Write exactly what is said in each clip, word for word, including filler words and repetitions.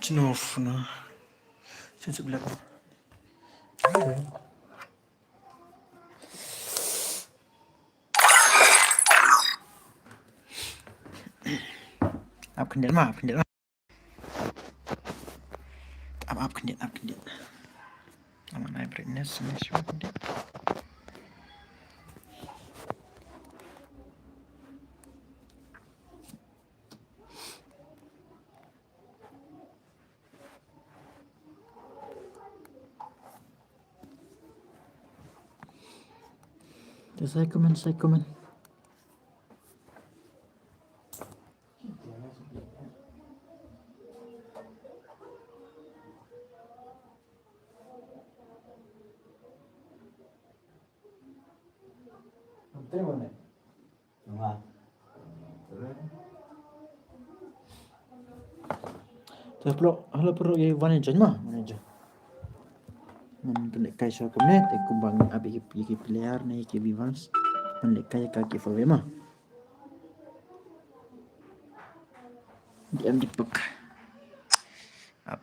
Chin off na. Chin sip lek. Ap khyndiat ma, ap khyndiat ma. Ap, ap khyndiat, ap khyndiat. Ap, ap brightness ni shuwa khyndiat. Te sa ïa comment, sa ïa comment. Te plo, hello plo, ïa wan join ma, wan join. Ngan pynlehkai shuwa kumne, te kumba ngi ap ïa ki, ïa ki player ne ïa ki viewers. Pynlehkai ïa ka giveaway ma. Dei em dei pek. Ap.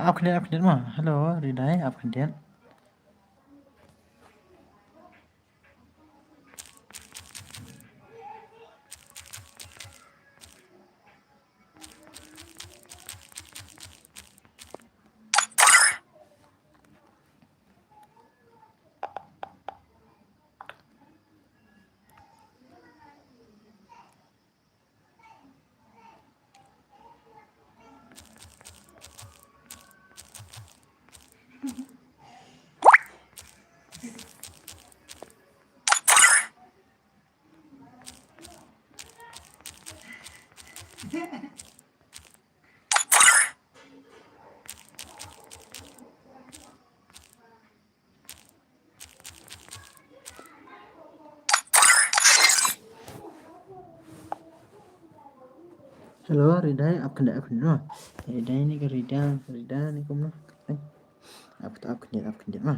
Ap khyndiat, ap khyndiat ma. Hello, Ridai, ap khyndiat. Hello, Ridai, ap khyndiat, ap khyndiat. Ridai ni ka Ridai, Ridai ni kumno? Ap, ap khyndiat, ap khyndiat ma.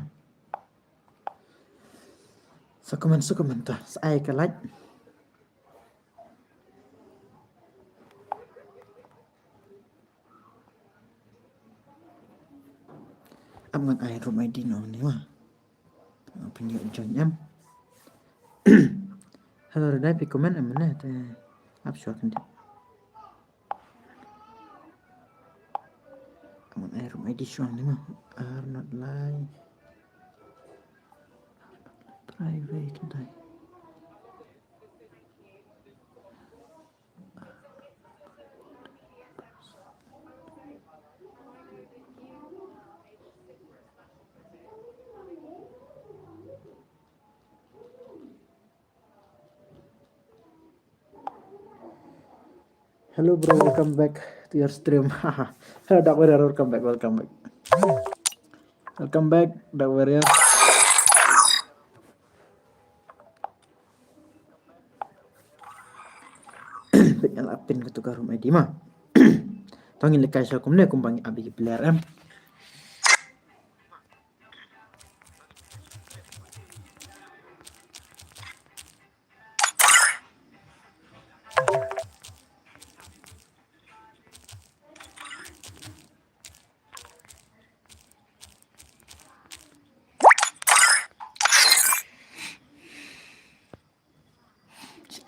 Sa comment, sa comment ta, sa ai ka like. Ap ngan ai room I D noh ni ma. Pynïoh join em. Hello, Ridai, phi comment em ne, te ap shuwa khyndiat. Ap ngan ai room I D shuwa ni ma. Ar not lai. Private dai. Hello bro, welcome back to your stream. Hello Dark Warrior, welcome back, welcome back. Welcome back Dark Warrior. Peit nga la pyn kato ka room I D ma. To ngin lehkai shuwa kumne kumba ngi ap ïa ki player em.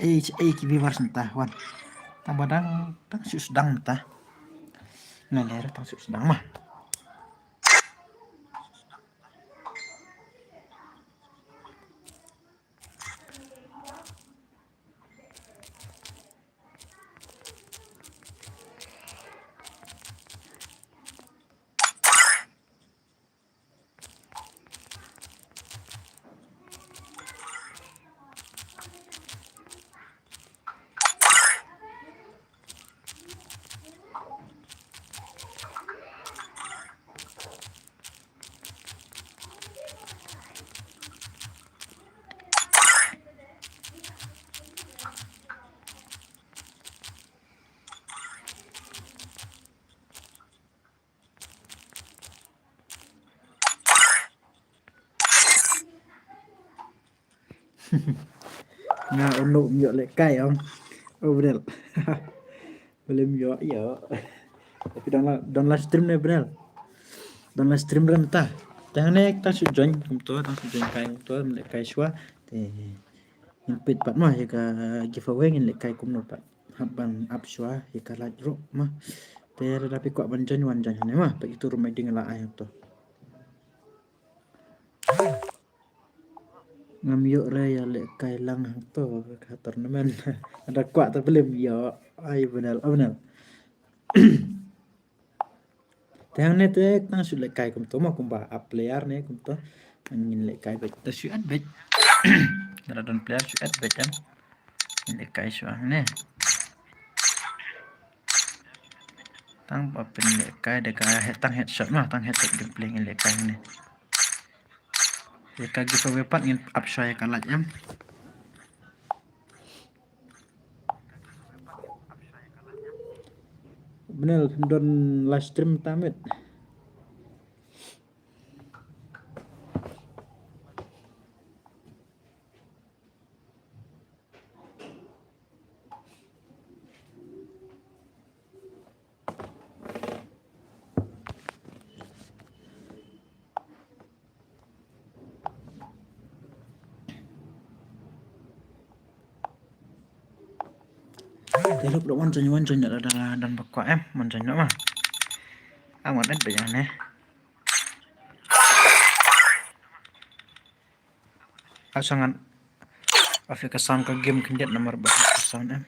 Ei, ei, ki viewers mynta, wan. Tang ba dang, dang shu sdang mynta. Ngan leh tang shu sdang ma. Nga unu ym ïoh lehkai ong. Oh, Brel. Boleh ym ïoh, ïoh. Tapi don la, don live stream ne, Brel. Don live stream rem ta. Tang ne tang shu join kumto, tang shu join kai kumto, lehkai shuwa. Te ngin peit pat ma ïa ka giveaway ngin lehkai kumno pat. Hap ban ap shuwa ïa ka light ruh ma. Te lada phi kwah ban join wan join hangne ma. Pat ïa tu room I D nga la ai hangto. Ngam ïoh re ïa lehkai lang hangto ka tournament. Lada kwah te bym ïoh. Ai Brel, oh Brel. Te hangne te tang shu lehkai kumto ma kumba ap player ne kumto. Ngin lehkai beit. Te shu add beit. Lada don player shu add beit em. Ngin lehkai shuwa hangne. Tang ba pynlehkai da ka head, tang headshot ma, tang headshot gameplay ngin lehkai hangne. Ïa ka giveaway pat ngin ap shuwa ïa ka light em. Bnel don live stream ta met. Te lok dok wan join, wan join dok, dok, dok, dok, ba kwah em, wan join dok ma. Ang wan em ba ïa ne. Asangan. Afi ka sound ka game khyndiat namar ba ka sound em.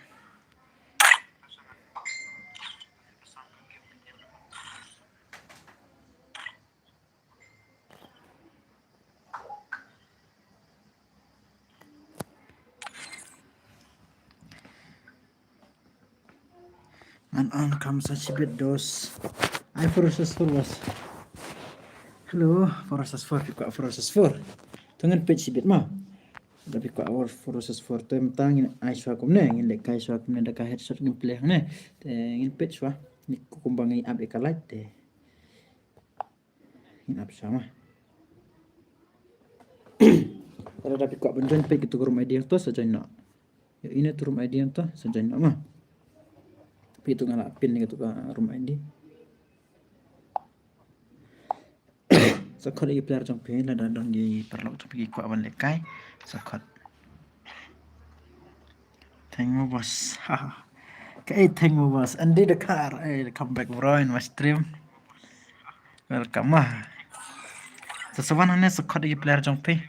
Ngan ong kam sa shibit dos. Ai, four versus four was. Hello, four versus four, phi kwah four versus four. To ngan peit shibit ma. Da phi kwah four versus four te mynta ngin ai shuwa kumne, ngin lehkai shuwa kumne da ka headshot ngin play hangne. Te ngin peit shuwa. Ni kumba ngi ap ïa ka light te. Ngin ap shuwa ma. Lada phi kwah ban join peit kito ka room I D hangto sa join noh. Ïa ine tu room I D hangto sa join noh ma. Peit tu nga la pin ïa kito ka room I D. Sa khot ïa ki player jong phi lada don ki paralok jong phi ki kwah ban lehkai. Sa khot. Thank you boss. Ka ei thank you boss. Andy Dakar. Ei, come back bro in my stream. Welcome ma. Sa sa wan hangne sa khot ïa ki player jong phi.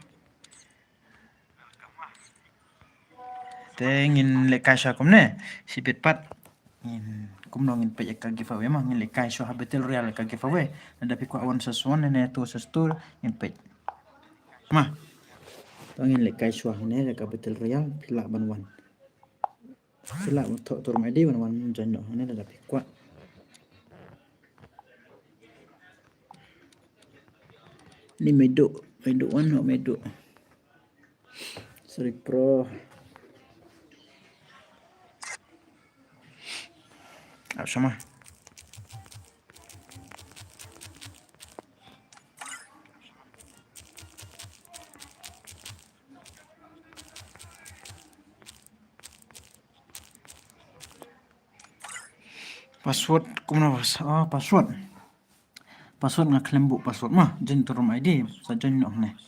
Te ngin lehkai shuwa kumne. Shibit pat. Ngin kumno ngin peit ïa ka giveaway ma. Ngin lehkai shuwa ha Battle Royale ka giveaway. Lada phi kwah one versus one ne two versus two ngin peit. Ma. To ngin lehkai shuwa hangne ïa ka Battle Royale phi lah ban wan. Phi lah ban thoh tu room I D ban wan join noh hangne lada phi kwah. Ni Meidu, Meidu wan noh Meidu. Sorry bro. Ap shuwa ma. Password kumno bos? Oh, password. Password nga khlem buh password ma. Join tu room I D. Sa join noh ne.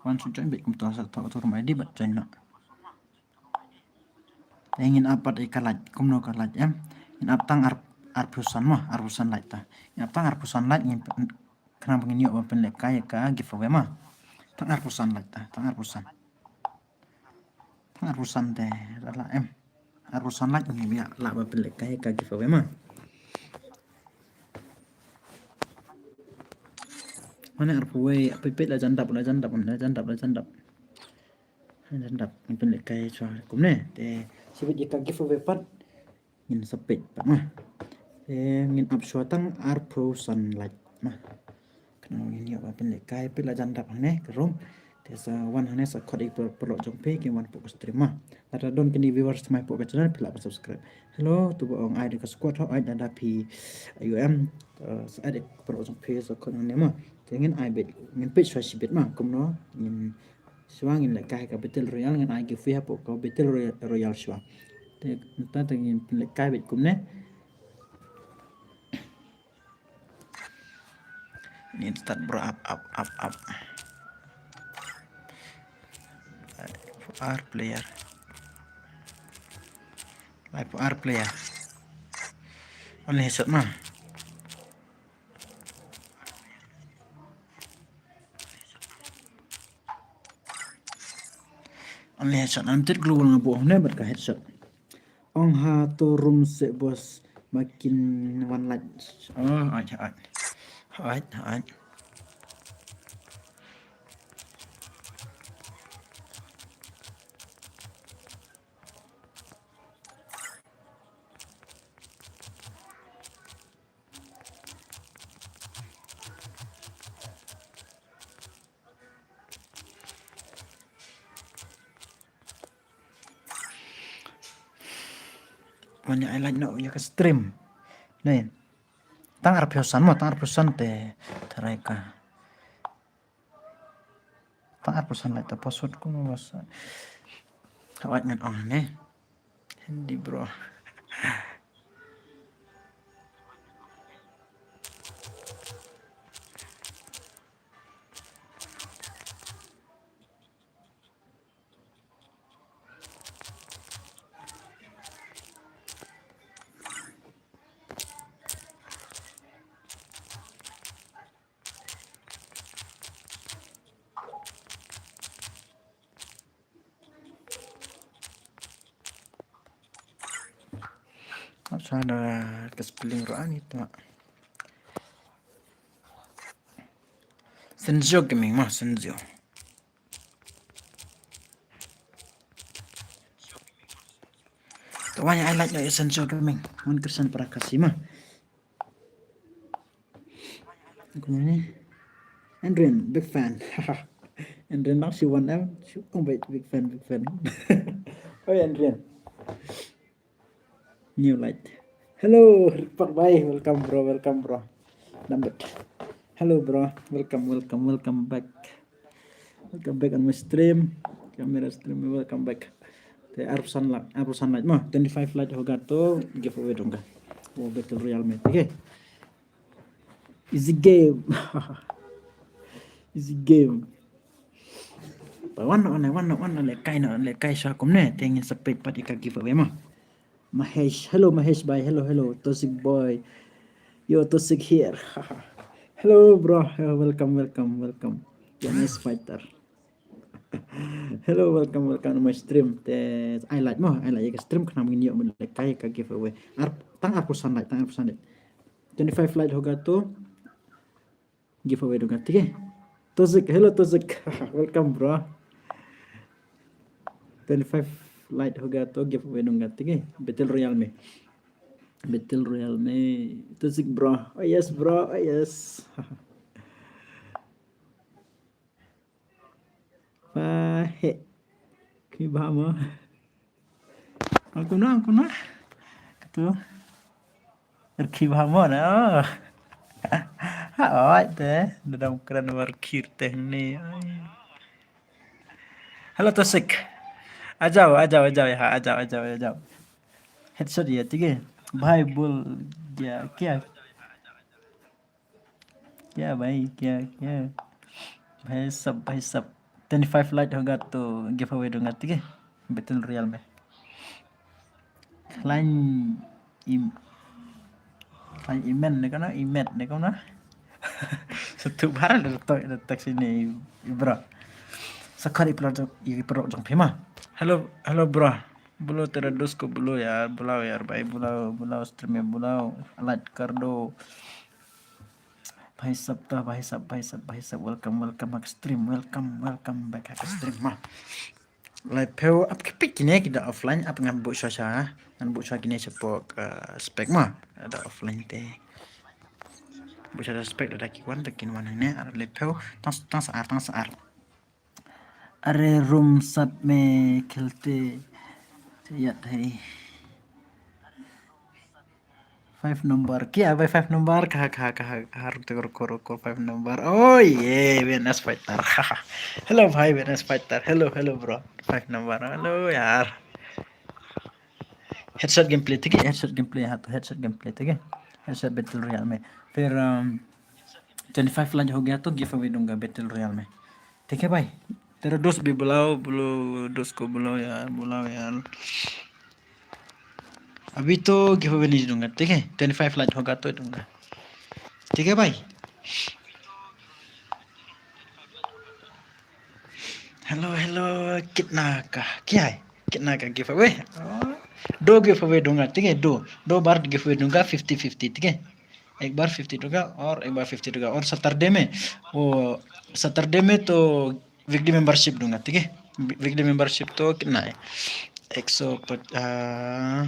Wan shu join beit kumta sa thoh tu room I D bad join noh. Te ngin ap pat ïa ka light, kumno ka light em. Ngin ap tang ar, arphew san mo, arphew san light ta. Ngin ap tang arphew san light ngin pen-, khnang ba ngin ïoh ban pynlehkai ïa ka giveaway mo. Tang arphew san light ta, tang arphew san. Tang arphew san te, la lah em. Arphew san light ngin ïa lah ban pynlehkai ïa ka giveaway mo. Mane arphew wei, peit peit la jan dap, la jan dap, la jan dap, la jan dap. Jan dap, ngin pynlehkai shuwa kumne. Te shibit ïa ka giveaway pat ngin sa peit pat mo. Te ngin ap shuwa tang arphew san light mo. Khnang ngin ïoh ban pynlehkai, peit la jan dap hangne ka room. Te sa wan hangne sa khot ïa ki paralok jong phi kin wan hapoh ka stream mo. Lada don kine viewers thymmai hapoh ka channel phi lah ban subscribe. Hello, to ba ong ai da ka squad ho, ai da da phi U M. Sa ai da ka paralok jong phi sa khot hangne mo. Te ngin ai beit, ngin peit shuwa shibit mo. Kumno ngin shuwa ngin lehkai ka Battle Royale, ngin ai giveaway hapoh ka Battle Roy-, Royale shuwa. Te mynta te ngin pynlehkai beit kumne. Ngin start bro, ap ap ap ap. Live for R player. Live for R player. Only headshot mo. Only headshot. Unlimited global nga buh hangne bad ka headshot. Ong ha to room seh boss, makin wan light. Oh, hooid, hooid. Hooid, hooid. Wan ïa ai like noh ïa ka stream. Ne. Tang arphew san mo, tang arphew san te tharai ka. Tang arphew san like ta password kumno ba sa. Ka wait ngan ong ne. Hindi bro. Sa da ka spelling ruh ani ta. Senzio Gaming mo, Senzio. To wan ïa ai like noh ïa Senzio Gaming. Mon Christian para Khasi mo. Kumne. Andrian, big fan. Andrian, nang shi wan em, shi wan big, big fan, big fan. Oi Andrian. New light. Hello, Ripak bhai, welcome bro, welcome bro. Nambet. Hello bro, welcome, welcome, welcome back. Welcome back on my stream. Camera stream, welcome back. Te arphew san light, arphew san light mo, twenty-five light hoga to giveaway dong ka. Wo Battle Royale me, okay. Easy game. Easy game. Wan noh, wan noh, wan noh, lehkai noh, lehkai sha kumne, te ngin sa peit pat ïa ka giveaway mo. Mahesh, hello Mahesh bhai, hello, hello, Tosik boy. Yo, Tosik here. Hello bro, yo, welcome, welcome, welcome. You're a nice fighter. Hello, welcome, welcome to my stream. Te ai like mo, ai like ïa ka stream khnang ngin ïoh ban lehkai ka giveaway. Ar, tang arphew san like, tang arphew san like. Twenty-five like hoga to giveaway dong ka, ठीक है? Tosik, hello Tosik. Welcome bro. Twenty-five like hoga to giveaway dong ka, ठीक है? Battle Royale me. Battle Royale me. Tosik bro. Oh yes bro. Oh yes. Ba he. Ki ba mo. Aku na, aku na. Katu. Rkhi bha mo na. Ha, oi te. Dadam kren ba rkhi te ni. Hello Tosik. आ जाओ, आ जाओ, आ जाओ यहाँ, आ जाओ, आ जाओ, आ जाओ। Headshot ये, ठीक है? भाई बोल क्या, क्या? क्या भाई, क्या, क्या? भाई साहब, भाई साहब, twenty five like होगा तो giveaway दूंगा, ठीक है? Battle Royale में। Khlaiñ im-, khlaiñ imen ne kumno, imet ne kumno. Satu barang da to, da tak sini, bro. Sa khot i paralok jong, i paralok jong phi ma. Hello, hello, bro. Bulao tera dos ko bulao yaar, bulao yaar bhai, bulao, bulao stream mein bulao, alait kar do. Bhai sahab ta, bhai sahab, bhai sahab, bhai sahab, welcome, welcome back stream, welcome, welcome back ha stream ma. Lai phew ap ki pik kine ki da offline, ap ngan buh sha sha, ngan buh sha kine shapoh, eh, spec ma, da offline te. Buh sha spec da ki wan, da kin wan ne, ar lai phew, tang, tang sa ar, tang sa ar. Are room sab mein khelte yat hai. Five number. Kya bhai five number? Kaha, kaha, kaha, kaha, rukko, rukko, rukko, five number. Oh, ye, V N S Fighter. Hello, bhai, V N S Fighter. Hello, hello, bro. Five number. Hello, yaar. Headshot gameplay, theek hai? Headshot gameplay, haan, to headshot gameplay, theek hai? Headshot Battle Royale mein. Phir, um, twenty-five like ho gaya to giveaway dunga Battle Royale mein. Theek hai, bhai? Tera dost bhi bulao, bulao, dost ko bulao yaar, bulao yaar. Abhi to giveaway nahi dunga, theek hai? Twenty-five like hoga to dunga. Theek hai, bhai? Hello, hello, kitna ka, kya hai? Kitna ka giveaway? Oh, do giveaway dunga, theek hai? Do, do bar giveaway dunga, fifty fifty, theek hai? Ek bar fifty dunga aur ek bar fifty dunga. Aur Saturday mein, wo Saturday mein to weekly membership dunga, theek hai? Weekly membership to kitna hai? Ek so pach-, ah,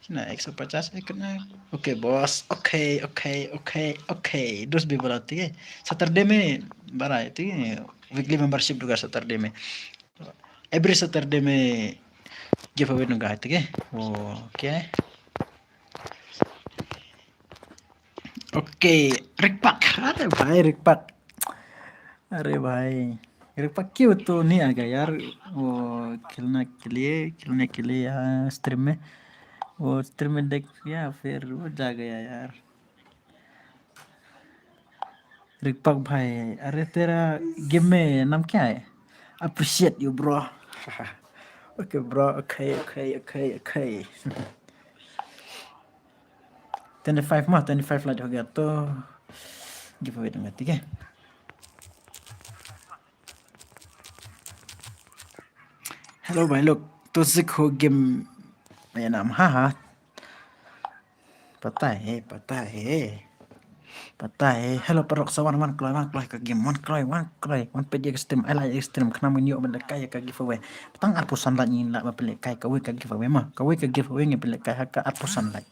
kitna hai? Ek so pachas hai kitna hai? Okay, boss. Okay, okay, okay, okay. Dost bhi bulao, theek hai? Saturday mein bara hai, theek hai? Weekly membership dunga Saturday mein. Every Saturday mein giveaway dunga, theek hai? Okay. Okay, Rickpak. Are bhai, Rickpak. Are bhai, Rickpak, क्यों तो नहीं आ गया यार? वो खेलने के लिए, खेलने के लिए यहाँ stream में, वो stream में देख, या फिर वो जा गया यार। Rickpak bhai, अरे तेरा game में नाम क्या है? Appreciate you, bro. Okay, bro. Okay, okay, okay, okay. Twenty-five ma, twenty-five like ho gaya to giveaway dunga, theek hai? Hello bhai log, to sikh ho game mein naam, ha ha. Pata hai, pata hai, pata hai. Hello paralok, sa wan, wan kloi, wan kloi ka game, wan kloi, wan kloi, wan peit ïa ka stream, ai like ïa ka stream, khnang ban ïoh ban lehkai ïa ka giveaway. Tang arphew san like ngin lah ban pynlehkai kawei ka giveaway ma, kawei ka giveaway ngin pynlehkai ha ka arphew san like.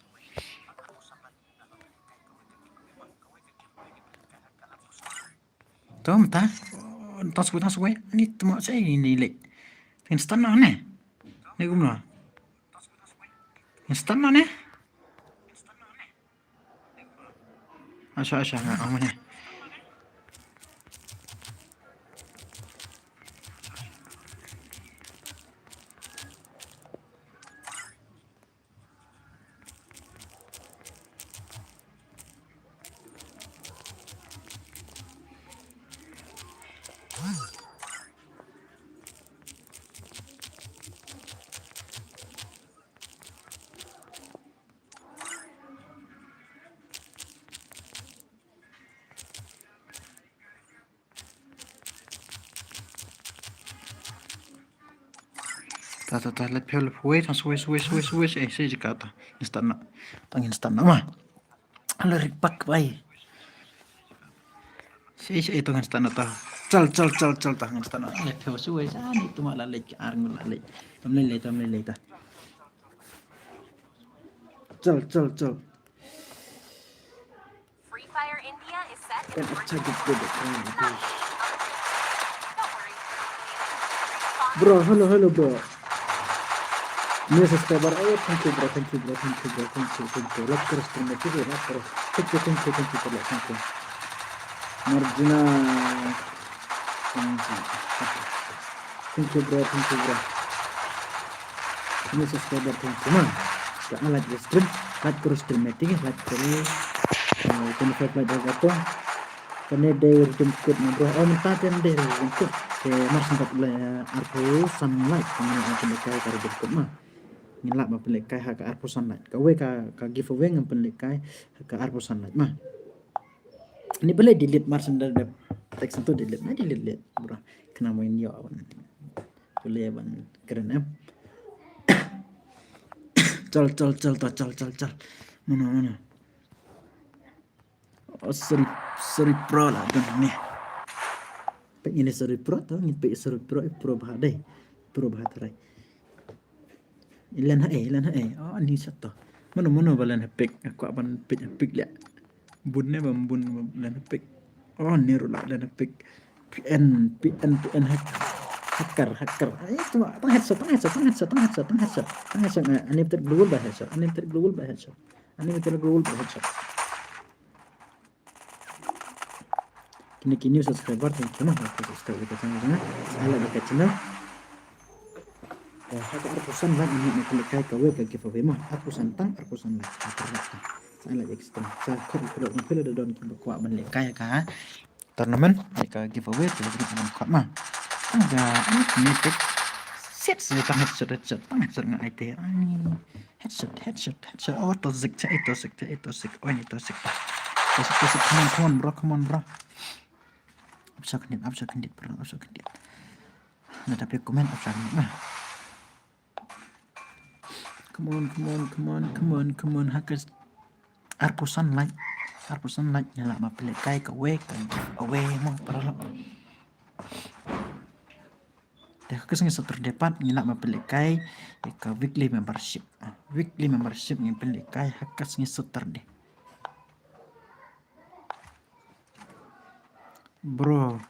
To mynta, tang swai, tang swai, ni tma sa ni leh. Ngin start noh ne. Ne kumno? Ngin start noh ne. Asha, asha, nga ong ne. Ta, ta, ta, leit phew, leit phew, wei, tang swai, swai, swai, swai, eh, sa ïa ka ta. Ngin start noh. Ta ngin start noh ma. Hello, Rickpak bhai. Sa, sa, eh, ta ngin start noh ta. Chal, chal, chal, chal, ta ngin start noh. Leit phew, swai, sa, ni tu ma la leit, ar ngun la leit. Tam leit, leit, tam leit, leit ta. Chal, chal, chal. Free Fire India is set in And it's a good, good, good, good. Bro, hello, hello, bro. New subscriber. Oh, thank you, bro. Thank you, bro. Thank you, bro. Thank you, thank you. Like karo stream, thank you, like karo. Thank you, thank you, thank you, bro. Thank you. Margina. Thank you. Thank you, bro. Thank you, bro. New subscriber, thank you, man. Ka like the stream, like karo stream, eh, theek hai, like karo, eh, twenty-five like da ka to. Kane dei ruh jingkut ma, bro. Oh, mynta te dei ruh jingkut. Te mar shen kat le, eh, arphew san like, kane ruh jingkut ma. ngin lah ban pynlehkai ha ka arphew san lait. Kawei ka, ka giveaway ngin pynlehkai ha ka arphew san lait ma. Ni balei delete mar shen da dep text tu delete, na delete leh bro. Kena mo ngin ïoh ban pule ban kren em. Chal, chal, chal, ta, chal, chal, chal. Mano, mano. Oh, sorry, sorry pro la don ni. Peit ngin sorry pro to, ngin peit sorry pro, eh, pro bha dei. Pro bha trai. Len ha eh, len ha eh. Oh, ni sat to. Mano, mano ba len ha pick. Aku ban pick, pick leh. Bun ne bam bun len ha pick. Oh, ni ruh la len ha pick. P N, P N, P N hack. Hacker, hacker. Ai, cuma tang headshot, tang headshot, tang headshot, tang headshot, tang headshot. Tang headshot, eh, unlimited global ba headshot. Unlimited global ba headshot. Unlimited global ba headshot. Kine ki new subscriber, thank you, no, subscribe ka channel, no. Sa like ka channel. Eh, ha ka arphew san lait ngin lehkai kawei ka giveaway ma. Arphew san tang, arphew san lait. Sa like ka channel. Sa khot ka dok phi la da don kiba kwah ban lehkai ka tournament, ka giveaway, ka giveaway ban khot ma. Tang ka, ah, ni tik. Set sa tang headshot, headshot, tang headshot nga ai te. Ai. Headshot, headshot, headshot. Oh, to zik, cha, eh, to zik, cha, eh, to zik. Oh, ni to zik. To zik, to zik. Come on, come on, bro, come on, bro. Up shot kandit, up shot kandit, bro, up shot kandit. Na tapi comment up shot kandit. Nah. Come on, come on, come on, come on, come on. Ha ka arphew san lait. Arphew san lait ngi lah ban pynlehkai kawei, kawei mo paralok. Te ha ka sngi Saturday pat ngi lah ban pynlehkai ka weekly membership. Ah, weekly membership ngin pynlehkai ha ka sngi Saturday. Bro.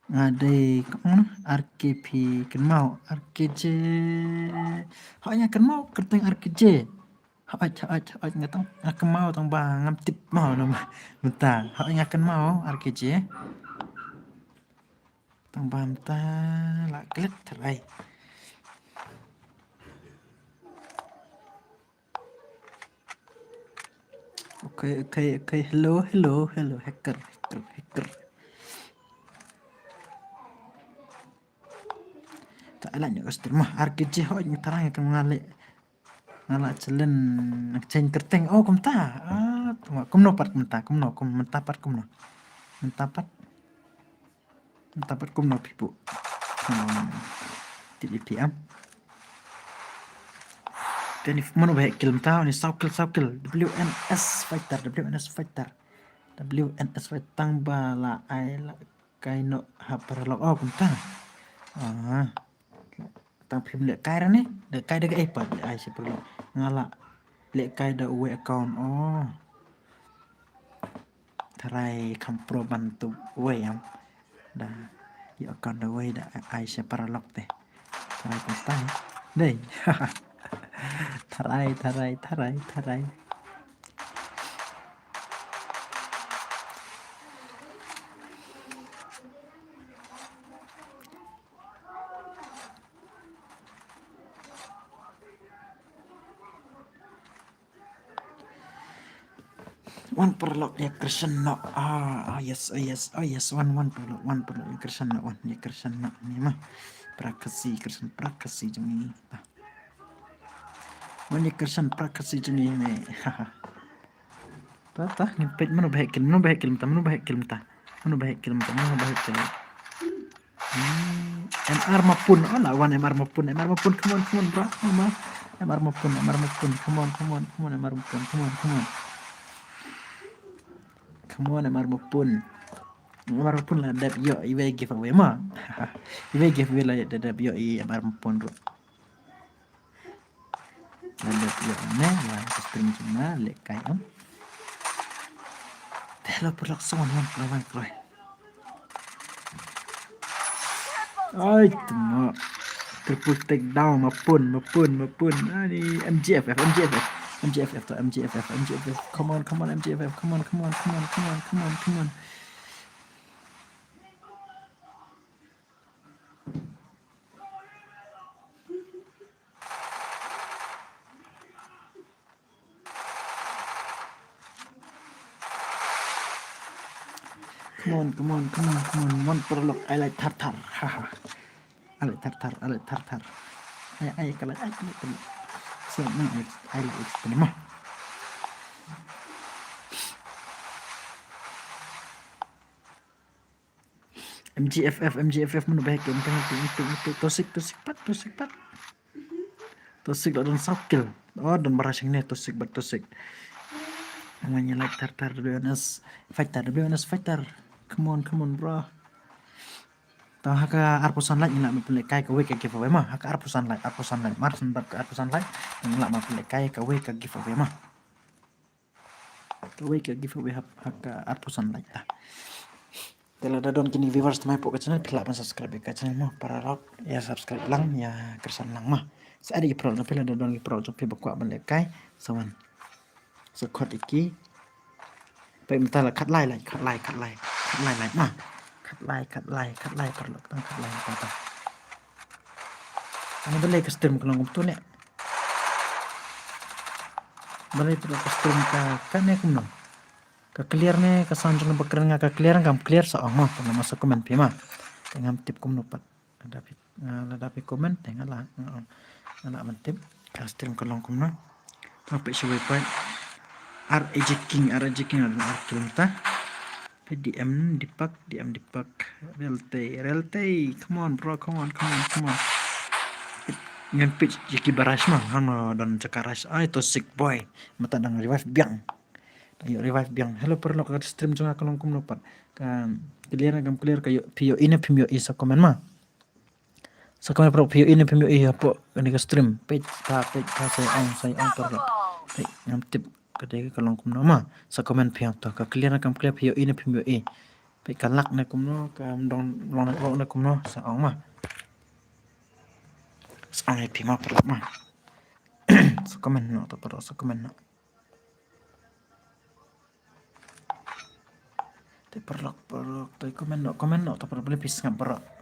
Nga dei, hmm, R K P kynmaw, R K J. Hooid nga kynmaw kyrteng R K J. Hooid, hooid, hooid nga tang, nga kynmaw tang ba ngam tip maw namar mynta. Hooid nga kynmaw R K J. Tang ba mynta la klet tharai. Okay, okay, okay. Hello, hello, hello. Hacker, hacker, hacker. Ta ala ni ostir ma. R K J hooid nga tharai nga kynmaw leh. Nga la chalen, nga chen kyrteng. Oh, kumta. Ah, kumno pat kumta, kumno, kum, mynta pat kumno. Mynta pat. Mynta pat kumno phi pu. Hmm. Tip ïa phi em. Te ni mano ba heh kill mynta, ni saw kill, saw kill. W N S Fighter, W N S Fighter. W N S Fighter tang ba la ai lehkai noh ha paralok. Oh, kumta. Ah. Tang phim lehkai ra ni, lehkai da kaei pat, ai sha paralok. Nga la lehkai da uwei account. Oh. Tharai kham pro ban tu uwei em. Da ïoh account da uwei da ai sha paralok te. Tharai kumta. Dei. Tharai, tharai, tharai, tharai. Wan paralok ïa kyrshan noh. Ah, ah, yes, oh yes, oh yes, wan, wan paralok, wan paralok ïa kyrshan noh, wan ïa kyrshan noh ni ma. Para Khasi, kyrshan para Khasi jong ngi. Ah. Wan ïa kyrshan para Khasi jong ngi ne. Ha ha. Ta, ta, ngin peit mano ba heh kill, mano ba heh kill mynta, mano ba heh kill mynta, mano ba heh kill mynta, mano ba heh kill. Hmm, M R Mapun, oh, la wan M R Mapun, M R Mapun, come on, come on, bro, come on, bro. M R Mapun, M R Mapun, come on, come on, come on, M R Mapun, come on, come on. Come on, M R Mapun. M R Mapun la dep ïoh iwei giveaway ma. Iwei giveaway la dep ïoh i M R Mapun ruh. Ngan da pynlong ne, wan ka stream jong nga, lehkai em. Te la pynlong song wan, wan, wan, wan. Ai, tengok. Triple takedown, Mapun, Mapun, Mapun. Ani, M G F F, M G F F. M G F F to, M G F F, M G F F. Come on, come on, M G F F. Come on, come on, come on, come on, come on, come on. Come on, come on, come on, come on. Mon paralok, ai lai thar thar. Ha ha. Ai lai thar thar, ai lai thar thar. Ai, ai, ka lai, ai, ka lai, ka lai. Ai, ai, ai, ai, ai. M G F F, M G F F, mano ba hek, em, em, em, em, em, Tosik, Tosik pat, Tosik pat. Tosik la don saw kill. Oh, don barai sing ne, Tosik bad Tosik. Ngam ngi like tar tar W N S fighter, W N S fighter. Come on, come on, bro. Tang ha ka arphew san like ngi lah ban pynlehkai kawei ka giveaway ma. Ha ka arphew san like, arphew san like. Mar san bad ka arphew san like ngi lah ban pynlehkai kawei ka giveaway ma. Kawei ka giveaway ha, ha ka arphew san like ta. Te lada don kine viewers thymmai hapoh ka channel, phi lah ban subscribe ïa ka channel mo, paralok, ïa subscribe lang, ïa kyrshan lang mo. Sa ïa ki paralok jong phi, lada don ki paralok jong phi ba kwah ban lehkai, sa wan. Sa khot ïa ki. Peit mynta la khatlai like, khatlai, khatlai, khatlai like mo. Khatlai, khatlai, khatlai paralok, tang khatlai mynta. Ano balei ka stream ka long kumto ne? Balei pyrshah ka stream ka, kane kumno? Ka clear ne, ka sound jong nga ba kren nga ka clear, kam clear sa ong mo, pynlong ma sa comment phi ma. Te ngam tip kumno pat. Lada phi, ah, lada phi comment, te nga lah, nga, nga lah ban tip. Ka stream ka long kumno. Tang peit shuwa pat. R A J King, R A J King, R King ta. P D M Deepak, D M Deepak, Realty, Realty, come on bro, come on, come on, come on. Ngan pitch ïa ki barai sma, hano don jaka rai, ai Tosik boy, mynta dang revive biang. Ïoh revive biang. Hello paralok, ka stream jong nga ka long kumno pat. Ka clear ne kam clear, ka ïoh, phi ïohi ne phim ïohi sa comment ma. Sa comment paralok phi ïohi ne phim ïohi hapoh kane ka stream. Peit, pha, peit, pha, sa ong, sa ong paralok. Peit, ngam tip ka dei ka long kumno ma. Sa comment phi ong to. Ka clear ne kam clear, phi ïohi ne phim ïohi. Peit ka lag ne kumno, ka dang long ne, long ne kumno, sa ong ma. Sa ong ïa phi ma paralok ma. Sa comment noh to paralok, sa comment noh. Te paralok, paralok, te comment noh, comment noh to paralok, balei phi sngap paralok.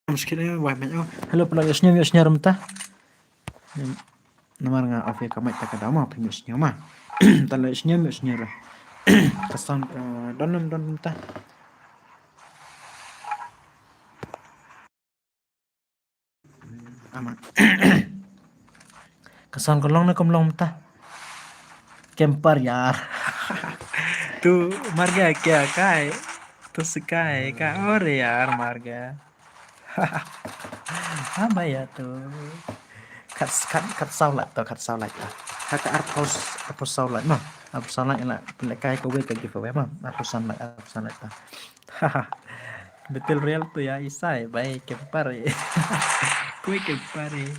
Mushkil eh, wai mic oh. Hello, pynlong ïohsngew, ïohsngew mynta. Namar nga off ïa ka mic ta ka daw ma, pynlong ïohsngew ma. Tang ïohsngew, ïohsngew re. Ka sound ka don, don mynta. Ama. Ka sound ka long ne kam long mynta. Camper यार. तू मर गया क्या काय? तो सिखाए का? अरे यार मर गया. Ha bhaiya to. Khat, khat, khat saw like to, khat saw like to. Ha ka arphew, arphew saw like no. Arphew saw like la, pynlehkai kawei ka giveaway ma. Arphew saw like, arphew saw like to. Battle Royale to ya isai, bhai, camper eh. Koi camper eh.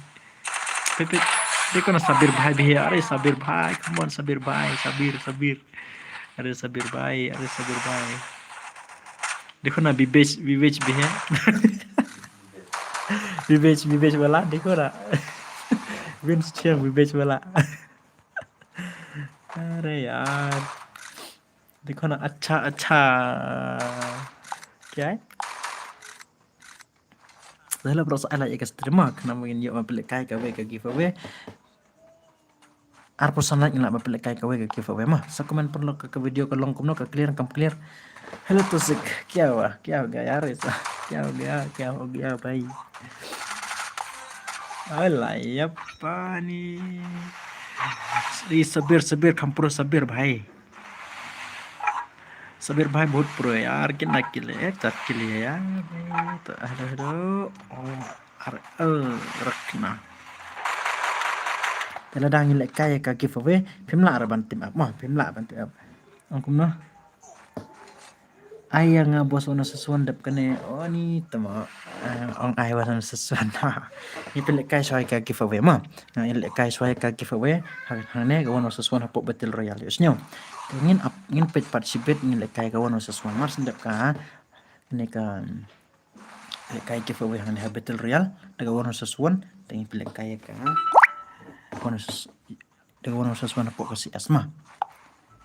Pepet, देखो ना सब्बीर भाई भी है. अरे सब्बीर भाई, come on सब्बीर भाई, सब्बीर, सब्बीर. अरे सब्बीर भाई, अरे सब्बीर भाई. देखो ना विवेच, विवेच भी है. विवेच, विवेच वाला, देखो ना. Win share विवेच वाला. अरे यार. देखो ना, अच्छा, अच्छा. क्या है? Hello bro, sa ai like ïa ka stream ma, khnang ba ngin ïoh ban pynlehkai kawei ka giveaway. Arphew san like ngi lah ban pynlehkai kawei ka giveaway ma. Sa comment paralok ka, ka video ka long kumno, ka clear kam clear. Hello Tosik, kya hua? Kya ho gaya yaar aisa? Kya ho gaya? Kya ho gaya bhai? Alai apa ni? Sabir, sabir, khampro sabir bhai. Sabir bhai bahut pro yaar, kitna kill hai, eh, chat kill hai yaar. To, hello, hello. Oh, ar, eh, rakna. Te lada ngi lehkai ka giveaway, phim lah ruh ban team up mo, phim lah ban team up. Ong kumno? Ai ïa nga boss one oh six one dep kane, oh ni temo. Eh, ong ai boss one oh six one. Ngi pynlehkai shuwa ka giveaway mo. Ngi lehkai shuwa ka giveaway. Ha, hangne ka one oh six one hapoh Battle Royale ïohsngew. Te ngin ap, ngin peit pat shibit, ngin lehkai ka one oh six one. Mar shen dep ka, ne ka, lehkai giveaway hangne ha Battle Royale da ka one oh six one. Te ngin pynlehkai ka one oh six, da ka one oh six one hapoh ka C S ma.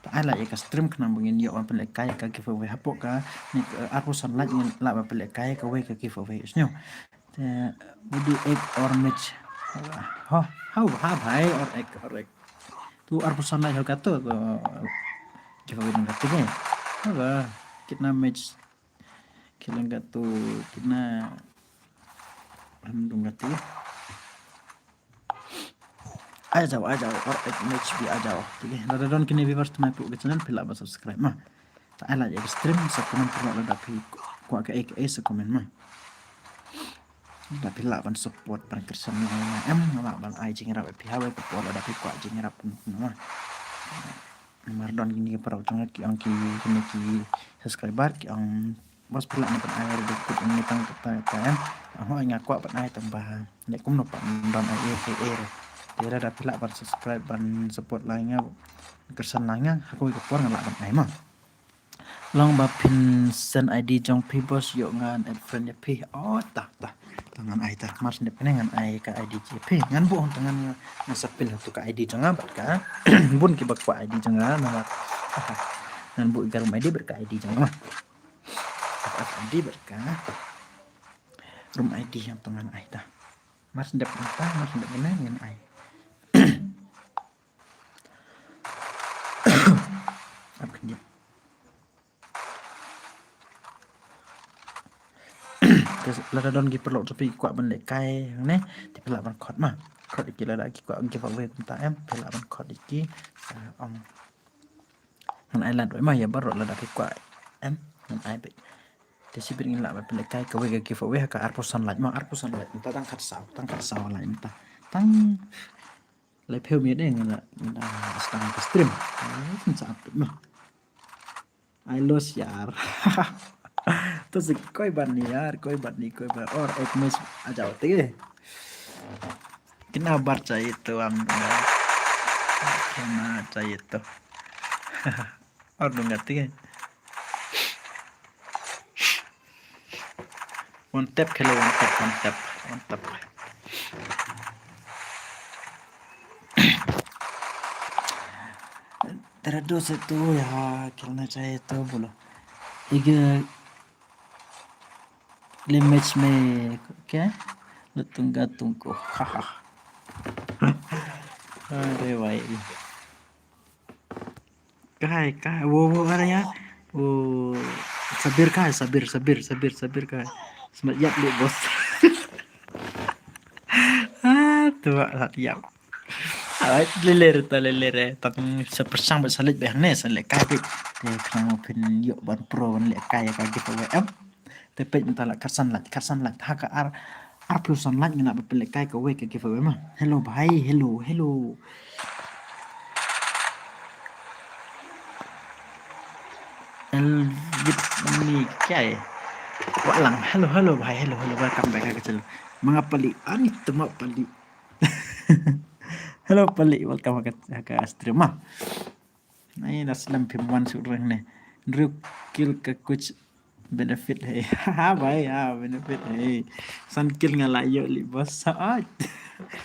Te ai like ïa ka stream khnang ba ngin ïoh ban pynlehkai ka giveaway hapoh kane ka arphew san like, ngin lah ban pynlehkai kawei ka giveaway ïohsngew. Te, body egg or match. Ho, ho, ha bhai, or egg, or egg. Tu arphew san like ho kato, to giveaway nang kato ke. Hoga, kitna match. Kilang kato, kitna. Ham dung kato. Aa jao, aa jao, or ek match bhi aa jao. Theek hai, lada don kine viewers thymmai hapoh ka channel, phi lah ban subscribe ma. Te ai like ïa ka stream, sa comment paralok lada phi kwah kaei kaei sa comment ma. Lada phi lah ban support ban kyrshan lang lang em, nga lah ban ai jingïarap ïa phi ha kawei ka por lada phi kwah jingïarap kumno ma. Namar don kine ki paralok jong nga ki ong ki, kine ki subscriber ki ong, boss phi lah ban ai re dei kut ong ni tang kata kata em. Ong hooid nga kwah ban ai tang ba leh kumno pat don ai ei ei ei re. Te lada phi lah ban subscribe ban support lang ïa nga, kyrshan lang ïa nga, ha kawei ka por nga lah ban ai ma. Long ba phin send I D jong phi boss, ïoh ngan add friend ïa phi. Oh, ta, ta. Ta ngan ai ta. Mar shen dep kane ngan ai ka I D jong phi. Ngan buh hangta ngan, ngan sa pin hangtu ka I D jong nga bad ka. Bun kiba kwah I D jong nga namar ngan buh ka room I D bad ka I D jong nga. F F I D bad ka room I D hangta ngan ai ta. Mar shen dep hangta, mar shen dep kane ngan ai. Ap khnang. Te lada don ki paralok jong phi ki kwah ban lehkai hangne, te phi lah ban khot ma. Khot ïa ki lada ki kwah giveaway kumta em, phi lah ban khot ïa ki. Sa ong. Ngan ai lad wei ma ïa baroh lada ki kwah em, ngan ai beit. Te shibit ngin lah ban pynlehkai kawei ka giveaway ha ka arphew san like ma, arphew san like. Mynta tang khatsaw, tang khatsaw like mynta. Tang laiphew minit eh nga la, nga la start ka stream. Ai, sa update ma. Ai los yaar. To se koi baat nahi yaar, koi baat nahi, koi baat. Aur ek match aa jao, theek hai? Kitna baar chahiye to, hum dunga. Kitna chahiye to. Aur dunga, theek hai? One tap khelo, one tap, one tap, one tap. Tera dost hai to yaar, khelna chahiye to bolo. Ek le match mein kya? Lutunga tumko. Haha. Arey bhai. Kahai, kahai, wo, wo, arey yaar. Wo, Sabir kahai, Sabir, Sabir, Sabir, Sabir kahai. Smat ïap le boss. Ah, to ba smat ïap. Alright, lele re ta, lele re. Tang sa pyrshang bad sa leit beit hangne, sa lehkai beit. Te khnang ba phin ïoh ban pro ban lehkai ïa ka giveaway em. Te peit mynta la khatsan lait, khatsan lait. Ha ka ar, arphew san lait ngi lah ban pynlehkai kawei ka giveaway ma. Hello bhai, hello, hello. Elvit ni kya hai? Walang, hello, hello bhai, hello, hello, welcome back ha ka channel. Manga Pali, ani tuma Pali. Hello Pali, welcome ha ka, ha ka stream ma. Ai, da slem phim wan shuh reng ne. Hynriew kill ka kuch benefit hai. Ha bhai, ha benefit hai. San kill nga la ïoh li boss. Sa ai.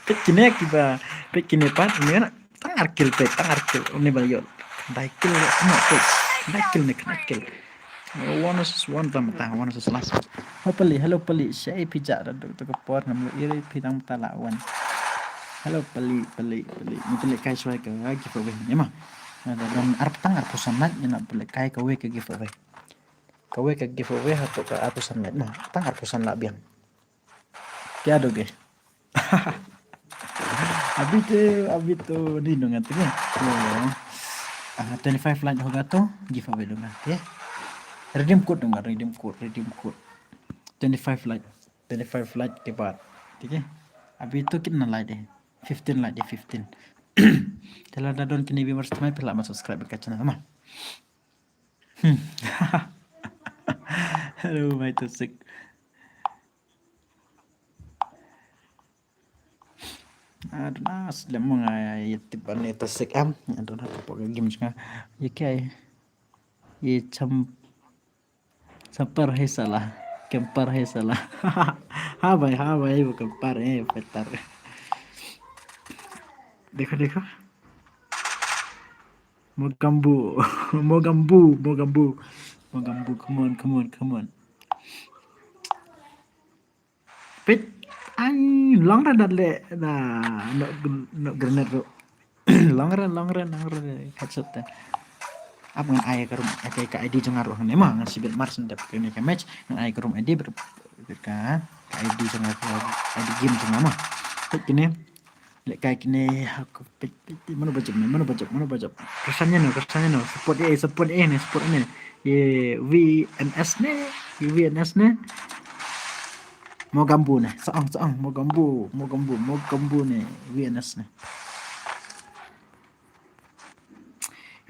Peit kine kiba, peit kine pat, kine na. Tang ar kill peit, tang ar kill. Une ba ïoh. Dai kill ïoh, kine peit. Dai kill ne, kine kill. One versus one tam ta, one versus last. Hello Pali, hello Pali. Shei phi ja da duk tu ka por ngam ïoh iri phi tang ta la wan. Hello, pali, pali, pali. Ngi pynlehkai shuwa ka giveaway ne ma. Nga da don arphew tang arphew san lak ngi la pynlehkai kawei ka giveaway. Kawei ka giveaway hapoh ka arphew san lak ma. Tang arphew san lak biang. Kya doge? Abhi to, abhi to nahi dunga, theek hai? To, ah, twenty-five like hoga to giveaway dunga, theek hai? Redeem code dunga, redeem code, redeem code. Twenty-five like, twenty-five like ke baad, theek hai? Abhi to kitna like hai? Fifteen like hai, fifteen. Te lada don kine viewers thymmai, phi lah ban subscribe ka channel ma. Hmm. Hello, my Tasik. Adon as lem nga ya tip ane Tasik am. Adon ha pok game jong nga. Ye kya ye? Ye cham, champar hai sala. Kempar hai sala. Ha bhai, ha bhai, wo kempar eh, petar. Dekho, dekho. Mogambu. Mogambu, Mogambu. Mogambu, come on, come on, come on. Peit, ai, long run dat le, da, no, no grenade ro. Long run, long run, long run, headshot te. Ap ngan ai ka room, ai ka I D jong nga ruh hangne ma, ngan shu bit mar shen dep kane ka match, ngan ai ka room I D bad ka, ka I D jong nga, ka I D game jong nga ma. Peit kine. Lehkai kine ha ka peit, peit, peit, mano ba jop ne, mano ba jop, mano ba jop. Ka san ïa no, ka san ïa no, support eh, support eh ne, support eh ne. Ye V N S ne, ye V N S ne. Mogambu ne, sa ong, sa ong, Mogambu, Mogambu, Mogambu ne, V N S ne.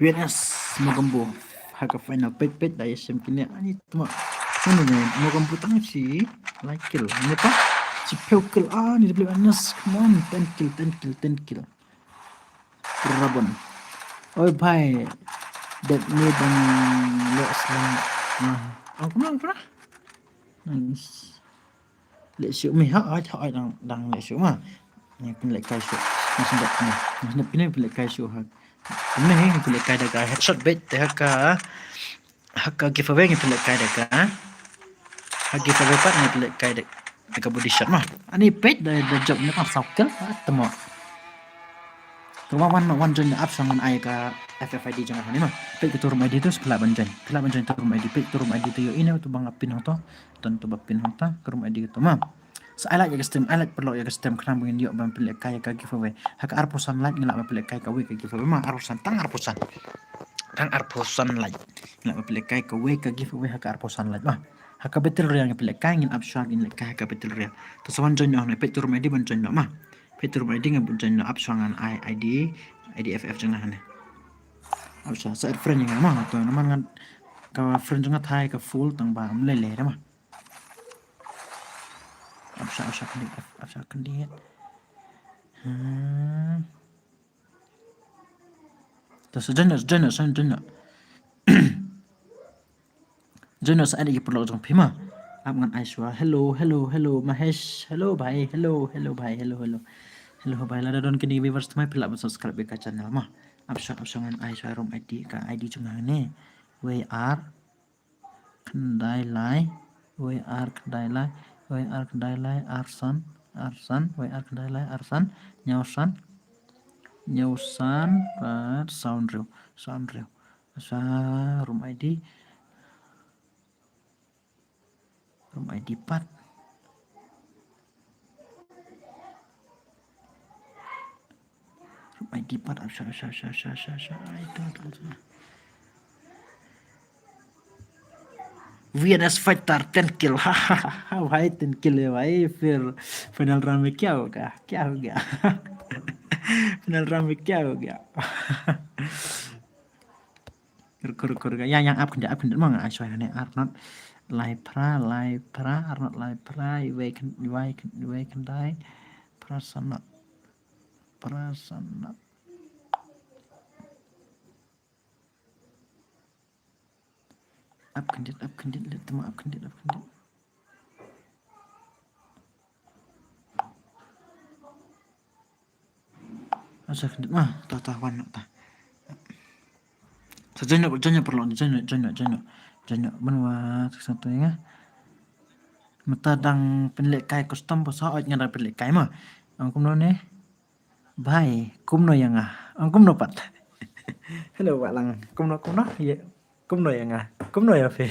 V N S, Mogambu. Ha ka final peit, peit, da ïa shem kine, ani tma. Mano ne, Mogambu tang shi lai kill. Ani pa, shiphew kill, ani da V N S, come on, ten kill, ten kill, ten kill. Rabon. Oi bhai, dep ni ban leh slam. Ah, ong kumno, ong kumno? Nice. Leh shuh mi, ha, ha, ha, dang, dang leh shuh ma. Ngi pynlehkai shuh. Ngi sngewdep kine. Ngi sngewdep kine pynlehkai shuh ha. Kumne hi ngi pynlehkai da ka headshot beit te ha ka, ha ka giveaway ngi pynlehkai da ka. Ha giveaway pat ngi pynlehkai da, da ka body shot ma. Ani peit da, da jop ni ka saw kill. Tamo. Ka wan, wan, wan join ap shwa ngan ai ka F F I D jong nga hangne ma. Peit ka room I D to, phi lah ban join. Phi lah ban join ka room I D, peit ka room I D to ïohi ne, to ba nga pin hangto. Ton to ba pin hangta, ka room I D to ma. Sa ai like ïa ka stream, ai like paralok ïa ka stream, khnang ba ngin ïoh ban pynlehkai ïa ka giveaway. Ha ka arphew san like ngi lah ban pynlehkai kawei ka giveaway ma, arphew san, tang arphew san. Tang arphew san like. Ngi lah ban pynlehkai kawei ka giveaway ha ka arphew san like ma. Ha ka battle royale ngi pynlehkai, ngin ap shwa ngin lehkai ha ka battle royale. To sa wan join noh ne, peit ka room I D ban join noh ma. Peit ka room I D ngan join noh, ap shwa ngan ai I D, I D F F jong nga hangne. Ap shwa, sa add friend jong nga ma, to namar ngan ka friend jong nga thai ka full tang ba ym lei lei re ma. Ap shwa, ap shwa khyndiat, ap shwa khyndiat. Hmm. To sa join noh, join noh, sa join noh. Join noh sa add ïa ki paralok jong phi ma. Ap ngan ai shwa. Hello, hello, hello, Mahesh. Hello bhai, hello, hello bhai, hello, hello. Hello bhai, lada don kine viewers thymmai phi lah ban subscribe ïa ka channel ma. Ap shwa, ap shwa ngan ai shwa room I D, ka I D jong nga hangne. Wei ar khyndai lai, wei ar khyndai lai, wei ar khyndai lai, ar san, ar san, wei ar khyndai lai, ar san, hynñiew san, hynñiew san, bad saw hynriew, saw hynriew. Sa room I D. Room I D pat. Room I D pat, ap shwa, ap shwa, ap shwa, ap shwa, ap shwa, ap shwa. Ai, to, to, to. V N S Fighter, ten kill. Ha, ha, ha, ha, bhai, ten kill hai bhai. Phir final round mein kya hoga? Kya hoga? Final round mein kya hoga? Ruko, ruko, ruko. Ïa, ïa, ap khyndiat, ap khyndiat ma, nga ai shwa hangne, ar not lai phra, lai phra, ar not lai phra, wei khyn-, wei khyn-, wei khyndai, phra san not. Phra san not. Ap khyndiat, ap khyndiat, leh tang ma ap khyndiat, ap khyndiat. Asa khyndiat ma, ta, ta, wan, ta. Sa join noh, join noh paralok, join noh, join noh, join noh. Join noh, ban wa, sa, sa, ta, nga. Mynta dang pynlehkai custom, ba sa ot nga dang pynlehkai ma. Ong kumno ne? Bye, kumno ïa nga? Ang kumno pat? Hello, Wah Lang. Kumno, kumno? Ye, kumno ïa nga? Kumno ïa phi?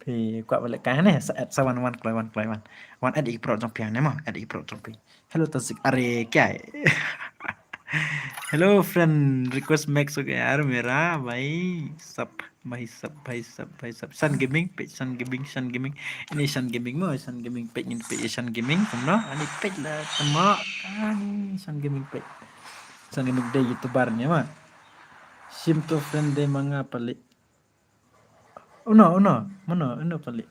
Phi kwah ba lehkai ne? Sa add sa wan, wan kloi, wan kloi, wan. Wan add i pro jong phi ne ma? Add i pro jong phi. Hello, Tasik. Are, kya hai? Hello, friend. Request max ho gaya yaar mera, bhai. Sab. Bhai sab, bhai sab, bhai sab. Shan Gaming, page Shan Gaming, Shan Gaming. Ini Shan Gaming mo, Shan Gaming page, ini page Shan Gaming, kumno? Ani page la tama. Ani Shan Gaming page. Shan Gaming dei YouTuber ne ma. Shim to friend dei ma nga pali. Uno, uno, mano, uno pali.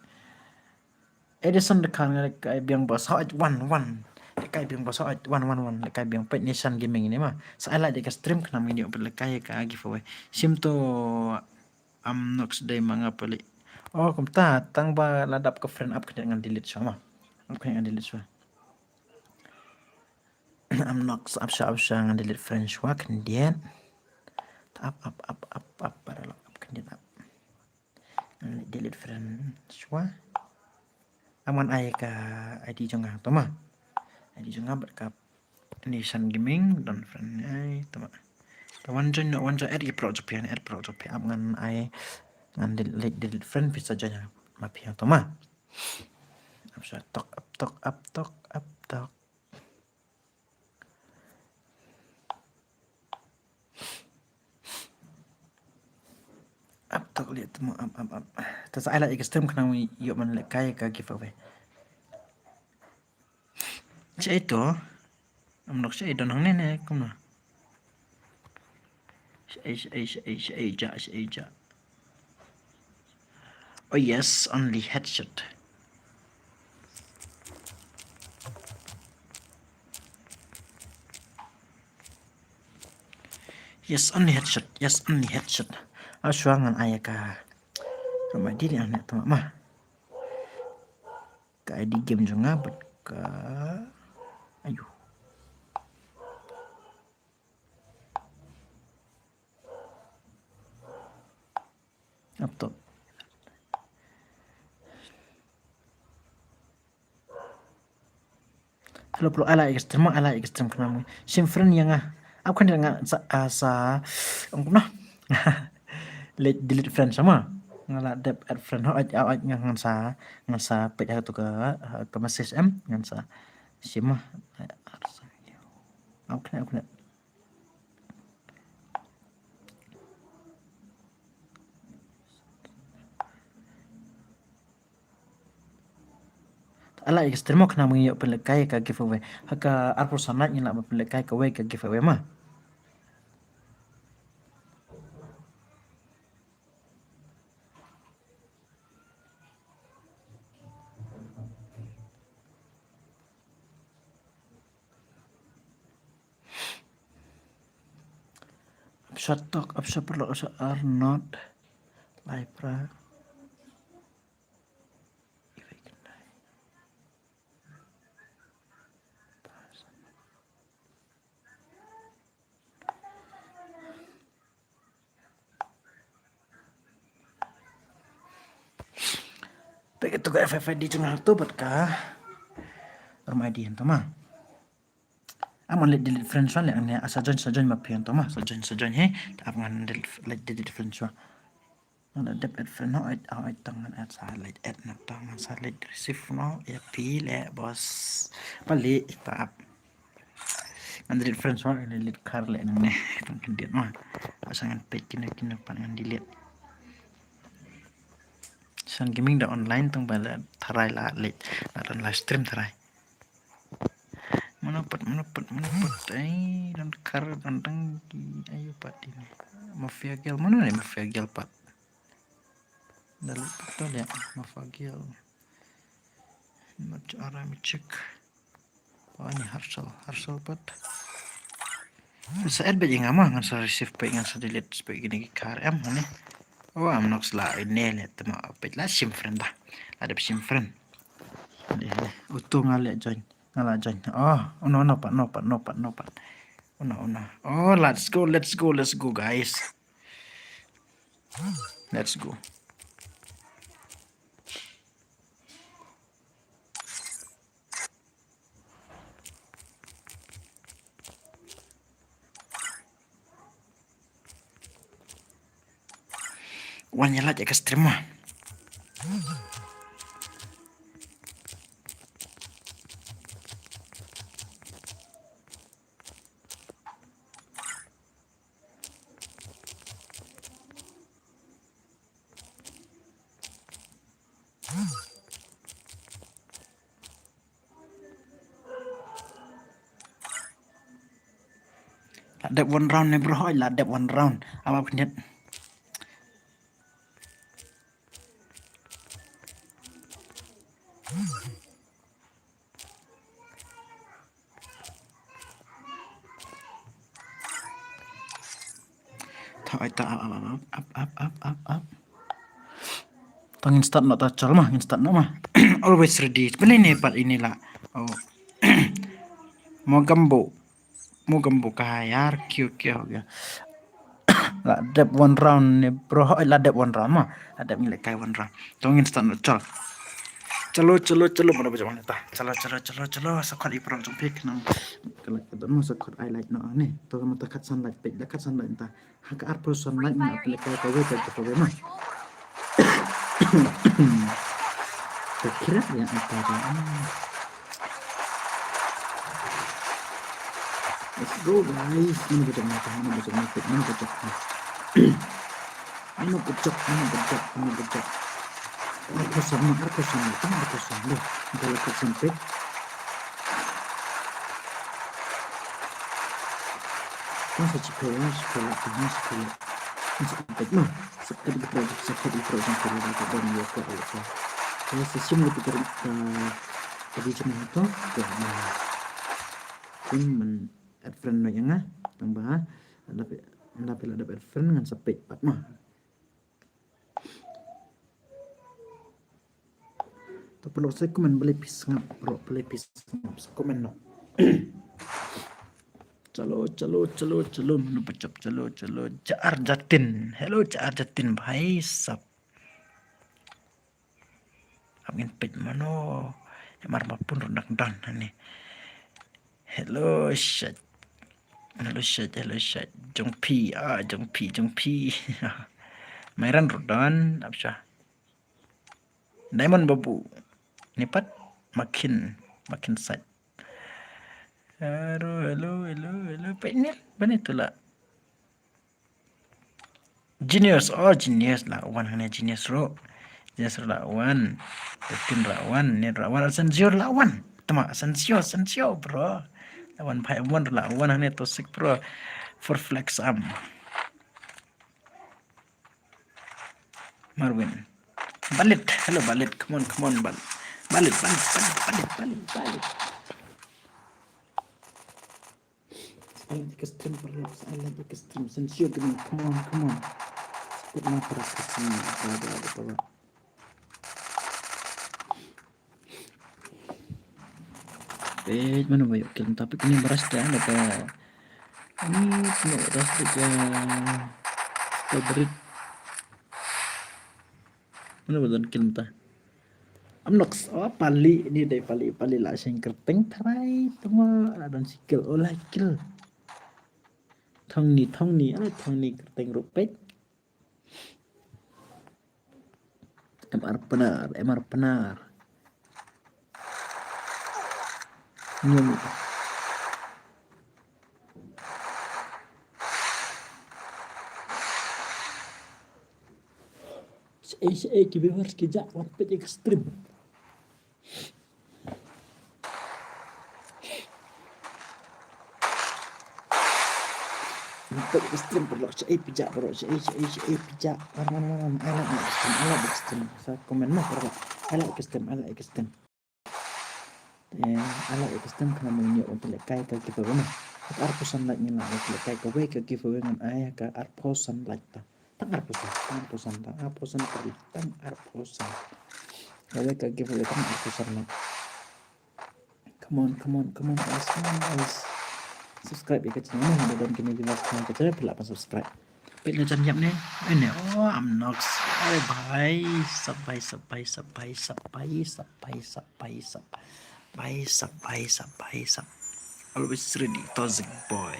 Edison de kan nga lehkai biang bos hot one one. Lehkai biang bos hot one one one. Lehkai biang page ni Shan Gaming ni ma. Sa ai like de ka stream khnang ngin ïoh peit lehkai ka giveaway. Shim to Amnox dei ma nga pali. Oh, kumta tang ba la dap ka friend up khyndiat ngan delete shuwa ma. Up khyndiat ngan delete shuwa. Amnox up shuwa, up shuwa ngan delete friend shuwa khyndiat. Up, up, up, up, up, para lok up khyndiat up. Ngan delete friend shuwa. Am ngan ai ka I D jong nga to ma. I D jong nga bad ka ni Shan Gaming don friend ai to ma. To wan join, no wan join, add i pro jong phi, add pro jong phi. Am ngan ai, ngan delete, delete friend phi sa join ma phi to ma. Up shuwa tok, up tok, up tok, up tok. Up tok liat mo, up, up, up. Ta sa ai like ka stream khnang ïoh ban lehkai ka giveaway. Shaei to? Amnox shaei, don hangne ne kumno? Shaei, shaei, shaei, shaei ja, shaei ja. Oh yes, only headshot. Yes, only headshot. Yes, only headshot. Aw shuwa ngan ai ka. Ka ma dili ang ne tama ma. Ka I D game jong nga bad ka. Ayu. Up top. Hello, bro, ala extreme, ala extreme kena mu. Shim friend ïa nga. Ap kan nga sa, ah, sa, ong kumno? Delete, delete friend sama. Nga la dep add friend. Ho, ah, ah, nga ngan sa, ngan sa peit ha tu ka, ah, ka message em, ngan sa. Shim ma. Ap kan, ap kan. Ala ïa ka stream mo khnang ba ngin ïoh pynlehkai ka giveaway. Ha ka arphew san ngi lah ban pynlehkai kawei ka giveaway ma. Ap sha tok, ap sha paralok, ap sha Arnold. Lai pra. Iwei khyndai. Peit ka tu ka F F I D jong nga tu bad ka Arm I D hangto ma. Ap ngan leit delete friend shuwa leh ngan ïa sa join, sa join ma phi hangto ma. Sa join, sa join he. Ap ngan delete, leit delete friend shuwa. Ngan dep add friend noh, add, add, add, tang ngan add sa leit add noh, tang ngan sa leit receive noh ïa phi leh boss. Pali ita ap. Ngan delete friend shuwa, ngan delete kar leh nangne. Tang khyndiat noh. Asa ngan peit kino kino pat ngan delete. Shan Gaming da online tang ba la tharai la leit. La don live stream tharai. Mano pat, mano pat, mano pat. Ai, don kar, don tang ki, ayo pat ini. Mafia Girl, mano ne Mafia Girl pat? Da leit pat to dia, Mafia Girl. Mach ara mi check. Oh, ini Harshal, Harshal pat. Sa add bad ïa nga ma, ngan sa receive bad ngan sa delete bad kine ki kar em, ne. Oh, Amnox la, ini leh, tama, bad la shim friend da. La dep shim friend. Utu nga leh join. Nga la join. Oh, oh no, no pat, no pat, no pat, no pat. Oh no, oh no. Oh, let's go, let's go, let's go, guys. Let's go. Wan ïa like ïa ka stream mo. La dep one round ne bro, hooid la dep one round. Ap ap khyndiat. Tang ai ta ap ap ap ap ap ap ap. Tang ngin start noh ta, chal ma, ngin start noh ma. Always ready. Pynlei ne pat ini la. Oh. Mogambo. Mogambo ka yar kyo kyo ya. La dep one round ne bro, eh, la dep one round ma. La dep ngi leh kai one round. To ngin start noh, chal. Chalo, chalo, chalo, mano ba jong ta. Chalo, chalo, chalo, chalo. Sa khot i pro jong phi khnang. Ka like ka don mo, sa khot ai like noh ne. To ka mata khatsan like peit, la khatsan like ta. Ha ka arphew san like na phi leh kai kawei ka giveaway ma. Ka khriat ïa ata ba. Let's go guys. Mano ba jop, mano ba jop, mano ba jop, mano ba jop. Mano ba jop, mano ba jop, mano ba jop. Arphew san, arphew san, tang arphew san. Dah, dah la khatsan peit. Tang sa shiphew, shiphew la, tang shiphew la. Sa peit ma, sa peit i pro, sa peit i pro jong phi la ka don ïa ka ïa ka. Ka sa shim ïa ka, ka di jong nga to, ka, ah, kim man add friend noh ïa nga, tang ba, lada phi, lada phi la dep add friend ngan sa peit pat ma. To paralok sa comment balei phi sngap, paralok balei phi sngap, sa comment noh. Chalo, chalo, chalo, chalo, mano ba jop, chalo, chalo, Jar Jatin. Hello, Jar Jatin, bhai sab. Ap ngin peit mano. Em ar ma pun ruh nak don hangne. Hello, Shad. Hello, Shad, hello, Shad. Jong phi, ah, jong phi, jong phi. Myran ruh don, ap sha. Diamond Babu. Ni pat, makin, makin sat. Hello, hello, hello, hello. Peit ni, ba ni tu la. Genius, oh Genius la wan hangne, Genius ruh. Genius ruh la wan. Justin ruh la wan, ni ruh la wan, Asensio ruh la wan. Tama Asensio, Asensio bro. La wan, Phai Mon ruh la wan hangne, Tosik bro. For flex am. Marwin. Balit, hello Balit, come on, come on, Bal-, Balit, Balit, Balit. Sa ai like ïa ka stream, paralok, sa ai like ïa ka stream. Sensio Gaming, come on, come on. Support ma para ka stream, ba, ba, ba, ba, ba. Peit mano ba ïoh kill mynta, peit kane ba rush da, da ka. Ani kane rush da ka. Ka berit. Mano ba don kill mynta? Amnox, oh, Pali, ni dei Pali, Pali la sheng kyrteng tharai, tama, la don shi kill, oh, lai kill. Thongni, Thongni, ah, Thongni kyrteng ruh peit. M R Pnar, M R Pnar. Nyum. Shaei, shaei ki viewers ki jah wan peit ïa ka stream. Wan peit ïa ka stream paralok, shaei phi jah paralok, shaei, shaei, shaei phi jah. Wan, wan, wan, wan. Ai like ïa ka stream, ai like ïa ka stream. Sa comment mo paralok. Ai like ïa ka stream, ai like ïa ka stream. Eh, ai like ïa ka stream khnang ba ngin ïoh ban pynlehkai ka giveaway mo. Ka arphew san like ngin lah ban pynlehkai kawei ka giveaway ngan ai ka arphew san like ta. Tang arphew san, tang arphew san, tang arphew san, tang arphew san. Kawei ka giveaway tang arphew san like. Come on, come on, come on, guys, come on, guys. Subscribe ïa ka channel, lada don kine viewers kane ka channel, phi lah ban subscribe. Peit na jan ïap ne, eh ne, oh, Amnox. Ayo bhai sab, bhai sab, bhai sab, bhai sab, bhai sab, bhai sab, bhai sab. Bhai sab, bhai sab, bhai sab. Always ready, Toxic Boy.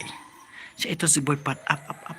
Shaei Toxic Boy pat, ap, ap, ap.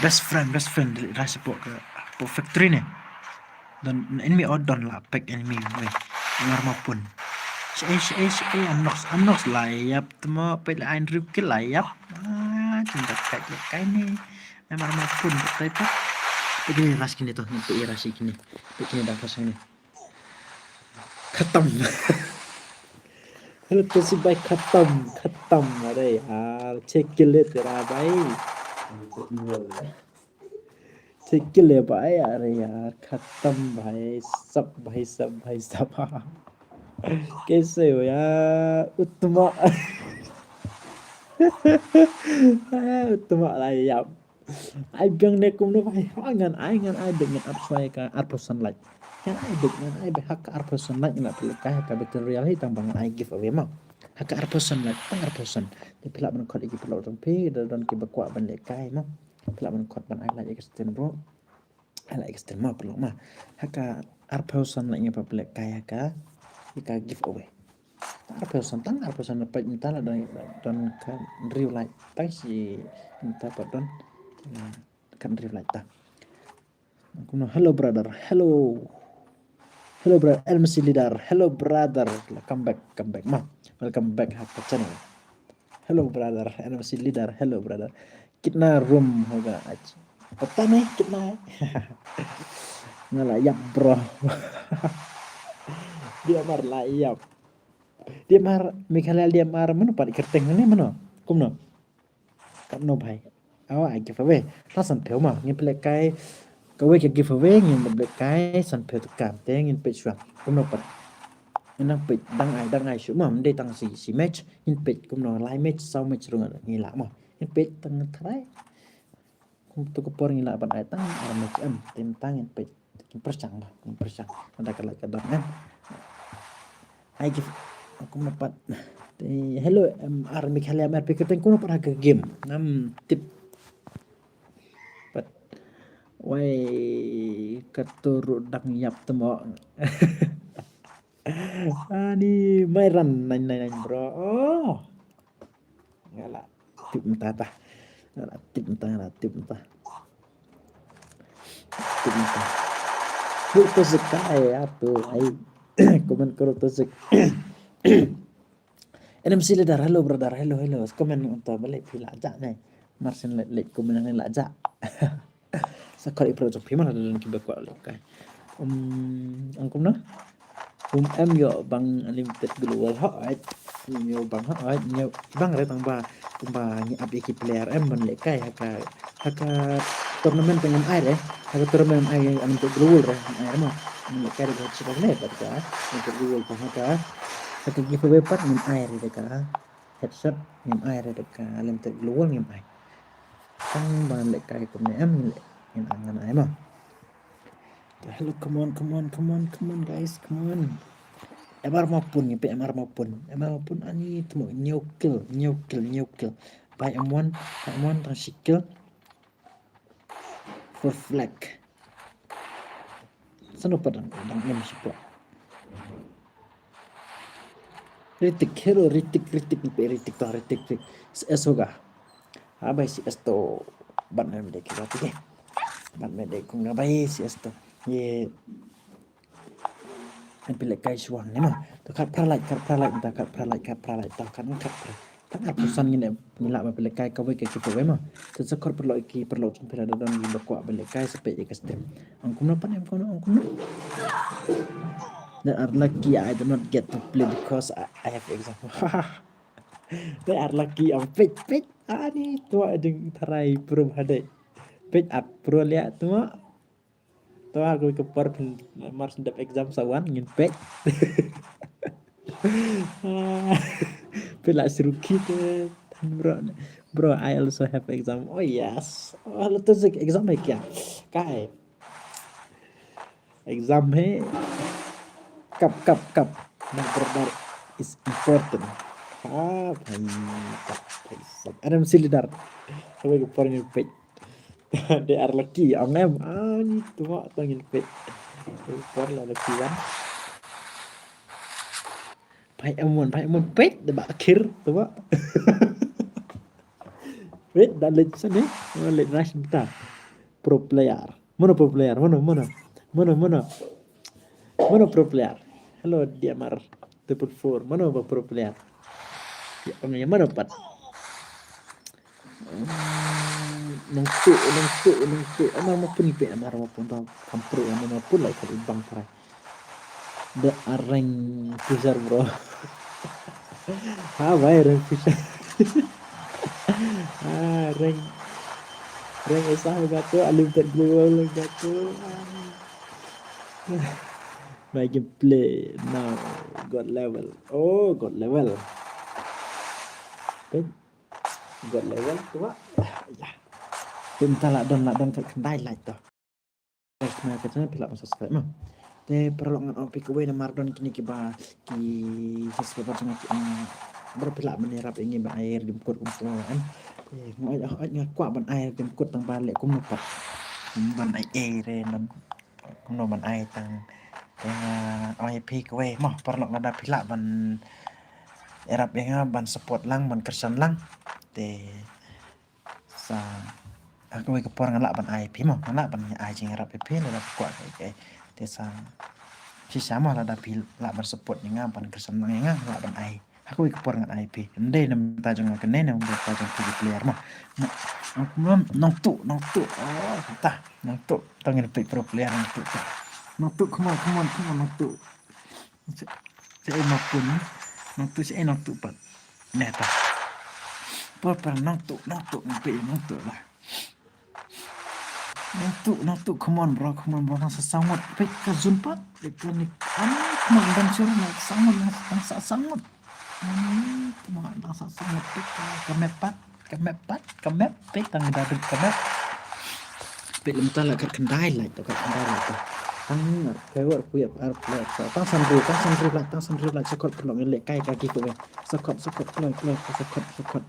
Best friend, best friend, dei rai support ka, support factory ne. Don enemy or don la pack enemy, wei. Lar ma pun. Shi, shi, shi, Amnox, Amnox la yap, tmo, peit la ain rip ke la yap. Ah, cinta kai, kai ne. Lar ma pun, betai pa. Peit ni ras kini to, ni peit ras kini. Peit kini dah pasang ni. खत्म। Hello, Toxic भाई, खत्म, खत्म। अरे यार, छह किल है तेरा भाई। छह किल है भाई, अरे यार, खत्म भाई, सब भाई, सब भाई, सब। कैसे हो यार, उत्तमा? उत्तमा ला ïap. Ai biang ne kumno bha, ai ngan ai, ngan ai beit ngan ap shuwa ïa ka arphew san like. Ngan ai beit, ngan ai beit ha ka arphew san like ngan ap lehkai ha ka battle royale hi tang ba ngan ai giveaway mo. Ha ka arphew san like, tang arphew san. Te phi lah ban khot ïa ki paralok jong phi, da don kiba kwah ban lehkai mo. Phi lah ban khot ban ai like ïa ka stream bro. Ai like ïa ka stream mo paralok mo. Ha ka arphew san like ngin pynlehkai ha ka, ïa ka giveaway. Tang arphew san, tang arphew san na peit mynta la don, don khathynriew like. Tang shi mynta pat don, ah, khathynriew like ta. Kumno, hello brother, hello. Hello brother, N M C leader, hello brother. Welcome back, come back ma. Welcome back ha ka channel. Hello brother, N M C leader, hello brother. कितना रूम होगा आज? पता नहीं कितना है। Nga la ïap bro. D M R la ïap. D M R, Meghalaya D M R, mano pat kyrteng ne mano? Kumno? Katno bhai. Awa ai giveaway. Tang sanphew ma, ngin pynlehkai. Kawei ka giveaway ngin pynlehkai sanphew tyngka, te ngin peit shuwa. Kumno pat. Ngin nang peit dang ai, dang ai shuh ma, ym dei tang shi, shi match, ngin peit kumno lai match, saw match ruh ngi lah ma. Ngin peit tang tharai. Kum tu ka por ngi lah ban ai tang ar match em, te tang ngin peit. Ngin pyrshang ba, ngin pyrshang. Lada ka lah ka dang em. Ai gift. Kumno pat. Te, hello, em, ar Meghalaya, em, ar phi kyrteng kumno pat ha ka game. Ngam tip. Pat. Wai, katu ruh dang ïap tmo. Ani, mai ran nine nine nine bro. Oh. Nga la tip mynta ta. Nga la tip mynta, nga la tip mynta. Tip mynta. Buk tu sekai atu ai. Comment kuru tu sek. N M C leader, hello brother, hello, hello. Comment mynta balei phi la jah ne. Marsen leit, leit comment ne la jah. Sa khot ïa paralok jong phi ma lada don kiba kwah lehkai. Um, ong kumno? Um, em ïoh bang Unlimited Global hooid. Ym ïoh bang hooid, ym ïoh bang re tang ba, tang ba ngi ap ïa ki player em ban lehkai ha ka, ha ka tournament te ngim ai re. Ha ka tournament ngim ai Unlimited Global re, ngim ai re mo. Ngim lehkai re ha ka headshot ne, bad ka Unlimited Global pat ha ka, ha ka giveaway pat ngim ai re ka headshot, ngim ai re ka Unlimited Global ngim ai. Tang ban lehkai kumne em, ngin leh, ngin ang ngan ai ma. Hello, come on, come on, come on, come on, guys, come on. M R Mapun, ngi peit M R Mapun. M R Mapun ani tmo, hynñiew kill, hynñiew kill, hynñiew kill. Bai M one, bai M one tang shi kill. Four flag. Sano pat dang, dang em shi pla. Ritik, hero, Ritik, Ritik, Ritik, Ritik, to, Ritik, Ritik. S S hoga. Ha bai C S to. Ban me de ki ba ti de. Ban me de kung ga bai C S to. Ye. Em phi lehkai shuwa ne ma. To khat phra like, khat phra like, ta khat phra like, khat phra like, ta khat khat phra. Tang arphew san ngin em, ngi lah ban pynlehkai kawei ka giveaway ma. Te sa khot paralok ki paralok jong phi lada don kiba kwah ban lehkai sa peit ïa ka stream. Ong kumno pat em kumno, ong kumno. That are lucky I do not get to play because I, I have exam. That are lucky, ong peit, peit. Ani twa jingtharai pro hadai. Peit at pro liat twa. To ha kawei ka por phin mar shu dep exam sa wan ngin peit. Phi la shu rookie te. Bro, bro, I also have exam. Oh yes. Oh, lo to sik exam hai kya? Kai. Exam hai. Kap, kap, kap. My brother is important. Ha, bhai, kap, bhai, sab. N M C leader. Kawei ka por ngin peit. They are lucky, ong em. Ani twa to ngin peit. Por la lucky wan. Bai M one, bai M one peit, da ba akhir, twa. Wait, da leit sani. Mano leit rush mynta? Pro player. Mano pro player? Mano, mano? Mano, mano? Mano pro player? Hello, D M R triple four. Mano ba pro player? Ya, ong ïa mano pat? Nongtuh, nongtuh, nongtuh. Amar mapun ipe, amar mapun tau. Kampre, amar mapun lai kali bang parai. The areng pusher, bro. Ha, bhai, areng pusher. Ha, areng. Areng usah gato, unlimited global gato. My gameplay now got level. Oh, got level. Peit. Got level tu, ah. Ya. Pynta la don, la don ka khyndai like tu. Thanks, ma ka channel phi lah ban subscribe ma. Te paralok ngan ong phi kawei namar don kine kiba ki subscriber jong nga ki, ah, baroh phi lah ban ïarap ïa ngi ban ai ïa ka jingkut kumta em. Te nga ong, ong nga kwah ban ai ïa ka jingkut tang ba leh kumno pat. Ban ai ïa re nam. Kumno ban ai tang. Te nga ong ïa phi kawei ma paralok lada phi lah ban ïarap ïa nga ban support lang ban kyrshan lang. Te sa ha kawei ka por nga lah ban ai phi mo, nga lah ban ai jingïarap ïa phi lada phi kwah ka ei ka ei. Te sa shisha mo lada phi lah ban support ïa nga ban kyrshan lang ïa nga, nga lah ban ai. Ha kawei ka por ngan ai phi. Ym dei na bynta jong nga kane, na bynta jong phi ki player mo. Nongtuh, nongtuh. Oh, ta nongtuh. Tang ngin peit pro player nongtuh. Nongtuh, come on, come on, come on, nongtuh. Sa, sa ei mapun. Nongtuh, sa ei nongtuh pat. Neh ta. Por par nongtuh, nongtuh, nongtuh, nongtuh lah. Nongtuh, nongtuh, come on bro, come on bro, nang sa sangot. Peit ka zone pat. Peit ka ni. Ani, come on, dan sur, nang sa sangot, nang sa, nang sa sangot. Ani, come on, nang sa sangot. Peit ka, ka map pat. Ka map pat, ka map, peit tang da dut ka map. Peit lem ta la kat khyndai like, ta kat khyndai like ta. Tang ar phew ar phew ar phew, tang san hynriew, tang san hynriew like, tang san hynriew like, sa khot paralok ngin leh kai ka giveaway. Sa khot, sa khot, kloi, kloi, sa khot, sa khot.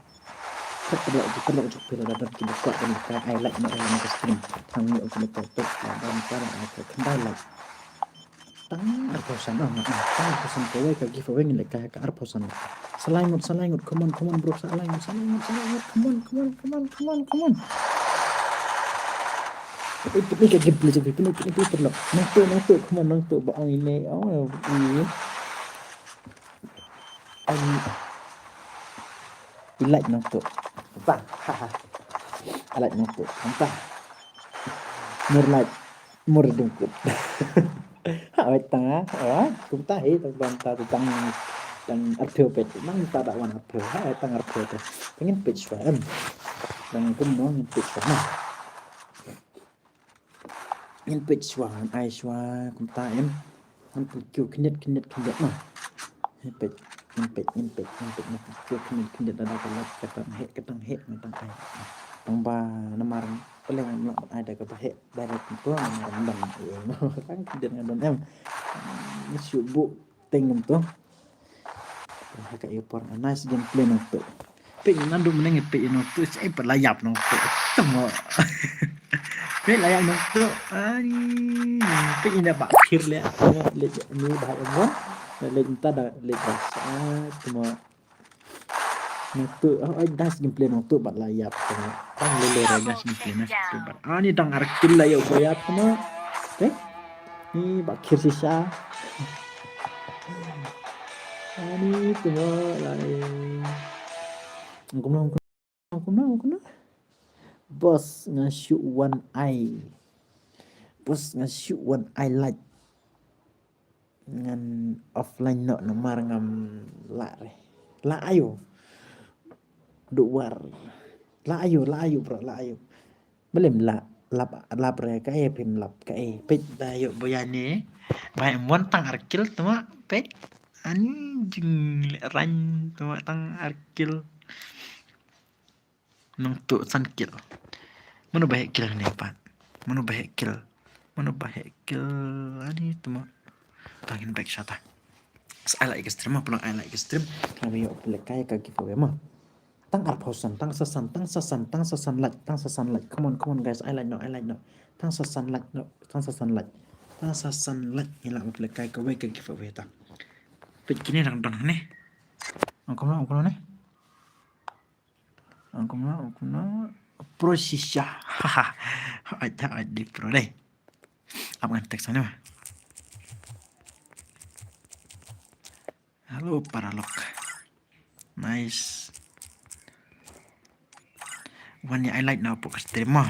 Khot paralok, paralok jong phi lada don ki ba kwah ban leh kai, ai like noh ïa ka stream. Tang ngi ong ki leh kai, peit la don ta la kat khyndai like. Tang arphew san, ah, ah, tang arphew san kawei ka giveaway ngin leh kai ka arphew san. Sa lai ngut, sa lai ngut, come on, come on, bro, sa lai ngut, sa lai ngut, sa lai ngut, come on, come on, come on, come on, come on. Peit, peit ka gameplay jong phi, peit, peit, peit, peit, nongtuh, nongtuh, come on, nongtuh, ba ong ine, oh, ine. Ong, i like nongtuh. Tang, ha, ha. I like nongtuh, tang. Mur like. Mur dum kut. Ha, wei tang ah, oh, kumta hi, tang ban ta, tang, tang arphew peit, nang ta da wan arphew, ha, wei tang arphew te. Tang ngin peit shuwa em. Tang kumno ngin peit shuwa na. Ngin peit shuwa, ngin ai shuwa, kumta em. Ngin peit kiew khyndiat, khyndiat, khyndiat na. Ngin peit, ngin peit, ngin peit, ngin peit, ngin peit kiew khyndiat, khyndiat, da da ka lak, ka tang heh, ka tang heh, ka tang ai. Tang ba namar pele ngam lah ban ai da kaba heh. Direct kumto namar ban ïa tang ki dien nga don em. Ngi shu buh teng kumto. Ha ka ïa por nga nice gameplay nongtuh. Peit ngi naduh mynne ngi peit ïa nongtuh, sa ei pat la ïap nongtuh. Tamo. Peit la ïap nongtuh. Ai. Peit ïa ba khir leh. Tamo leh ni ba ïa mon. Leh mynta da leh ba. Ai tamo. Nongtuh, oh, ai, nice gameplay nongtuh bad la ïap tamo. Tang lele ra nice gameplay, nice gameplay bad. Ani tang ar kill la ïoh ba ïap tamo. Te. Ni ba khir shisha. Ani tamo la. Kumno, kumno, kumno, kumno. Boss nga shu wan ai. Boss nga shu wan ai like. Ngan offline noh namar ngam lah re. Lah ayo. Duwar. Lah ayo, lah ayo bro, lah ayo. Balei lap, lap, lap re kaei, phim lap kaei. Peit da ïoh ba ïa ne. Ba em wan tang ar kill tamo peit. Ani jingleh rang tamo tang ar kill. Nongtuh san kill. Mano ba heh kill ne pat? Mano ba heh kill? Mano ba heh kill? Ani tamo. Tang ngin back shot ah. Sa ai like ka stream ma, paralok ai like ka stream. Tang ba ïoh pynleh kai ka giveaway ma. Tang arphew san, tang sa san, tang sa san, tang sa san like, tang sa san like. Come on, come on guys, ai like noh, ai like noh. Tang sa san like noh, tang sa san like. Tang sa san like ngi lah ban pynleh kai kawei ka giveaway ta. Peit kine dang don hangne. Ong kumno, ong kumno ne? Ong kumno, ong kumno. Pro shisha. Haha. Ai, ai, di pro dei. Ap ngan text sana. Hello, Paralok. Nice. Wan ïa highlight na pok stream mo.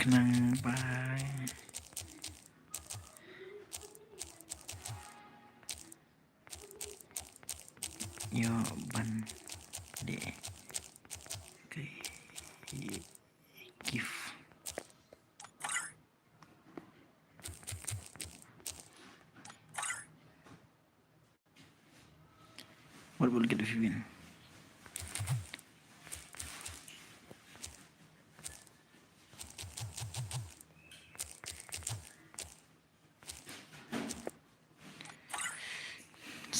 Khnang ba ïoh ban dei ka gift. What will get if you win?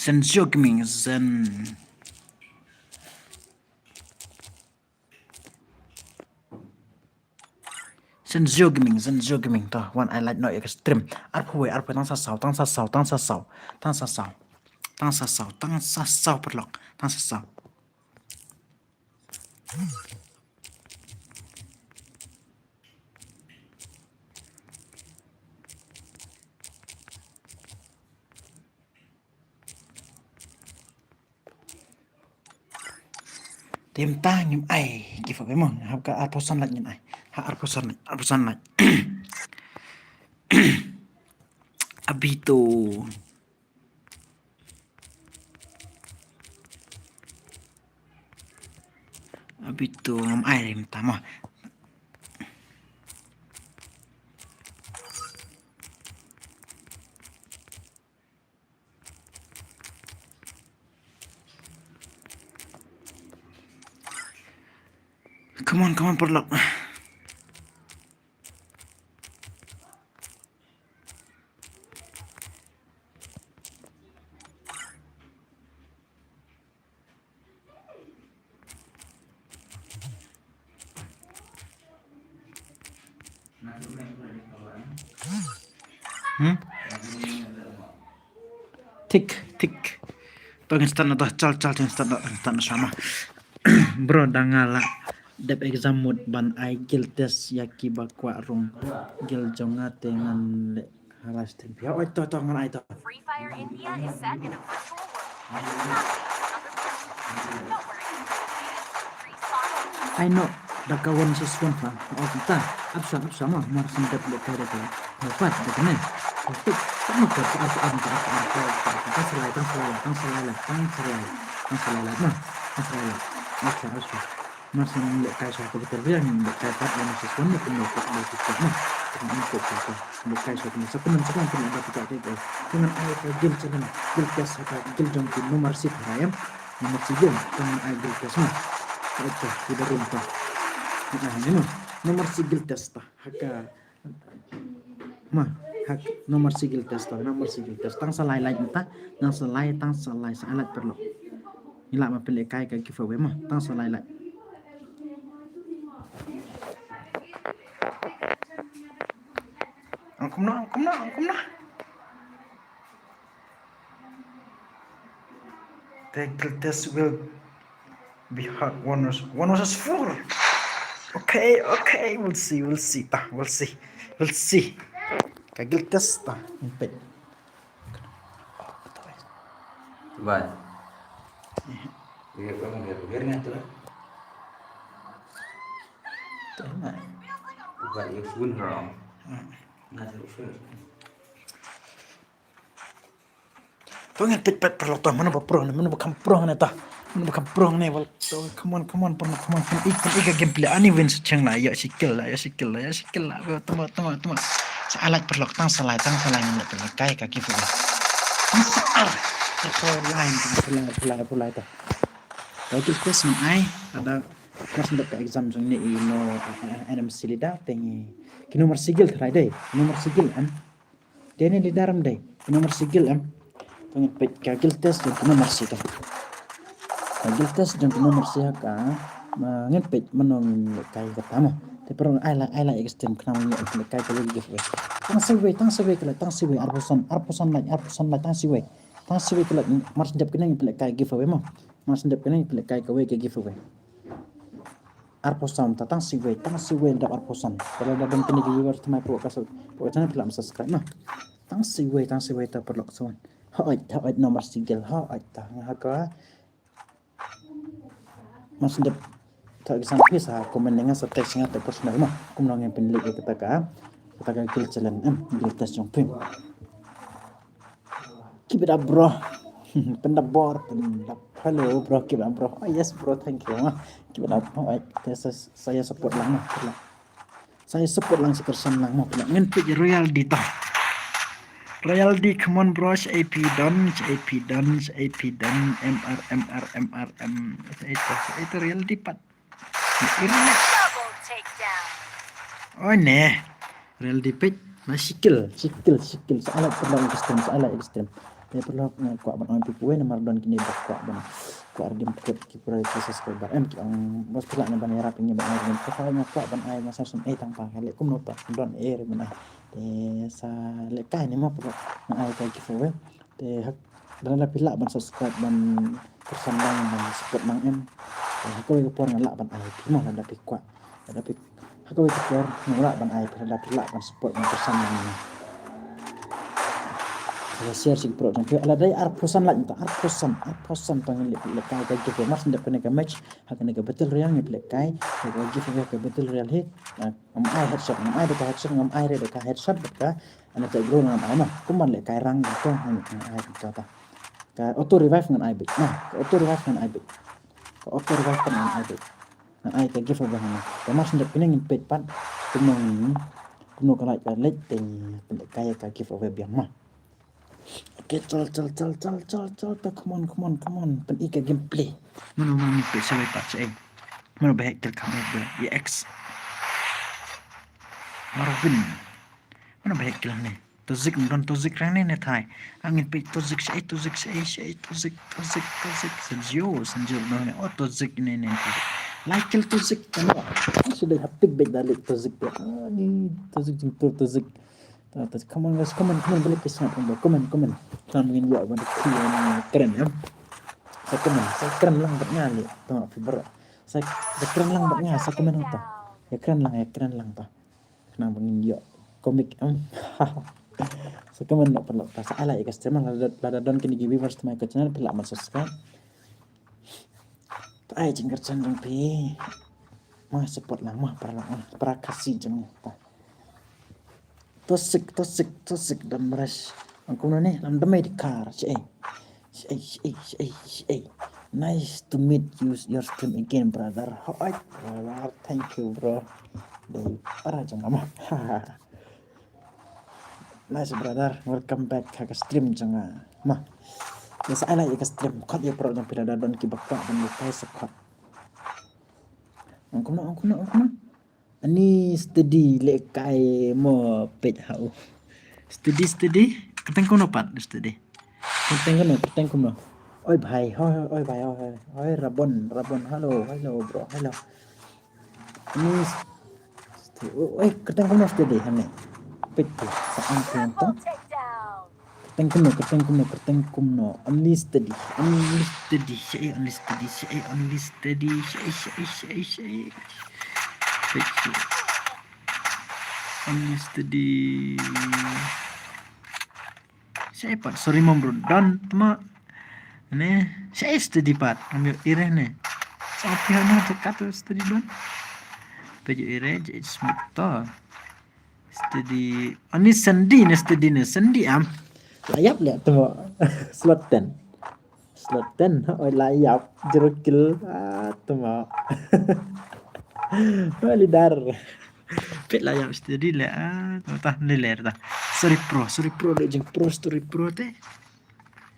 Sensio Gaming, Zen. Sensio Gaming, Sensio Gaming, to, wan ai like noh ïa ka stream. Arphew wei, arphew, tang sa saw, tang sa saw, tang sa saw, tang sa saw, tang sa saw, tang sa saw, paralok, tang sa saw. Te mynta ngim ai giveaway mo, ha ka arphew san like ngin ai. Ha arphew san like, arphew san like. Abito. Abito ngam ai mynta mo. Come on, come on, paralok. Hmm? Tik, tik. To ngin start noh, to, chal, chal, ngin start noh, ngin start noh shuwa mo. Bro, da nga la dep exam mut ban ai guild test ïa kiba kwah rung guild jong nga te ngan leh ha live stream. Ïa, oi, to, to, ngan ai to. Free Fire India is set in a virtual world. Ai noh, da ka one versus one fa. Oh, ta. Ap shuwa, ap shuwa mo. Mar syn dep lehkai da ka. Mo pat da kane. Tik. Tang mo pat, ar, ar, ar, ar, ar, ar, tang sa lai, tang sa lai, tang sa lai, tang sa lai, tang sa lai, mo. Tang sa lai. Ap shuwa, ap shuwa. Mar syn lehkai shuwa ka bitar biang, lehkai pat one versus one, mo, mo, mo, mo. Lehkai shuwa, mo. Sa kumno, sa kumno, sa kumno, sa kumno, sa kumno, sa kumno, sa kumno, guild challenge, guild test, ha ka guild jong ki No Mercy Prime. No Mercy guild, tang ngan ai guild test mo. Ka ito, ki da room to. Ngan ai hangne mo. No Mercy guild test to. Ha ka, mo, ha ka No Mercy guild test to. No Mercy guild test. Tang sa lai like mynta. Tang sa lai, tang sa lai, sa ai like paralok. Ngi lah ban pynlehkai ka giveaway mo. Tang sa lai like. Ong kumno, ong kumno, ong kumno. The guild test will be hard. One versus, one versus four. Okay, okay, we'll see, we'll see, ta, we'll see, we'll see. Ka guild test ta, ngin peit. Bye. Biar, biar, biar, biar ngan tu lah. Tu lah. Buat your phone wrong. Hmm. Ngan tu first. To ngin peit pat paralok to, mano ba pro ne, mano ba kham pro ne to. Mano ba kham pro ne, wal to, come on, come on, paralok, come on, come on, ik, ik, ik, gameplay, ani win sa cheng la, ïa shi kill la, ïa shi kill la, ïa shi kill la, tama, tama, tama. Sa ai like paralok, tang sa lai, tang sa lai, ngin leh paralok, kai ka giveaway. Tang sa ar, tang sa lai, tang sa lai, tang sa lai, tang sa lai to. Ka guild test ngin ai, ada, mas nda ka exam jong ne i no, eh, N M C leader, te ngi, ki No Mercy guild tharai dei, ki No Mercy guild, em. Te ne leader em dei, ki No Mercy guild em. To ngin peit ka guild test jong ki No Mercy to. Ka guild test jong ki No Mercy ha ka. Ngin peit mano ngin lehkai kata mo. Te para ai la, ai la extreme khnang ngin lehkai ka giveaway. Tang siwei, tang siwei ka like, tang siwei, arphew san, arphew san like, arphew san like, tang siwei. Tang siwei ka like, mar sdep kane ngin lehkai giveaway mo. Mar sdep kane ngin lehkai kawei ka giveaway. Arphew san ta, tang siwei, tang siwei dap arphew san. Ka la da don kine ki viewers thymmai pyrshah ka channel phi lah ban subscribe mo. Tang siwei, tang siwei ta paralok sawan. Hooid, hooid namar single, hooid ta nga ha ka. Mar sdep ta ki san pisa comment ne nga sa text nga te personal mo. Kumno ngin pynleit ïa kata ka, kata ka guild challenge em, guild test jong phi. Keep it up bro. Pyndap bor, pyndap. Hello bro, keep it up bro. Oh yes bro, thank you. Keep it up. Sa ïa support lang mo. Sa ïa support lang, sa kyrshan lang mo. Ngin peit Royal D ta. Royal D, come on bro, shaei phi don, shaei phi don, shaei phi don, M R, M R, M R, M. Shaei to, shaei to Royal D pat. Oi ne. Royal D peit. Na shi kill, shi kill, shi kill. Sa ai la paralok extreme, sa ai la extreme. Te paralok nga kwah ban ai phi kawei namar don kine ba kwah ban, kwah redeem code ki para ki subscriber em ki ong bas phi lah ne ban ïarap ïa ngi ban ai redeem code. Nga kwah ban ai nga sa sum ei tang pa ka leh kumno ta don ei re ban ai. Te sa lehkai ne mo paralok nga ai ka giveaway. Te hak lada phi lah ban subscribe ban kyrshan lang ban support lang em. Te ha kawei ka por nga lah ban ai phi mo lada phi kwah. Lada phi ha kawei ka por nga lah ban ai phi lada phi lah ban support ban kyrshan lang. Share sha ki paralok jong phi. Lada arphew san like mynta, arphew san, arphew san tang ngin lehkai ka giveaway. Mar sdep kane ka match ha kane ka battle royale ngin lehkai ka giveaway ka battle royale hi. Ngam ai headshot, ngam ai da ka headshot, ngam ai re da ka headshot bad ka ana ta grow ngam ai mo. Kumban lehkai rank to ngam ai to ta. Ka auto revive ngan ai beit. Ka auto revive ngan ai beit. Ka auto revive pat ngan ai beit. Ngan ai ka giveaway hana. Te mar sdep kine ngin peit pat kumno, kumno ka lait ka leit te ngin lehkai ka giveaway biang mo. Okay, chal, chal, chal, chal, chal, chal, ta, come on, come on, come on. Pyni ka gameplay. Mano, mano, peit sa wei pat sa ei. Mano ba heh kill kham heh ba. Ïa X. Marvin. Mano ba heh kill ne. Toxic, don Toxic rang ne ne thai. Ngin peit Toxic sa ei, Toxic sa ei, sa ei, Toxic, Toxic, Toxic. Sanjio, Sanjio don ne. Oh, Toxic ne ne. Like kill Toxic. Kan ba. Sudah hapik beit da like Toxic. Ani Toxic jingtur Toxic. Ta, ta, come on guys, comment, comment, balik ke snap, comment, comment. Khnang ba ngin ïoh ban da kren, kren em. Sa comment, sa kren lang bad nga leh. Tang phi baroh. Sa, sa kren lang bad nga, sa comment hangta. Ïa kren lang, ïa kren lang ta. Khnang ba ngin ïoh comic em. Sa comment noh paralok ta. Sa ai la ïa ka stream lada, lada don kine ki viewers thymmai ka channel phi lah ban subscribe. Ai jingkyrchan jong phi. Ma support lang ma para lang ma para Khasi jong ta. Toxic, Toxic, Toxic dam rush. Ang kumno ne lam dam ai dikar. Shaei. Shaei, shaei, shaei, shaei. Nice to meet you your stream again brother. Hooid brother. Thank you bro. Dei para jong ma. Nice brother, welcome back ha ka stream jong nga. Ma. Ïa sa ai la ïa ka stream khot ïa paralok jong phi lada don kiba kwah ban lehkai sa khot. Ong kumno, ong kumno, ong kumno. Ani steady lehkai mo peit ha u. Steady, steady. Kyrteng kumno pat steady. Kyrteng kumno, kyrteng kumno. Oi bhai, hoi, oi bhai, hoi, hoi. Oi Rabon, Rabon, hello, hello bro, hello. Ani st-, oi, kyrteng kumno steady hangne. Peit tu, sa ang tu to. Kyrteng kumno, kyrteng kumno, kyrteng kumno. Only steady, only steady, shaei only steady, shaei only steady, shaei, shaei, shaei, shaei. Peit tu. Only steady. Shaei pat, sorry mom bro, don tma. Ne, shaei steady pat, ngam ïoh ire ne. Sa phi hana te kat steady don. Peit ire, je smith to. Steady, ani Sandy ne, steady ne, Sandy am. La ïap leh tma. Slot ten. Slot ten, oi la ïap, zero kill, ah, tma. Oi leader. Peit la ïap steady leh, ah, tma ta, leh leh ta. Sorry pro, sorry pro, leh jing pro, sorry pro te.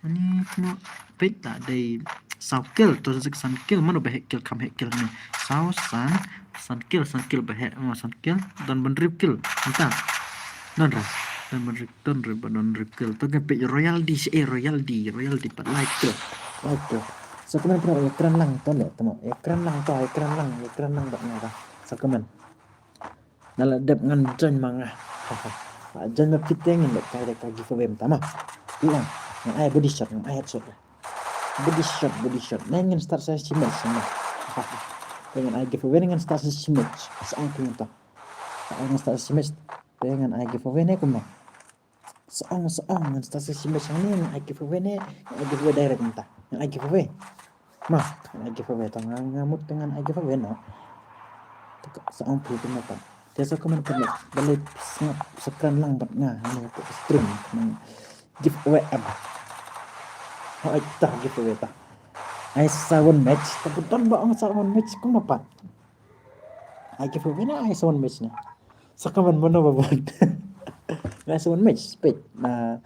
Ani kumno peit ta dei saw kill, Toxic san kill, mano ba heh kill, kham heh kill ne. Saw san, san kill, san kill ba heh, oh, san kill, don ban hynriew kill. Mynta. Don ra. Don ban hynriew, don hynriew ba don hynriew kill. To ngin peit Royal D, shaei Royal D, Royal D pat lai kill. Lai kill. Sa comment pynban ïa kren lang to le, tamo. Ïa kren lang to, ïa kren lang, ïa kren lang bad nga to. Sa comment. Nga la dep ngan join ma nga. Join ma phi te ngin leh kai da ka giveaway mynta mo. Phi ong. Ngan ai body shot, ngan ai headshot. Body shot, body shot. Ne ngan start sa shi match mo. Te ngan ai giveaway ne ngan start sa shi match. Sa ong phi mynta. Ngan start sa shi match. Te ngan ai giveaway ne kumno. Sa ong, sa ong, ngan start sa shi match hangne, ngan ai giveaway ne, ngan ai giveaway direct mynta. Ngan ai giveaway. Ma, ngan ai giveaway, tang nga, nga mut ngan ai giveaway no. Sa ong phi mynta. Te sa comment pynban. Balei sngap sa kren lang bad nga, hangne hapoh stream, ngan giveaway em. Hooid ta giveaway ta. Ai sa one match, ta don ba ong sa one match, kumno pat. Ai giveaway ne ai sa one match ne. Sa comment mano ba bun. Ai sa one match, peit. Na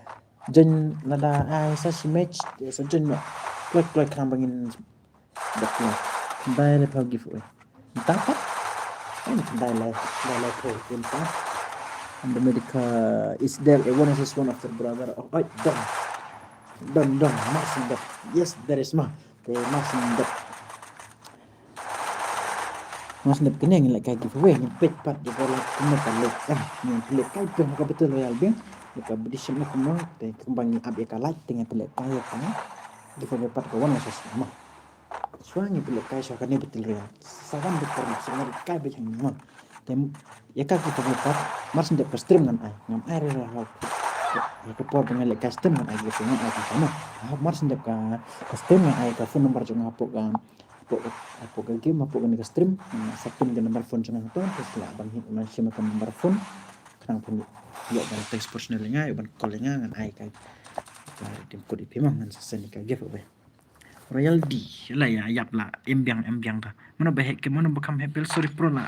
join lada ai sa shi match, sa join mo. Kloi kloi khnang ba ngin dep kloi. Dai le pau giveaway. Entah pat. Kan dai le, dai le pau giveaway. And the Medica is there, a one versus one of the brother. Oh, ai, done. Done, done. Marsien dep. Yes, there is ma. Te marsien dep. Marsien dep kane ngi leh kai giveaway, ngin peit pat ïa ka light kumno ka light. Ah, ngin peit kai peit ha ka battle royale biang. Ïa ka body shot na kumno, te kumba ngi ap ïa ka light, te ngin peit kai ïa ka giveaway pat ka one versus one mo. Shuwa ngi peit kai shuwa kane battle royale. Sa wan battle royale, sa wan kai beit hangne mo. Te ïa ka giveaway pat, marsien dep ka stream ngan ai. Ngam ai re re ha. Ïa ka por ba ngan leh kai stream ngan ai giveaway ngan ai ka mo. Ha marsien dep ka, ka stream ngan ai ka phone number jong nga hapoh ka Hapoh ka, hapoh ka game, hapoh kane ka stream, sa pin ka number phone jong nga to, te sa lah ban hit ban shim ka number phone. Khnang phin ïoh ban text personal ïa nga, ïoh ban call ïa nga, ngan ai ka, ka redeem code ïa phi mo, ngan sa send ïa ka giveaway. Royal D, la ïa, ïap la, im biang, im biang ka. Mano ba heh kill, mano ba kham heh kill, sorry pro la.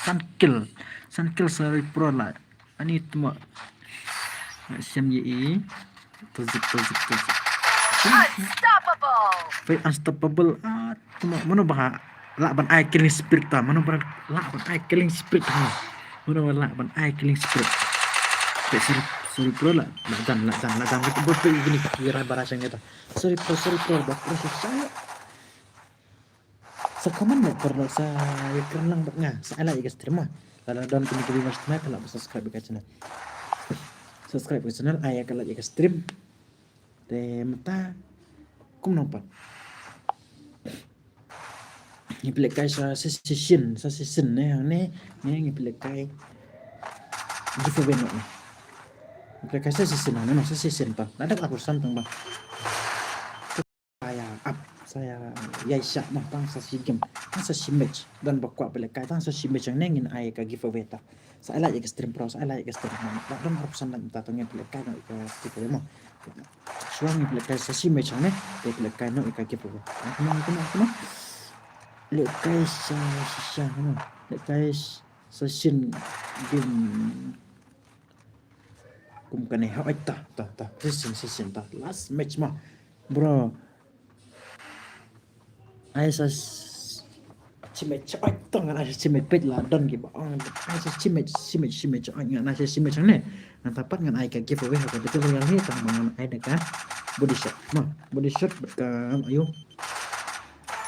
San kill, san kill, sorry pro la. Ani tmo. Sem ye i. Tozik, tozik, tozik. Unstoppable. Wait, unstoppable. Ah, tmo. Mano ba lah ban ai killing spree ta. Mano ba lah ban ai killing spree ta. Mano ba lah ban ai killing spree. Wait, sorry, sorry pro la. Lah dan, lah dan, lah dan. Wait, wait, wait, ini kira bara sang ta. Sorry pro, sorry pro. Ba pro sang. Sa comment ne paralok sa ïa kren lang bad nga, sa ai like ïa ka stream ma. Lada don kine ki viewers thymmai phi lah subscribe ïa ka channel. Subscribe ïa ka channel, ai ïa ka like ïa ka stream. Te mynta kumno pat. Ngi pynleh kai sa session, sa session ne hangne, ne ngi pynleh kai giveaway noh ne. Ngi pynleh kai sa session hangne, sa session pa. Lada ka pyrsan tang ba. Sa ïa ap, sa ïa ïai shah noh tang sa shi game, tang sa shi match. Don ba kwah pynleh kai tang sa shi match hangne ngin ai ka giveaway ta. Sa ai like ïa ka stream pro, sa ai like ïa ka stream. Ba don arphew san like mynta to ngin pynleh kai noh ïa ka giveaway mo. Shuwa ngin pynleh kai sa shi match hangne, te pynleh kai noh ïa ka giveaway. Kumno, kumno, kumno. Leh kai sa shisha kumno. Leh kai sa shin game. Kum kane ha, ai ta, ta, ta, session, session ta, last match ma. Bro. Ai sa s-, shi match, ai ta ngan ai sa shi match peit la don ki ba ong, ai sa shi match, shi match, shi match, ai ngan ai sa shi match ne. Ngan ta pat ngan ai ka giveaway ha ka battle royale ne, tang ba ngan ai da ka body shot. Ma, body shot bad ka, ayo.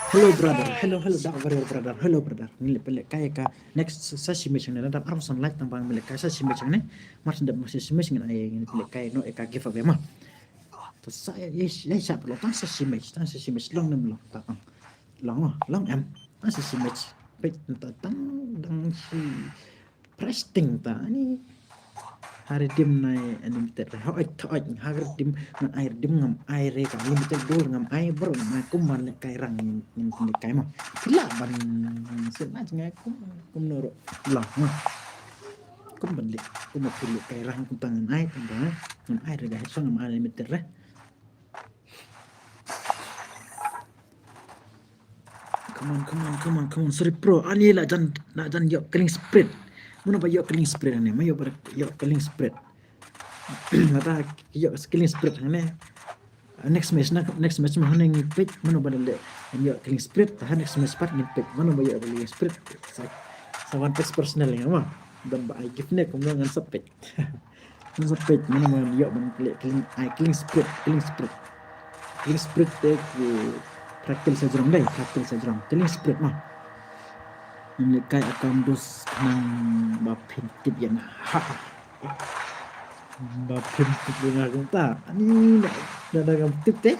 Hello brother, hello, hello, Dark Warrior brother, hello brother. Ngi leh pynleh kai ka next sa shi match ne, lada arphew san like tang ba ngi leh kai sa shi match ne. Mar shen dep mar shi match ngan ai, ngi leh kai noh ïa ka giveaway ma. To sa ïa, ïa, ïa shah paralok tang sa shi match, tang sa shi match long ne em long ta, long, long, long em. Tang sa shi match. Peit ta tang dang shi Press ting ta ani. Ha redeem na unlimited re. Ha oi, ha oi, ha redeem ngan ai redeem ngam ai re ka unlimited gold ngam ai bro, ngam ai kum ban leh kai rang ngin, ngin leh kai ma. Phi lah ban sngewthuh nga kum, kumno ruh. Lah ma. Kum ban leh, kum ban leh kai rang kum tang ngan ai, kum tang ngan ai re ka headshot ngam ai unlimited re. Come on, come on, come on, come on. Sorry pro. Ani la jan, la jan ïoh killing spree. Mano ba ïoh killing spree ne? Ma ïoh ba ïoh killing spree. Mata ïoh killing spree ne. Next match na, next match ma hangne ngin peit mano ba leh ïoh killing spree. Ta next match pat ngin peit mano ba ïoh killing spree. Sa, sa wan text personal ne ma. Don ba ai gift ne kumno ngan sa peit. Ngan sa peit mano ba ïoh ban leh killing, ai killing spree, killing spree. Killing spree te ki Practical sa jrong dei, practical sa jrong. Killing sprint ma. Ngam leh kai account dos khnang ba phin tip ïa nga. Ha. Ba phin tip ïa nga kumta. Ani na na ngam tip te.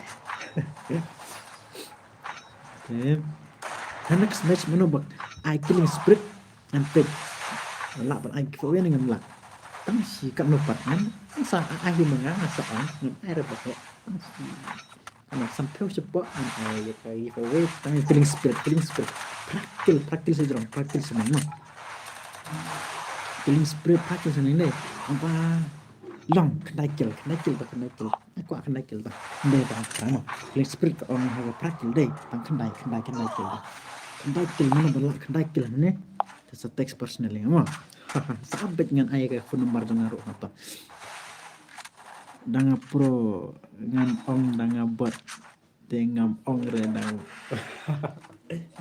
Okay. Ha next match mano ba ai killing sprint. Ngan peit. Lah ban ai giveaway ne ngam lah. Tang shi katno pat ngan. Ngan sa ai hi ma nga ngan sa ong ngan ai re ba he. Tang shi. Ngan sa phew shapoh ngan ai ïa ka giveaway. Tang killing sprint, killing sprint. Practical, practical sa jrong, practical sa jrong. Killing sprint, practical sa jrong dei. Tang ba long khyndai kill, khyndai kill ba khyndai kill. Ai kwah khyndai kill ba. Dei ba khyndai mo. Killing sprint ka ong ha ka practical dei. Tang khyndai, khyndai, khyndai kill ba. Khyndai kill mano ba lah khyndai kill ne. Te sa text personally mo. Sa beit ngan ai ka phone number jong nga ruh hato. Da nga pro ngan ong da nga bot. Te ngam ong re da nga.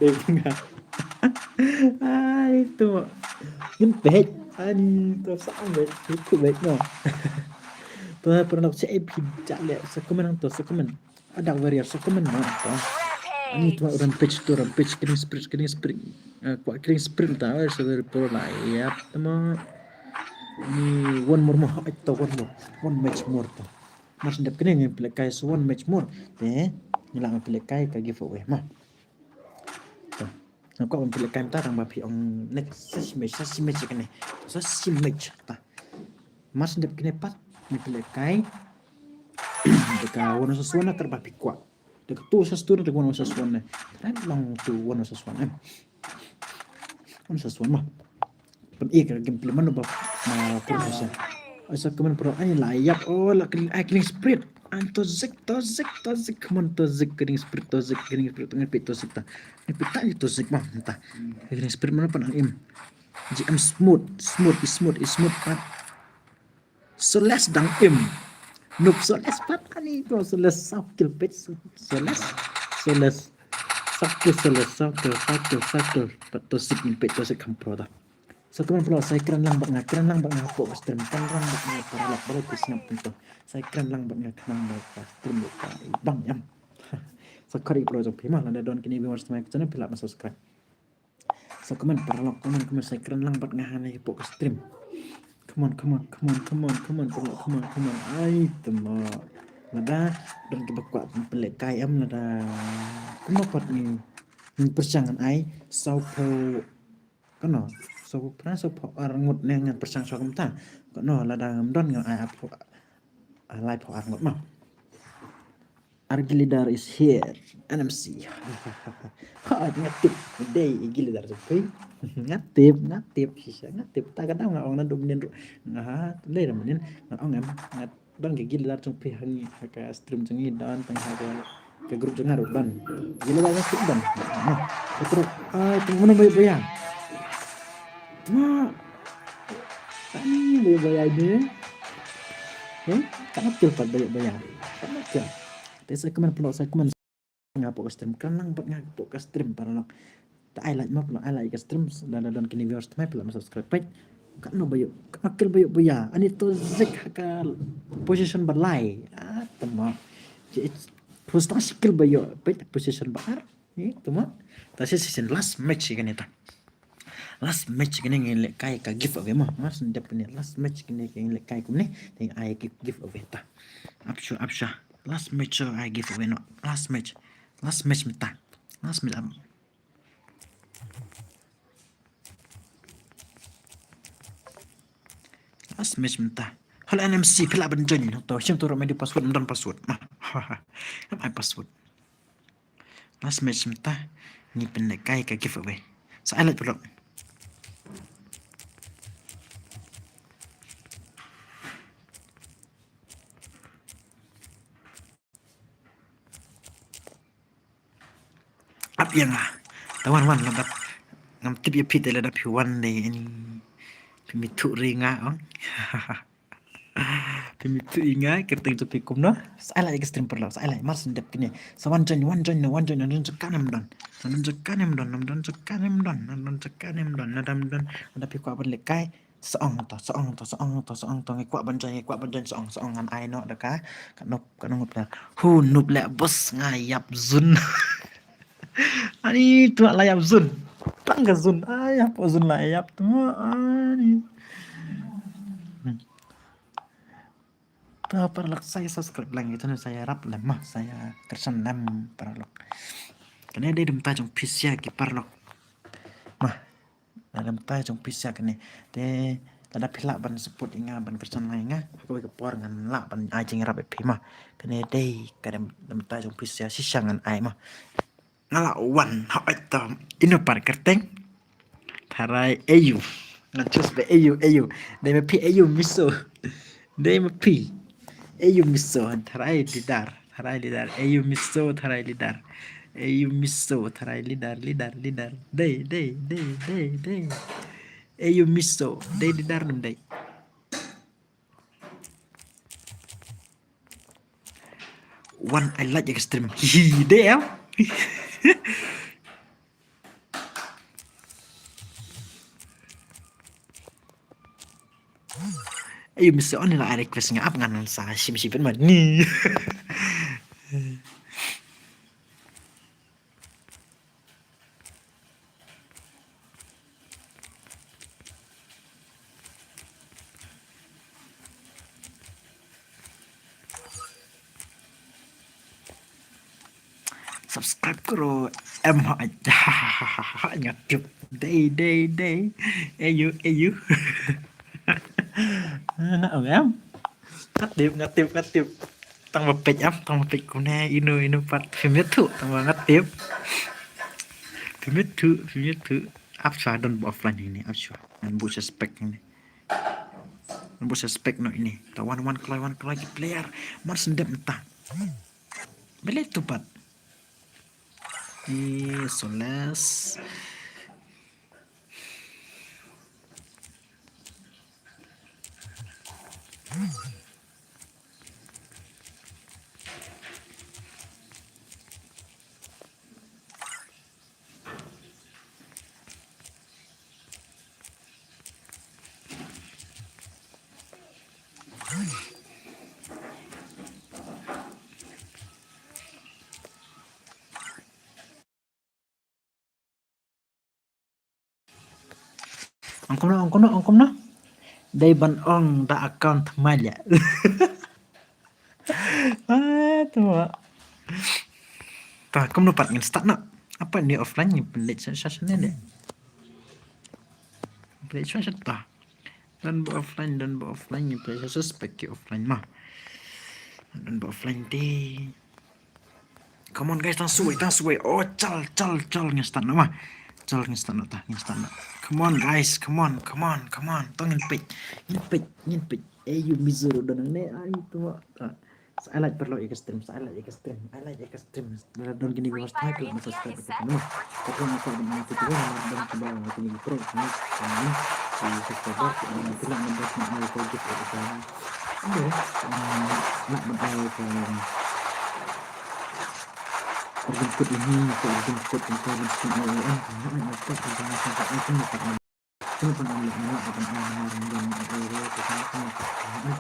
Dei nga. Ai to. Ngin peit. Ani to sa beit. Itu beit no. To pernah sa epi jale sa comment to sa comment. Ada warrior sa comment ma to. Ani to rampage to rampage killing sprint killing sprint. Eh, kwah killing sprint ta sa very pro la ya. Tama. Ni one more mo. Ai to one more. One match more to. Mar shu dep kane ngin pynlehkai sa one match more. Te ngi lah ban pynlehkai ka giveaway ma. To. Nga kwah ban pynlehkai mynta tang ba phi ong next sa shi match, sa shi match kane. Sa shi match ta. Mar shu dep kane pat ngin pynlehkai. Te ka one versus one na kat ba phi kwah. Te ka two versus two na te one versus one ne. Te long two one versus one em. One versus one ma. Pyn-i ka gameplay mano ba ma pro sa. Asa kaman pro ai la ïap oh la killing ai killing sprint. An to zik to zik to zik kaman to zik killing sprint to zik killing sprint ngan peit to zik ta. Ngan peit ta to zik ma ta. Killing sprint mano pan ang im. G M smooth smooth is smooth is smooth pat. Soles dang im. Nup Soles pat ani to Soles sap kill peit Soles. Soles. Sap kill Soles sap kill sap kill sap kill. Pat to zik ngan peit to zik kam pro ta. Sa kaman pula sa kren lang bad nga kren lang bad nga hapoh ka stream kren lang bad nga para lok bad ki snap pun to. Sa kren lang bad nga kren lang bad ka stream bad ka bang yam. Sa khari pula jong phi ma lada don kine viewers tmai ka channel phi lah ban subscribe. Sa kaman para lok kaman kaman sa kren lang bad nga ha ne hapoh ka stream. Come on, come on, come on, come on, come on, come on, come on. Ai tama. Lada don ki ba kwah pynlehkai em lada. Kumno pat ni. Ni pyrshang ai. Saw phew Kano, so pran so pho ar ngut ne ngan pyrshang so kumta. Kano lada ngam don ngan ai ap lai pho ar ngut ma. Argi leader is here. N M C. Ha, nga tip. Dei igi leader tu phi. Nga tip, nga tip shisha, nga tip. Ta ka dang nga ong na dum nin ru. Nga ha, lei ram nin. Nga ong em, nga Don ka gillar jong phi ha ngi ha ka stream jong ngi don tang ha ka group jong nga ruh don. Gillar jong phi don. Betul. Ai tang mano bai bai ya. Ma. Tani bai bai ya ni. Heh, tak nak kil pat bai bai ya. Tak nak kil. Te sa kemen pula sa kemen. Nga pok ka stream kan lang bad nga pok ka stream para lok. Ta ai like ma pula ai like ka stream la la don kini viewers tmai pula ma subscribe page. Ka no bayu ka kil bayu buya ani to zik ha ka position ba lai. Ah tama. Post ta sikil bayu page position ba ar. Ni tama. Ta si season last match kini ta. Last match kini ngi lehkai ka giveaway mo. Mas ndep kini last match kini ngi lehkai kumne. Teng ai giveaway ta. Apsha apsha. Last match ai giveaway no. Last match. Last match mynta. Last match am. Last match mynta. Hol N M C phi lah ban join to shim to ro medi password mynta password. Am ai password. Last match mynta. Ngi pynlehkai ka giveaway. Sa ai like pulok. Ap ïa nga. Ta wan wan lada ngam tip ïa phi te lada phi wan dei ani. Phi mithuh ri nga ong. Phi mithuh ri nga kyrteng jong phi kumno. Sa ai like ka stream paralok sa ai like mar syn dep kine. Sa wan join wan join wan join wan join jong kanem don. Wan join jong kanem don wan join jong kanem don wan join jong kanem don nadam don. Lada phi kwah ban lehkai. Sa ong to sa ong to sa ong to sa ong to ngi kwah ban join ngi kwah ban join sa ong sa ong ngan ai noh da ka. Ka nop ka nop la. Hu nop leh bos nga ïap zun. Ani tu la ïap zun. Tang ka zun. Ai, ïap zun la ïap tu. Ani. Hmm. To paralok sa ïa subscribe lang ïa channel sa ïarap lem ma, sa ïa kyrshan lem paralok. Kane dei da bynta jong phi sha ki paralok. Ma, da bynta jong phi sha kane. Te lada phi lah ban support ïa nga, ban kyrshan lang ïa nga, ha kawei ka por ngan lah ban ai jingïarap ïa phi ma. Kane dei ka da bynta jong phi sha, shisha ngan ai ma. Nga la wan, hooid tam. Ino pat kyrteng? Tharai Ayu. Ngan choose ba Ayu, Ayu. Dei ma phi Ayu Miso. Dei ma phi Ayu Miso. Tharai leader. Tharai leader. Ayu Miso, tharai leader. Ayu Miso, tharai leader, leader, leader. Dei, dei, dei, dei, dei. Ayu Miso. Dei leader nam dei. Wan, I like ïa ka stream. Hi, dei em. Ayu Miso, on la ai request nga ap ngan sa shim shipin ma ni. Subscribe karo em ha. Nga tip. Dei, dei, dei. Ayu, ayu. Na em. Nga tip, nga tip, nga tip. Tang ba peit em, tang ba peit kumne, ino, ino pat. Phim ïathuh, tang ba nga tip. Phim ïathuh, phim ïathuh. Ap shuwa don ba offline ini, ap shuwa. Ngan buh suspect ini. Ngan buh suspect noh ini. Ta wan, wan kloi, wan kloi ki player. Mar sendep nta. Balei tu pat. Eh, Soles. Ong kumno, ong kumno, ong kumno? Dei ban ong da account Maya. Ah, tu ma. Ta kumno pat ngin start noh. Apa ni offline ni, pynleit sha sha ne de. Pynleit sha sha ta. Don ba offline, don ba offline, ngi pynleit sha suspect ki offline ma. Don ba offline te. Come on guys, tang suwei, tang suwei. Oh, chal, chal, chal, ngin start noh ma. Chal, ngin start noh ta, ngin start noh. Come on guys, come on, come on, come on. Tang ngin peit, ngin peit, ngin peit. Eh, Ayu Miso don ne, ai tu ma. Ta. Sa ai like paralok ïa ka stream, sa ai like ïa ka stream, ai like ïa ka stream. Lada don kine ki viewers, tang phi lah ban subscribe ïa ka channel. Ka channel ka ban ai video namar don kiba kine ki pro channel. Ki subscriber ki lah ban ai ka gift ïa ka. Lah ban ai ka. Urban code ini, ka urban code ini, ka urban skin ini. Lah ban ai ka. Kano pynlong leh nga lah ban ai namar nga don ïa ka kano kano ka. Nga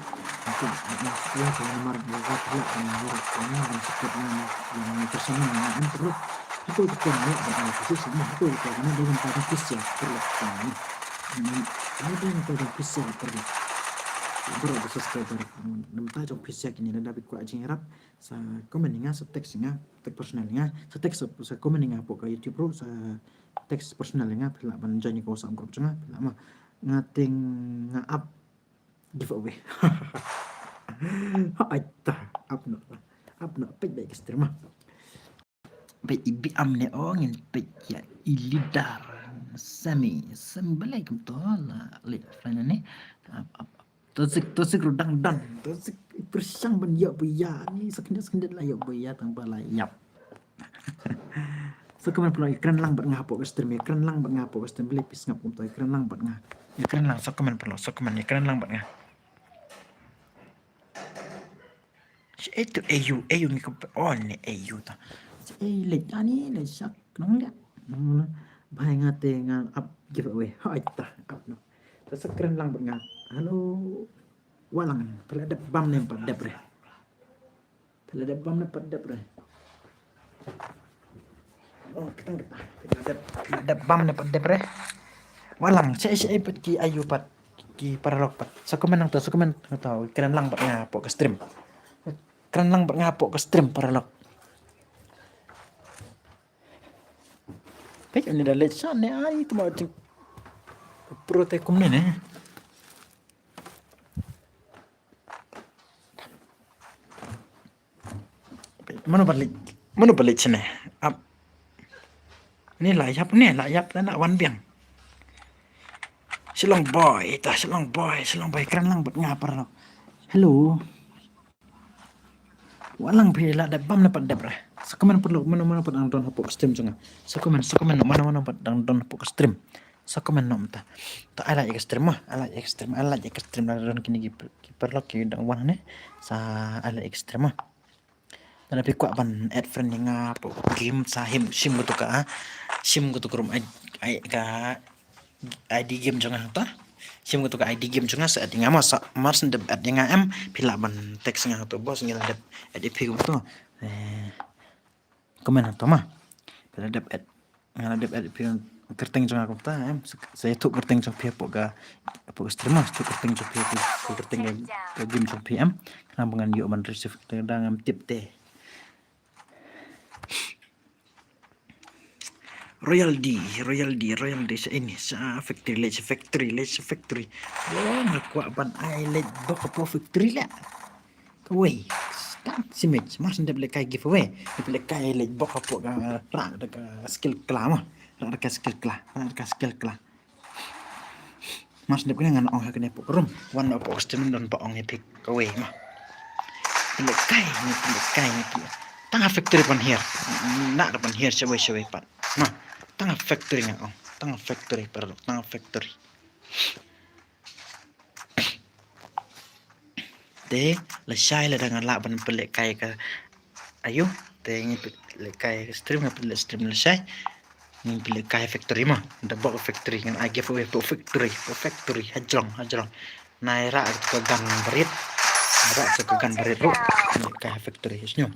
ai ïa ka namar nga lah ban ai ïa ka namar nga don support nga, nga personal nga em paralok. Hato ka pynlong leh ban ai ka shisha, hato ka pynlong leh ban ai ka shisha paralok. Nga don ka shisha paralok. Baroh ki subscriber, namar jong phi sha kine lada phi kwah jingïarap, sa comment ïa nga, sa text ïa nga, text personal ïa nga, sa text, sa, sa comment ïa nga hapoh ka YouTube ruh, sa text personal ïa nga, phi lah ban join ïa ka WhatsApp group jong nga, phi lah ma. Nga te nga ap giveaway. Ha, ai ta, ap noh, ap noh, peit beit ka stream ma. Peit i Biam ne, oh, ngin peit ïa i leader. Semi, Semi balei kumto la leit offline ne. Ap, ap, ap. To sik, to sik ruh dang don. To sik pyrshang ban ïoh buh ïa ni, sa khyndiat, sa khyndiat la ïoh buh ïa tang ba la ïap. Sa comment paralok, ïakren lang bad nga hapoh ka stream, ïakren lang bad nga hapoh ka stream, balei phi sngap kumto, ïakren lang bad nga. Ïakren lang, sa comment paralok, sa comment, ïakren lang bad nga. Shaei tu Ayu, Ayu ngi kumpa, oh ne Ayu ta. Shaei leit ani leit shak nong dia. Nong na. Bhai nga te nga ap giveaway. Hai ta ap noh. Ta sa kren lang bad nga. Hello. Wa lang. Phi la dep bam ne pat dep re. Phi la dep bam ne pat dep re. Oh, kita nggak, kita dep, kita dep bam ne pat dep re. Walang, cei cei pat ki ayu pat, ki paralok pat. Sa comment nangta, sa comment nangta, kren lang pat nga hapoh ka stream. Kren lang pat nga hapoh ka stream paralok. Peit, ani da leit sha ne, ai, tu ma ting. Pro te kumne ne. Mano ba leit, mano ba leit sha ne. Ap. Ni la ïap ne, la ïap la wan biang. Shillong boy, ta Shillong boy, Shillong boy, kren lang bad nga paralok. Hello. Walang phi la dep bam ne pat dep re. Sa comment paralok, mano mano pat dang don hapoh stream jong nga. Sa comment, sa comment, mano mano pat dang don hapoh stream. Sa comment noh mynta. Ta ai like ïa ka stream mo. Ai like ïa ka stream. Ai like ïa ka stream la don kine ki, ki paralok ki dang wan ne. Sa ai like ïa ka stream mo. Lada phi kwah ban add friend ïa nga hapoh game sa him shim kato ka, ah. Shim kato ka room ai, ai ka I D game jong nga ta. Shim kato ka I D game jong nga sa add ïa nga mo, sa mar shen dep add ïa nga em, phi lah ban text nga to boss, ngi la dep add ïa phi kumto. Eh, comment to ma. Phi la dep add. Nga la dep add phi kyrteng jong nga kumta em. Sa ïathuh kyrteng jong phi hapoh ka, hapoh ka stream, sa ïathuh kyrteng jong phi, kyrteng ka, ka game jong phi em. Khnang ba ngan ïoh ban receive, te da ngam tip te. Royal D, Royal D, Royal D, sa ini, sa factory, leit sa factory, leit sa factory. Oh, nga kwah ban ai leit bok hapoh factory la. Kawei, start si match, mar shen dep leit kai giveaway. Dep leit kai leit bok hapoh ka, rak da ka skill kla mo. Rak da ka skill kla, rak da ka skill kla. Mar shen dep kane ngan ong ha kane hapoh room. Wan hapoh stream don ba ong ïa phi kawei ma. Phi leit kai, phi leit kai, phi leit. Tang ha factory ban hiar. Nang da ban hiar shawei shawei pat. Ma, tang ha factory nga ong. Tang ha factory paralok, tang ha factory. Te lashai lada nga lah ban pynlehkai ka ayu. Te ngi pynlehkai ka stream, nga pynleh stream lashai. Ngi pynlehkai factory ma. Da bok factory ngan ai giveaway hapoh factory, hapoh factory. Hajrong, hajrong. Nai rak ka gun barit. Rak ka gun barit ruh. Pynlehkai factory. Sñiaw.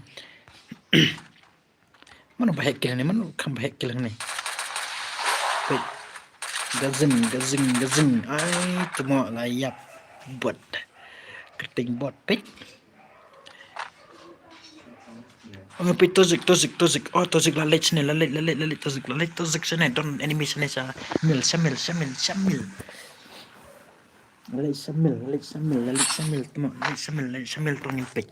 Mano ba hack kill ne, mano kham ba hack kill ne. Peit. Gazing, gazing, gazing. Ai, tuma la ïap. Bot. Kyrteng bot, peit. Oh, peit Toxic, Toxic, Toxic. Oh, Toxic la leit sene, la leit, la leit, la leit, Toxic, la leit, Toxic sene. Don enemy sene sa. Mil, Shamil, Shamil, Shamil. La leit Shamil, la leit Shamil, la leit Shamil. Tuma, la leit Shamil, la leit Shamil, tong ngin peit.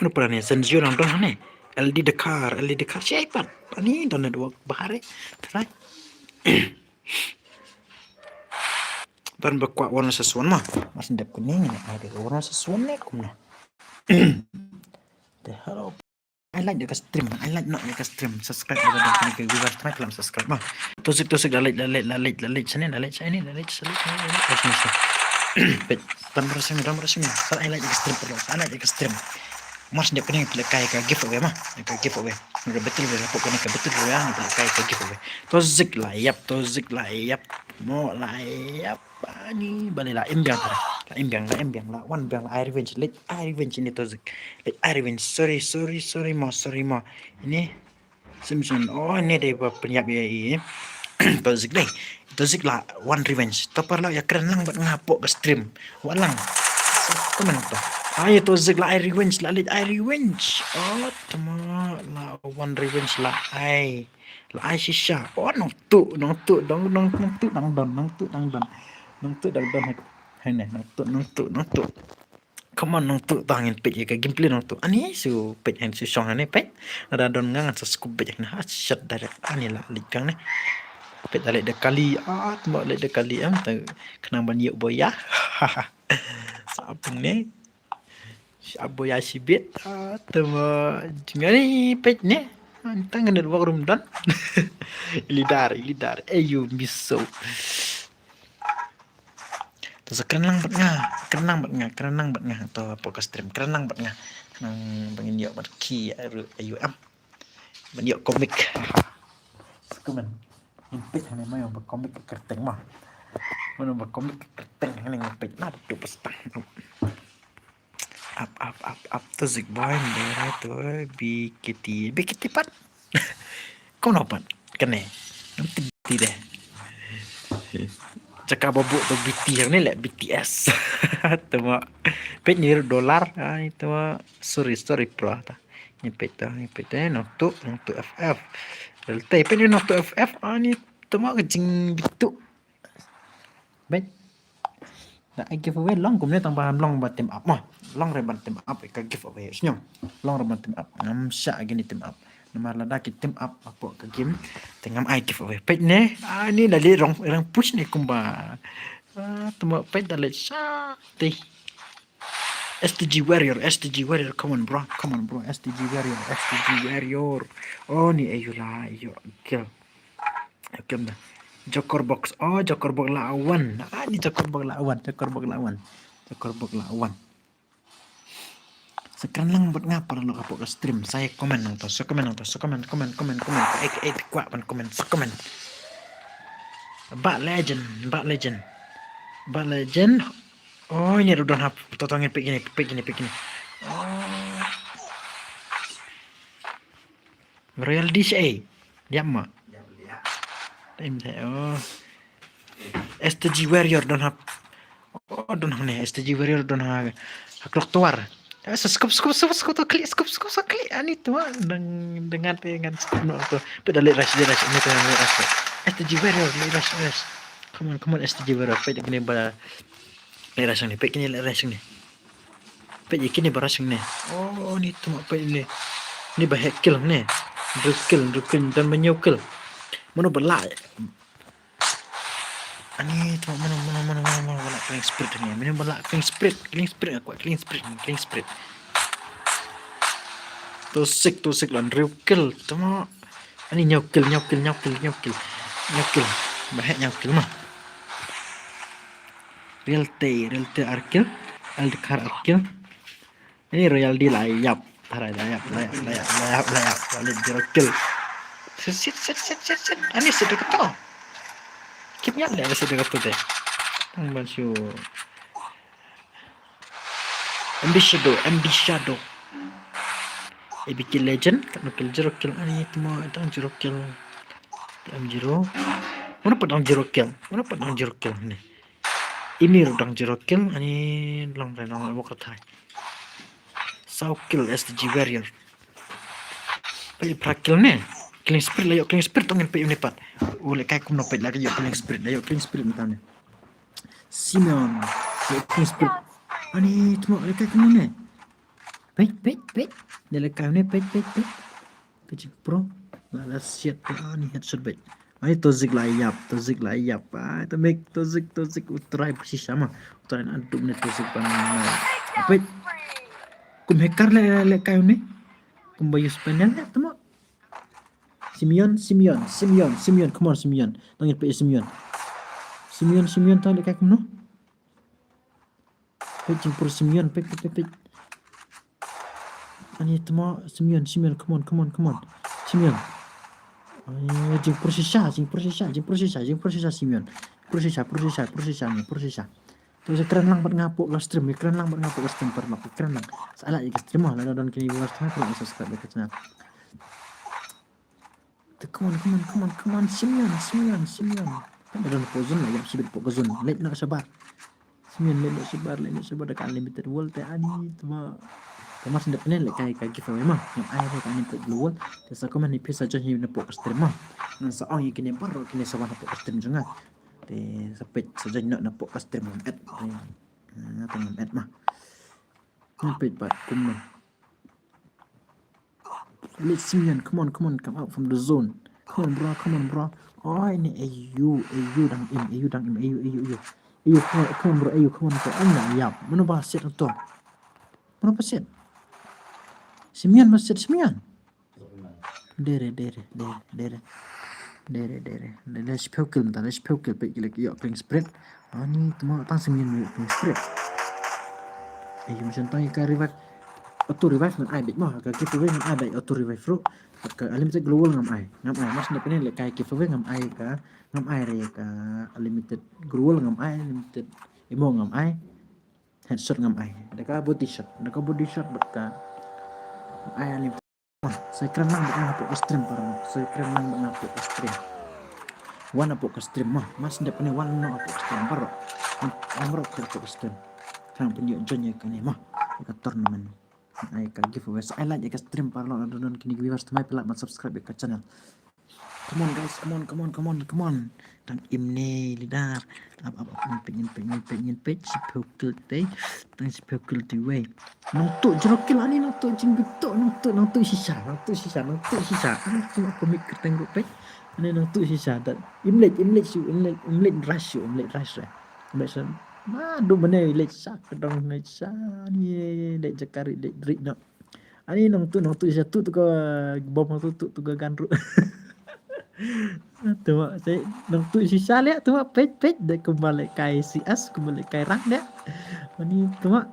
Mano para ne, Senzio lang don hane. L D Dakar, L D Dakar, siapa? Ani don network bahare. Try. Don ba kwah one versus one ma. Mar shen dep kane, ada one versus one ne kumno. The hello. I like the stream, I like not the stream. Subscribe, ada don kane ke viewers, try klam subscribe ma. Toxic, Toxic, la leit, la leit, la leit, la leit, sini, la leit, sini, la leit, sini, la leit, sini, sini. Peit, tan berasing, tan berasing. Sa I like extreme perlu, I like extreme. Mar shen dep kane pynlehkai ka giveaway ma, ka giveaway. Ka battle royale, pok kane ka battle royale, pynlehkai ka giveaway. Toxic la ïap, Toxic la ïap. Mo la ïap. Ani, balei la im biang tara. La im biang, la im biang, la wan biang, la ai revenge, leit ai revenge ini Toxic. Leit ai revenge, sorry, sorry, sorry mo, sorry mo. Ini Simpson, oh, ini dei ba pynïap ïa i. Toxic dei. Toxic la wan revenge. To paralok ïa kren lang bad nga hapoh ka stream. Wat lang. Comment to. Ai Toxic la ai revenge, la leit ai revenge. Oh, tama la wan revenge la ai. La ai shisha. Oh, nongtuh, nongtuh, dong, dong, nongtuh dang don, nongtuh dang don. Nongtuh dang don. Hai ne, nongtuh, nongtuh, nongtuh. Come on, nongtuh, tang ngin peit ïa ka gameplay nongtuh. Ani su peit, han su shong ani peit. Lada don nga ngan sa scoop peit, han ha shot direct. Ani la leit kang ne. Peit la leit da kali, ah, tma leit da kali em, ta khnang ban ïoh boya. Sa pung ne. Sa boya shibit, ah, tma jingani peit ne. Tang ngin walk room don. Ilidar, ilidar. Ayu miso. To sa kren lang bad nga, kren lang bad nga, kren lang bad nga. To hapoh ka stream, kren lang bad nga. Khnang ba ngin ïoh marquee, ayu, ayu em. Ban ïoh comic. Comment. Ngin peit hangne mo ïoh ba comic ka kyrteng mo. Mo ba comic ka kyrteng hangne ngin peit na tu pas tang. Up, up, up, up, to Zik Boy, ne, to, B K T, B K T pat. Kumno pat, kane. Ngam tip de. Jaka ba buh to B T S ne leh, B T S. To ma. Peit ni dollar, ai, to ma. Sorry, sorry, bro. Ta. Ni peit to, ni peit to, eh, nong tu, nong tu F F. Real te, peit ni nong tu F F, ah, ni to ma ka jing bitu. Beit. Da ai giveaway long kumne tang ba long ba team up mo. Long re ban team up ka giveaway sñiaw. Long re ban team up. Ngam shah kini team up. Namar lada ki team up hapoh ka game te ngam ai giveaway. Peit ne. Ah, ni la leh rong rong push ne kumba. Ah, tuma peit da leh shah te. S T G Warrior, S T G Warrior, come on bro, come on bro, S T G Warrior, S T G Warrior. Oh, ni ayu la, ayu, kill. Kill na. Joker box, oh, Joker box la wan. Ah, ni Joker box la wan, Joker box la wan. Joker box la wan. Sa kren lang bad nga para lok hapoh ka stream. Sa comment nangta, sa comment nangta, sa comment, comment, comment, comment. Ka ek, ek, kwah ban comment, sa comment. Ba legend, ba legend. Ba legend. Oh, ini ruh don hap. Totongin pik ini, pik ini, pik ini. Oh. Royal D C A. Diam ma. Time saya. Oh. S T G Warrior don hap. Oh, don hap ne. S T G Warrior don ha. Ha clock tower. Eh, so scoop, scoop, scoop, scoop, to click, scoop, scoop, so click. Ani tu ah, dang, dengan te, dengan scoop no tu. Peda late rush, late rush, ini tu late rush. S T G Warrior, late rush, late rush. Come on, come on, S T G Warrior. Peda kini ba late rush ni, peda kini late rush ni. Peit kini ba rush ne. Oh, ni tu ma peit ne. Ni ba heh kill ne. Drill kill, drill kill, don ba ñiew kill. Mano ba lah. Ani tu mano, mano, mano, mano, mano ba lah killing sprint ne. Mano ba lah killing sprint, killing sprint, aku killing sprint, killing sprint. Toxic, toxic lan drill kill. Tu ma. Ani ñiew kill, ñiew kill, ñiew kill, ñiew kill. Ñiew kill. Ba heh ñiew kill ma. Real te, real te ar kill. Aldekar ar kill. Ini Royal D la yap. Tara la yap, la yap, la yap, la yap, la yap. Wale zero kill. Sit, sit, sit, sit, sit, sit. Ani sit dekat tu. Keep yap le sit dekat tu te. Tang ban shu. M B Shadow, M B Shadow. A B K Legend, kat no kill zero kill. Ani tu ma tang zero kill. M zero. Mano pat dang zero kill? Mano pat dang zero kill ne? Ini ruh dang zero kill, ani long re long walk thai. Saw kill S T G Warrior. Peit phra kill ne. Killing sprint la ïoh killing sprint tong ngan peit une pat. U lehkai kumno peit la ïoh killing sprint, la ïoh killing sprint mynta ne. Simeon. Ïoh killing sprint. Ani tmo lehkai kumno ne. Peit, peit, peit. Lehkai ne peit, peit, peit. Ka jingpro. La, la siat, ani headshot beit. Ai, Toxic la ïap, Toxic la ïap. Ai, to mek Toxic, Toxic u try phi shisha ma. U try na dum ne Toxic ban. Peit. Kum hacker le, lehkai ne. Kum ba use panel ne, tmo. Simeon, Simeon, Simeon, Simeon, come on Simeon. Tang ïa peit Simeon. Simeon, Simeon tang lehkai kumno. Peit jingpro Simeon, peit, peit, peit, peit. Ani tmo Simeon, Simeon, come on, come on, come on. Simeon. Ai, jingpro shisha, jingpro shisha, jingpro shisha, jingpro shisha Simeon. Pro shisha, pro shisha, pro shisha, ni, pro shisha. To sa kren lang bad nga hapoh ka stream, kren lang bad nga hapoh ka stream, para lok, kren lang. Sa la ïa ka stream, lada don kine viewers, kren lang subscribe ïa ka channel. Te, come on, come on, come on, come on, Simeon, Simeon, Simeon. Kan da don hapoh zone la ïap shibit hapoh ka zone. Leit noh shabar. Simeon leit noh shabar, leit noh shabar da ka unlimited world te ani tma. Te mar shen dep ne lehkai ka giveaway ma. Ngam ai re ka unlimited global world. Te sa comment ïa phi sa join hi na hapoh ka stream ma. Ngan sa ong ïa kine baroh kine sa wan hapoh ka stream jong nga. Te sa peit sa join noh na hapoh ka stream ngam add. Te, eh, nga te ngam add ma. Ngam peit pat kumno. Let's Simeon, come on, come on, come out from the zone. Come on, bro, come on, bro. Oi, ne, ayu, ayu dang im, ayu dang im, ayu, ayu, ayu. Ayu, come on, come on, bro, ayu, come on, bro. Ayu, ïap. Mano ba set to? Mano ba set? Simeon ba set, Simeon. Dere, dere, dere, dere. Dere, dere. Dere, shiphew kill mynta, dere, shiphew kill, peit ki la ïoh killing sprint. Ani tma tang Simeon ïoh killing sprint. Ai, ym shym tang ïa ka revive. Auto revive ngan ai beit mo, ka giveaway ngan ai beit auto revive ruh. Ka unlimited global ngam ai. Ngam ai, mar shen dep ne lehkai giveaway ngam ai ka, ngam ai re ka unlimited global ngam ai, unlimited ammo ngam ai. Headshot ngam ai. Da ka body shot. Da ka body shot bad ka ai ani. Sa kren lang bad nga hapoh ka stream para. Sa kren lang bad nga hapoh ka stream. Wan hapoh ka stream mo. Mar shen dep kane wan noh hapoh ka stream para. Wan noh hapoh ka stream. Khnang pynïoh join ïa kane mo. Ka tournament. Ai ka giveaway. Sa ai like ïa ka stream para lok, don kine ki viewers thymmai phi lah ban subscribe ïa ka channel. Come on guys, come on, come on, come on, come on. Tang im ne leader. Ap ap ap, ngin peit, ngin peit, ngin peit, ngin peit. Shiphew kill te. Tang shiphew kill te wei. Nangtuh jrok kill ani, nangtuh jingbituk, nangtuh, nangtuh shisha, nangtuh shisha, nangtuh shisha. Ani tu aku mik kyrteng ruh peit. Ani nangtuh shisha. Dat im leit, im leit shu, im leit, im leit rush shu, im leit rush re. Im leit shu. Ma du mane leit sha ka dong, leit sha ni, leit jakari, leit ri no. Ani nangtuh, nangtuh shisha, tuh tu ka bom, nangtuh, tuh tu ka gun ruh. Tu ma, nangtuh shisha leh, tu ma peit, peit, dei kumba lehkai C S, kumba lehkai rank dei. Ani tu ma.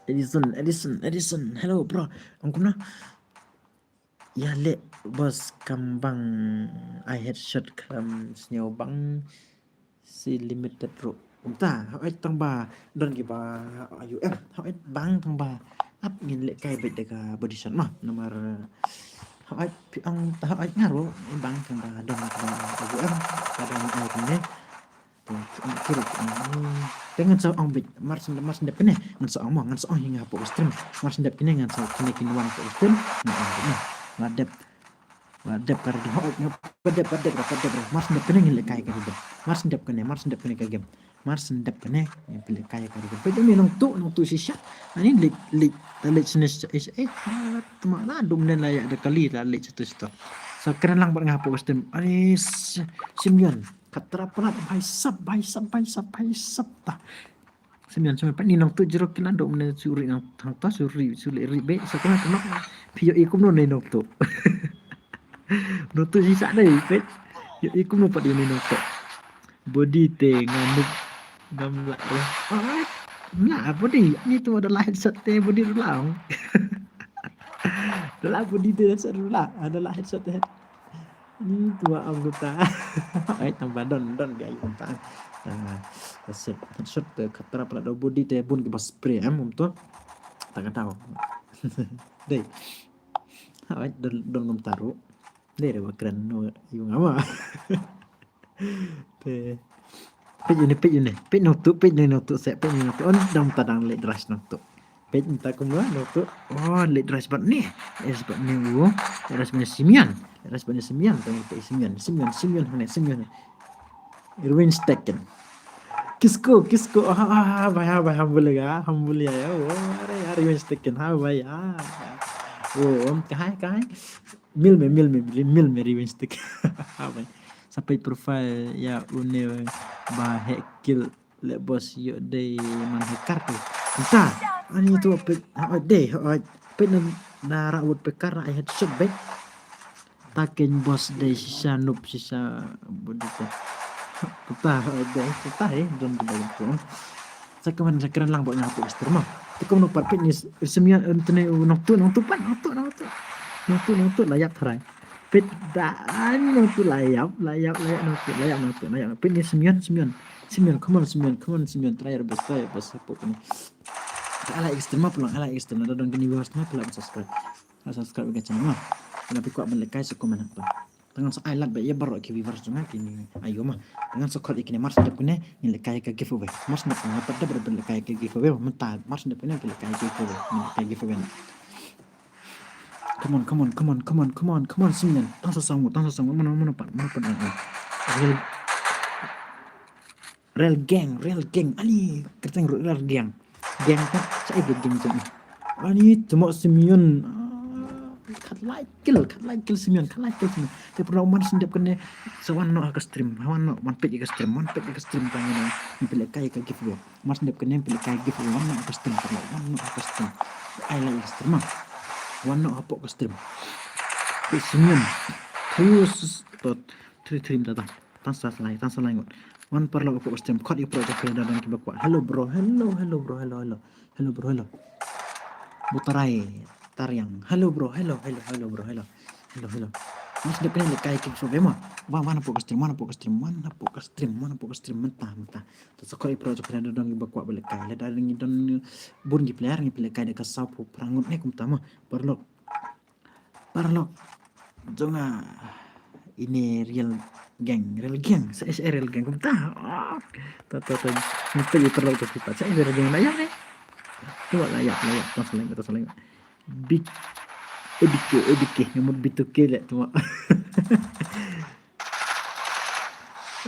Edison, Edison, Edison. Hello bro. Ong kumno? Ïa leh boss, kam bang ai headshot, kam sngew bang si limited ruh. Kumta, hooid tang ba don kiba, ayu em, hooid bang tang ba ap ngin lehkai beit da ka body shot mo. Namar hooid phi ong ta hooid nga ruh bang tang ba don kiba, ayu em, ba don ai kumne. Te, te, te, te ngan sa ong beit, mar shen, mar shen dep kane ngan sa ong mo, ngan sa ong hi nga hapoh ka stream. Mar shen dep kane ngan sa, kane kin wan hapoh ka stream. Ngan ong beit mo. Wat dep. Wat dep ka ri, hooid, nga, wat dep, wat dep, wat dep. Mar shen dep kane ngin lehkai ka ri. Mar shen dep kane, mar shen dep kane ka game. Mar shen dep kane ngin pynlehkai ka ri. Peit ïa une nangtuh, nangtuh shisha. Ani leit, leit, ta leit shisha, eh, eh, tma la dum nen la ïa da kali la leit shisha shisha. Sa kren lang bad nga hapoh ka stream. Ani Simeon. Khatra palat, bhai sab, bhai sab, bhai sab, bhai sab ta. Simeon, Simeon, peit ni nangtuh jrok kilan dok mane suri nang hangta suri, suri ri beit, sa kumno kumno. Phi ïohi kumno ne nangtuh. Nangtuh shisha dei, peit. Ïohi kumno pat ïa ne nangtuh. Body te nga nuk ngam lah re. Ai, lah body. Ni tu ada lah headshot te body ruh lah. Ada lah body te headshot ruh lah. Ada lah headshot te. Ni tu am kumta. Ai tang ba don don ga ai kumta. Ah, sep headshot te khatra pala do body te bun kiba spray em kumta. Tang ka tau. Dei. Ai don don kumta ruh. Dei re ba kren no ïa nga ma. Te. Peit ïa une, peit ïa une. Peit nangtuh, peit nangtuh, sep peit nangtuh. On dang ta dang leit rush nangtuh. Peit mynta kumba nangtuh. Oh, leit rush bad ne. Leit rush bad ne u. Leit rush bad ne Simeon. Leit rush bad ne Simeon. Tang peit Simeon. Simeon, Simeon hangne, Simeon. Revenge taken. Kisko, kisko. Ah, ah, ah, bhai, ah, bhai, humble ga, humble ya, ya. Oh, are, are, revenge taken. Ha bhai, ah. Oh, um, kahai, kahai. Mil me, mil me, mil me revenge taken. Ha bhai. Sa peit profile ïa une ba heh kill. Leh boss ïoh dei man hacker tu. Kumta. Ani tu peit, hooid dei, hooid. Peit na, na rak woodpecker, rak headshot beit. Ta keiñ boss dei shisha noob shisha body te. Kumta, hooid dei, kumta eh, don beit tu. Sa kumne sa kren lang bad nga hapoh ka stream mo. Te kumno pat peit ni Simeon, eh, te ne, nangtuh, nangtuh pat, nangtuh, nangtuh. Nangtuh, nangtuh la ïap tharai. Peit da, ani nangtuh la ïap, la ïap, la ïap nangtuh, la ïap nangtuh, la ïap. Peit ni Simeon, Simeon. Simeon, come on, Simeon, come on, Simeon. Try your best, try your best, support ni. Ai like stream mo, phi long, ai like stream. Lada don kine viewers thymmai phi lah ban subscribe. Lah subscribe ïa ka channel mo. Lada phi kwah ban lehkai sa comment hapoh. Te ngan sa ai lad beit ïa baroh ki viewers jong nga kine. Ayo mo. Te ngan sa khot ïa kine, mar shen dep kane ngin lehkai ka giveaway. Mar shen dep kane, pat dep ban lehkai ka giveaway. Mynta mar shen dep kane ngin lehkai ka giveaway. Ngin lehkai giveaway. Come on, come on, come on, come on, come on, come on, Simeon. Tang sa song, tang sa song. Mano, mano pat, mano pat. Real, real gang, real gang. Ani kyrteng ruh real gang. Gang pat, sa ai gang jong. Ani tuma Simeon. Ah, khatlai kill, khatlai kill Simeon, khatlai kill Simeon. Te pynlong mar shen dep kane sa wan noh ha ka stream, wan noh, wan peit ïa ka stream, wan peit ïa ka stream tang ïa nga. Ngin pynlehkai ka giveaway. Mar shen dep kane ngin pynlehkai giveaway, wan noh ha ka stream, wan noh ha ka stream. Ai like stream mo. Wan noh hapoh ka stream. Peit Simeon. Three versus, to, three three mynta. Tang sa lai, tang sa lai ngut. Wan paralok hapoh ka stream, khot ïa paralok jong phi lada don kiba kwah. Hello bro, hello, hello bro, hello, hello. Hello bro, hello. Butarai Tariang. Hello bro, hello, hello, hello bro, hello. Hello, hello. Mas dep ne lehkai ki shu be ma. Wan, wan hapoh ka stream, wan hapoh ka stream, wan hapoh ka stream, wan hapoh ka stream mynta, mynta. To sa khot ïa phi baroh jong phi lada don kiba kwah ban lehkai, lada ngi don bun ki player, ngi pynlehkai da ka saw phew phra ngut ne kumta ma. Paralok. Paralok jong nga, ine Real Gang, Real Gang, sa ïa Real Gang kumta. Ah, to, to, to. Mynta ïa paralok to kita. Sa ïa Real Gang la ïap ne. Kumba la ïap, la ïap, to sa lem, to sa lem. Big, A B K, A B K, nga mut B two K leh to ma.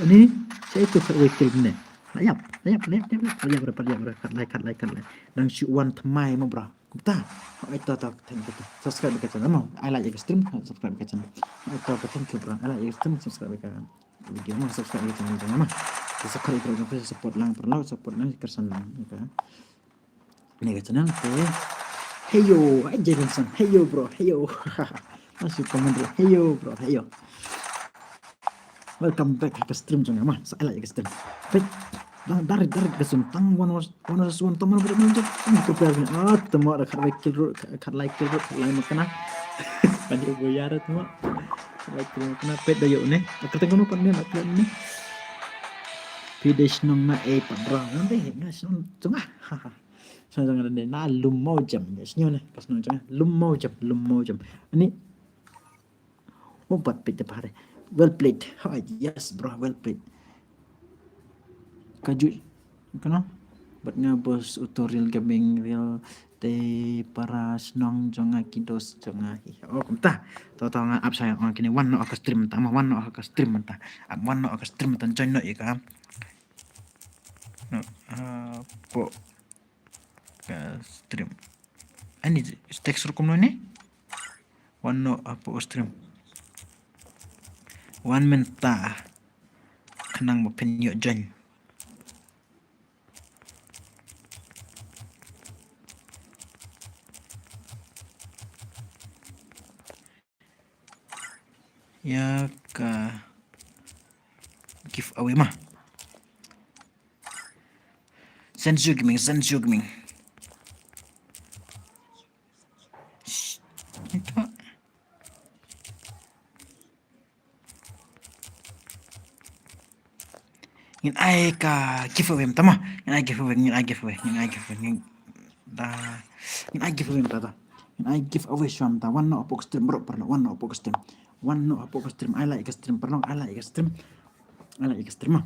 Ani, sa ïa to sa wei kill ne. La ïap, la ïap, la ïap, la ïap, la ïap, la ïap, la ïap, khat lai, khat lai, khat lai. Dang shu wan thymmai ma bro. Kumta. Hooid to, to, thank you to. Subscribe ka channel mo. Ai like ïa ka stream, subscribe ka channel. Hooid to, thank you bro. Ai like ïa ka stream, subscribe ka video mo, subscribe ka channel jong nga mo. To sa khot ïa phi baroh jong phi support lang, paralok, support lang, kyrsan lang ïa ka. Ïa ka channel te. Heyo, ai Jadenson. Heyo bro, heyo. Masih comment bro. Heyo bro, heyo. Welcome back ha ka stream jong nga ma. Sa ïa like ïa ka stream. Peit. Dang, dari, dari ka stream tang one oh one tang mana bro, mana bro. Tang prepare ni. Ah, tama da khat lai kill ruh, khat lai kill ruh, khat lai ma kane. Kan ïa boyar tama. Khat lai kill ma kane. Peit da ïoh ne. Ka teng kono pat ne, pat ne. Phi dei shnong na ei pat bro. Ngan dei nga shnong jong nga. Ha ha. Shnong jong nga dei na Lum Mawjam. Shnong ne. Ka shnong jong nga Lum Mawjam, Lum Mawjam. Ani. Oh, bad peit te pare. Well played. Hai, yes bro, well played. Ka ju, kano? Bad nga bos uto Real Gaming, Real te para shnong jong nga, ki dos jong nga hi. Oh, kumta. To, to nga ap sha ïa kine, wan noh ha ka stream mynta, ma wan noh ha ka stream mynta. Ap wan noh ha ka stream mynta, join noh ïa ka. Noh hapoh ka stream. Ani text rukom noh ne? Wan noh hapoh stream. Wan mynta. Khnang ba phin ïoh join. Ïa ka giveaway ma. Zensio Gaming, Zensio Gaming. Shh, ito. Ngin ai ka giveaway mynta ma. Ngin ai giveaway, ngin ai giveaway, ngin ai giveaway, ngin da, ngin ai giveaway mynta da. Ngin ai giveaway shuwa mynta. Wan noh hapoh ka stream bro, paralok, wan noh hapoh ka stream. Wan noh hapoh ka stream, ai like ka stream, paralok, ai like ka stream. Ai like ka stream ma.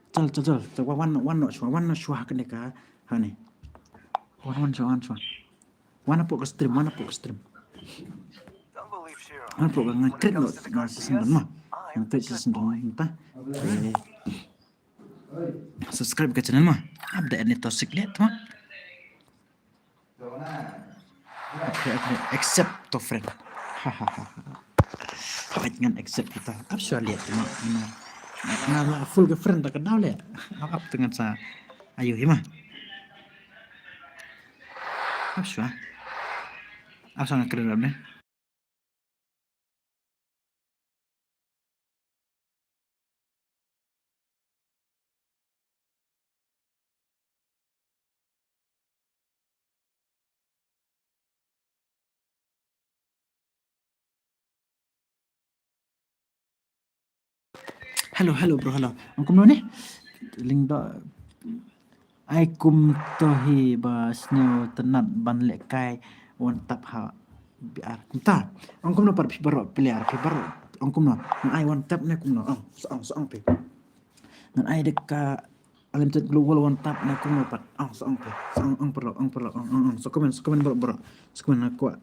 Chal, chal, chal, chal, wan, wan, wan noh shuwa, wan noh shuwa ha kane ka, ha ne. Wan, wan shuwa, wan shuwa. Wan hapoh ka stream, wan hapoh ka stream. Wan hapoh ka, ngan create noh, ngan season don ma. Ngan create season don mynta. Eh, subscribe ka channel ma. Update ni to sik liat ma. Okay, okay. Accept to friend. Ha ha ha. Hooid ngan accept kita. Ap shuwa liat ma. Nga la full ka friend ta ka daw leh. Ap, ap te ngan sa ayu hi ma. Ap shuwa. Ap shuwa nga kren ne. Hello, hello bro, hello. Ong kumno ne? Lyngdoh. Ai kumto hi ba sngewtynnat ban lehkai one tap ha B R kumta. Ong kumno pat phi baroh player, phi baroh. Ong kumno. Ngan ai one tap ne kumno. Ong, sa ong, sa ong phi. Ngan ai da ka Unlimited Global one tap ne kumno pat. Ong, sa ong phi. Sa ong, ong paralok, ong paralok, ong, ong, ong. Sa comment, sa comment baroh, baroh. Sa comment nga kwah.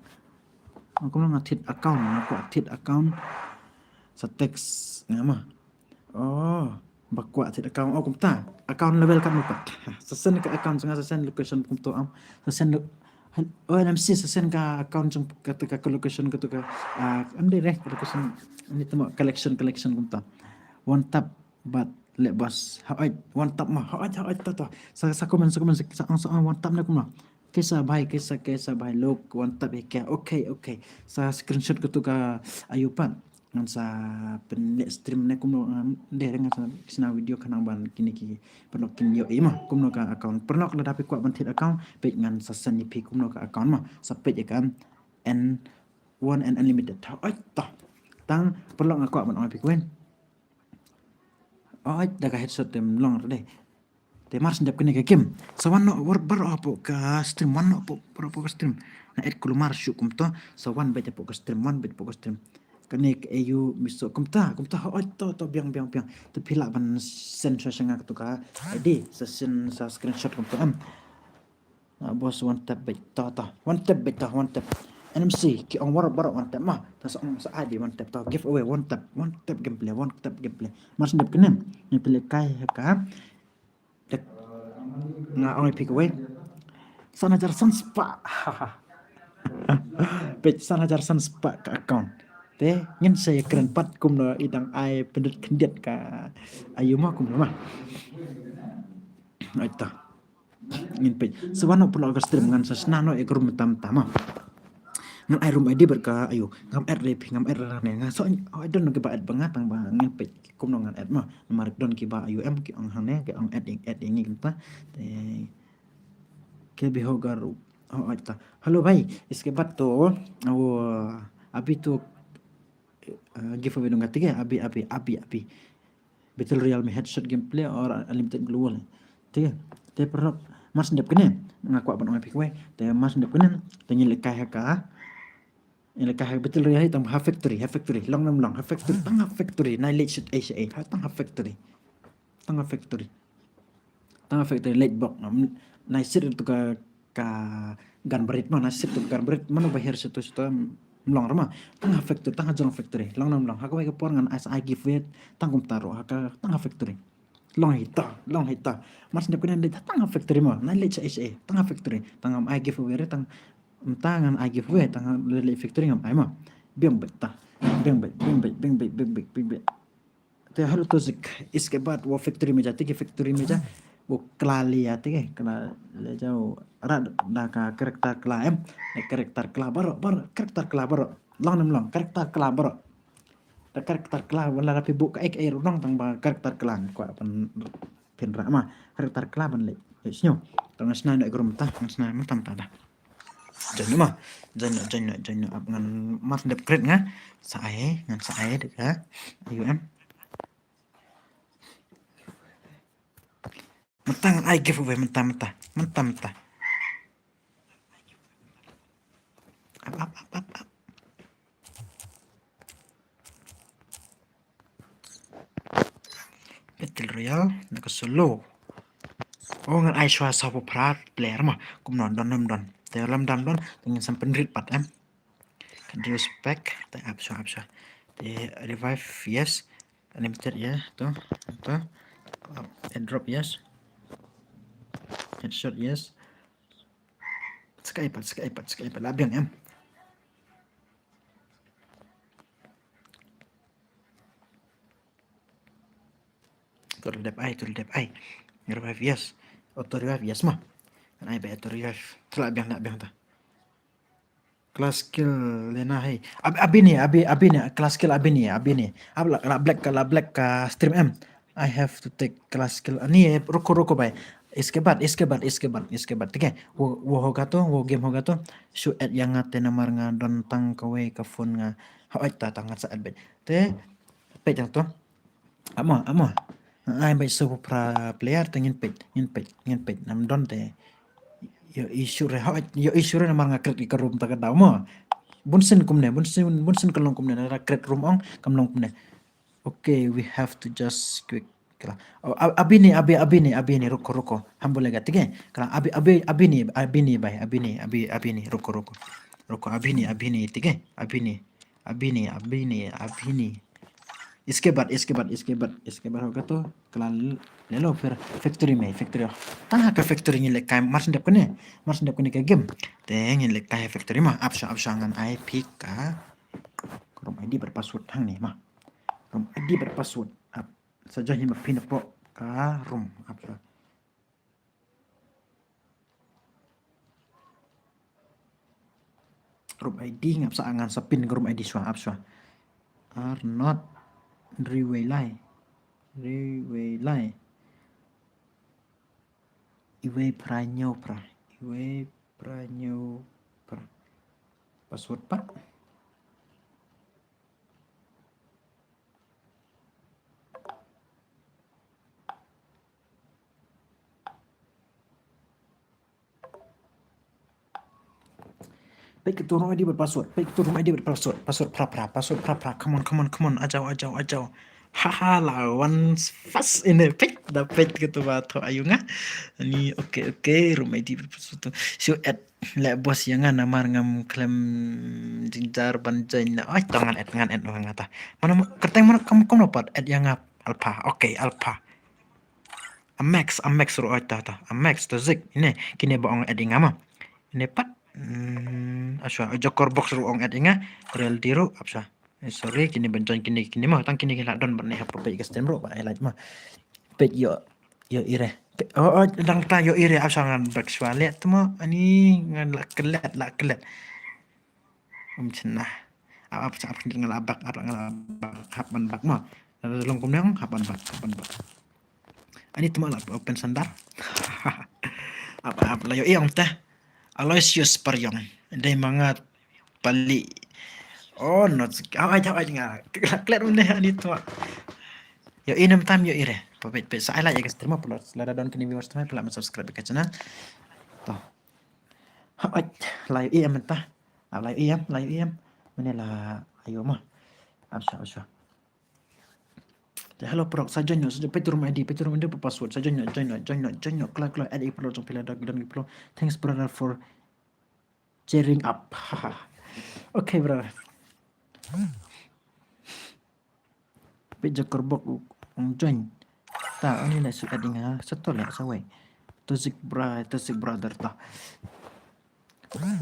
Ong kumno nga thied account, nga kwah thied account. Sa text nga ma. Oh, ba kwah thied account. Oh, kumta. Account level katno pat. Sa send ka account jong nga, sa send location kumto am. Sa send lo-, oh, N M C, sa send ka account jong kata ka, ka location kata ka, ah, em dei re, ka location, ni tama collection, collection kumta. One tap bad leh bas. Hooid, one tap ma. Hooid, hooid, ta, ta. Sa, sa comment, sa comment, sa, sa, sa one tap ne kumno. Kaisa bhai, kaisa, kaisa bhai, lok one tap hi kya. Okay, okay. Sa screenshot katu ka ayu pat. Ngan sa pynleh stream ne kumno, um, dei re ngan sa shna video khnang ban kine ki paralok kin ïohi ma. Kumno ka account. Paralok lada phi kwah ban thied account, peit ngan sa send ïa phi kumno ka account ma. Sa peit ïa ka N one and unlimited. Oi ta. Tang paralok nga kwah ban ong ïa phi kawei. Oi, da ka headshot te ym long re dei. Te mar shen dep kane ka game, sa wan noh baroh hapoh ka stream, wan noh hapoh, baroh hapoh ka stream. Na add kulmar shuh kumta, sa wan beit hapoh ka stream, wan beit hapoh ka stream. Kane ka A U Miso kumta, kumta, oi, to, to, biang, biang, biang. Te phi lah ban send shuwa sha nga kato ka I D, sa send sa screenshot kumta em. Ah, boss, one tap beit, to, to. One tap beit, to, one tap. N M C, ki ong baroh, baroh one tap ma. Te sa ong sa I D one tap, to. Giveaway, one tap, one tap gameplay, one tap gameplay. Mar shen dep kane, ngi pynlehkai ha ka. Dek, nga ong ïa phi kawei. San hajar san spah. Peit, san hajar san spah ka account. Te ngin sa ïakren pat kumno i dang ai pyndonkam khyndiat ka A U ma kumno ma. Aita. Ngin peit. Sa wan noh paralok ka stream, ngan sa shna noh ïa ka room tam tam ma. Ngan ai room I D bad ka A U. Ngam add re phi, ngam add re ne. Nga sa, oh, I don't know kiba add ba nga, tang ba ngin peit kumno ngan add ma. Namar don kiba A U M ki ong hangne, ki ong add, add ïa ngi kumta. Te, ke bi ho garu. Oh, aita. Hello bhai, iske baat to, oh, abhi to, uh, giveaway dunga, theek hai? Abhi, abhi, abhi, abhi. Battle Royale mein headshot gameplay aur unlimited global. Theek hai? Te paralok, mar shen dep kane, nga kwah ban ong ïa phi kawei. Te mar shen dep kane, te ngin lehkai ha ka, ngin lehkai ha Battle Royale, tang ha factory, ha factory, long nam long, ha factory, tang ha factory, nai leit shit ei shit ei, ha tang ha factory. Tang ha factory. Tang ha factory leit bok. Nai shit to ka, ka gun barrage ma, nai shit to ka gun barrage. Mano ba hiar shit to shit to, ym long re ma. Tang ha factory, tang ha jrong factory. Long nam long. Ha kawei ka por ngan ai sa ai giveaway, tang kumta ruh. Ha ka, tang ha factory. Long hi ta, long hi ta. Mar shen dep kane leit tang ha factory ma. Nai leit shit ei shit ei. Tang ha factory. Tang ngam ai giveaway re, tang, tang ngam ai giveaway, tang leit factory ngam ai ma. Biang beit ta. Biang beit, biang beit, biang beit, biang beit, biang beit. Te hello to zik, iske baat wo factory mein ja, theek hai, factory mein ja, wo kylla leh ja, theek hai, kylla leh ja, wo rah da ka character kylla em, eh, character kylla baroh, baroh, character kylla baroh, long nam long, character kylla baroh. Da character kylla, wat la da phi buh kaei kaei ruh long tang ba character kylla, kwah pynrah ma, character kylla ban leh, eh, sñiaw, to ngan shna noh ïa ka room ta, ngan shna mynta mynta da. Join noh ma. Join noh, join noh, join noh. Ap ngan mar shen dep create nga. Sa ai, ngan sa ai de ka A U M. Mynta ngan ai giveaway mynta, mynta. Mynta, mynta. Ap, ap, ap, ap, ap. Battle Royale, na ka solo. Oh, ngan ai shuwa sawphew phra player ma. Kumno, don ym don? Te lym don, don, te ngin sa pynrit pat em. Ka deus pack, te ap shuwa, ap shuwa. Te revive, yes. Unlimited, yes. To, to. Airdrop, yes. Headshot, yes. Sky pat, sky pat, sky pat. La biang em. To la dep ai, to la dep ai. Revive, yes. Auto revive, yes ma. Kan ai ba auto revive. To la biang, la biang ta. Class kill lena hai. Ab-, Abini, Abi-, Abini, class kill Abini, Abini. Ab la, la black ka, la black ka stream em. I have to take class kill. Ani, eh, ruko, ruko bhai. Iske baad, iske baad, iske baad, iske baad. Theek hai? Wo, wo hoga to, wo game hoga to. Shu add ïa nga te namar nga don tang kawei ka phone nga. Hooid ta, ta ngan sa add beit. Te, peit ïa to. Amo, amo. Ai beit sawphew phra player te ngin peit, ngin peit, ngin peit. Nam don te. Ïohi shuh re, hooid, ïohi shuh re namar nga create ïa ka room ta ka daw mo. Bun sien kumne, bun sien, bun sien ka long kumne, na create room ong, kam long kumne. Okay, we have to just quick. Kala. Oh, Ab-, Abini, Abi-, Abini, Abini, ruko, ruko. Ham bolega, theek hai? Kala, Abi-, Abi-, Abini, Abini, bhai, Abini, Abi-, Abini, ruko, ruko. Ruko, Abini, Abini, theek hai? Abini. Abini, Abini, Abini. Iske baad, iske baad, iske baad, iske baad hoga to, kala l-, le lo phir factory mein, factory. Tang ha ka factory ngin lehkai, mar shen dep kane, mar shen dep kane ka game. Te ngin lehkai ha factory ma, ap shuwa, ap shuwa ngan ai phi ka room I D bad password hangne ma. Room I D bad password, ap. Sa join hi ma phi napoh ka room, ap shuwa. Room I D ngap sa ngan sa pin ka room I D shuwa, ap shuwa. Arnot Riwei Lai. Riwei Lai. Iwei phra hynñiew phra. Iwei phra hynñiew phra. Password pat. Peit katu room I D bad password. Peit katu room I D bad password. Password phra phra. Password phra phra. Come on, come on, come on. Ajaw, ajaw, ajaw. Haha, la wan fast ine. Peit, da peit katu ba thoh ayu nga. Ani, okay, okay. Room I D bad password tu. Shu add leh boss ïa nga namar ngam khlem jynjar ban join na. Oi, to ngan add, ngan add, ngan add. Mano, kyrteng mano, kam, kam no pat add ïa nga Alpha. Okay, Alpha. Amex, Amex ruh, oi ta ta. Amex, to zik. Ine, kine ba ong add ïa nga ma. Ine pat. Hmm, asha, Jokor Box ruh ong add ïa nga. Real di ruh, apsha. Eh, sorry, kine ban join kine, kine ma. Tang kine ki la don ban ne hap peit ka stream ruh, ba highlight ma. Peit ïoh, ïoh ire. Pe-, oh, oh, dang ta ïoh ire, apsha ngan back shwa leh tu ma. Ani ngan la klet, la klet. Um chnah. Ap, ap, ap, nga la bak, ap, nga la bak, hap ban bak ma. Long kumne ong, hap ban bak, hap ban bak. Ani tu ma la open sandar. Ap, ap, la ïoh ïong teh. Aloysius Paryong. Dei ma nga pali. Oh, no, aw, ai, aw, ai, nga. Klet, klet, mane, ani tu ma. Ïoh inem tam, ïoh ire. Peit, peit, sa ai la ïa ka stream upload. Lada don kine viewers tu ma, pynlah ban subscribe ka channel. To. Ha, ai, la ïoh ïam mynta. Ah, la ïoh ïam, la ïoh ïam. Mane la ïoh ma. Asha, asha. Hello, bro. Sa join noh, sa join, peit tu room I D, peit tu room I D, password. Sa join noh, join noh, join noh, join noh. Klar, klar. Add i pro jong phi lada don i pro. Thanks, brother, for cheering up. Okay, brother. Peit Jokor Box ong join. Ta, ani la shu add ïa nga, sa to leh, sa wei. To zik bra, to zik brother ta.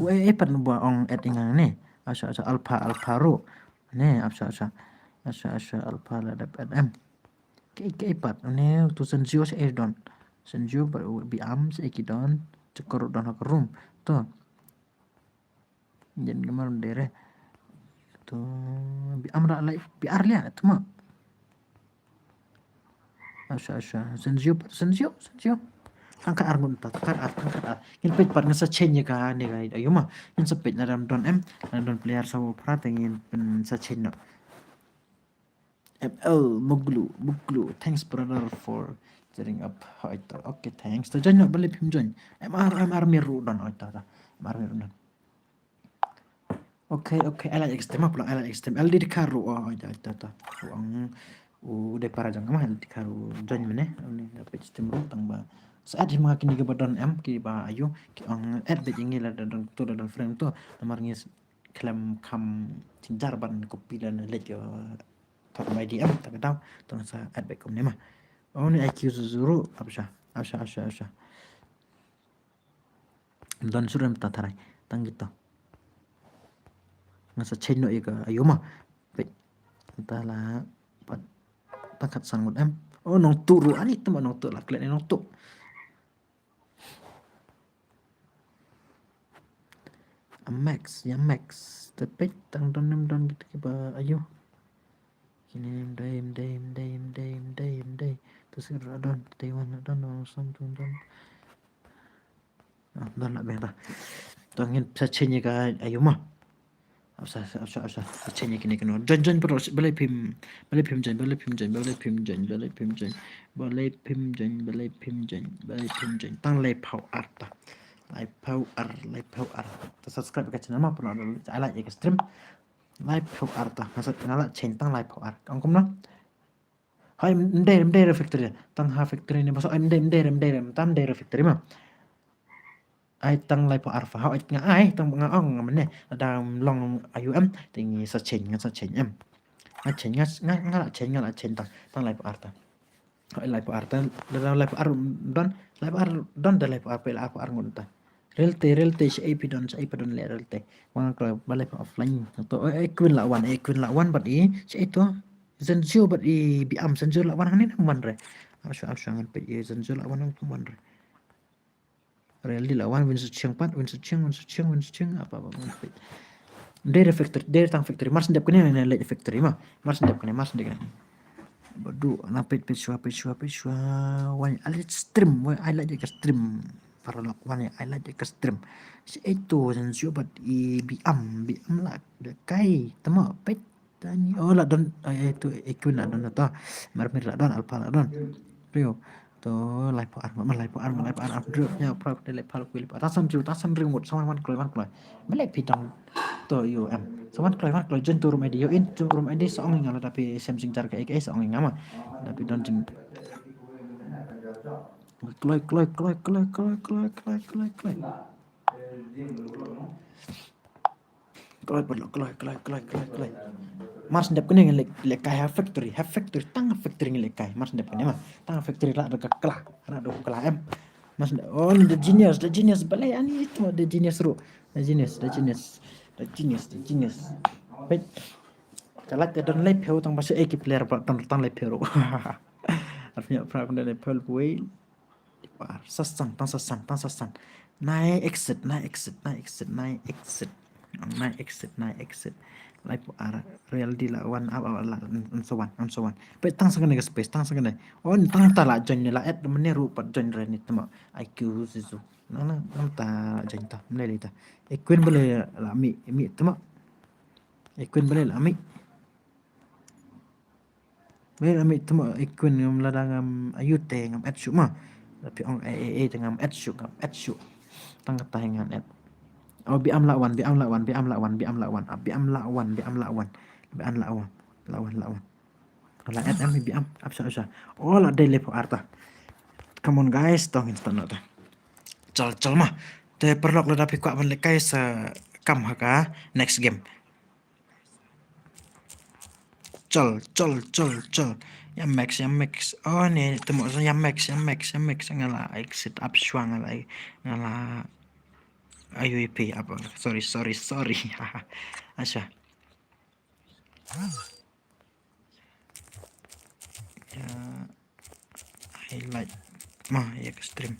Wei, eh, pat ba ong add ïa nga ne. Asha, asha, Alpha, Alpha ruh. Ne, asha, asha. Asha, asha, Alpha la dep add em. Ke, ke pat, ne, to Senzio sa eh don. Senzio ba, bi am sa eh ki don. Jokor don ha ka room. To. Jen gamar dere. To, bi amra lai, bi ar lia, tu ma. Asha, asha. Senzio, Senzio, Senzio. Tang ka ar ngun ta, tang ka ar, tang ka ar. Ngin peit pat ngan sa change ka ne ka ayu ma. Ngin sa peit na dam don em, na don player sa wo prat ngin pyn sa change no. M L Muglu, Muglu. Thanks, brother, for cheering up. Hoi ta. Okay, thanks. Ta join no, balei phim join. M R, M R Miru don, hoi ta, ta. M R Miru don. Okay, okay. Ai la extreme, apa ai la extreme. L D Karu, oh, hoi ta, ta, ta. Wang, u dei para jong ma, L D Karu join mane. Ni da page stream ru tang ba. Sa add hi ma kini ki ba don em, ki ba ayu, ki ong add bad ngi la don tu, la don friend tu. Namar ngi khlem kham jynjar ban copy lane leit ïa thok mai D M ta ka daw, tang sa add bad kumne ma. Oh, ni I Q zero, apsha, apsha, apsha, apsha. Don surem ta tharai, tang kito. Nga sa change noh ïa ka ayu ma. Peit. Ta la pat tang kat san ngut em. Oh, nongtuh ruh, ani tu ma nongtuh la klet ni nongtuh. A Max, ïa Max. Te peit tang don nem don kita ki ba ayu. Kini em dei, em dei, em dei, em dei, em dei, em dei. Tu sir ra don, Taiwan ra don, don sam tu don. Ah, don la beng ta. Tu ngin sa change ka ayu ma. Apsa, apsa, apsa, apsa change kini kino. Join, join, bro, balei phim, balei phim join, balei phim join, balei phim join, balei phim join, balei phim join, balei phim join, balei phim join. Tang lai phaw ar ta. Lai phaw ar, lai phaw ar. Ta subscribe ka channel ma, pynlong ai like ka stream. Lai phaw ar ta. Nga sa, nga la change tang lai phaw ar. Ong kumno? Hai, mdei, mdei re factory. Tang ha factory ni, basa, ai, mdei, mdei re, mdei re, tam mdei re factory ma. Ai, tang lai phaw ar fa, hai, nga, ai, tang nga ong, nga mane, da long ayu em, te ngi sa change, nga sa change em. Nga change, nga, nga, nga la change, nga la change tang, tang lai phaw ar ta. Hai, lai phaw ar ta, da, da, lai phaw ar don, lai phaw ar don, da lai phaw ar, pe lai phaw ar ngun ta. Real te, real te, shi ai phi don, shi ai phi don le real te. Wang ka ba lai phaw offline. To, eh, eh, Queen la wan, eh, Queen la wan, but eh, shi ai to. Zenzio bad i bi am Zenzio la wan hangne nam wan re. Am shu, am shu ngan peit i Zenzio la wan nam wan re. Rel di la wan Win Su Chiang pat, Win Su Chiang, Win Su Chiang, Win Su Chiang, apa, apa, ngan peit. Dei re factory, dei tang factory. Mar syn dep kane ne leit factory ma. Mar syn dep kane, mar syn dep kane. Badu, na peit, peit shwa, peit shwa, peit shwa. Wan ai leit stream, wan ai leit ka stream. Paralok, wan ai leit ka stream. Shi ai to Zenzio bad i bi am, bi am la de kai. Tama peit. Tani, oh, la don, eh, eh, tu, eh, Queen la don, ta. Marmir la don, Alpha la don. Rio. To, lai phew ar, ma lai phew ar, ma lai phew ar, ap drop ïa, pra, de lai phew ar, lai phew ar. Tang san ju, tang san ring mut, sa wan, wan kloi, wan kloi. Malek phi tang. To, ïo em. Sa wan kloi, wan kloi, join to room I D, ïo in to room I D, sa ong nga lada phi sem sing jar ka ek, eh, sa ong nga ma. Lada phi don jing. Kloi, kloi, kloi. Kloi, paralok, kloi, kloi, kloi, kloi, kloi. Mar shen dep kane ngi leh, leh kai ha factory, ha factory, tang ha factory ngi leh kai. Mar shen dep kane ma, tang ha factory la da ka kla, la da ka kla em. Mar shen dep, oh, ni da genius, da genius, balei ani to da genius ruh. Da genius, da genius, da genius, da genius. Wait. Ka lait te don lai phew tang ba shu ei ki player ba tang, tang lai phew ruh. Arfiñ pra kun da lai phew bui. Par, sa san, tang sa san, tang sa san. Nai exit, nai exit, nai exit, nai exit. Nai exit, nai exit. Lai phew ar, real di la wan, ap, ap, la, and so on, and so on. Peit tang sa kane ka space, tang sa kane. Oh, ni tang ta la join ni la add, mane ruh pat join re ni tama. I Q Zuzu. Nang, nang, nang ta join ta, mane le ta. Eh, Queen balei la mih, mih tama. Eh, Queen balei la mih. Mane la mih tama, eh, Queen ngam lada ngam ayu te ngam add shuh ma. Tapi ong, eh, eh, eh, te ngam add shuh, ngam add shuh. Tang kata ngan add. Oh, biang la wan, biang la wan, biang la wan, biang la wan. Ah, biang la wan, biang la wan. Biang la wan, la wan, la wan. La add em biang, ap sha, ap sha. Oh, la dei le phew ar ta. Come on guys, tong instant ta. Chal, chal ma. Te paralok lada phi kwah ban leh kai sa kam ha ka next game. Chal, chal, chal, chal. Ïa max, ïa max. Oh, ni temu ïa max, ïa max, ïa max. Nga la exit ap shuwa, nga la, nga la I U P ap. Sorry, sorry, sorry. Asha. Ïa highlight ma ïa ka stream.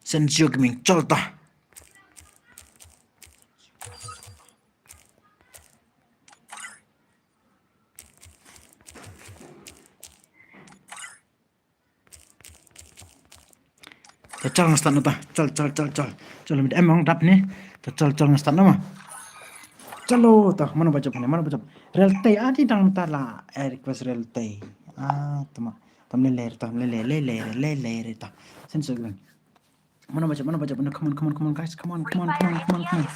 Sensio Gaming, chal ta. Ta chal nga start na ta. Chal, chal, chal, chal. Chal, mit em ong dap ni. Ta chal, chal nga start na ma. Chalo ta, mano ba jop ni, mano ba jop. Real te, ah, di dang ta la, eh, request real te. Ah, tama. Tam le le ta, le le, le le, le le ta. Sensio Gaming. Mano ba jop, mano ba jop, mano, come on, come on, come on, guys, come on, come on, come on, come on, come on.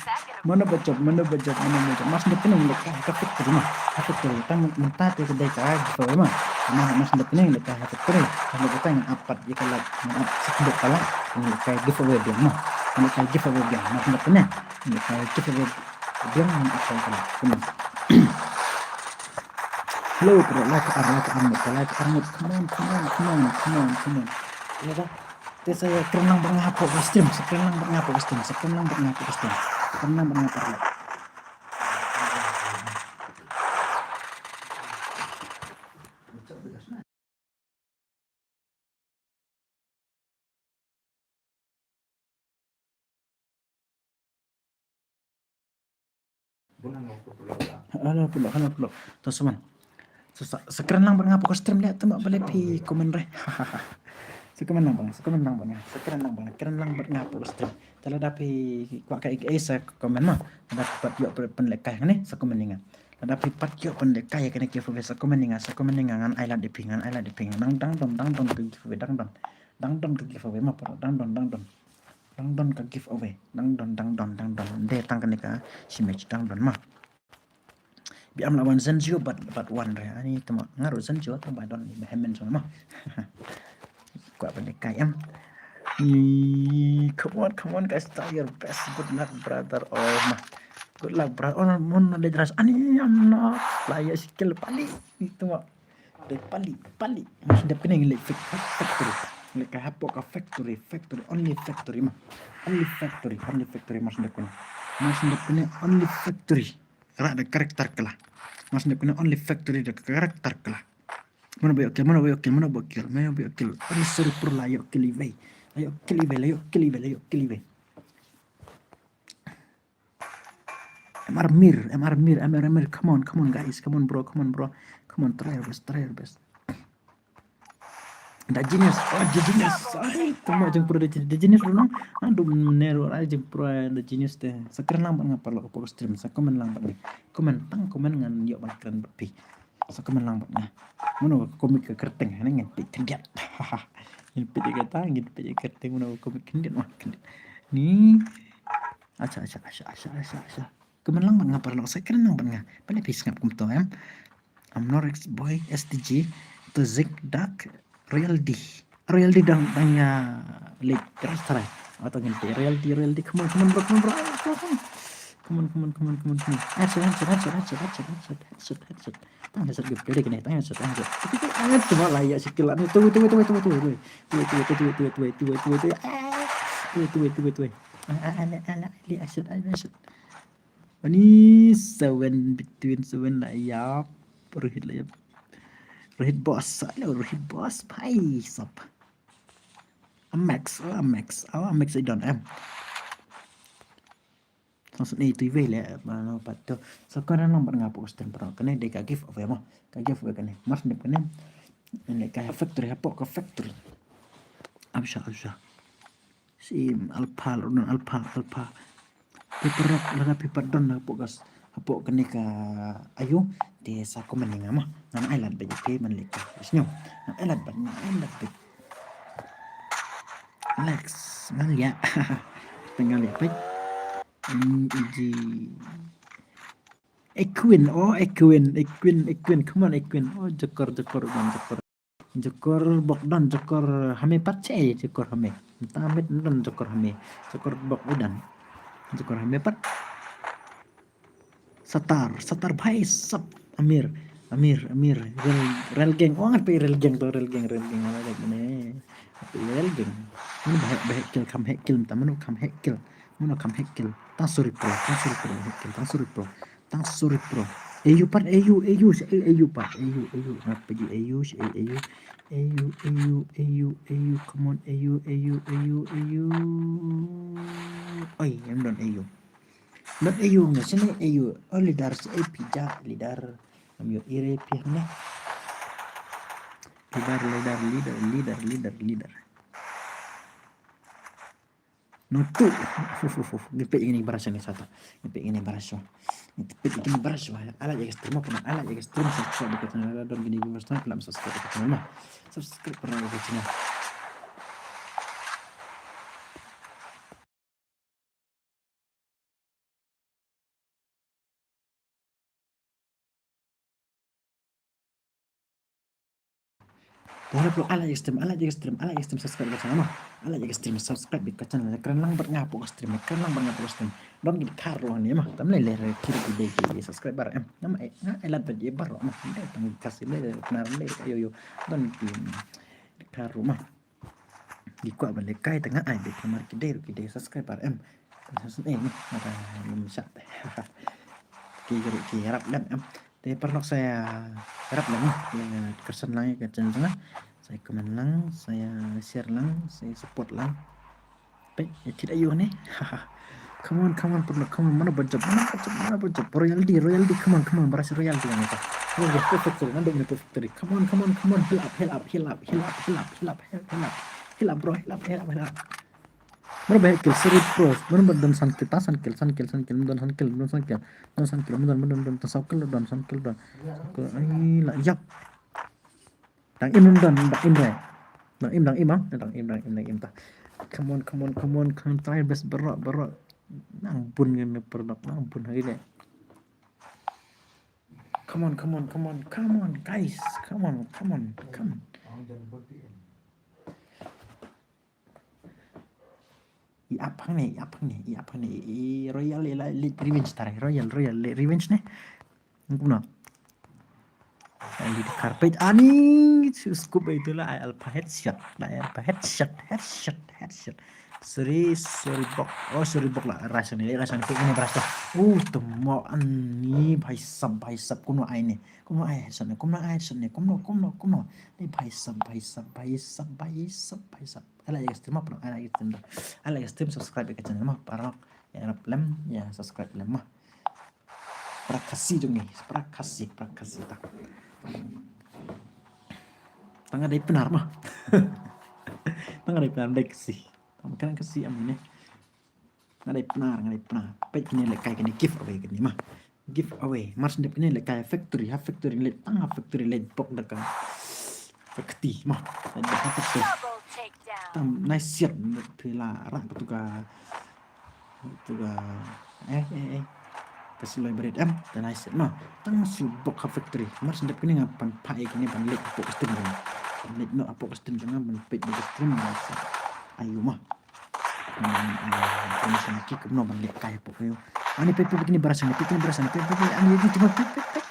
Mano ba jop, mano ba jop, mano ba jop. Mas nda pening le ka, ka factory ma. Ka factory, tang mynta te ka dei ka giveaway ma. Ma, mas nda pening le ka, ka factory. Tang le ka tang apat ye ka la, apat sikit pala. Ni ka giveaway biang ma. Ni ka giveaway biang, mas nda pening. Ni ka giveaway biang, ni ka la. Pening. Hello, bro, like ar, like ar, like ar. Come on, come on, come on, come on, come on. Ïa ka. Te sa kren lang bad nga hapoh ka stream, sa kren lang bad nga hapoh ka stream, sa kren lang bad nga hapoh ka stream. Sa kren lang bad nga hapoh ka stream. Hello, hello, hello. To sa man. Sa, sa, sa kren lang bad nga hapoh ka stream leh, tama balei phi comment re. Sa comment lang bad nga, sa comment lang bad nga, sa kren lang bad nga, kren lang bad nga hapoh ka stream. Te lada phi kwah ka ek ei sa comment ma. Lada phi pat ïoh pynlehkai kane sa comment ïa nga. Lada phi pat ïoh pynlehkai kane ka giveaway sa comment ïa nga, sa comment ïa nga, ngan ai lad ïa phi, ngan ai lad ïa phi. Dang, dang don, dang don ka giveaway, dang don. Dang don ka giveaway ma, para, dang don, dang don. Dang don ka giveaway. Dang don, dang don, dang don. Dei tang kane ka shi match, dang don ma. Biang la wan Zenzio bad, bad wan re. Ani tama nga ruh Zenzio tang ba don ni ba hemen song ma. Kwah ban lehkai em. Ni, come on, come on guys, try your best. Good luck brother. Oh ma. Good luck brother. Oh, mon na le dras. Ani am na. La ïa skill pali. Ni tama. Dei pali, pali. Mas dep kane ngi leh fac-, factory. Lehkai hapoh ka factory, factory, only factory ma. Only factory, only factory mas dep kane. Mas dep kane only factory. Ra da character kala. Mas dep kane only factory da character kala. Mano ba ïoh kill, mano ba ïoh kill, mano ba ïoh kill, mano ba ïoh kill. Only sorry pro la ïoh kill iwei. La ïoh kill iwei, la ïoh kill iwei, la ïoh kill iwei. M R Mir, M R Mir, M R Mir, come on, come on, guys, come on, bro, come on, bro, come on, try your best, try your best. Da Genius, oh, Da Genius. Ai, tama jingpura Da Genius. Da Genius ruh nang. Aduh, mane ruh ai jingpura Da Genius te. Sa kren lang bad nga paralok hapoh ka stream. Sa comment lang bad nga. Comment, tang comment ngan ïoh ban kren bad phi. Sa comment lang bad nga. Mano ka comic ka kyrteng, hana ngin peit khyndiat. Ngin peit ïa kata, ngin peit ïa ka kyrteng, mano ka comic khyndiat, mano khyndiat. Ni. Acha, acha, acha, acha, acha, acha. Comment lang bad nga paralok, sa kren lang bad nga. Balei phi sngap kumto em? Amnorex Boy, S T G, to Zik Dak, Royal D. Royal D dang, dang ïa late, keras tharai. Ato ngin peit Royal D, Royal D, come on, come on, bro, come on, bro. Come on, come on, come on, come on, come on. Headshot, headshot, headshot, headshot, headshot, headshot, headshot, headshot. Tang headshot, good play kane, tang headshot, tang headshot. Headshot, cuma lah ïa sikit lah ni. Tuwei, tuwei, tuwei. Ah, tuwei, tuwei, tuwei, tuwei. Ah, ah, ah, ah, ah, headshot, ah, headshot. Ani seven between seven lah, ïap. Rohit lah, ïap. Rohit boss, hello Rohit boss, bhai sab. Amex, oh, Amex, oh, Amex, I don't am. Sa shu ni tu wei le, mano pat tu. Sa kren lang bad nga hapoh ka stream paralok. Kane dei ka giveaway mo. Ka giveaway kane. Mar shu dep kane. Ine ka factory, hapoh ka factory. Absha, absha. Sim Alpha, London Alpha, Alpha. Phi paralok, lada phi pat don hapoh ka, hapoh kane ka ayu, te sa comment ïa nga mo. Ngan ai lad bad ïa phi ban leh ka. Sngewbha. Ngan ai lad bad, ngan ai lad bad. Alex, ngan ïa. Tang ngan ïa peit. N E G. Equin, oh, Equin, Equin, Equin. Come on, Equin. Oh, Jokor, Jokor, don Jokor. Jokor bok don, Jokor hame pat che, Jokor hame. Nta met don Jokor hame. Jokor bok udan. Jokor hame pat. Satar, Satar bhai sab. Amir, Amir, Amir. Rel, rel gang. Oh, ngat pe rel gang tu, rel gang, rel gang. Ngat pe rel gang. Mano bahek, bahek kill, kham hek kill, mano kham hek kill. Mano kham hek kill. Tang sorry pro, tang sorry pro, hek kill, tang sorry pro. Tang sorry pro. Ayu pat, ayu, ayu, ayu pat, ayu, ayu. Ngat pe ayu, ayu, ayu. Ayu, ayu, ayu, ayu, come on, ayu, ayu, ayu, ayu. Oi, em don ayu. Don ayu nga sini ayu. Oh, leader si ayu pija, leader. Am yo ire pia ne. Leader, leader, leader, leader, leader, leader. No tu. Uf, uf, uf. Ngi peit ïa kine barashu ne sata. Ngi peit ïa kine barashu. Ngi peit ïa kine barashu. Ala ïa ka stream mo, ala ïa ka stream, subscribe ka channel, don kine viewers na, subscribe ka channel mo. Subscribe ka channel. Te hana plo ala ïa ka stream, ala ïa ka stream, ala ïa ka stream, subscribe ka channel mo. Ala ïa ka stream, subscribe ka channel. Kren lang bad nga hapoh ka stream, kren lang bad nga hapoh ka stream. Don ki dkhar ruh hangne mo. Tam lei lei ki dei ki subscriber em. Ngam ai, nga ai lad bad ïa baroh mo. Dei tang ki Khasi lei, Pnar lei, ayo yo. Don ki dkhar ruh mo. Ki kwah ban lehkai te nga ai beit namar ki dei ruh ki dei subscriber em. Sa sngewsih eh ni, mata lem shat. Ki ruh ki ïarap lem em. Te paralok sa ïarap lem, ïa kyrshan lang ïa ka channel jong nga. Sa comment lang, sa share lang, sa support lang. Peit, ïa thied aïu ne. Come on, come on, paralok, come on, mano ba jop, mano ba jop, mano ba jop. Royal D, Royal D, come on, come on, barashu Royal D ne ka. Royal D, perfect three, nando ne perfect three. Come on, come on, come on, heal up, heal up, heal up, heal up, heal up, heal up, heal up, heal up, heal up, bro, heal up, heal up, heal up. Mano ba heh kill, sorry bro, mano ba don san kill, ta san kill, san kill, san kill, don san kill, don san kill, don san kill, don, don, don, don, saw kill, don san kill, don. Ai la, yap. Dang im, don, dang im re. Dang im, dang im, ah. Dang im, dang im, dang im ta. Come on, come on, come on, come on, try best baroh, baroh. Nang bun ngan ne paralok, nang bun ha kine. Come on, come on, come on, come on, guys. Come on, come on, come on. I ap hangne, i ap hangne, i ap hangne, i Royal, i la, Elite Revenge tare, Royal, Royal, Elite Revenge ne. Kumno? Elite Carpet, ani, scoop itu la, ai Alpha headshot, la, ai Alpha headshot, headshot, headshot. Sorry, sorry, bok. Oh, sorry, bok la, rush ni, rush ni, ini rush. Oh, temo ani, bhai sab, bhai sab, kumno ai ni. Kumno ai headshot ni, kumno ai headshot ni, kumno, kumno, kumno. Ni bhai sab, bhai sab, bhai sab, bhai sab, bhai sab. Ala ïa ka stream mo, paralok, ala ïa ka stream da. Ala ïa ka stream, subscribe ïa ka channel mo, paralok. Ïarap lem, ïa subscribe lem mo. Para Khasi jong ngi, para Khasi, para Khasi ta. Nga dei Pnar ma. Nga dei Pnar, dei Khasi. Tang kane Khasi am ne. Nga dei Pnar, nga dei Pnar. Peit kine lehkai kine giveaway kine ma. Giveaway. Mar shen dep kine lehkai factory, ha factory leit tang ha factory leit bok da ka. Ka kti ma. Leit bok ha factory. Tam nai siat phi la rang ka tu ka. Tu ka, eh, eh, eh. Ka suloi barit em, ta nai siat ma. Tang shu bok ha factory. Mar shen dep kine nga pan pha ïa kine ban leit bok ka stream jong nga. Ban leit noh bok ka stream jong nga, ban peit bok ka stream jong nga. Ayu ma. Ban, eh, information ki kumno ban lehkai bok ayu. Ani peit peit kine bara shen, peit kine bara shen, peit peit kine ani peit peit peit peit.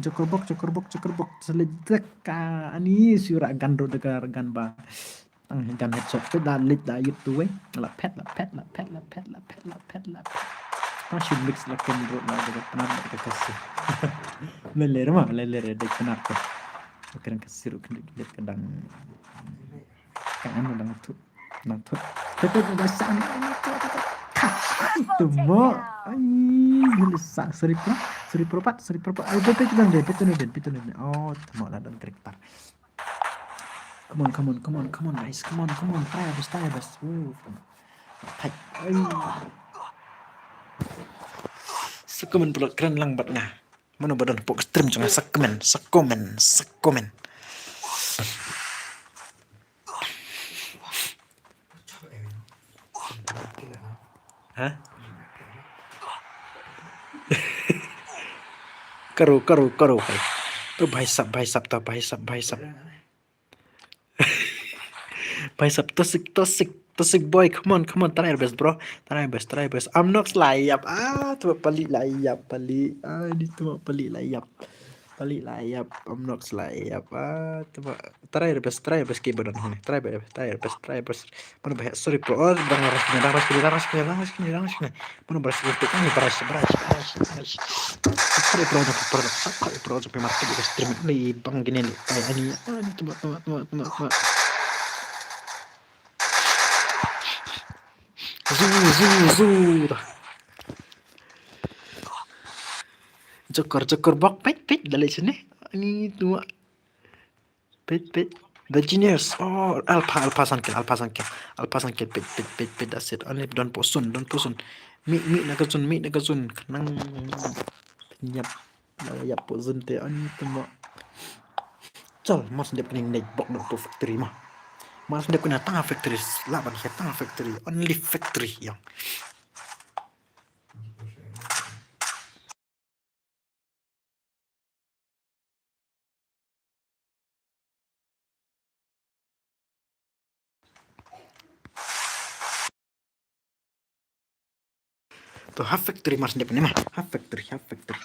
Joker bok, joker bok, joker bok. Selek dek ka ani shu ra gan ro dek ka gan ba. Tang gan headshot peit la leit la yut tu wei. La phet, la phet, la phet, la phet, la phet, la phet, la phet. Tang shu mix la ken ro la dek Pnar dek Khasi. Leler ma, leler dek Pnar ka. Kren Khasi ruh kren dek dang. Kan em dang tu. Dang tu. Peit peit dang sang. Ai, tu mo. Ai, lu sa. Sorry pro. Sorry pro pat. Sorry pro pat. Ai, peit peit dang deh. Peit tu deh. Peit tu deh. Oh, tu mo la dang karakter. Come on, come on, come on, come on, guys. Come on, come on. Try your best, try your best. Uh, come on. Hai. Ai. Sa comment pula kren lang bad nga. Mano ba don pok stream jong nga sa comment, sa comment, sa comment. Ha? Karo, karo, karo, hai. To bhai sab, bhai sab, to bhai sab, bhai sab. Bhai sab, toxic, toxic, toxic boy, come on, come on, try your best, bro. Try your best, try your best. Amnox la ïap. Ah, tu pali la ïap, pali. Ah, ni tu pali la ïap. Pali la ïap, Amnox la ïap. Ah, tu try your best, try your best, keep on, honey. Try your best, try your best, try your best. Mano ba, sorry pro. Oh, dang rush kine, dang rush kine, dang rush kine, dang rush kine, dang rush kine. Mano ba rush kine, ni ba rush, ba rush, ba rush, ba rush. Sorry pro, sorry pro, sorry pro, sorry pro, market ka stream ni bang kine ni. Ai ani, ani tuma, tuma, tuma, tuma, tuma. Zu, zu, zu. Joker, joker bok, peit, peit, da leit shane. Ani tuma. Peit, peit. The Genius. Oh, alpha, alpha san kill, alpha san kill. Alpha san kill, peit, peit, peit, peit, that's it. Ani don pok zone, don pok zone. Mi, mi na ka zone, mi na ka zone. Khnang. Ïap. Ïap pok zone te ani tuma. Chal, mar shen dep kane leit bok na pok factory ma. Mar shen dep kane tang factory, lah ban khet tang factory, only factory ïa. To ha factory mar shen dep ne ma. Ha factory, ha factory.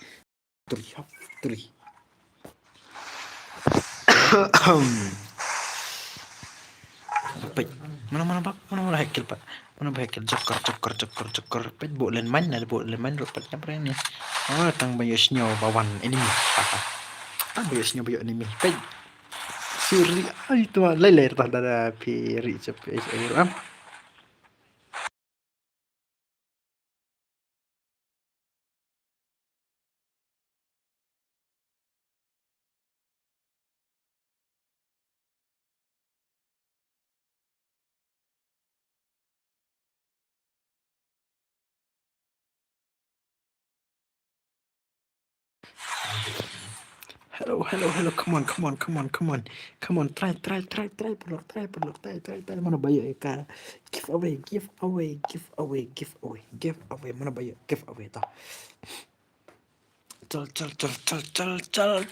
Factory, ha factory. Peit. Mana, mana bak, mana, mana hekil pat. Mana ba hekil, joker, joker, joker, joker. Peit, bu len main, ada bu len main, rupat nya pren ni. Oh, tang ba ïoh sniew ba wan enemy. Tang ba ïoh sniew ba ïoh enemy. Peit. Siri, ai tu, lai lai tah dada piri cep, eh, eh, am. Hello, hello, hello. Come on, come on, come on, come on. Come on, try, try, try, try, paralok, try, paralok, try, try, try. Mano ba ïoh ka giveaway, giveaway, giveaway, giveaway, giveaway. Mano ba ïoh giveaway to. Chal, chal,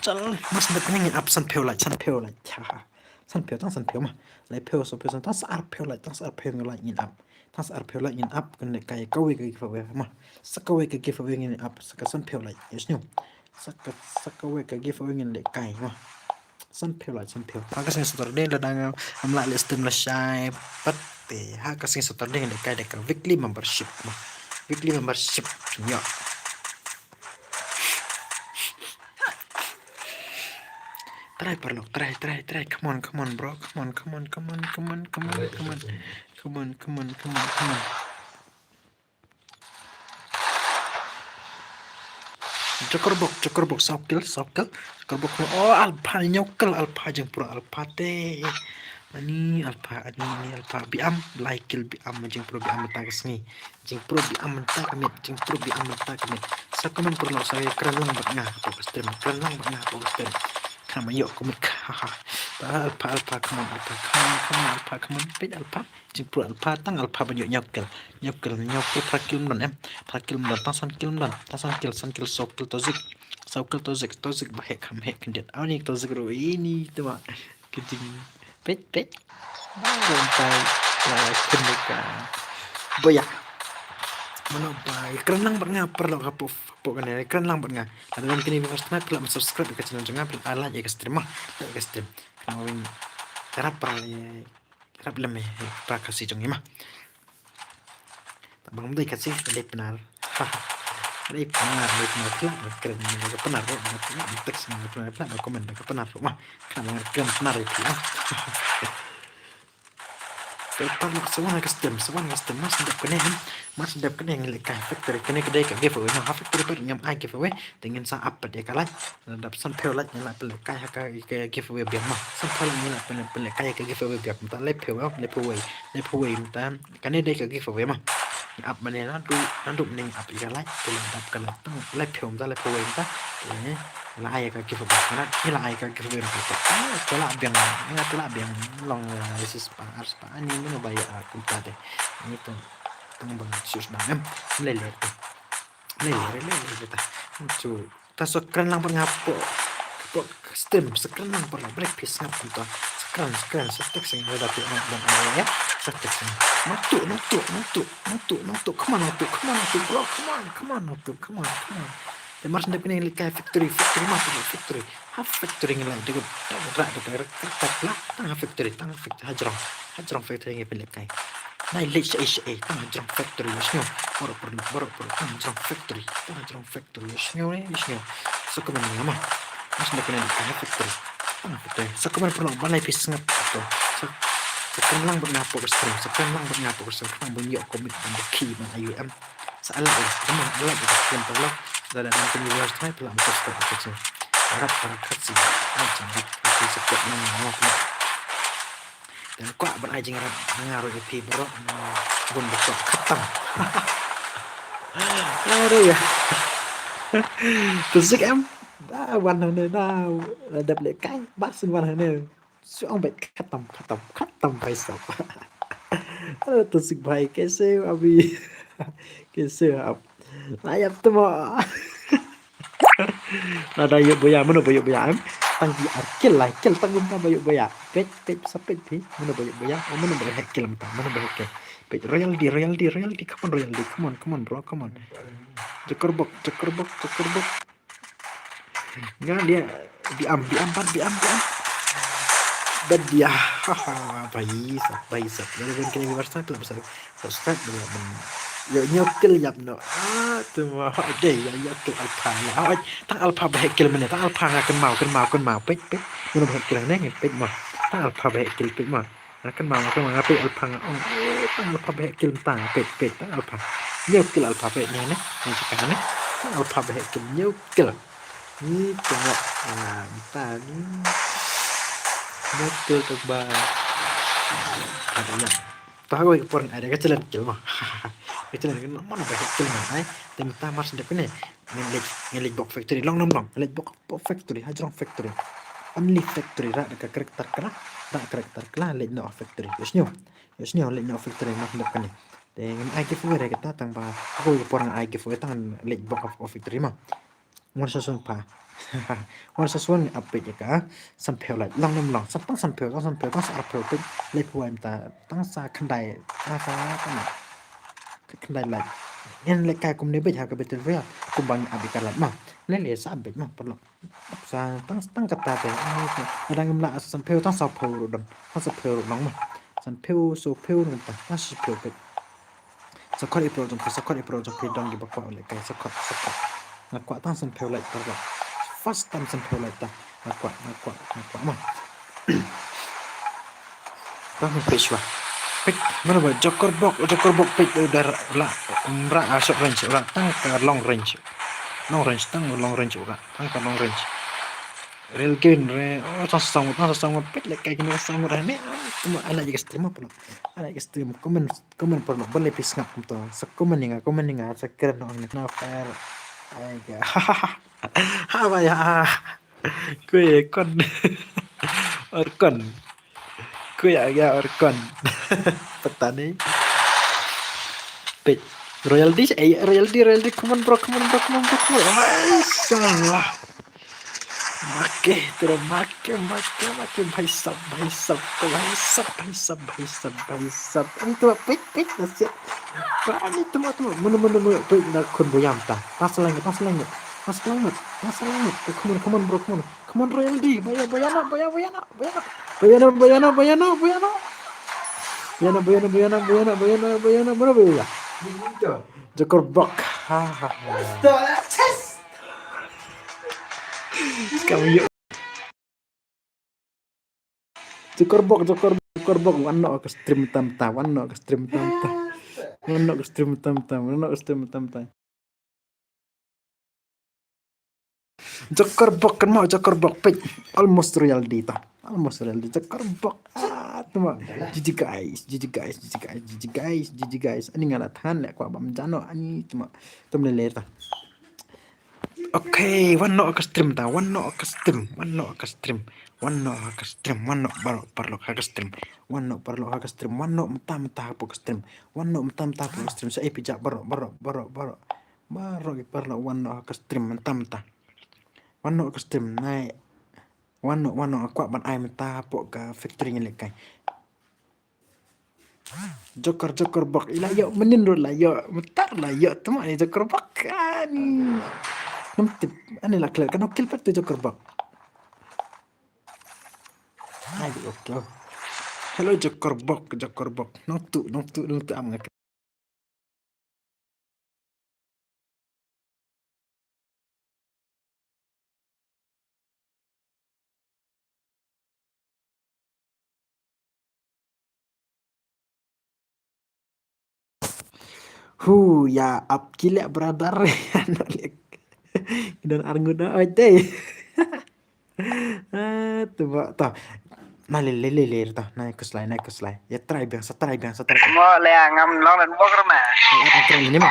chal. Mar shen dep kane ngin ap san phew like, san phew like. Ha, ha. San phew, tang san phew ma. Lai phew, so phew, san, tang sa ar phew like, tang sa ar phew like ngin ap. Tang sa ar phew like ngin ap, kan lehkai kawei ka giveaway ma. Sa kawei ka giveaway ngin ap, sa ka san phew like. Yes, no. Sa ka, sa kawei ka giveaway ngin lehkai ma. San phew like, san phew. Ha ka sngi Saturday lada ngam lah leh stream lashai pat te. Ha ka sngi Saturday ngin lehkai da ka weekly membership ma. Weekly membership. Ïa. Try paralok, try, try, try. Come on, come on, bro. Come on, come on, come on, come on, come on, come on. Come on, come on, come on, come on. Joker bok, Joker bok, saw kill, saw kill. Joker bok, oh, Alpha, hynñiew kill, Alpha, jingpro, Alpha te. Ani Alpha, ani, ani Alpha, biang, lai kill, biang, jingpro, biang, mynta ka sngi. Jingpro, biang, mynta ka miet, jingpro, biang, mynta ka miet. Sa comment paralok, sa kren lang bad nga hapoh ka stream, kren lang bad nga hapoh ka stream. Khnang ban ïoh comic, haha. Alpha, Alpha, come on, Alpha, come on, come on, Alpha, come on, peit Alpha. Jingpro Alpha, tang Alpha ban ïoh hynñiew kill. Hynñiew kill, hynñiew kill, phra kill ym don em. Phra kill ym don, tang san kill ym don. Tang san kill, san kill, saw kill Toxic. Saw kill Toxic, Toxic ba heh kham heh khyndiat. Aw ni Toxic ruh ini tu ma. Kynjing. Peit, peit. Ba wan tai. La kynduh ka. Boya. Mano ba, kren lang bad nga paralok hapoh, hapoh kane, kren lang bad nga. Lada wan kane first time, phi lah ban subscribe ïa ka channel jong nga, phi lah like ïa ka stream ma. Like ïa ka stream. Khnang ba ngin ïarap para ïa Rap lem eh, para Khasi jong ngi ma. Tang ba ngam dei Khasi, dei Pnar. Dei Pnar, dei Pnar, phi lah ban kren ïa ka Pnar ruh, phi lah ban text ïa ka Pnar, phi lah ban comment ïa ka Pnar ruh ma. Khnang ba ngan kren Pnar ïa phi ah. Te paralok sa wan ha ka stream, sa wan ha ka stream, mar shu dep kane, mar shu dep kane ngin lehkai factory, kane ka dei ka giveaway ma, ha factory pat ngam ai giveaway, te ngin sa ap pat ïa ka like. Lada dap sanphew like ngin lah pynlehkai ha ka, ka giveaway biang ma. Sanphew like ngin lah pyn, pynlehkai ha ka giveaway biang. Mynta laiphew, laiphew wei, laiphew wei mynta. Kane dei ka giveaway ma. Ngi ap mane naduh, naduh mynne ngi ap ïa ka like. Te lada dap ka like tang laiphew mynta, laiphew wei mynta. Te la ai ka giveaway. Mynta ngi la ai ka giveaway mynta. Te la biang, ngi la biang long, eh, sis pa, ars pa. Ani mano ba ïa kumta te. Ni tang, tang ba sus dang em. Lele te. Lele, lele, lele ta. Chu. Ta sa kren lang bad nga hapoh, hapoh stream, sa kren lang bad nga, balei phi sngap kumta. Sa kren, sa kren, sa text sha nga lada phi ong ban ai ïa, sa text sha nga. Nongtuh, nongtuh, nongtuh, nongtuh, nongtuh, come on, nongtuh, come on, nongtuh, bro, come on, come on, nongtuh, come on, come on. Te mar shu dep kane ngin lehkai factory, factory ma, factory. Ha factory ngin leit, dei ka, dei ka, dei ka, dei ka, tang ha factory, tang ha factory, ha jrong, ha jrong factory ngin pynlehkai. Nai leit shaei shaei, tang ha jrong factory, ïohsngew. Baroh paralok, baroh paralok, tang ha jrong factory, tang ha jrong factory. Ïohsngew ne, ïohsngew. Sa comment ïa nga ma. Mar shu dep kane ngin lehkai ha factory. Tang ha factory. Sa comment paralok balei phi sngap to. Sa, sa kren lang bad nga hapoh ka stream. Sa kren lang bad nga hapoh ka stream. Khnang ban ïoh commit ban da ki ban I U M. Sa like ïa ka stream, like ïa ka stream paralok. Lada dang kin viewers thymmai phi lah ban subscribe ïa ka channel. Rap para Khasi. Ai jingïarap ïa phi support lang nga. Te nga kwah ban ai jingïarap ha nga ruh ïa phi baroh, bun ba kwah khatam. Aduh ïa. Toxic em. Da wan hangne da. Da dep lehkai. Ba sien wan hangne. Shu ong beit khatam, khatam, khatam bhai sahab. Aduh Toxic bhai, kaise ho abhi? Kaise ho aap? Nahi ab tum ho. Lada ïoh boya, mano ba ïoh boya em? Tang ki ar kill, lai kill tang kumta ba ïoh boya. Peit, peit, sa peit phi. Mano ba ïoh boya? Oh, mano ba heh kill mynta? Mano ba heh kill? Peit, royalty, royalty, royalty. Come on, royalty. Come on, come on, bro, come on. Joker bok, Joker bok, Joker bok. Nga dia biam, biam pat, biam, biam. Bad dia, haha, bhai sahab, bhai sahab. Lada wan kane viewers thymmai, phi lah ban subscribe, phi lah ban. Ïoh hynñiew kill ïap noh. Ah, tu ma, hoi dei, ïoh, ïoh kill Alpha noh. Hoi, tang Alpha ba heh kill mynne, tang Alpha nga kynmaw, kynmaw, kynmaw. Peit, peit. Mano ba heh kill hangne, peit ma. Tang Alpha ba heh kill, peit ma. Nga kynmaw, nga kynmaw, nga peit Alpha nga ong, eh, tang Alpha ba heh kill mynta, peit, peit, tang Alpha. Hynñiew kill Alpha, peit, ne, ne, ne, jaka ne. Tang Alpha ba heh kill, hynñiew kill. Ni tengok, ah, mynta ni. Hynñiew kill tang ba. Ada ïa. Tang ha kawei ka por ai da ka challenge kill ma. Ka challenge kill ma, mano ba heh kill ma, ai. Te mynta mar shu dep kane. Ngin leit, ngin leit bok factory, long, long, long. Leit bok, bok factory, ha jrong factory. Only factory, rah da ka character kala, rah character kala, leit noh factory. Ïohsngew, ïohsngew, leit noh factory, mar shu dep kane. Te ngin ai giveaway re kata tang ba, ha kawei ka por ngan ai giveaway tang leit bok ha factory ma. Wan sa suan pa. Wan sa suan ngan update ïa ka, sanphew like, long, long, long. Sa tang sanphew, tang sanphew, tang sa arphew, peit, laiphew wei mynta, tang sa khyndai, tang sa, tang sa. Ka khyndai like. Ngin lehkai kumne beit ha ka battle royale. Kumba ngi ap ïa ka like ma. Leh leh sa ap beit ma paralok. Sa tang tang kata te. Lada ngim lah sanphew tang sawphew ruh don. Tang sawphew ruh don ma. Sanphew sawphew ruh don. Tang sawphew beit. Sa khot ïa paralok jong phi, sa khot ïa paralok jong phi don kiba kwah lehkai, sa khot, sa khot. Nga kwah tang sanphew like paralok. First time sanphew like tang. Nga kwah, nga kwah, nga kwah ma. Tang peit shuwa. Peit, mano ba Joker bok, Joker bok peit, eh, da la, um, rah, ah, short range, rah tang ka long range. Long range, tang long range uka. Tang ka long range. Real gain re. Oh, sa sang, sa sang, pet lek kai kini sang re ne. Tuma ana jika stream apa lo? Ana jika stream comment, comment por lo. Boleh pis ngap tu. Sa comment ni nga, comment ni nga. Sa kira no ang na fair. Ai ga. Ha ba ya. Kue kon. Or kon. Kue ya ya or kon. Petani. Pet. Royalty, eh, royalty, royalty. Come on, bro. Come on, bro. Come on, bro. Come on. Mashallah. Make, terus make, make, make. Bhai sab, bhai sab, bhai sab, bhai sab, bhai sab, bhai sab. Ini tu, pik, pik, nasihat. Ba, ini tu, tu. Mana, mana, mana. Pik, nak kun boyam ta. Pas langit, pas langit. Pas langit, pas langit. Eh, come on, come on, bro, come on. Come on, Royal D. Baya, baya na, baya, baya na, baya na. Baya na, baya na, baya na, baya na. Baya na, baya na, baya na, baya na, baya na, baya na. Mana baya? Joker Buck. Ha, ha, ha. Sekarang yuk. Joker Buck, Joker Buck, Joker Buck. Wan noh ka stream mynta mynta, wan noh ka stream mynta mynta. Wan noh ka stream mynta mynta, wan noh ka stream mynta mynta. Joker Buck, kan mo Joker Buck, peit. Almost Royal D ta. Almost Royal D, Joker Buck. Ah, tu mo. G G guys, G G guys, G G guys, G G guys, G G guys. Ani nga la than leh kwah bam jano ani tu mo. Tum leh leh ta. Okay, wan noh ka stream ta, wan noh ka stream, wan noh ka stream, wan noh ka stream, wan noh paralok, paralok ha ka stream, wan noh paralok ha ka stream, wan noh mynta mynta hapoh ka stream, wan noh mynta mynta hapoh ka stream, sa ei phi jah baroh, baroh, baroh, baroh. Baroh ki paralok wan noh ha ka stream mynta mynta. Wan noh ka stream nai. Wan noh, wan noh, nga kwah ban ai mynta hapoh ka factory ngin leh kai. Joker, Joker Buck, i la ïoh mynnin ruh la ïoh, mynta la ïoh, tu mo ni Joker Buck, ani. Ngam tip, ani la clear, kan kill pat tu Joker Buck. Ai, okay. Hello Joker Buck, Joker Buck. Nongtuh, nongtuh, nongtuh am nga. Hu, ya ap ki leh brother. Ki don arngut na oi te. Ah, tu ba ta. Na le le le le ta. Na kuslai, na kuslai. Ya try biang, sa try biang, sa try biang. Mo le ngam long dan bok rama. Ya, try ni ma.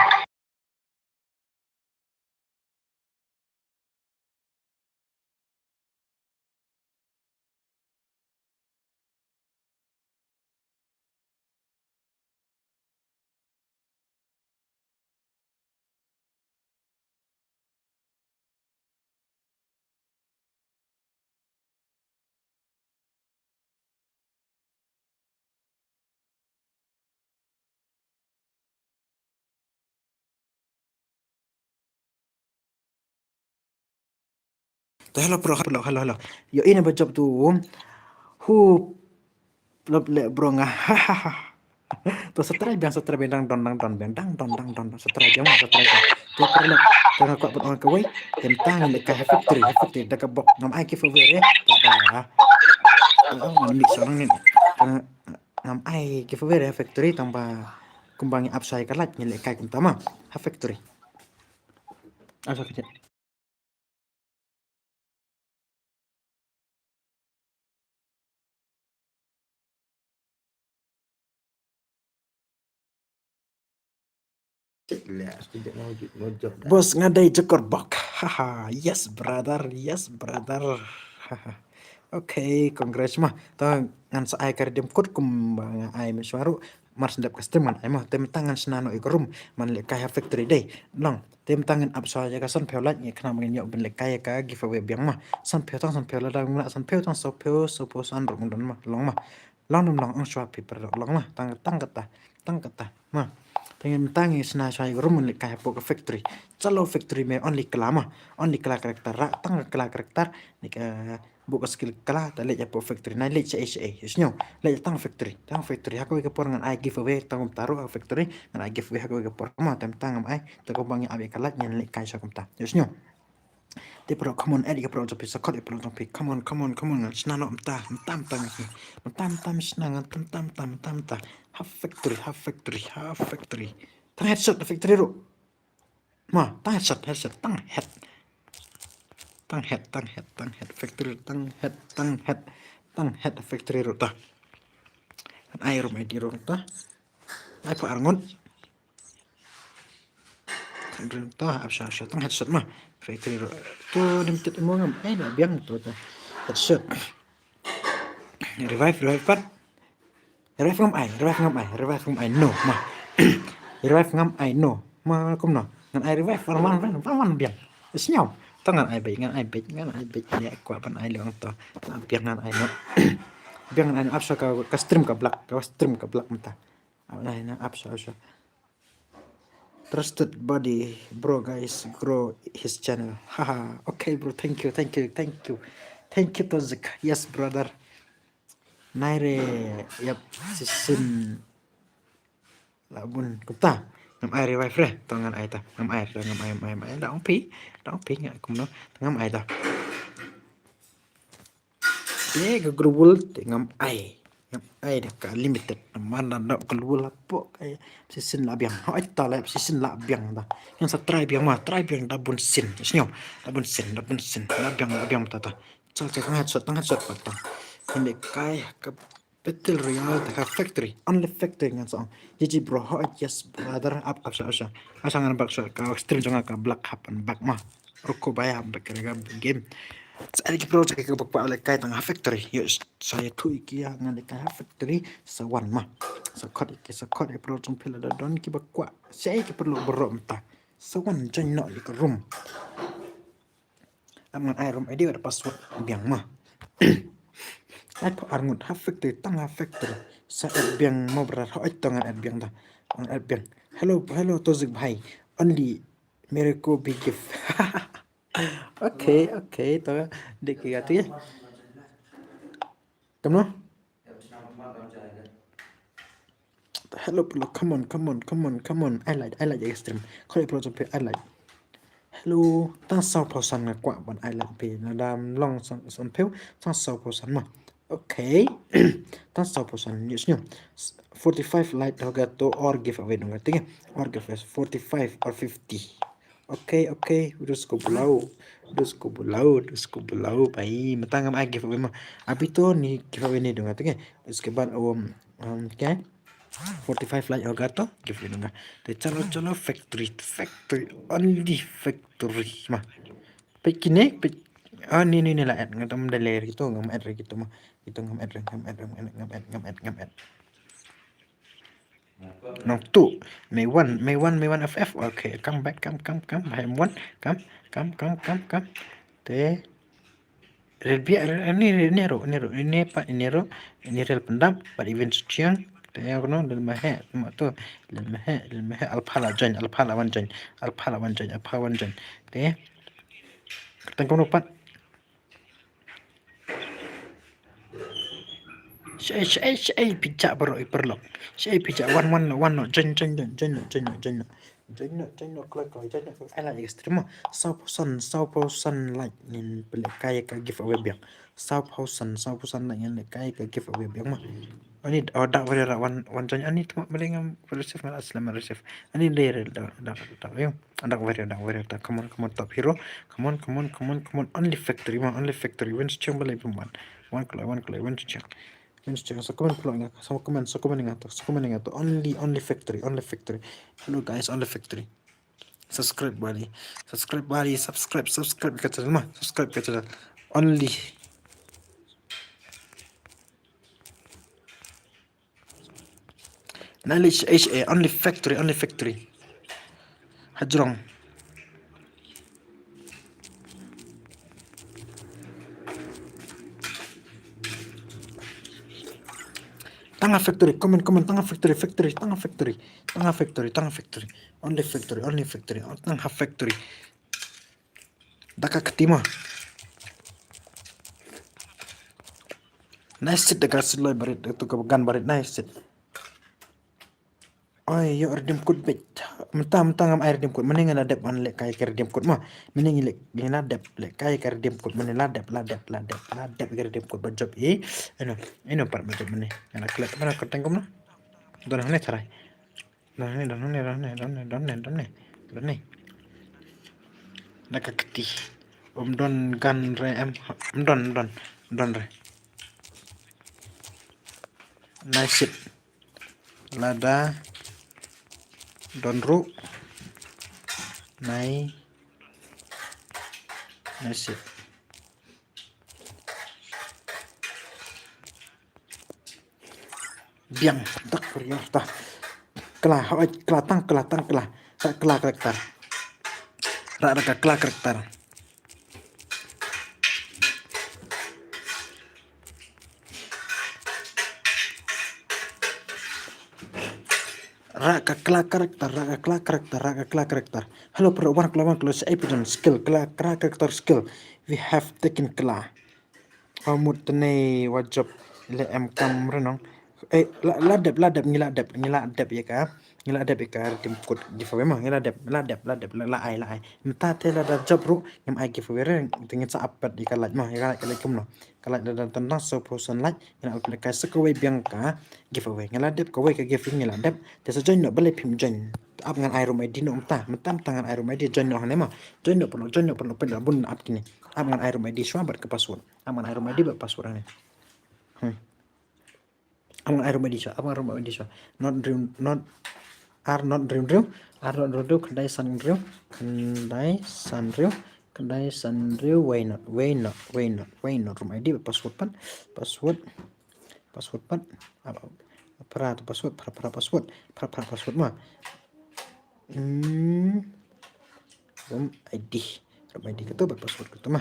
To hello bro, hello, hello, hello. Yo, ini ba job tu. Hu, lop le bro nga. To sa try biang, sa try biang, dang don, dang don biang, dang don, dang don, sa try biang, sa try biang. To paralok, to nga kwah ban ong kawei. Te mynta ngin leh kai ha factory, ha factory da ka bok ngam ai giveaway re. To ba. Oh, ngam mix orang ni. Ngam ai giveaway re ha factory tang ba kumba ngi ap shai ka live ngi leh kai kumta ma ha factory. Asa ka jep. Boss nga dei Joker Buck. Haha, yes brother, yes brother. Haha. Okay, congrats ma. To ngan sa ai ka redeem code kumba nga ai mynshuwa ruh. Mar shu dep ka stream ngan ai ma. Te mynta ngan shna noh ïa ka room. Man leh kai ha factory dei. Long. Te mynta ngin ap shwa ïa ka sanphew lait ngi khnang ba ngin ïoh ban leh kai ïa ka giveaway biang ma. Sanphew tang sanphew lada ngim lah sanphew tang sawphew, sawphew san ruh ngan don ma. Long ma. Long dang long ong shwa phi paralok long ma. Tang tang kata. Tang kata. Ma. Te ngin mynta ngi shna shwa ïa ka room ngin leh kai hapoh ka factory. Chalo factory me only kala ma. Only kala character ra tang kala character. Ni ka buh ka skill kala, ta leit hapoh factory, nai leit shaei shaei, ïohsngew, leit tang factory, tang factory, ha kawei ka por ngan ai giveaway, tang kumta ruh ha factory, ngan ai giveaway ha kawei ka por, ma, te mynta ngam ai, te kumba ngi ap ïa ka live, ngan leit kai sha kumta, ïohsngew. Te paralok, come on, add ïa ka paralok jong phi, sa khot ïa ka paralok jong phi, come on, come on, come on, ngan shna noh mynta, mynta, mynta, mynta, mynta, mynta, mynta, mynta, mynta, mynta, ha factory, ha factory, ha factory, tang headshot ha factory ruh. Ma, tang headshot, headshot, tang head. Tang head, tang head, tang head, factory, tang head, tang head, tang head, factory ruh ta. Ngan ai room I D ruh ta. Ai pha arngut. Tang rim ta, ap sha sha, tang headshot ma. Factory ruh. To dim tit mo ngam ai la biang to ta. Headshot. Revive, revive pat. Revive ngam ai, revive ngam ai, revive ngam ai, no ma. Revive ngam ai, no ma, kumno? Ngan ai revive, wan wan wan wan wan biang. Sñiaw. To ngan ai beit, ngan ai beit, ngan ai beit. Ïa kwah ban ai leh to. Biang ngan ai, no. Biang ngan ai, no, ap sha ka, ka stream ka block, ka stream ka block mynta. Ai, no, ap sha, ap sha. Trusted buddy, bro, guys, grow his channel. Haha. Okay, bro, thank you, thank you, thank you. Thank you, Tozik. Yes, brother. Nai re, yap, sisin. La bun, kumta. Ngam ai revive re, to ngan ai ta. Ngam ai, to ngam ai, ngam ai, ngam ai. Da ong phi, da ong phi nga kumno. Ngam ai ta. Te ka global te ngam ai. Ngam ai da ka limited. Namar da dok global hapoh ka sisin la biang. Hooid ta la sisin la biang ta. Ngan sa try biang ma, try biang da bun sin. Sñiaw, da bun sin, da bun sin. La biang, la biang ta ta. Chal chal, tang headshot, tang headshot pat ta. Ngin leh kai ka Battle Royale ta ka factory. Only factory ngan sa ong. G G bro, hooid, yes brother, ap ap sha sha. Ap sha ngan bak sha ka stream jong nga ka block hap ban bak ma. Ruko baya hap ban bak ka game. Sa ai ki bro, sa ki bak bak leh kai tang ha factory. Yo, sa ïathuh ïa ki ïa ngan leh kai ha factory sa wan ma. Sa khot ïa ki, sa khot ïa ki bro jong phi lada don kiba kwah. Sa ai ki paralok baroh mynta. Sa wan join noh ïa ka room. Ap ngan ai room I D bad password biang ma. Ai pha arngut ha factory, tang ha factory. Sa add biang mo brother, hooid to ngan add biang ta. Ngan add biang. Hello, hello Tozik bhai. Only miracle big gift. Okay, okay, to dei ki kata ïa. Kumno? Hello, hello, come on, come on, come on, come on. Ai like, ai like ïa ka stream. Khot ïa ki bro jong phi ai like. Hello, tang saw phew san nga kwah ban ai like phi. Lada ym long san, san phew, tang saw phew san ma. Okay. Tang saw phew san, ïohsngew. Forty-five like hoga to or giveaway dong kata. Or giveaway forty-five or fifty. Okay, okay, dus ko bula, dus ko bula, dus ko bula, bhai. Mynta ngam ai giveaway ma. Abhi to ni giveaway ni dong kata. Uske baad, um, um, kya hai? Forty-five like hoga to giveaway dong. Te chalo, chalo, factory, factory, only factory ma. Peit kine, peit. Ah, ni, ni, ni la add, nga tam da ler gitu, ngam add re gitu ma. Gitu ngam add re, ngam add re, ngam add, ngam add, ngam add, ngam add. Nong tu, May one, May one, May one F F. Okay, come back, come, come, come. Hai M one, come, come, come, come, come. Te. Rel bia, rel, ni, ni, ni ro, ni ro, ni pa, ni ro, ni rel pyndap, but even chiang. Te yang kono, lel mahe, ma tu, lel mahe, lel mahe, alpha la join, alpha la wan join, alpha la wan join, alpha wan join. Te. Kyrteng kono pat. Shaei, shaei, shaei phi jah baroh i paralok. Shaei phi jah, wan, wan noh, wan noh, join, join, join, join noh, join noh, join noh. Join noh, join noh, kloi, kloi, join noh, kloi. Ai la ïa ka stream ma. Saw phew san, saw phew san like ngin pynlehkai ïa ka giveaway biang. Saw phew san, saw phew san like ngin lehkai ïa ka giveaway biang ma. Ani, oh, dak warrior wan, wan join ani tma bale ngam receive, ngam aslam receive. Ani dei re dak, dak, dak, yo. Dak warrior, dak warrior ta. Come on, come on, top hero. Come on, come on, come on, come on. Only factory ma, only factory. Win chiang bale pum wan. Wan kloi, wan kloi, win chiang. Win chiang. Sa comment kloi nga, sa comment, sa comment nga to, sa comment nga to. Only, only factory, only factory. Hello guys, only factory. Subscribe bali. Subscribe bali, subscribe, subscribe ka channel ma. Subscribe ka channel. Only. Knowledge H A, only factory, only factory. Hajrong. Tang ha factory, comment, comment, tang ha factory, factory, tang ha factory, tang ha factory, tang ha factory. Only factory, only factory, tang ha factory. Da ka kti ma. Nice shit da ka sloi barit, da tu ka gun barit, nice shit. Oi, ïoh redeem code beit. Mynta, mynta ngam ai redeem code. Mynne ngi la dep ban lehkai ka redeem code ma. Mynne ngi leh, ngi la dep lehkai ka redeem code. Mynne la dep, la dep, la dep, la dep ka redeem code ba jop i. Ino, ino pat ba jop mynne. Ngi la klet, mynne ka tengkom na. Don hangne tharai. Don hangne, don hangne, don hangne, don hangne, don hangne, don hangne. Don hangne. Na ka kti. Um don gan re em. Um don, um don, um don re. Nai sit. Lada don ruh. Nai. Nai sit. Biang tak riar ta. Kla, hoi, kla tang, kla tang, kla. Sa kla karakter. Ra, ra ka kla karakter. Ra ka kla karakter, ra ka kla karakter, ra ka kla karakter. Hello, pro, wan kla, wan kla, sa epic skill, kla, kla karakter skill. We have taken kla. Amut tene wajop le em kam renong. Eh, la, la dep, la dep, ngi la dep, ngi la dep ïa ka. Ngi la dep ïa ka redeem code giveaway ma. Ngi la dep, la dep, la dep, la, la ai, la ai. Mynta te lada jop ruh, ngim ai giveaway re, te ngin sa ap pat ïa ka like ma, ïa ka like, ka like kumno. Ka like lada tang saw phew san like, ngin ap pat ka sa kawei biang ka giveaway. Ngi la dep kawei ka giveaway ngi la dep. Te sa join noh, balei phim join. Ap ngan ai room I D noh mynta, mynta, mynta ngan ai room I D, join noh hangne ma. Join noh, pynlong, join noh, pynlong, pynlong, bun ap kine. Ap ngan ai room I D shuwa bad ka password. Ap ngan ai room I D bad password hangne. Hmm. Ap ngan ai room I D shuwa, ap ngan ai room I D shuwa. Not hynriew, not, ar not hynriew hynriew, ar not hynriew hynriew, khyndai san hynriew, khyndai san hynriew, khyndai san hynriew, wei not, wei not, wei not, wei not, room I D bad password pat, password, password pat, ap, ap, phra to password, phra, phra password, phra, phra password ma. Hmm. Room I D, room I D kato bad password kato ma.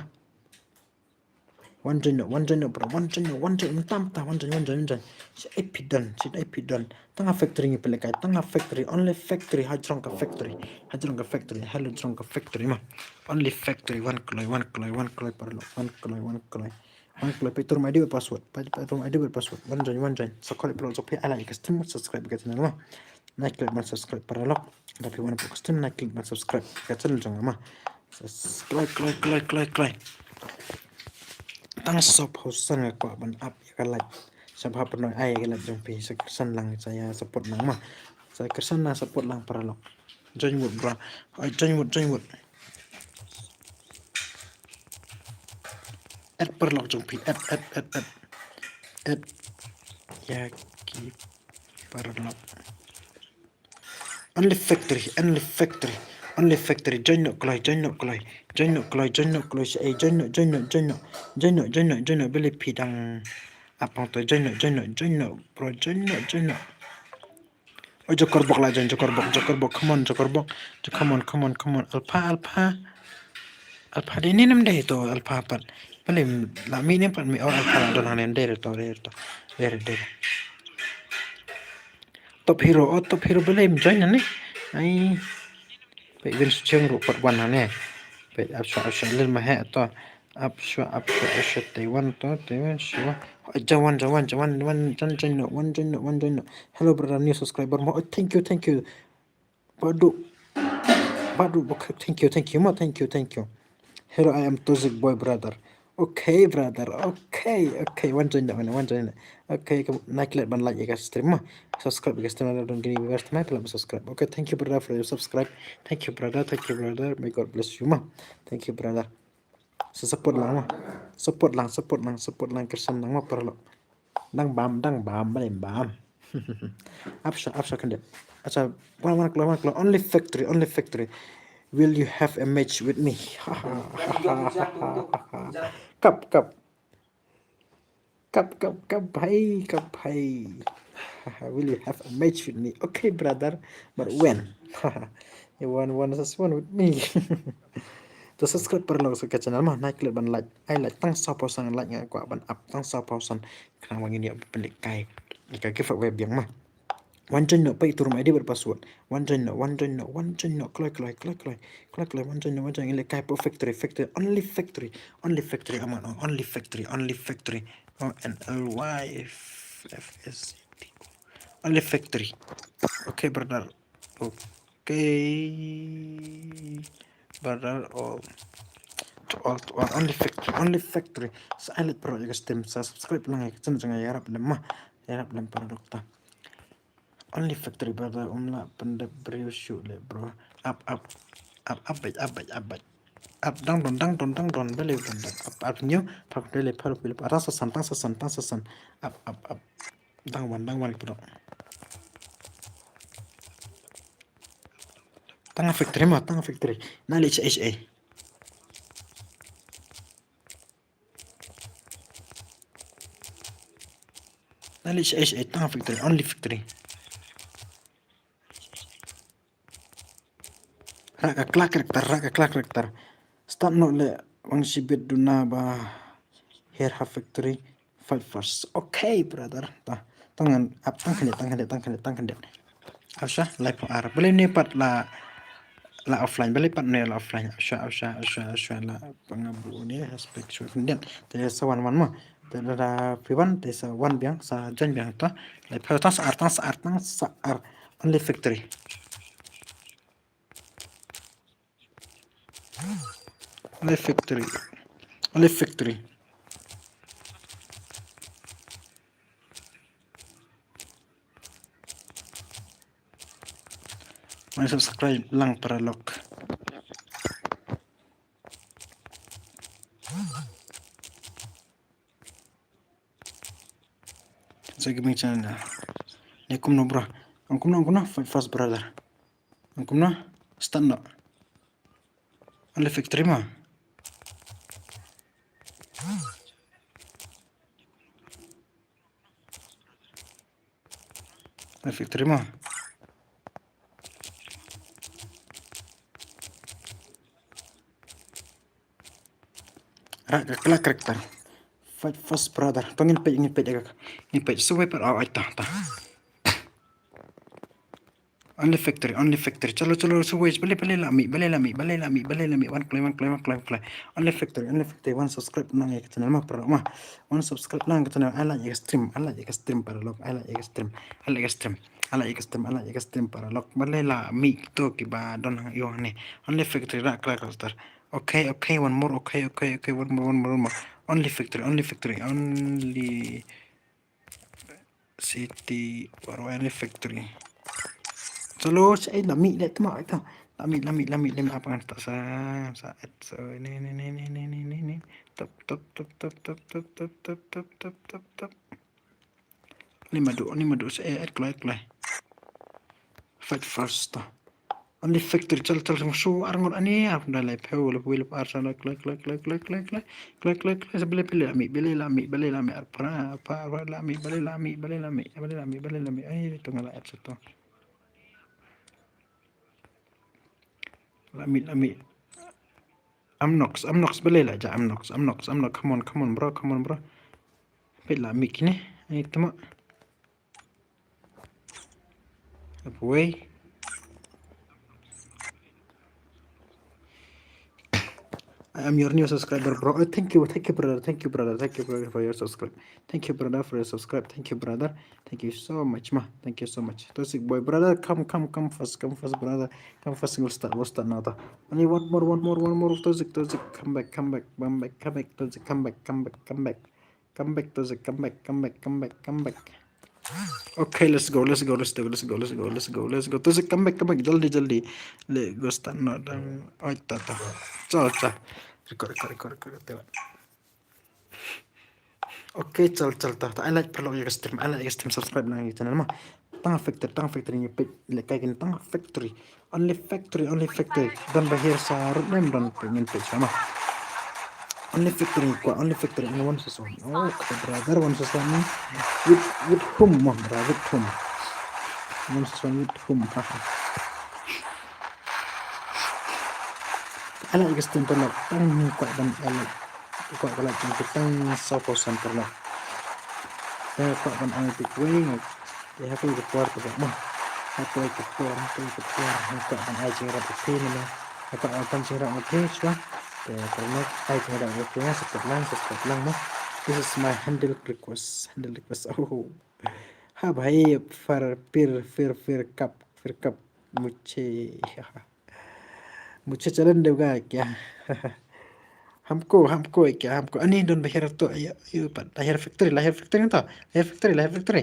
Wan join noh, wan join noh, bro, wan join noh, wan join, mynta mynta, wan join, wan join, wan join. Shi ai phi don, shi ai phi don. Tang ha factory ngi pynlehkai, tang ha factory, only factory, ha jrong ka factory, ha jrong ka factory, hello jrong ka factory ma. Only factory, wan kloi, wan kloi, wan kloi, paralok, wan kloi, wan kloi. Wan kloi, peit to room I D bad password, peit, peit to room I D bad password, wan join, wan join. Sa koi paralok, jop phi, ai like ka stream, subscribe ka channel ma. Nai click ban subscribe paralok. Da phi wan pok stream nai click ban subscribe ka channel jong nga ma. Subscribe, kloi, kloi, kloi, kloi. Tang saw phew san nga kwah ban ap ïa ka like. Sngewbha pynoi ai ïa ka like jong phi, sa kyrsan lang, sa ïa support lang ma. Sa kyrsan lang, support lang paralok. Join wut bro. Ai, join wut, join wut. Add paralok jong phi, add, add, add, add. Add ïa ki paralok. Only factory, only factory, only factory. Join noh kloi, join noh kloi, join noh kloi, join noh kloi. Shi ai, join noh, join noh, join noh, join noh, join noh, join noh. Balei phi dang ap hangto? Join noh, join noh, join noh, bro, join noh, join noh. Oh, Joker bok la join, Joker bok, Joker bok, come on, Joker bok, Jo-, come on, come on, come on. Alpha, Alpha. Alpha dei ne, ym dei to Alpha pat. Balei la mih ne pat mih, oh Alpha la don hangne, dei to, dei to. Dei, dei. Top hero, oh top hero, balei ym join hangne. Ai. Peit, Win Sung ruh pat wan hangne. Peit, ap shuwa, ap shuwa lil ma heh to. Ap shuwa, ap shuwa, ap shuwa, Taiwan to, Taiwan shuwa. Jawan, Jawan, Jawan, wan join, join noh, wan join noh, wan join noh. Hello brother, new subscriber mo. Oh, thank you, thank you. Badu. Badu, thank you, thank you mo, thank you, thank you. Hello, I am Toxic Boy brother. Okay brother, okay, okay. Wan join noh, wan join noh. Okay, nai klet ban like ïa ka stream mo. Subscribe ïa ka stream, don kini viewers tmai, klet ban subscribe. Okay, thank you brother for your subscribe. Thank you brother, thank you brother. May God bless you mo. Thank you brother. Sa support lang mo. Support lang, support lang, support lang, kyrsan lang mo paralok. Dang bam, dang bam, balei ym bam. Ap shuwa, ap shuwa, khyndiat. Acha, wan, wan kloi, wan kloi. Only factory, only factory. Will you have a match with me? Kap, kap. Kap, kap, kap, bhai, kap, bhai. Will you have a match with me? Okay brother, but when? You want, want to one with me? To subscribe paralok sa ka channel mo, nai klet ban like. Ai like tang saw phew san like, nga kwah ban ap tang saw phew san. Khnang ba ngin ïoh ban pynlehkai ïa ka giveaway biang mo. Wan join noh, peit to room I D bad password. Wan join noh, wan join noh, wan join noh, kloi, kloi, kloi, kloi. Kloi, kloi, wan join noh, wan join, ngin lehkai pok factory, factory, only factory, only factory, aman, only factory, only factory. O N L Y F F S T. Only factory. Okay brother. Okay brother, all, to all, to all, only factory, only factory. Sa ai like paralok ïa ka stream, sa subscribe lang ïa ka channel jong nga, ïarap lem mo. Ïarap lem paralok ta. Only factory brother, um lah pyndep briew shuh leh bro. Ap, ap. Ap, ap beit, ap beit, ap beit. Up, dang don, dang don, dang don, bele don, dang. Up, up, new, pak bele, pak bele, tang sa san, tang sa san, tang sa san. Up, up, up. Dang wan, dang wan, ki pdok. Tang victory mo, tang victory. Na li H A. Na li H A, tang victory, only victory. Rah ka kla character, rah ka kla character. Start noh le, wan shibit duna ba. Here have victory. Fight first. Okay, brother. Ta, tang ngan, up, tang khyndit, tang khyndit, tang khyndit, tang khyndit. Asha, live ar. Bele ni pat la, la offline, bele pat ni la offline. Asha, asha, asha, asha, la panga bu ni aspect shu khyndit. Te sa wan wan mo. Te da pi wan, te sa wan biang, sa join biang to. Live tang sa ar, tang sa ar, tang sa ar. Only victory. Only victory. Only victory. Wan subscribe lang paralok. Sa gaming channel na. Ni kumno bro. Ang kumno, ang kumno, fight first brother. Ang kumno, stand up. Only victory mo. Only victory mo. Rah ka kla character. Fight first brother. To ngin peit, ngin peit, ngin peit. Suwei pat, oh, ai ta, ta. Only victory, only victory. Chalo, chalo, suwei. Bele, bele la mih, bele la mih, bele la mih, bele la mih. Wan kloi, wan kloi, wan kloi, wan kloi. Only victory, only victory. Wan subscribe nang ïa ka channel mo, paralok mo. Wan subscribe nang ka channel. Ai la ïa ka stream, ai la ïa ka stream paralok. Ai la ïa ka stream, ai la ïa ka stream. Ai la ïa ka stream, ai la ïa ka stream paralok. Bele la mih to kiba don hangto hangne. Only victory, rah kla character. Okay, okay, one more, okay, okay, okay, one more, one more, one more. Only victory, only victory, only city, only victory. Chalo, sa ai la mih le tma ita. La mih, la mih, la mih, la mih, apa ngan ta sa, sa, et, so, ni, ni. Top, top, top. Lima du, lima du, sa, eh, et, kloi, kloi. Fight first. Only victory, chal, chal, chal, su, ar ngut ani, ar pynda lai, phew, lep, wei, lep, ar, sa, kloi, kloi, kloi. Sa, bele, bele, la mih, bele, la mih, bele, la mih, ar, pra, pra, pra, la mih, bele, la mih, bele, la mih, bele, la mih, bele, la mih. Ai, to nga la, et, sa, to. La mih, la mih. Amnox, Amnox, bele la ja, Amnox, Amnox, Amnox, come on, come on, bro, come on, bro. Peit la mih kine, ai tma. Up away. I am your new subscriber, bro. Oh, thank you, thank you, brother, thank you, brother, thank you, brother, for your subscribe. Thank you, brother, for your subscribe. Thank you, brother. Thank you so much, ma. Thank you so much. Toxic boy, brother, come, come, come first, come first, brother. Come first, we'll start, we'll start now. Only one more, one more, one more. Toxic, Toxic, come back, come back, come back, come back, Toxic, come back, come back, come back. Come back, Toxic, come back, come back, come back, come back. Okay, let's go, let's go, let's go, let's go, let's go, let's go, let's go. Toxic, come back, come back, jaldi, jaldi. Let's go, start now. Oi, ta, ta. Chal, chal. Record, record, record, record. Okay, chal, chal, ta, ta. Ai la paralok ïa ka stream, ai la ïa ka stream, subscribe lang ïa ka channel mo. Tang victory, tang victory, ngi peit lehkai kine, tang victory. Only victory, only victory. Don ba hiar sa rud nem don peit, ngin peit sa mo. Only victory ngi kwah, only victory, only one versus one. Oh, ka brother, one versus one. With, with whom mo, brother, with whom? One versus one with whom? Ha, ha. Ai la ïa ka stream paralok, tang ngi kwah ban ai la. Kwah ka like jong phi tang saw phew san paralok. Te kwah ban ai ïa phi kawei, nga, te ha kawei ka por te mo. Ha kawei ka por, ha kawei ka por. Nga kwah ban ai jingïarap ïa phi ne mo. Nga kwah ban ai jingïarap ïa phi shuwa. Te paralok, ai jingïarap ïa phi, nga, subscribe lang, subscribe lang mo. This is my humble request, humble request. Oh. Ha bhai, fir, fir, fir, fir kap, fir kap. Mujhe. Mujhe challenge dega kya? Humko, humko kya, humko. Ani don ba hiar to, ayo, ayo, pat. La hiar victory, la hiar victory to. La hiar victory, la hiar victory.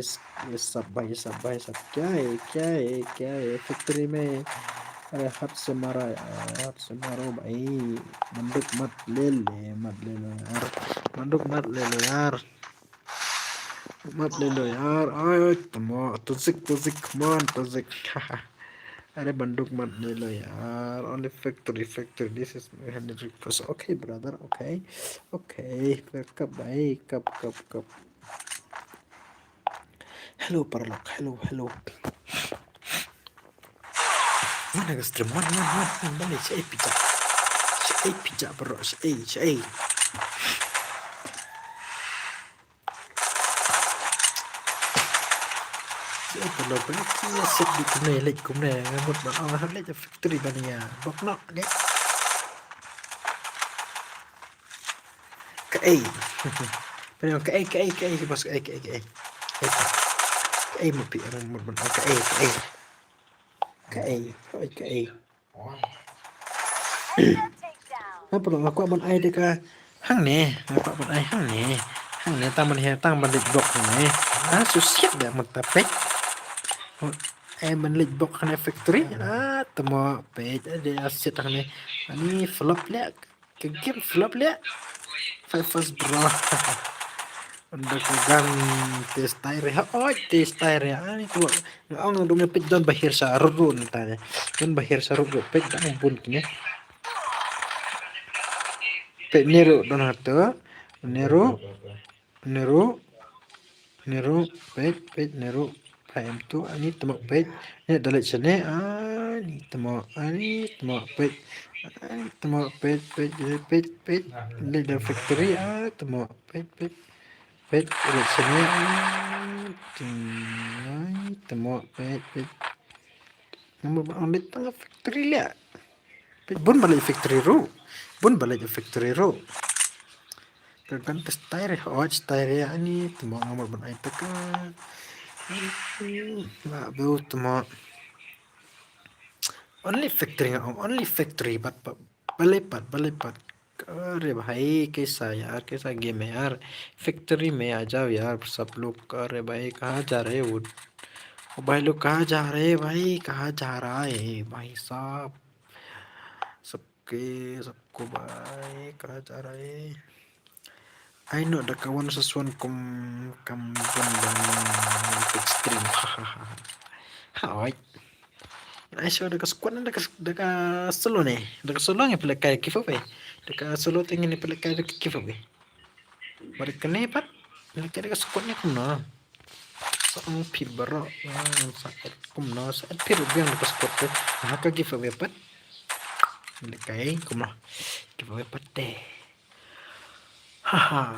ये स-, ये सब भाई, ये सब भाई, सब क्या है, क्या है, क्या है? फैक्ट्री में, अरे, हाथ से मारा यार, हाथ से मारो भाई। बंदूक मत ले ले, मत ले लो यार, बंदूक मत ले लो यार, मत ले लो यार। Ay, tamo, Toxic, Toxic, come on, Toxic. अरे, बंदूक मत ले लो यार, only factory, factory, this is my hundred request. Okay, brother, okay, okay, कब भाई, कब, कब, कब? Hello, paralok, hello, hello. Mana ka stream, mana, mana, mana, mana, shaei phi jah, shaei phi jah, bro, shaei, shaei. Shaei paralok, bro, ki set di kumne, leit kumne, nga mut ban ong, leit factory ban ïa bok noh, okay? Kaei. Pynïaid kaei, kaei, kaei, boss, kaei, kaei, kaei. Kaei, kaei, mo phi, arang mo ban, kaei, kaei. Kaei, kaei, kaei. Nga pynlong, nga kwah ban ai da ka hangne, nga kwah ban ai hangne. Hangne tang ban her, tang ban leit bok hangne. Ah, su siat da mut ta peit. Ai ban leit bok hangne factory. Ah, tamo peit, ai da siat hangne. Ani flop leh. Ka game flop leh. Five first bro. Unda ka gun te style re. Ha, oi, te style re. Ani ko nga ong dum peit don bahir sa ruh ruh nta ne. Don bahir sa ruh ruh peit dang bun kine. Peit ne ruh don hato. Ne ruh. Ne ruh. Ne ruh. Peit, peit, ne ruh. Pha em tu, ani tamo peit. Ne da leit shane, ani tamo, ani tamo peit. Ani tamo peit, peit, peit, peit, peit. Leit da factory, ah, tamo peit, peit. Peit, leit shane, ah, tamo, ani tamo peit, peit. Namar ba leit tang factory leh. Peit bun ba leit factory ruh. Bun ba leit factory ruh. Ka gun te style re, hot style re, ani tamo nga mut ban ai ta ka. Ba bu tamo. Only factory nga ong, only factory, but, but, balei pat, balei pat. अरे भाई, कैसा यार, कैसा गेम है यार? फैक्ट्री में आ जाओ यार, सब लोग। अरे भाई, कहाँ जा रहे हो? ओ भाई लोग, कहाँ जा रहे हैं भाई? कहाँ जा रहा है भाई साहब? सबके, सबको भाई, कहाँ जा रहा है? Ai noh da ka one versus one kum kam bun da man page stream. Ha ha ha. Hai. Ai shu da ka squad ne, da ka, da ka solo ne. Da ka solo ngi pynlehkai ki fo be. Da ka solo te ngi pynlehkai da ki fo be. Ba da kane pat. Pynlehkai da ka squad ne kumno. Sa ong phi baroh, ah, sa et kumno, sa et phi ruh biang ka squad te. Ha ka giveaway pat. Lehkai kumno. Giveaway pat te. Haha.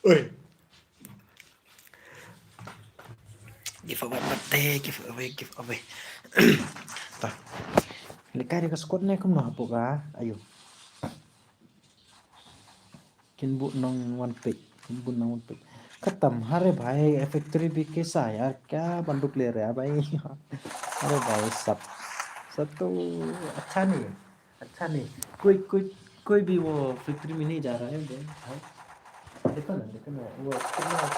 Oi. Giveaway pat te, giveaway, giveaway. Ta. Lehkai ka squad ne kumno hapoh ka. Ayo. Kin buh nong wan peit, kin buh nong wan peit. Khatam, अरे भाई, factory भी कैसा है यार, क्या बंदूक ले रहे हैं भाई? अरे भाई साहब, सब तो अच्छा नहीं है, अच्छा नहीं। कोई, कोई, कोई भी वो factory में नहीं जा रहा है भाई। देखो ना, देखो ना, वो कितना,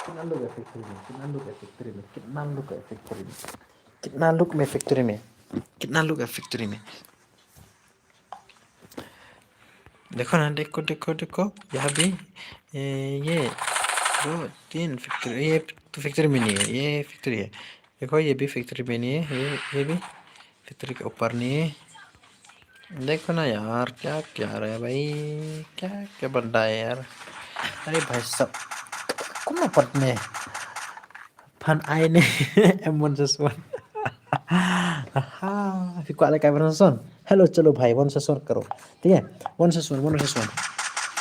कितना लोग है factory में, कितना लोग है factory में, कितना लोग है factory में, कितना लोग में factory में, कितना लोग है factory में। देखो ना, देखो, देखो, देखो, यहाँ भी, ए, ये दो, तीन factory, ये तो factory में नहीं है, ये factory है। देखो, ये भी factory में नहीं है, ये, ये भी factory के ऊपर नहीं है। देखो ना यार, क्या, क्या रहा है भाई, क्या, क्या बन रहा है यार? अरे भाई साहब, कौन पढ़ने? Phan ai ne M one six one. Aha, phi kwah lehkai one six one. Hello, चलो भाई, one six one करो। ठीक है, one six one, one six one।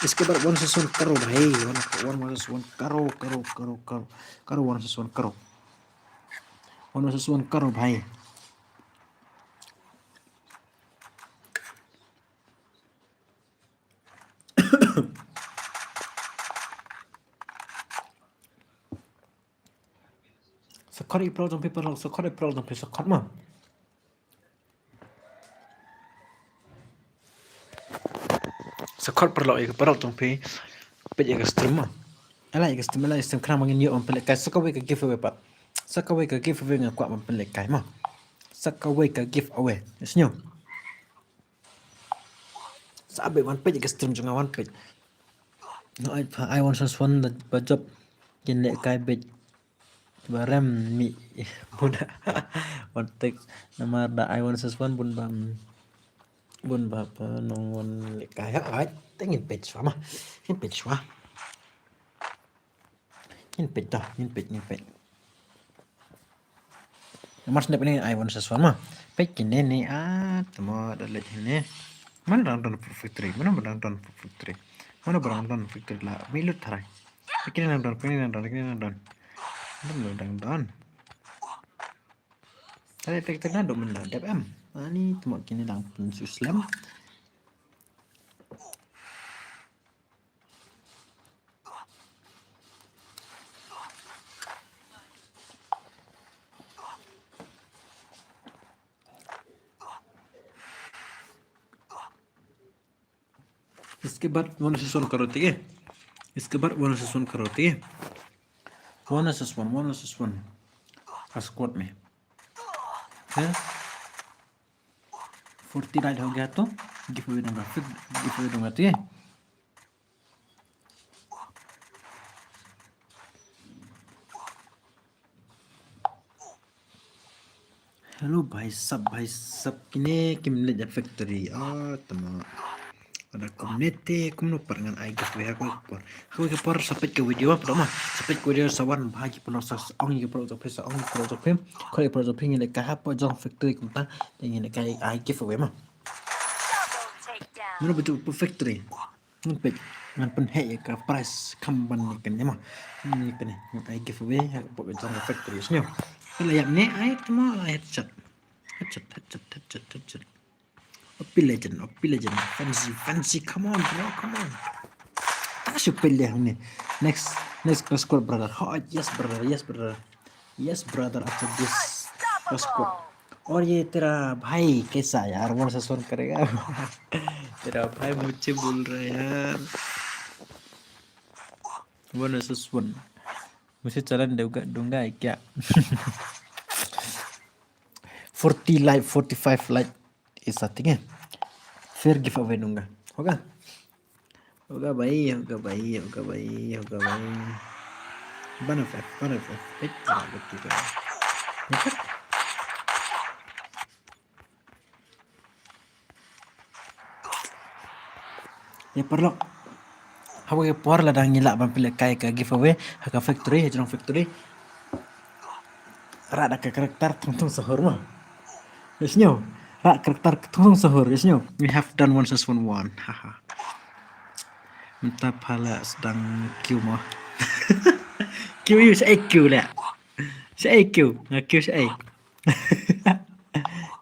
इसके बाद one six one करो भाई, one, one six one करो, करो, करो, करो, करो, one six one करो, one six one करो भाई। Sa khot ïa ki paralok jong phi, paralok, sa khot ïa ki paralok jong phi, sa khot ma. Sa khot paralok ïa ki paralok jong phi. Peit ïa ka stream ma. Ïa la ïa ka stream, ïa la ïa ka stream, khnang ba ngin ïoh ban pynlehkai sa kawei ka giveaway pat. Sa kawei ka giveaway nga kwah ban pynlehkai ma. Sa kawei ka giveaway. Ïa sngewbha. Sa beit wan peit ïa ka stream jong nga, wan peit. Nga ai pha ai one six one ba jop. Kin lehkai beit. Ba rem mih. Bun da wan text namar da ai one six one bun ba, bun ba pha nong wan lehkai. Ha ai te ngin peit shuwa ma. Ngin peit shuwa. Ngin peit da, ngin peit, ngin peit. Namar shu dep ne ai one six one ma. Peit kine ne, ah, tamo da leit ne. Mano dang don factory, mano ba dang don factory. Mano ba dang don factory la, mih lut tharai. Kine dang don, kine dang don, kine dang don. Mano dang don. Tharai factory na don, mynta dep em. Ani tamo kine dang pynsuh slem. इसके बाद one six one करो, ठीक है? इसके बाद one six one करो, ठीक है? One six one, one six one का squad में, हैं? Forty like हो गया तो giveaway दूंगा, फिर giveaway दूंगा, ठीक है? Hello भाई साहब, भाई साहब, kine kim leit ïa factory. Ah, tama. Ada community kumno pat ngan ai giveaway ha kawei ka por. Ha kawei ka por sa peit ka video, peit ma. Sa peit ka video sa wan bha ki paralok, sa ong ki paralok jong phi, sa ong ki paralok jong phi. Khot ki paralok jong phi, ngin lehkai hapoh jong factory kumta. Te ngin lehkai ai giveaway ma. Mano ba jop hapoh factory. Ngan peit, ngan pynheh ïa ka prize kham ban ïa kane ma. Ïa kane, ngan ai giveaway hapoh ka jong ka factory, sngewbha. Phi la ïap ne, ai tama, ai headshot. Headshot, headshot, headshot, headshot. O P Legend, O P Legend. Fancy, fancy, come on bro, come on. Ta shu peit leh hangne. Next, next ka squad brother. Oh, yes brother, yes brother. Yes brother, after this ka squad. और ये तेरा भाई कैसा है यार, वन सेस वन करेगा? तेरा भाई मुझे बोल रहा है यार, वन सेस वन। मुझे चैलेंज दूंगा, दूंगा है क्या? Forty like, forty five like ऐसा, ठीक है? फिर गिव अवे दूंगा, होगा? Hoga bhai, hoga bhai, hoga bhai, hoga bhai. Ban of F, ban of F. Hit, ah, betul kan. Ïa paralok. Haba ka por lada ngi lah ban pynlehkai ka giveaway ha ka factory, ha jrong factory. Rah da ka character Thong Thong Sahur mo. Ïa sñiaw. Rah character Thong Thong Sahur, ïa sñiaw. We have done one versus one one. Haha. Mynta pha la sdang queue mo. Queue ïa shaei queue leh. Shaei queue, nga queue shaei.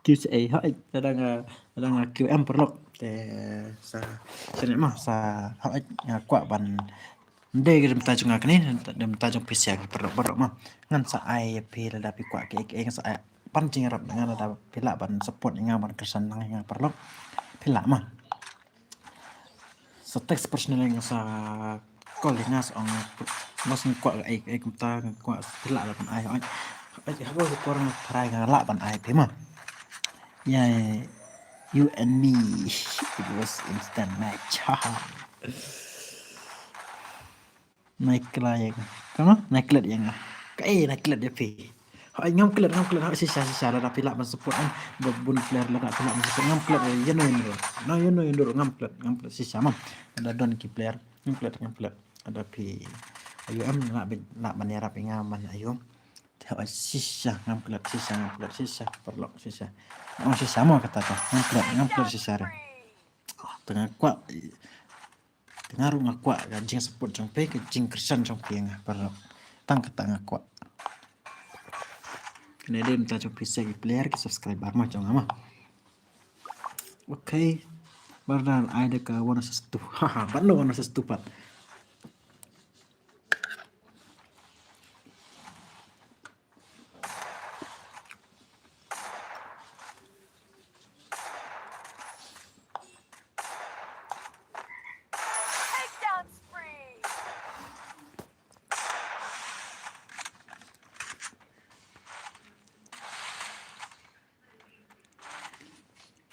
Queue shaei, hooid, lada nga, lada nga queue em paralok. Te sa, sa ne mo, sa, hooid, nga kwah ban. Ym dei ka dei mynta jong nga kane, dei mynta jong phi sha ki paralok baroh mo. Ngan sa ai ïa phi lada phi kwah kiei kiei, ngan sa ai pan jingïarap na nga lada phi lah ban support ïa nga ban kyrshan lang ïa nga paralok. Phi lah mo. Sa text personal ïa nga, sa call ïa nga, sa ong, boss, nga kwah kaei kaei kumta, nga kwah, phi lah ban ai. Hooid, haba ka por nga tharai nga lah ban ai phi mo. Yeah, you and me, it was instant match. Haha. Nai klet ïa nga. Kama? Nai klet ïa nga. Kaei nai klet ïa phi? Hooid, ngam klet, ngam klet, hooid, shisha, shisha, lada phi lah ban support, em, ba bun player lada phi lah ban support, ngam klet, ïa no ïa no. No, ïa no ïa no, ngam klet, ngam klet, shisha mo. Lada don ki player, ngam klet, ngam klet. Lada phi, ayo, em, lah ban, lah ban ïarap ïa nga man, ayo. Te hooid, shisha, ngam klet, shisha, ngam klet, shisha, paralok, shisha. Oh, shisha mo kata to, ngam klet, ngam klet, shisha re. Te nga kwah, te nga ruh nga kwah ka jingsupport jong phi, ka jingkyrshan jong phi ïa nga paralok. Tang kata nga kwah. Kane dei mynta jong phi sha ki player, ki subscriber mo jong nga mo. Okay. Bardan ai da ka one versus two. Haha, ban da one versus two pat. Takedown spree.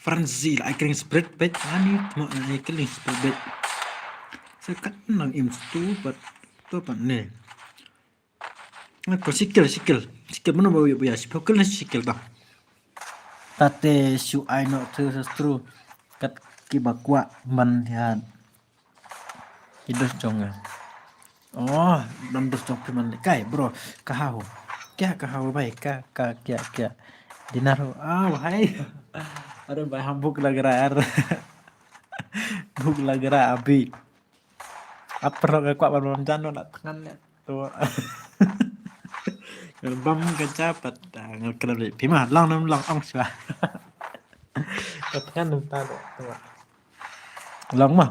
Frenzy la ai killing spree beit, ani mo ai killing spree beit. Sa kat nang im stu pat to pat ne. Ko sikil, sikil, sikil, mano ba ya, ba ya, sikil, sikil ta. Tate shu ai no tu sastru kat ki ba kwah ban ïa ki dos jong nga. Oh, dang dos jong phi man kai, bro. Ka hau. Kya ka hau bai, ka, ka, kya, kya. Dinar ho. Ah, bai. Aduh, bai, ham bhuk lag raha yaar. Bhuk lag raha abhi. Ap paralok nga kwah ban bam jan noh na thngan ne. To. Ngan bam ka ja pat, ah, ngan kena beli. Phi ma long nam long ong shuwa. Ka thngan nam ta de. To. Long ma.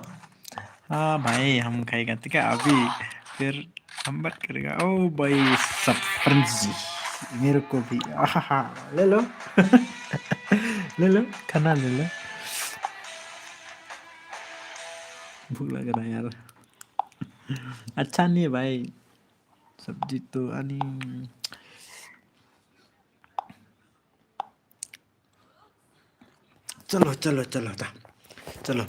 Ah, bhai, hum khai ka tika abhi. Phir hum baat karega. Oh, bhai, sab frenzy. Mere ko bhi. Ah, ha, ha. Le lo. Le lo. Khana le lo. Bhuk lag raha yaar. Acha nahi bhai. Sabji to ani. Chalo, chalo, chalo ta. Chalo.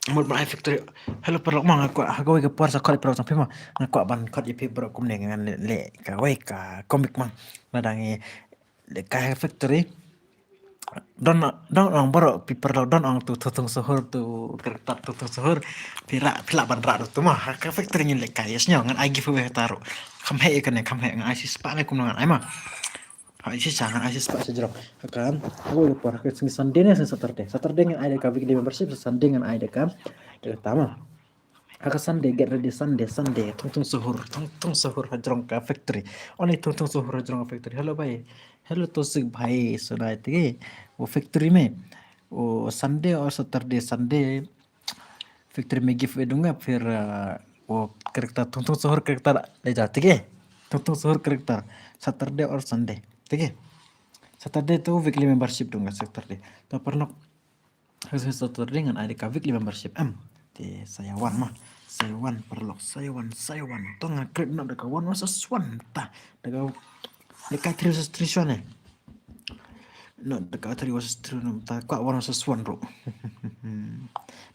Mut ma ai factory. Hello paralok ma, nga kwah ha kawei ka por sa khot ïa paralok jong phi ma. Nga kwah ban khot ïa phi baroh kumne ngan leh, leh kawei ka comic ma. Lada ngi lehkai ha factory. Don, don ong baroh phi paralok, don ong tu Thong Thong Sahur tu character Thong Thong Sahur. Phi rah, phi lah ban rah tu ma. Ha ka factory ngin lehkai, ïa sñiaw, ngan ai giveaway ha ta ruh. Kham heh ïa kane, kham heh, ngan ai shispah ne kumno ngan ai ma. Ha, ai shisha, ngan ai shispah sha jrong. Ha ka, ha kawei ka por, ha ka sngi Sunday ne sngi Saturday. Saturday ngan ai da ka weekly membership, Sunday ngan ai da ka, da kata ma. Ha ka Sunday, get ready Sunday, Sunday, Thong Thong Sahur, Thong Thong Sahur ha jrong ka factory. Only Thong Thong Sahur ha jrong ka factory. Hello bhai. Hello Tosik bhai, sunai te. Wo factory mein. Wo Sunday aur Saturday, Sunday factory mein giveaway dunga, phir, uh, wo character, Thong Thong Sahur character le ja, theek hai? Thong Thong Sahur character, Saturday aur Sunday, theek hai? Saturday to weekly membership dunga, Saturday. To paralok, Saturday ngan ai da ka weekly membership em. Te sa ïa wan ma. Sa ïa wan paralok, sa ïa wan, sa ïa wan. To ngan create noh da ka one versus one ta. Da ka, da ka three versus three shuwa ne. Noh da ka three versus three noh ta, kwah one versus one ruh.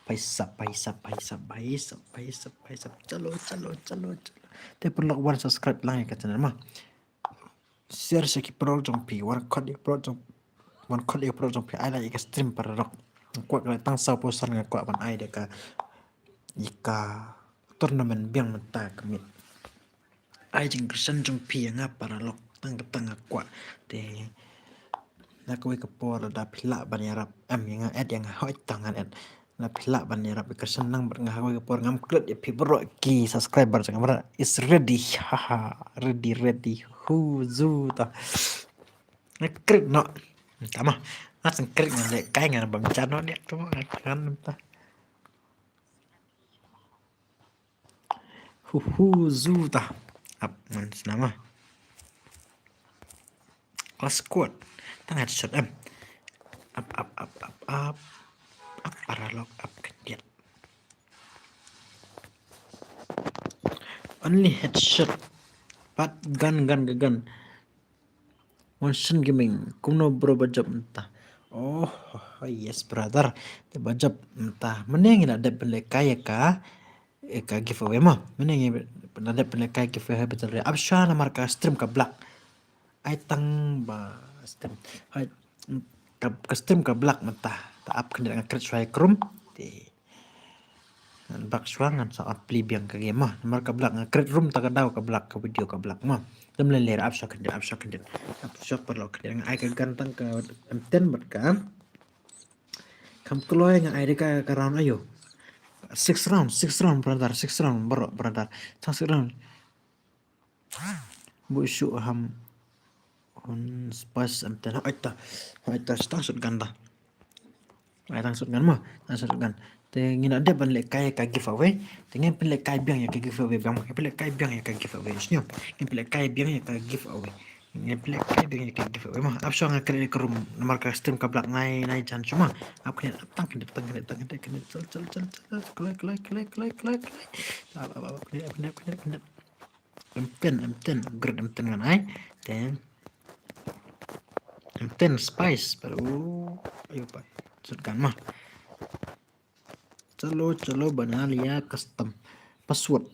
Paisa, paisa, paisa, paisa, paisa, paisa. Chalo, chalo, chalo, chalo. Te paralok wan subscribe lang ïa ka channel ma. Share sha ki paralok jong phi, wan khot ïa ki paralok jong, wan khot ïa ki paralok jong phi, ai like ïa ka stream paralok. Kwah ka tang saw percent nga kwah ban ai da ka, ïa ka tournament biang mynta ka miet. Ai jingkyrshan jong phi ïa nga paralok tang ka tang nga kwah. Te na kawei ka por lada phi lah ban ïarap, em, ïa nga add, ïa nga hoi tang ngan add. Lada phi lah ban ïarap ïa kyrshan lang bad nga ha kawei ka por, ngam klet ïa phi baroh ki subscriber jong nga baroh. Is ready. Haha. Ready, ready. Hu zu ta. Nga kret noh. Tama. Nga seng kret, nga leh kai, nga bam chano dia tu, nga kan ta. Hu hu zu ta. Ap, man snama. Class squad. Tang headshot em. Ap, ap, ap, ap, ap. Ap paralok, ap kediat. Only headshot. Pat gun, gun, gun, gun. Monson Gaming, kumno bro, ba jop mynta? Oh, yes brother. Te ba jop mynta. Mynne ngi la dep pynlehkai ïa ka, ïa ka giveaway mo. Mynne ngi la dep pynlehkai giveaway Battle Royale. Ap shuwa namar ka stream ka block. Ai tang ba stream. Hai, ka, ka stream ka block mynta. Ta ap khyndiat, nga create shuwa ïa ka room. Te ngan back shuwa, ngan sa ap plie biang ka game mo. Namar ka block, nga create room ta ka daw ka block, ka video ka block mo. Te ym lei lei, ap shuwa khyndiat, ap shuwa khyndiat. Ap shuwa paralok khyndiat. Nga ai ka gun tang ka M ten bad ka. Kham kloi, nga ai da ka, ka round aïu. Six round, six round brother, six round baroh brother. Tang six round. Buh shuh ham. Hun spas em ten. Hoi ta. Hoi ta, tang shotgun ta. Ai tang shotgun mo, tang shotgun. Te ngi la dep ban lehkai ka giveaway. Te ngin pynlehkai biang ïa ka giveaway biang. Ngin pynlehkai biang ïa ka giveaway. Sngewbha. Ngin pynlehkai biang ïa ka giveaway. Ngin pynlehkai biang ïa ka giveaway mo. Ap shuwa, nga create ka room namar ka stream ka block, nai, nai jan shuwa mo. Ap khyndiat, ap tang khyndiat, tang khyndiat, tang khyndiat, khyndiat. Chal, chal, chal, chal. Kloi, kloi, kloi. Ap, ap, ap, khyndiat, khyndiat, khyndiat, khyndiat. M ten, M ten, upgrade M ten ngan ai. Te M ten spice, baru, aïu pat. Shotgun mo. Chalo, chalo, bana liya custom. Password.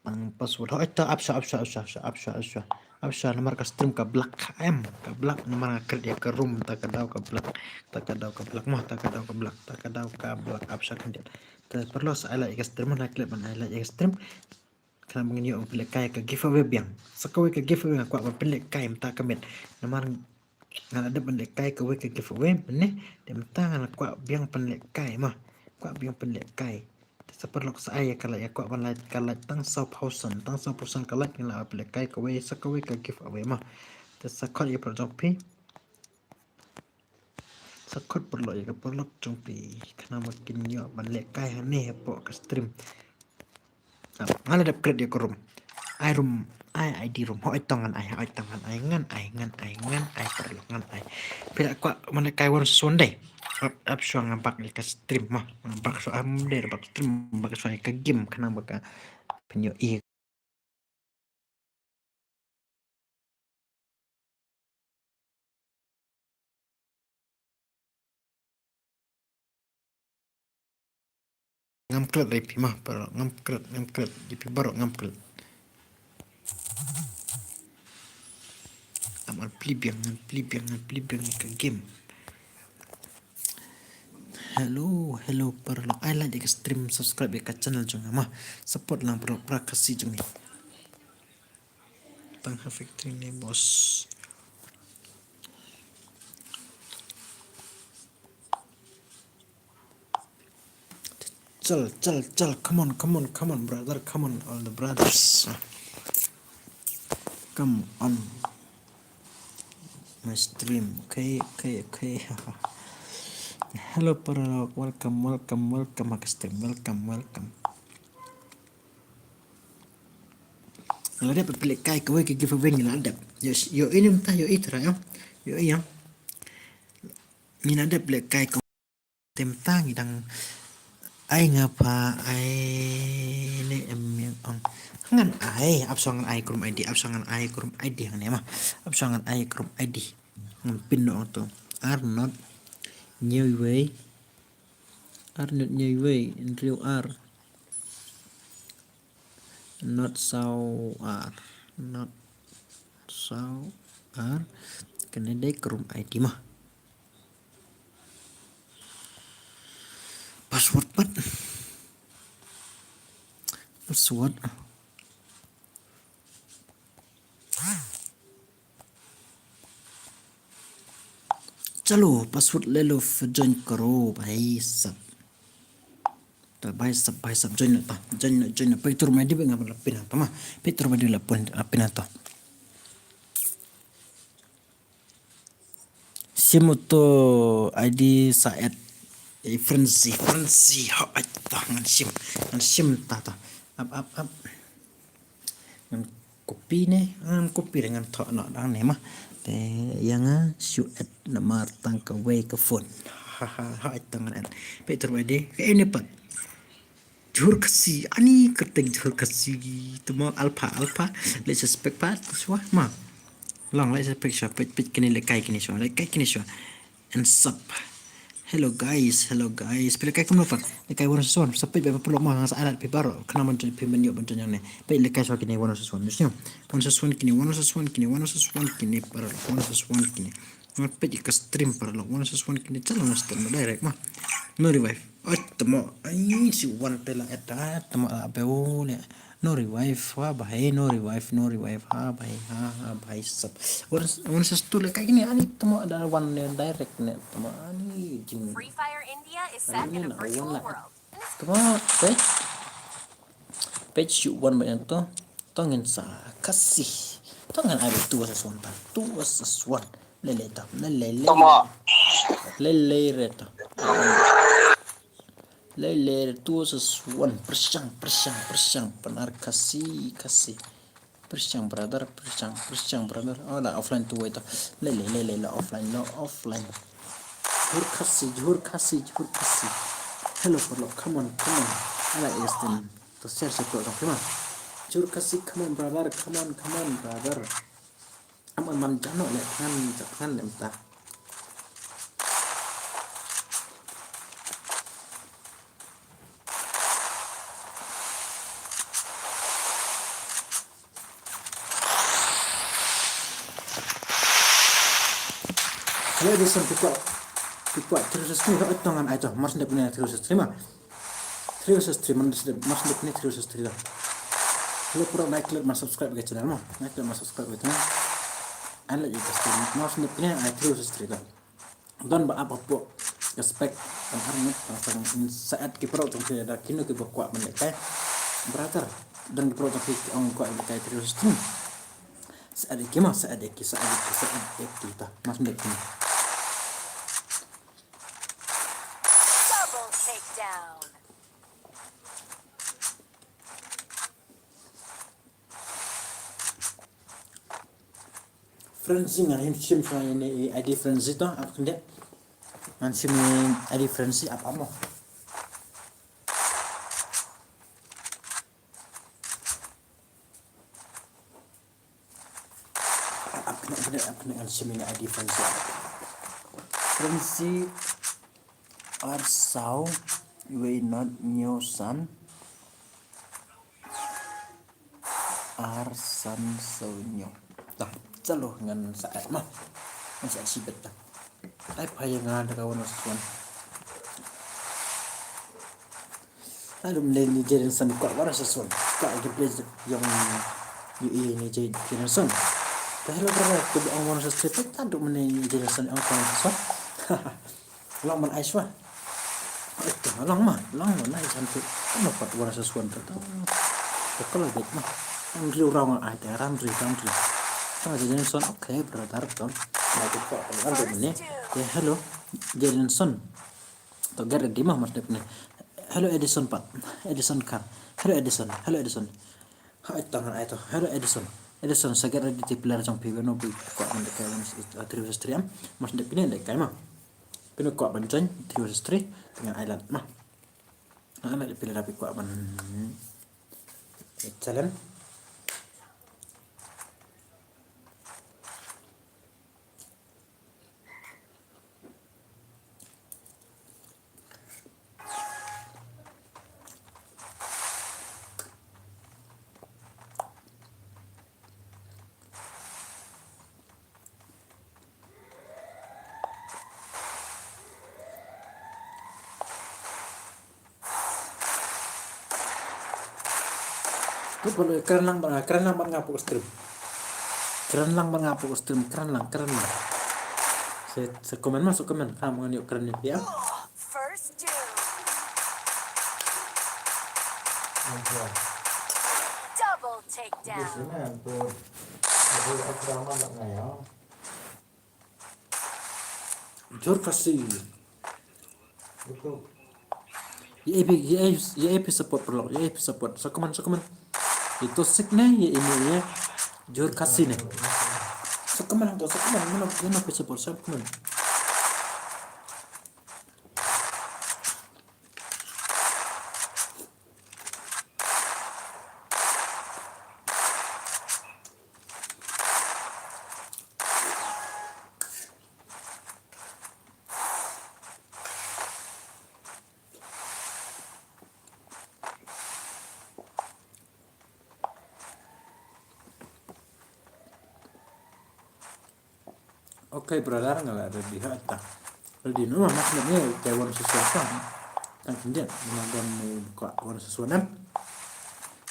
Tang password. Hoi ta, ap shuwa, ap shuwa, ap shuwa, ap shuwa, ap shuwa, ap shuwa. Ap shuwa, namar ka stream ka block em. Ka block namar nga create ïa ka room, ta ka daw ka block. Ta ka daw ka block mo, ta ka daw ka block. Ta ka daw ka block, ap shuwa khyndiat. Te paralok, sa ai like ïa ka stream mo, na klet ban ai like ïa ka stream. Khnang ba ngin ïoh ban pynlehkai ka giveaway biang. Sa kawei ka giveaway nga kwah ban pynlehkai mynta ka miet. Namar nga la dep ban lehkai kawei ka giveaway mynne. Te mynta nga kwah biang pynlehkai mo. Kwah biang pynlehkai. Te sa paralok, sa ai ïa ka like, nga kwah ban like, ka like tang saw phew san, tang saw phew san ka like, ngan lah ban pynlehkai kawei, sa kawei ka giveaway mo. Te sa khot ïa paralok jong phi. Sa khot paralok ïa ka paralok jong phi, khnang ba kin ïoh ban lehkai hangne hapoh ka stream. Ap, nga la dep create ïa ka room. Ai room, ai I D room. Hoi tang ngan ai, hoi tang ngan ai, ngan ai, ngan ai, ngan ai paralok, ngan ai. Phi la kwah ban lehkai one versus one dei. Ap, ap shuwa, nga back ïa ka stream mo. Nga back shuwa, am dei back stream, back shuwa ïa ka game, khnang ba ka pynïoh ïa Ngam klet ïa phi mo, paralok, ngam klet, ngam klet ïa phi baroh, ngam klet. Ngam plie biang, ngam plie biang, ngam plie biang ïa ka game. Hello, hello paralok. Ai like ïa ka stream, subscribe ïa ka channel jong nga mo. Support lang paralok, para Khasi jong ngi. Tang ha factory ne boss. Chal, chal, chal. Come on, come on, come on, brother. Come on, all the brothers. Come on. My stream. Okay, okay, okay. Hello, paralok. Welcome, welcome, welcome ha ka stream. Welcome, welcome. Nga la dep pynlehkai kawei ka giveaway, ngi la dep. Ïoh, ïoh i ne mynta, ïoh i trai, ïoh. Ïoh i, ïoh. Ngi la dep lehkai kawei. Te mynta ngi dang ai nga pha, ai ne em ong. Ngan ai, ap shuwa ngan ai ka room I D, ap shuwa ngan ai ka room I D hangne mo. Ap shuwa ngan ai ka room I D. Ngan pyn noh to. Ar not ñiew wei. Ar not ñiew wei, hynriew ar. Not saw ar. Not saw ar. Kane dei ka room I D mo. Password pat. Password. Chalo, password le lo, join karo, bhai sab. To, bhai sab, bhai sab, join na to, join na, join na, peit tur ma di ba nga la pin to ma, peit tur ma di la pun, la pin to. Sim u to I D Saet. Eh, Frenzy, Frenzy, ha, ai, ta, ngan sim, ngan sim ta, ta. Ap, ap, ap. Ngan copy ne, ngan copy ne, ngan thoh noh dang ne ma. Te ïa nga shu add namar tang kawei ka phone. Ha, ha, ha, ai, ta ngan add. Peit tur ma di, ka ini pat. Jhur Khasi, ani kyrteng Jhur Khasi, tuma alpha, alpha, leh suspect pat, shuwa, ma. Long, leh suspect shuwa, peit, peit kine, leh kai kine shuwa, leh kai kine shuwa. And sub. Hello guys, hello guys. Phi leh kai kumno pat? Leh kai one six one, sub peit ba pulok ma, nga sa alat phi baroh. Kena man phi men ïoh ban jong ne. Peit leh kai shuwa kine one six one, just ne. One six one kine, one six one kine, one six one kine, baroh, one six one kine. Nga peit ka stream paralok, one six one kine, chalo nga stream direct ma. No revive. Oi, tamo, ai, si wan pela eta, tamo la beu ne. No revive, ha bhai, no revive, no revive, ha bhai, ha, ha bhai sab. One, one six two leh kai kine, ani tamo ada one ne direct ne, tamo ani jing. Free Fire India is set in a virtual world. Tamo, peit. Peit shu wan ba to. To ngin sa Khasi. To ngin ai two versus one ta. Two versus one. Lele to. Lele, lele. Lele re to. Lele re, two versus one. Pyrshang, pyrshang, pyrshang. Pynnar Khasi, Khasi. Pyrshang brother, pyrshang, pyrshang brother. Oh, la offline tu wei to. Lele, lele, la offline, la offline. Jhur Khasi, Jhur Khasi, Jhur Khasi. Hello paralok, come on, come on. Ala Justin. To share, share paralok, come on. Jhur Khasi, come on brother, come on, come on brother. Am am man jano le, ngan jat ngan lem ta. Hello, Edison, phi kwah, phi kwah three versus three, hooid to ngan ai to, mar shu dep ne three versus three ma. Three versus three, mar shu dep, mar shu dep ne three versus three to. Hello, pura like, like, mar subscribe ka channel ma. Like, like, mar subscribe ka channel. Ai la ïa ka stream, mar shu dep ne ai three versus three to. Don ba ap hapoh ka spec, tang ar ngut, tang, tang, sa add ki paralok tang phi da kino kiba kwah ban lehkai. Brother, don ki paralok tang phi ong kwah lehkai three versus three. Sa add ïa ki ma, sa add ïa ki, sa add ïa ki, sa add ïa ki ta. Mar shu dep ne. Double takedown. Frenzy, ngan shim, shim shuwa ïa ine i I D Frenzy to, ap khyndiat. Ngan shim ine i I D Frenzy, ap, ap mo. Ap, ap khyndiat, khyndiat, ap khyndiat, ngan shim ine i I D Frenzy, ap. Frenzy Arsaw, wei not Newson. Ar san saw hynñiew. Tah, chalo ngan sa add ma. Ngan sa add shibit tah. Ai, pha ïa nga da ka one versus one. Ai, lum le ni Jadenson kwah one versus one. Kwah gameplay jong U A E ni Jadenson. Te hello brother, to ong one versus three. Te ta dum ni Jadenson ong one versus one. Long ban ai shuwa. Ito, long ma, long ma, nai san tu. Ano pat one versus one tu. Ko kala bet ma. Ang riu rong ai te ram riu ram riu. Tang Jadenson, okay, brother, ton. Nai tu ko, ang riu ni. Te hello, Jadenson. To get ready ma, mas dep ni. Hello, Edison pat. Edison Kar. Hello, Edison. Hello, Edison. Hai, tang ai to. Hello, Edison. Edison, sa get ready te player jong phi, beno phi kwah ban lehkai one, uh, three versus three am. Mas dep ni lehkai ma. Beno kwah ban join three versus three. Te ngan ai lad ma. Ngan ai lad phi lada phi kwah ban, eh, challenge. Tu perlu kren lang bad, kren lang bad nga hapoh stream. Kren lang bad nga hapoh stream, kren lang, kren lang. Sa, sa comment ma, sa comment. Ka mo ngan ïoh kren ïa phi. First doom. Double takedown. Jhur Khasi. Ïa phi, ïa phi, ïa phi support paralok, ïa phi support. Sa comment, sa comment. Ïa Tosik ne, ïa ine, ïa Jhur Khasi ne. Sa comment hangto, sa comment, mano, mano phi support, sa comment. Okay brother, nga la ready ha ta. Ready no, mas ne te wan sesuatu. Tang khyndiat, nga don ni buka wan sesuatu em.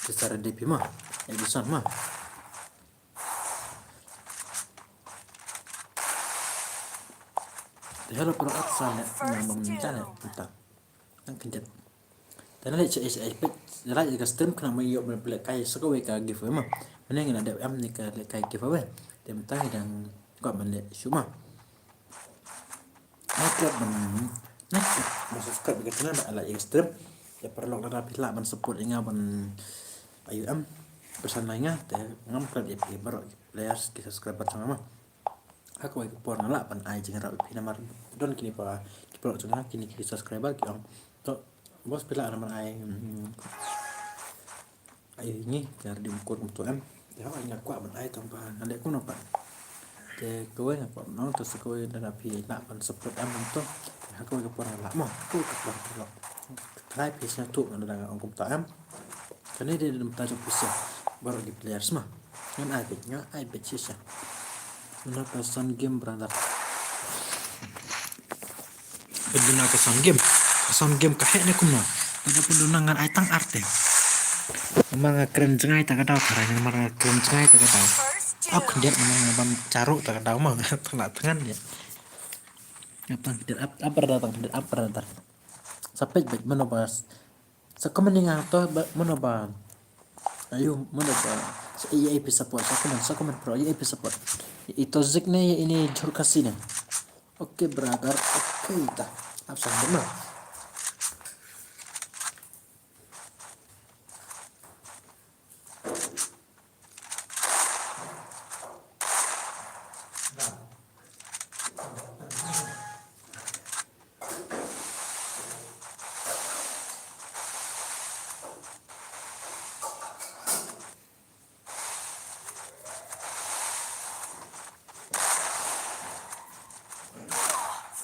Te sa ready phi ma. Edison ma. Te hello para at sa ne, nga bam ni ta ne, ta. Tang khyndiat. Te nang leh sha, sha, sha, like ïa ka stream khnang ma ïoh ban lehkai sa kawei ka giveaway ma. Mynne ngi la dep em ne ka lehkai giveaway. Te mynta ngi dang kwah ban leh shuh ma. Nai klet ban, nai klet ban subscribe ïa ka channel bad like ïa ka stream. Ïa paralok lada phi lah ban support ïa nga ban ïoh em pyrshang ïa nga te ngam klet ïa phi baroh players ki subscriber jong nga ma. Ha kawei ka por nga lah ban ai jingïarap ïa phi namar don kine pa ki paralok jong nga, kine ki subscriber ki ong to boss phi lah namar ai, mm, ai ngi ka redeem code kumto em. Te hooid nga kwah ban ai tang ba nga leh kumno pat. Te kawei nga kwah ban ong to sa kawei lada phi lah ban support em kumto. Te ha kawei ka por nga lah mo, kawei ka por paralok. Trai phi sngewthuh nga lada nga ong kumta em. Kane dei da mynta jong phi sha baroh ki players ma. Ngan ai beit, ngan ai beit shisha. Duna ka sound game brother. Duna ka sound game. Ka sound game ka heh ne kumno? Duna, duna ngan ai tang ar te. Namar nga kren jngai ta ka daw tharai, namar nga kren jngai ta ka daw. Ap khyndiat namar nga bam jaru ta ka daw ma. Tang la tngan ïa. Ap tang khyndiat, ap, ap brother, tang khyndiat, ap brother. Sa peit beit mano ba Sa comment ïa nga to ba, mano ba. Ayu, mano ba. Sa ïa phi support, sa comment, sa comment bro, ïa phi support. Ïa i Tozik ne, ïa ine Jhur Khasi ne. Okay brother, okay ta. Ap sa comment.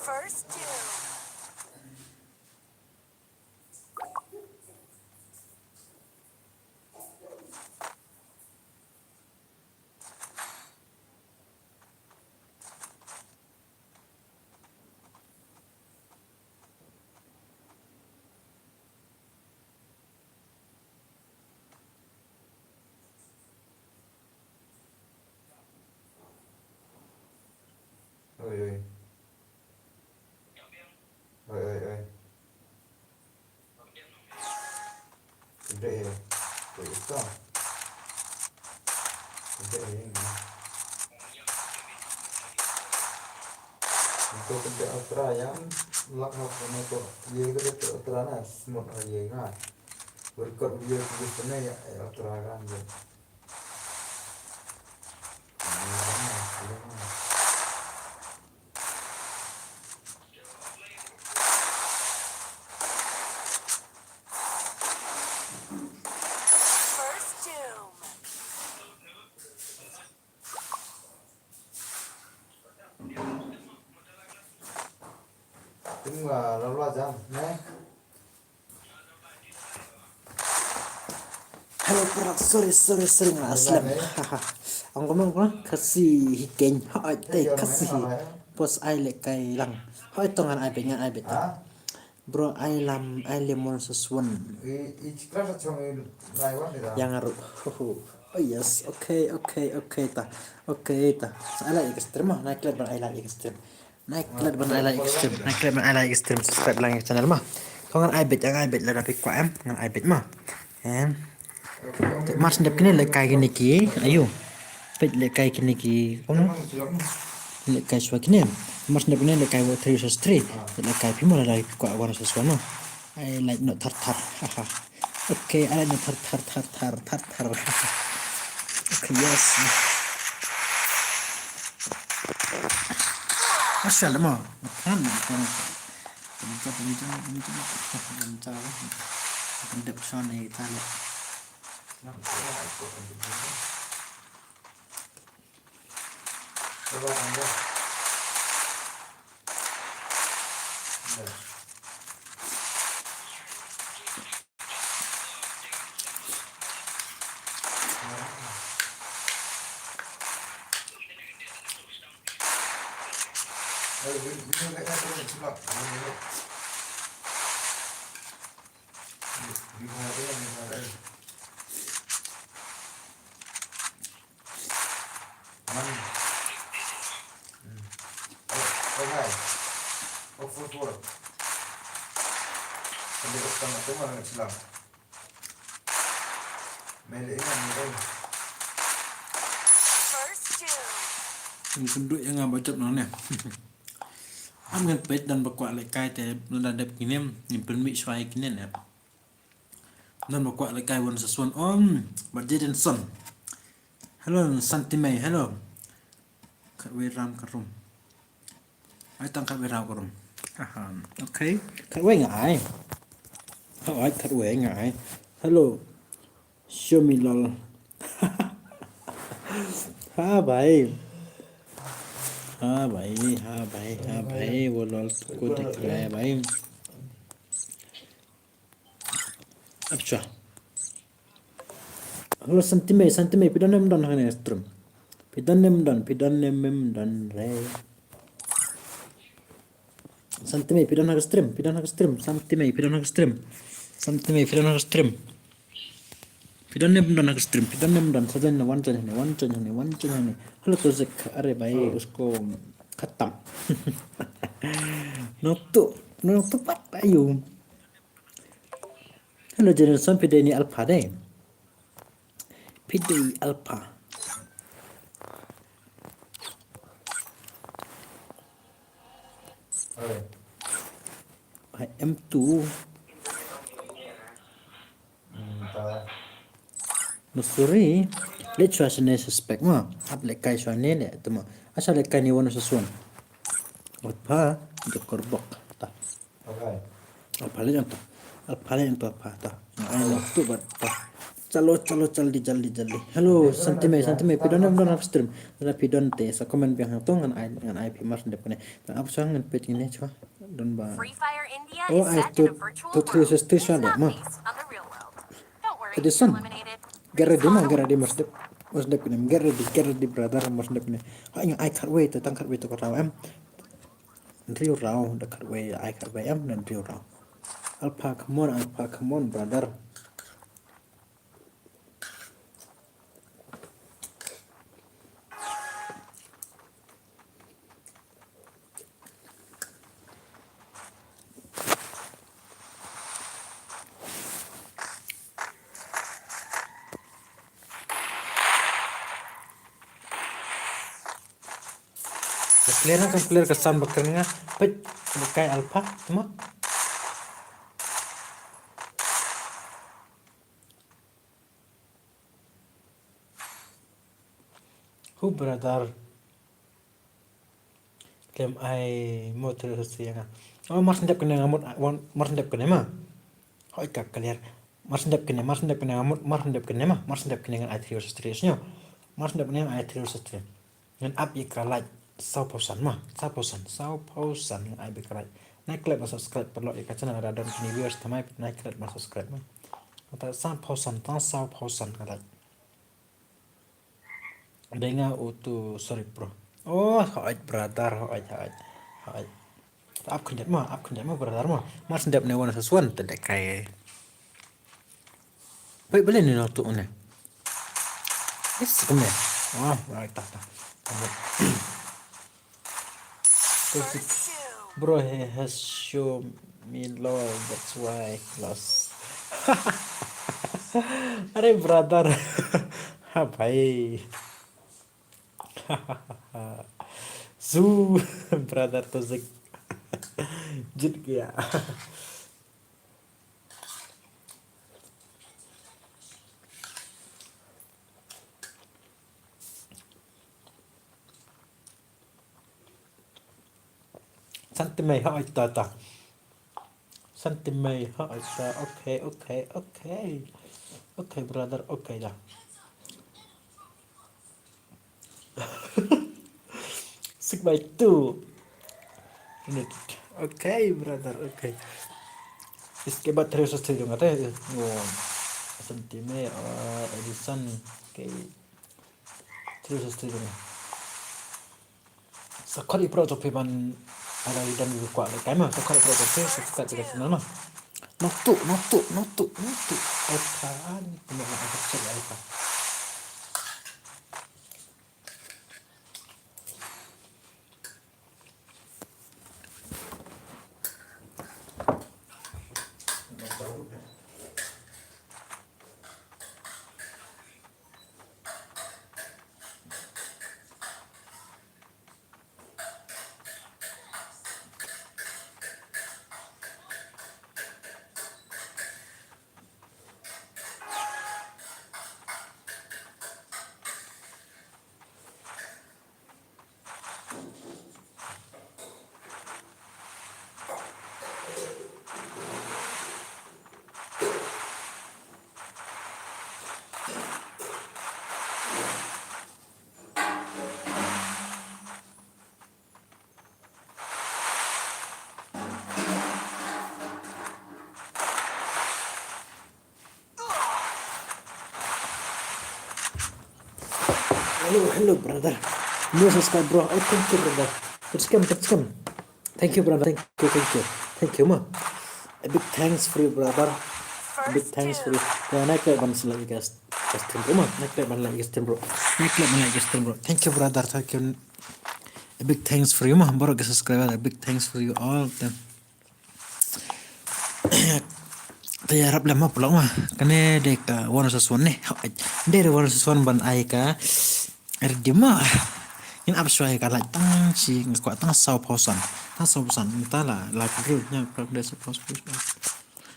First doom. Oi, oi. Oi, oi, oi. Kdei, eh. Kdei ito. Kdei, eh. Ito kdei ultra yang lak hok ito. Ye kdei ultra na smooth ye nga. Berkot ye kdei sana ya ultra kan. First doom. Tingwa la la jam ne. Hello para, sorry, sorry, sorry, nga la slem. Ong kumno, ong kumno, Khasi hi keiñ, hooid te Khasi hi. Pos ai lehkai lang. Hooid to ngan ai beit, ngan ai beit to. Bro, ai lam, ai lemon saswan. I, i chikra sa chong i lai wan ni da. Yang aru. Oh, yes. Okay, okay, okay ta. Okay ta. Sa ai like stream ma. Nai klet ban ai like stream. Nai klet ban ai like stream. Nai klet ban ai like stream. Subscribe lang channel ma. Ko ngan ai bit, ngan ai bit lada phi kwah em. Ngan ai bit ma. Em. Mar shen dep kine lehkai kine ki, ayu. Peit lehkai kine ki, kumno? Lehkai shuwa kine. Mar shen dep kine lehkai wa three versus three. Lehkai phi mo lada kwah one versus one mo. Ai like no thar thar. Haha. Okay, ai like no thar thar thar thar thar thar. Okay, yes. Asal mo. Kan, kan. Pynjah, pynjah, pynjah, pynjah. Pynjah shon ni ta le. Ngi kynduh ïa nga ba jop nangne. Am ngan peit don ba kwah lehkai te lada dep kine ngin pynmih shuwa ïa kine ne. Don ba kwah lehkai one versus one. Om, ba Jadenson. Hello, Santimei, hello. Khatwei ram ka rum. Ai tang khatwei ram ka rum. Aha, okay. Khatwei nga ai. Khatwei, khatwei nga ai. Hello. Show me lol. Ha bhai. Ha bhai, ha bhai, ha bhai. Wo lol ko dikh raha hai bhai. Acha. Hello, Santimei, Santimei, phi don ne ym don ha kane stream? Phi don ne ym don, phi don ne ym don re. Santimei, phi don ha ka stream, phi don ha ka stream, Santimei, phi don ha ka stream. Santimei, phi don ha ka stream. Phi don ne ym don ha ka stream, phi don ne ym don, sa join ne, wan join ne, wan join ne, wan join ne. Hello, Tozik, अरे भाई, उसको खत्म. Nokto, nokto pat ayu. Hello, Generation, phi dei ne alpha dei. Phi dei alpha. I am too. Masuri, leit shuwa shane suspect ma. Ap lehkai shuwa ne leh tuma. Asa lehkai ne one versus one. Alpha, dokor bok. Ta. Alpha leh anta. Alpha leh anta alpha ta. Ai lo tu bat ta. Chalo, chalo, jaldi, jaldi, jaldi. Hello, Santimei, Santimei, phi don ne ym don ha ka stream? Lada phi don te sa comment biang hangto ngan ai, ngan ai phi mar shen dep kane. Ngan ap shuwa ngan peit kine shuwa. Don ba. Oh, ai tu, tu three versus three shuwa leh ma. Edison. Get ready ma, get ready, mar shen dep. Mar shen dep kane, get ready, get ready brother, mar shen dep kane. Ha, nga ai khatwei te, tang khatwei te ko raw em. Hynriew raw, da khatwei ai khatwei em, hynriew raw. Alpha, come on, Alpha, come on, brother. Ka clear, ka clear ka sound ba kren nga. Peit, ba kai alpha, tuma. Hu brother. Kem ai mo three versus three nga. Oh, mar shen dep kane nga mut, wan, mar shen dep kane ma. Hoi ka clear. Mar shen dep kane, mar shen dep kane nga mut, mar shen dep kane ma. Mar shen dep kane ngan ai three versus three snyo. Mar shen dep kane ngan ai three versus three. Ngan ap ïa ka like saw phew san ma, saw phew san, saw phew san ngan ai beit ka like. Nai klet ban subscribe paralok ïa ka channel lada don kine viewers thymmai, nai klet ban subscribe ma. Kata saw phew san, tang saw phew san ka like. Dei nga utu, sorry bro. Oh, hooid brother, hooid, hooid, hooid. Ap khyndiat mo, ap khyndiat mo, brother mo. Mar sngewdep ne one versus one, te dei kai. Wait, bale ne noktu ne. Yes, kumne. Ah, right, ta, ta. Bro, he has shown me love, that's why he lost. Are brother. Ha bhai. Zu, brother Toxic. Jit gaya. Santimei ha oi ta ta. Santimei ha oi ta. Okay, okay, okay. Okay, brother, okay da. Six by two. Okay, brother, okay. Iske bat three versus three dong ate. Oh. Santimei, uh, Edison. Okay. Three versus three dong. Sa khot ïa phi ruh to phi ban, ala ïa don ïa kwah lehkai ma. Sa khot ïa phi ruh to phi subscribe ïa ka channel ma. Noktu, noktu, noktu, noktu. Ai pha, ani pynlong ai pha, check ai pha. Hello, hello, brother. New subscribe, bro. Oh, thank you, brother. Terus kam, terus kam. Thank you, brother. Thank you, thank you. Thank you, ma. A big thanks for you, brother. A big thanks for you. Ya, naik leh ban select gas, gas stream, bro, ma. Naik leh ban like gas stream, bro. Naik leh ban like gas stream, bro. Thank you, brother. Thank you. A big thanks for you, ma. Baroh ki subscriber, a big thanks for you all. Te ïarap lem ma paralok ma. Kane dei ka one versus one ne. Dei ka one versus one ban ai ka redeem ma. Ngin ap shuwa ïa ka, like, tang shi, nga kwah tang saw phew san. Tang saw phew san. Mynta la, la ka dei nya, paralok, dei saw phew san.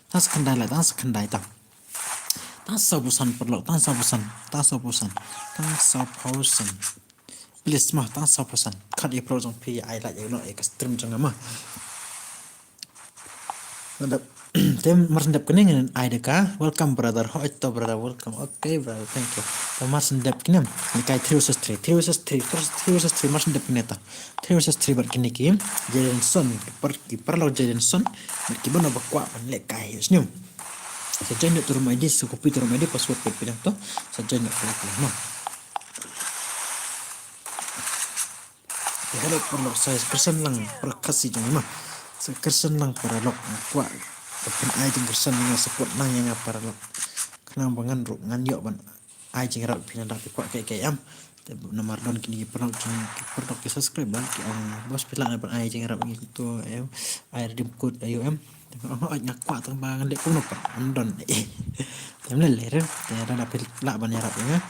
Tang sa khyndai, like, tang sa khyndai tang. Tang saw phew san paralok, tang saw phew san, tang saw phew san, tang saw phew san. Please ma, tang saw phew san. Khot ïa phi ruh jong phi ai like ïa, noh, ïa ka stream jong nga ma. Te mar sngewdep kane ngin ai da ka welcome, brother. Hoi to, brother, welcome. Okay, brother, thank you. Te mar sngewdep kane, ngi kai three versus three, three versus three, three versus three, mar sngewdep kane ta. Three versus three bad kine ki Jadenson, ki par, ki paralok Jadenson, bad ki ban ïa ba kwah ban lehkai, ïohsngew. Sa join noh to ruh ma I D, sa copy to ruh ma I D, password phi phi dang to. Sa join noh to ruh ma. Te hello paralok, sa kyrshan lang paralok Khasi jong ngi ma. Sa kyrshan lang paralok, nga kwah ban ai jingkyrshan, nga support lang ïa nga paralok. Khnang ba ngan ruh ngan ïoh ban ai jingïarap ïa phi, lada phi kwah kaei kaei em. Te namar don kine ki paralok jong, ki paralok ki subscriber ki ong, boss, phi lah ban ai jingïarap ïa ngi to em, ai redeem code aïu em. Te nga ong, hooid nga kwah, tang ba ngan leh kumno pat, ym don. Te ym lei lei ruh, te lada phi lah ban ïarap ïa nga,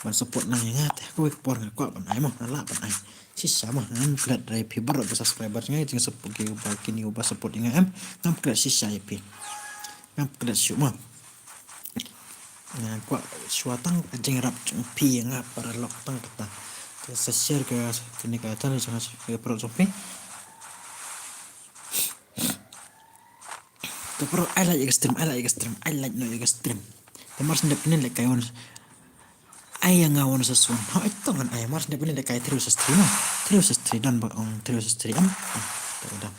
ban support lang ïa nga, te kawei ka por nga kwah ban ai mo, nga lah ban ai. Shisha mo, ngam klet ïa phi baroh ki subscriber jong nga, jingsupport kiba, kine kiba support ïa nga em. Ngam klet shisha ïa phi. Ngam klet shuh mo. Nga kwah shuwa tang ka jingïarap jong phi ïa nga paralok, tang kata. Te sa share ka, kane ka channel jong nga sha ki paralok jong phi. Te paralok, ai like ïa ka stream, ai like ïa ka stream, ai like noh ïa ka stream. Te mar sngewdep kane lehkai one. Ai ïa nga one versus one. Hooid to ngan ai, mar sngewdep kane lehkai three versus three mo. Three versus three, don ba ong three versus three em. Ah, te da.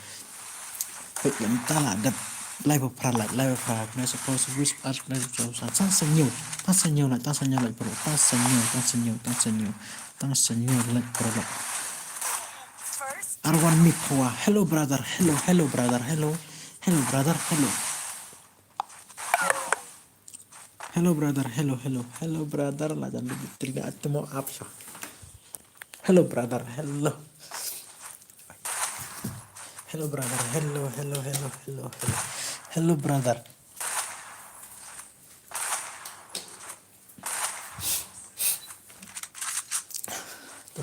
Wait, mynta la dep lai ba phra, lai, lai ba phra. Kane sa phew, sa phew, sa phew, sa phew, sa phew, sa phew, sa phew. Tang sa hynñiew, tang sa hynñiew, like, tang sa hynñiew, like, bro. Tang sa hynñiew, tang sa hynñiew, tang sa hynñiew, tang sa hynñiew, like, paralok. Arwan Mipwa. Hello brother. Hello, hello brother. Hello. Hello brother. Hello. Hello brother. Hello, hello. Hello brother. La jan di tirga atmo apsa. Hello brother. Hello. Hello brother. Hello, hello, hello, hello, hello. Hello brother.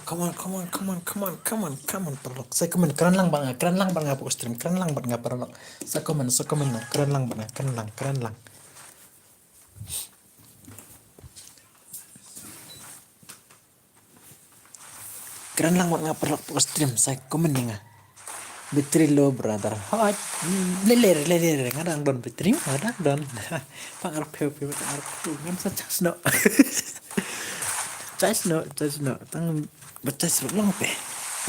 Come on, come on, come on, come on, come on, come on, paralok. Sa comment, kren lang bad nga, kren lang bad nga hapoh stream, kren lang bad nga paralok. Sa comment, sa comment, kren lang bad nga, kren lang, kren lang. Kren lang bad nga paralok hapoh stream, sa comment ïa nga. Battery low brother. Hot. Leler, leler. Nga dang don battery, nga dang don. Pang arpeu, peu, pang arpeu. Ngan sa charge noh. Charge noh, charge noh. Tang ba charge noh long pe.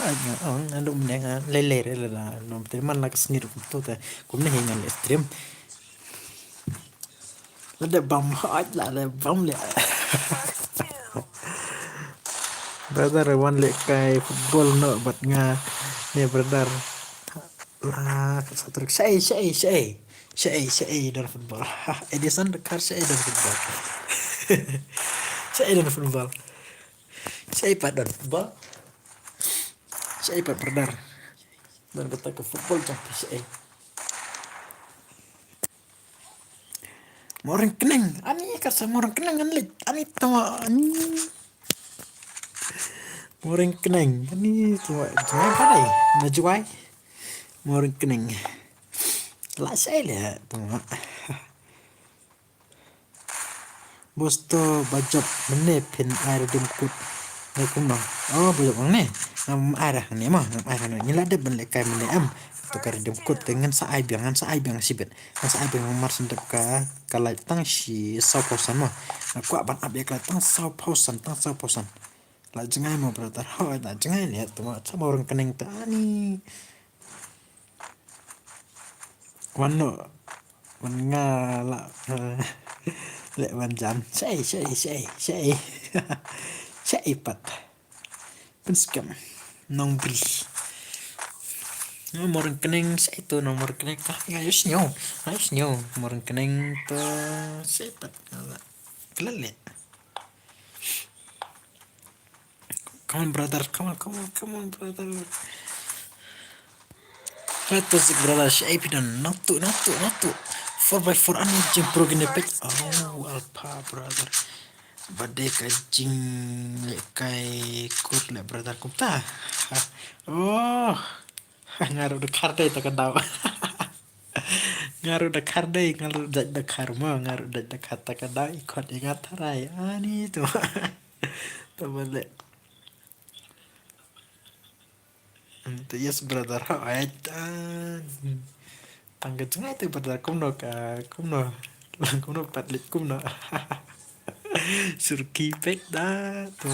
Hot nga ong, nga dang mynne nga leler, leler. No battery man la ka sngi ruh kumto te. Kumne hi ngan leh stream. Lada bam hot, lada bam leh. Brother, wan leh kai football noh bad nga ne brother. La, ka sa truk. Shaei, shaei, shaei. Shaei, shaei don football. Edison Dkhar shaei don football. Shaei don football. Shaei pat don football. Shaei pat brother. Don kata ka football jong phi shaei. Moreng Kneng, ani ka sa Moreng Kneng ngan leit, ani tama, ani. Moreng Kneng, ani tama, Jwai ka dei, na Jwai. Moreng Kneng. La shaei leh, tama. Bos to ba jop mynne phin ai redeem code. Ne kumno? Oh, ba jop hangne. Ngam ai ra hangne ma, ngam ai hangne. Ngi la dep ban leh kai mynne em. To ka redeem code te ngan sa ai biang, ngan sa ai biang shibit. Ngan sa ai biang mar shen dep ka, ka live tang shi saw phew san ma. Nga kwah ban ap ïa ka live tang saw phew san, tang saw phew san. La jngai mo brother. Hooid, la jngai leh to ma. Sa Moreng Kneng ta ani. Wan noh. Wan nga la, eh, leh wan jan. Shaei, shaei, shaei, shaei. Shaei pat. Pynskhem. Nongbri. Nong Moreng Kneng shaei to, Nong Moreng Kneng ka nga ïohsngew. Nga ïohsngew Moreng Kneng to shaei pat. Khlem leh. Come on, brother. Come on, come on, come on, brother. Let us, brother. Shaei phi don. Natu, natu, natu. Four by four ani jing pro gine pek. Oh, alpha, brother. Bad ka jingleh kai kur leh, brother. Kumta. Oh. Nga ruh da khar dei ta ka daw. Nga ruh da khar dei, nga ruh da, da khar mo, nga ruh da, da khar ta ka daw, i khot i nga tharai. Ani to. To ba leh. Yes, brother. Hooid. Tang ka jngai te brother, kumno ka, kumno. Kumno pat leit kumno. Surki pek da to.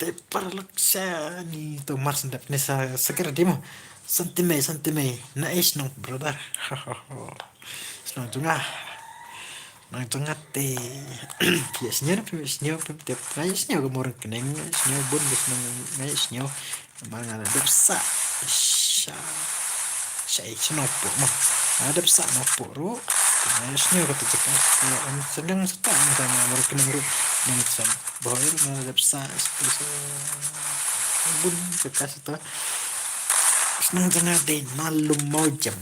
Te paralok sha ni to mar shen dep ne sa, sa kira dimo. Santime, santime. Na ish nong brother. Shnong jong nga. Nong jong nga te. Phi ïohsngew, phi ïohsngew, phi tip. Nga ïohsngew ka Moreng Kneng, nga ïohsngew bun ka shnong, nga ïohsngew. Namar nga la dep sah. Sha. Sha i shnong po mo. Nga la dep sah nong po ruh. Nga ïohsngew ka tu jaka. Nga ym sdang sata nga ka Moreng Kneng ruh. Nong san. Bahoir nga la dep sah. Bun jaka sata. Shnong jong nga dei na Lum Mawjam.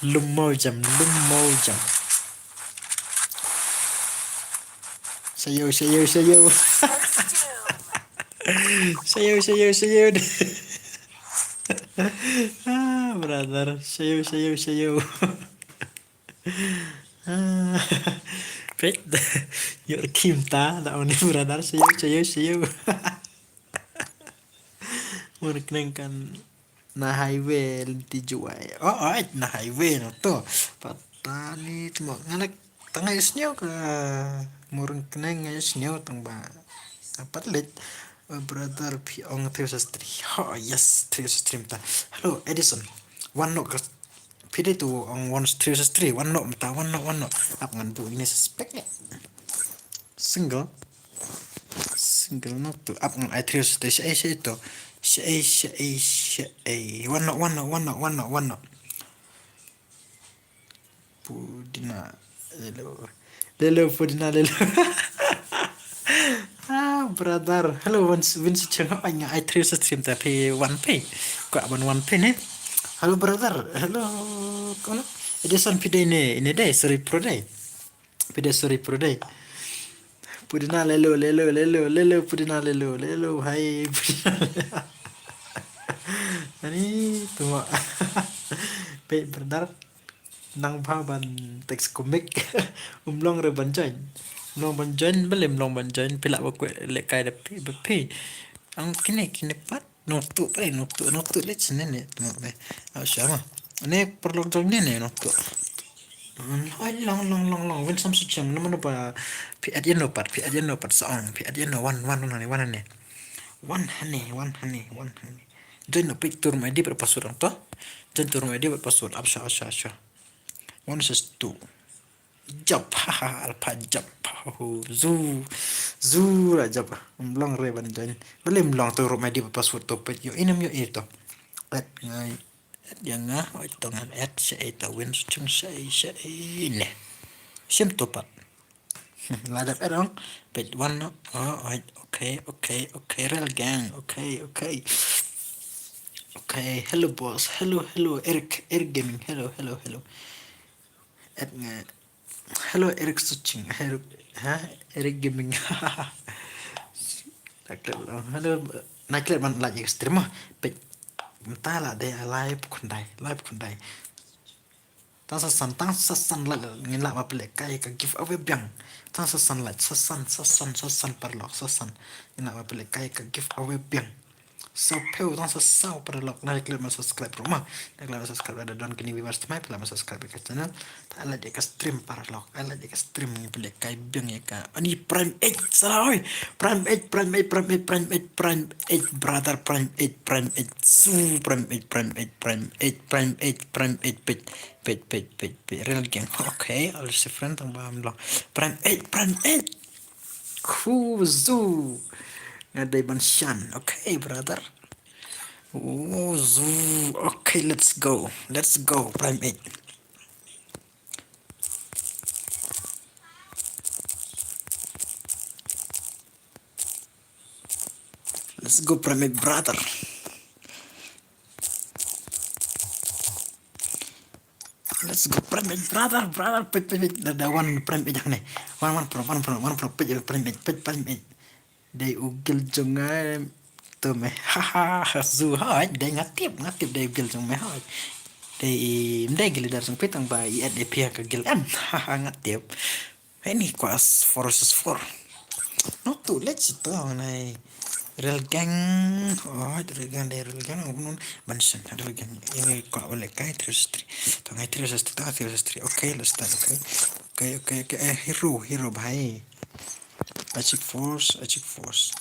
Lum Mawjam, Lum Mawjam. Shayo, shayo, shayo. Shayo, shayo, shayo. Ah, brother. Shayo, shayo, shayo. Ah. Pet. Yor kim ta, da oni brother. Shayo, shayo, shayo. Moreng Kneng kan na highway lynti Jowai. Oh, oh, na highway no to. Patani tmo nga la tang ïohsngew ka Moreng Kneng, nga ïohsngew tang ba. Pat leit, oh, brother phi ong three six three. Oh, yes, three six three mynta. Hello, Edison. Wan noh ka phi dei to ong one three six three. Wan noh mynta, wan noh, wan noh. Ap ngan buh ine suspect ne. Single. Single note to up ngan ai three sixty. Shaei shaei to. Shaei shaei shaei. One not, one not, one not, one not, one not. Pudina. Lelo. Lelo Pudina lelo. Ah, brother. Hello, Win Win Sucheng. Ai nga ai three sixty ta phi one phi. Ko aban one phi ne. Hello brother. Hello. Kono? Edison phi dei ne, ne dei, sorry pro dei. Pide sorry pro dei. Pudina lelo, lelo, lelo, lelo, Pudina lelo, lelo, hai, Pudina lelo. Ani, tuma. Peit brother. Nang bha ban text kumik. Um long re ban join. Um long ban join, bele um long ban join. Pila ba kwe le kai da pi, ba pi. Ang kine, kine pat. Noktu, eh, noktu, noktu le chine ne, tuma be. Au sha ma. Ne paralok jong ne ne, noktu. Oi, long, long, long, long. Win Sam Sucheng, no mano ba, phi at yen no pat, phi at yen no pat, sa ong, phi at yen no, one, one, one, one, one, one, one, one, one. Join no picture my deep password ang to. Join to my deep password, up sha, up sha, up sha. One is two. Jump, haha, alpha jump, hahu, zu, zu la jump. Mlong re ban join. Bele mlong to ruh my deep password to pet yo inem yo ito. At ngai. At yang nga, oi to ngan at sha ito win chung sha sha ne. Sim to pat. La dap at ong. Pet one no. Oh, oi, okay, okay, okay, real gang. Okay, okay. Okay, hello boss. Hello, hello, Eric, Eric Gaming. Hello, hello, hello. At nga. Hello, Eric Suching. Eric, ha? Eric Gaming. Naklet, hello. Naklet man la jek stream ah. Pet. Mta la de live kundai, live kundai. Tang sasan, tang sasan la ngin la ba pele kai ka giveaway biang. Tang sasan la, sasan, sasan, sasan paralok, sasan. Ngin la ba pele kai ka giveaway biang. Saw phew tang sa saw paralok na klik ma subscribe ruh ma. Na klik ma subscribe da don kini viewers tmai pla ma subscribe ka channel. Ta la de ka stream paralok. Ala de ka stream ni pele kai biang ya ka. Ani Prime eight salah oi. Prime eight, Prime eight, Prime eight, Prime eight, Prime eight, brother Prime eight, Prime eight, su Prime eight, Prime eight, Prime eight, Prime eight, Prime eight, pet, pet, pet, pet, pet, real gang. Okay, all is friend tang ba mlo. Prime eight, Prime eight. Khu zu. Nga dei ban shan. Okay, brother. Oh, zu. Okay, let's go. Let's go, Prime eight. Let's go, Prime eight, brother. Let's go, Prime eight, brother, brother, pet, pet, pet, da, da, one Prime eight, ne. One, one pro, one pro, one pro, pet, Prime eight, pet, Prime eight. Dei u gil jong nga to me. Ha, ha, ha, zu ha, dei nga tip, nga tip dei u gil jong me ha. Dei, dei gil dar jong phi tang ba i at dei phi ha ka gil em. Ha, ha, nga tip. Hei ni kwa four versus four. No tu, let's go, nai. Real gang. Oh, real gang, dei real gang. Oh, nun, ban shen, real gang. Ini kwa boleh kai three versus three. Tang ai three versus three, tang three versus three. Okay, let's start, okay. Okay, okay, okay. Eh, hero, hero, bhai. Achieve force, achieve force.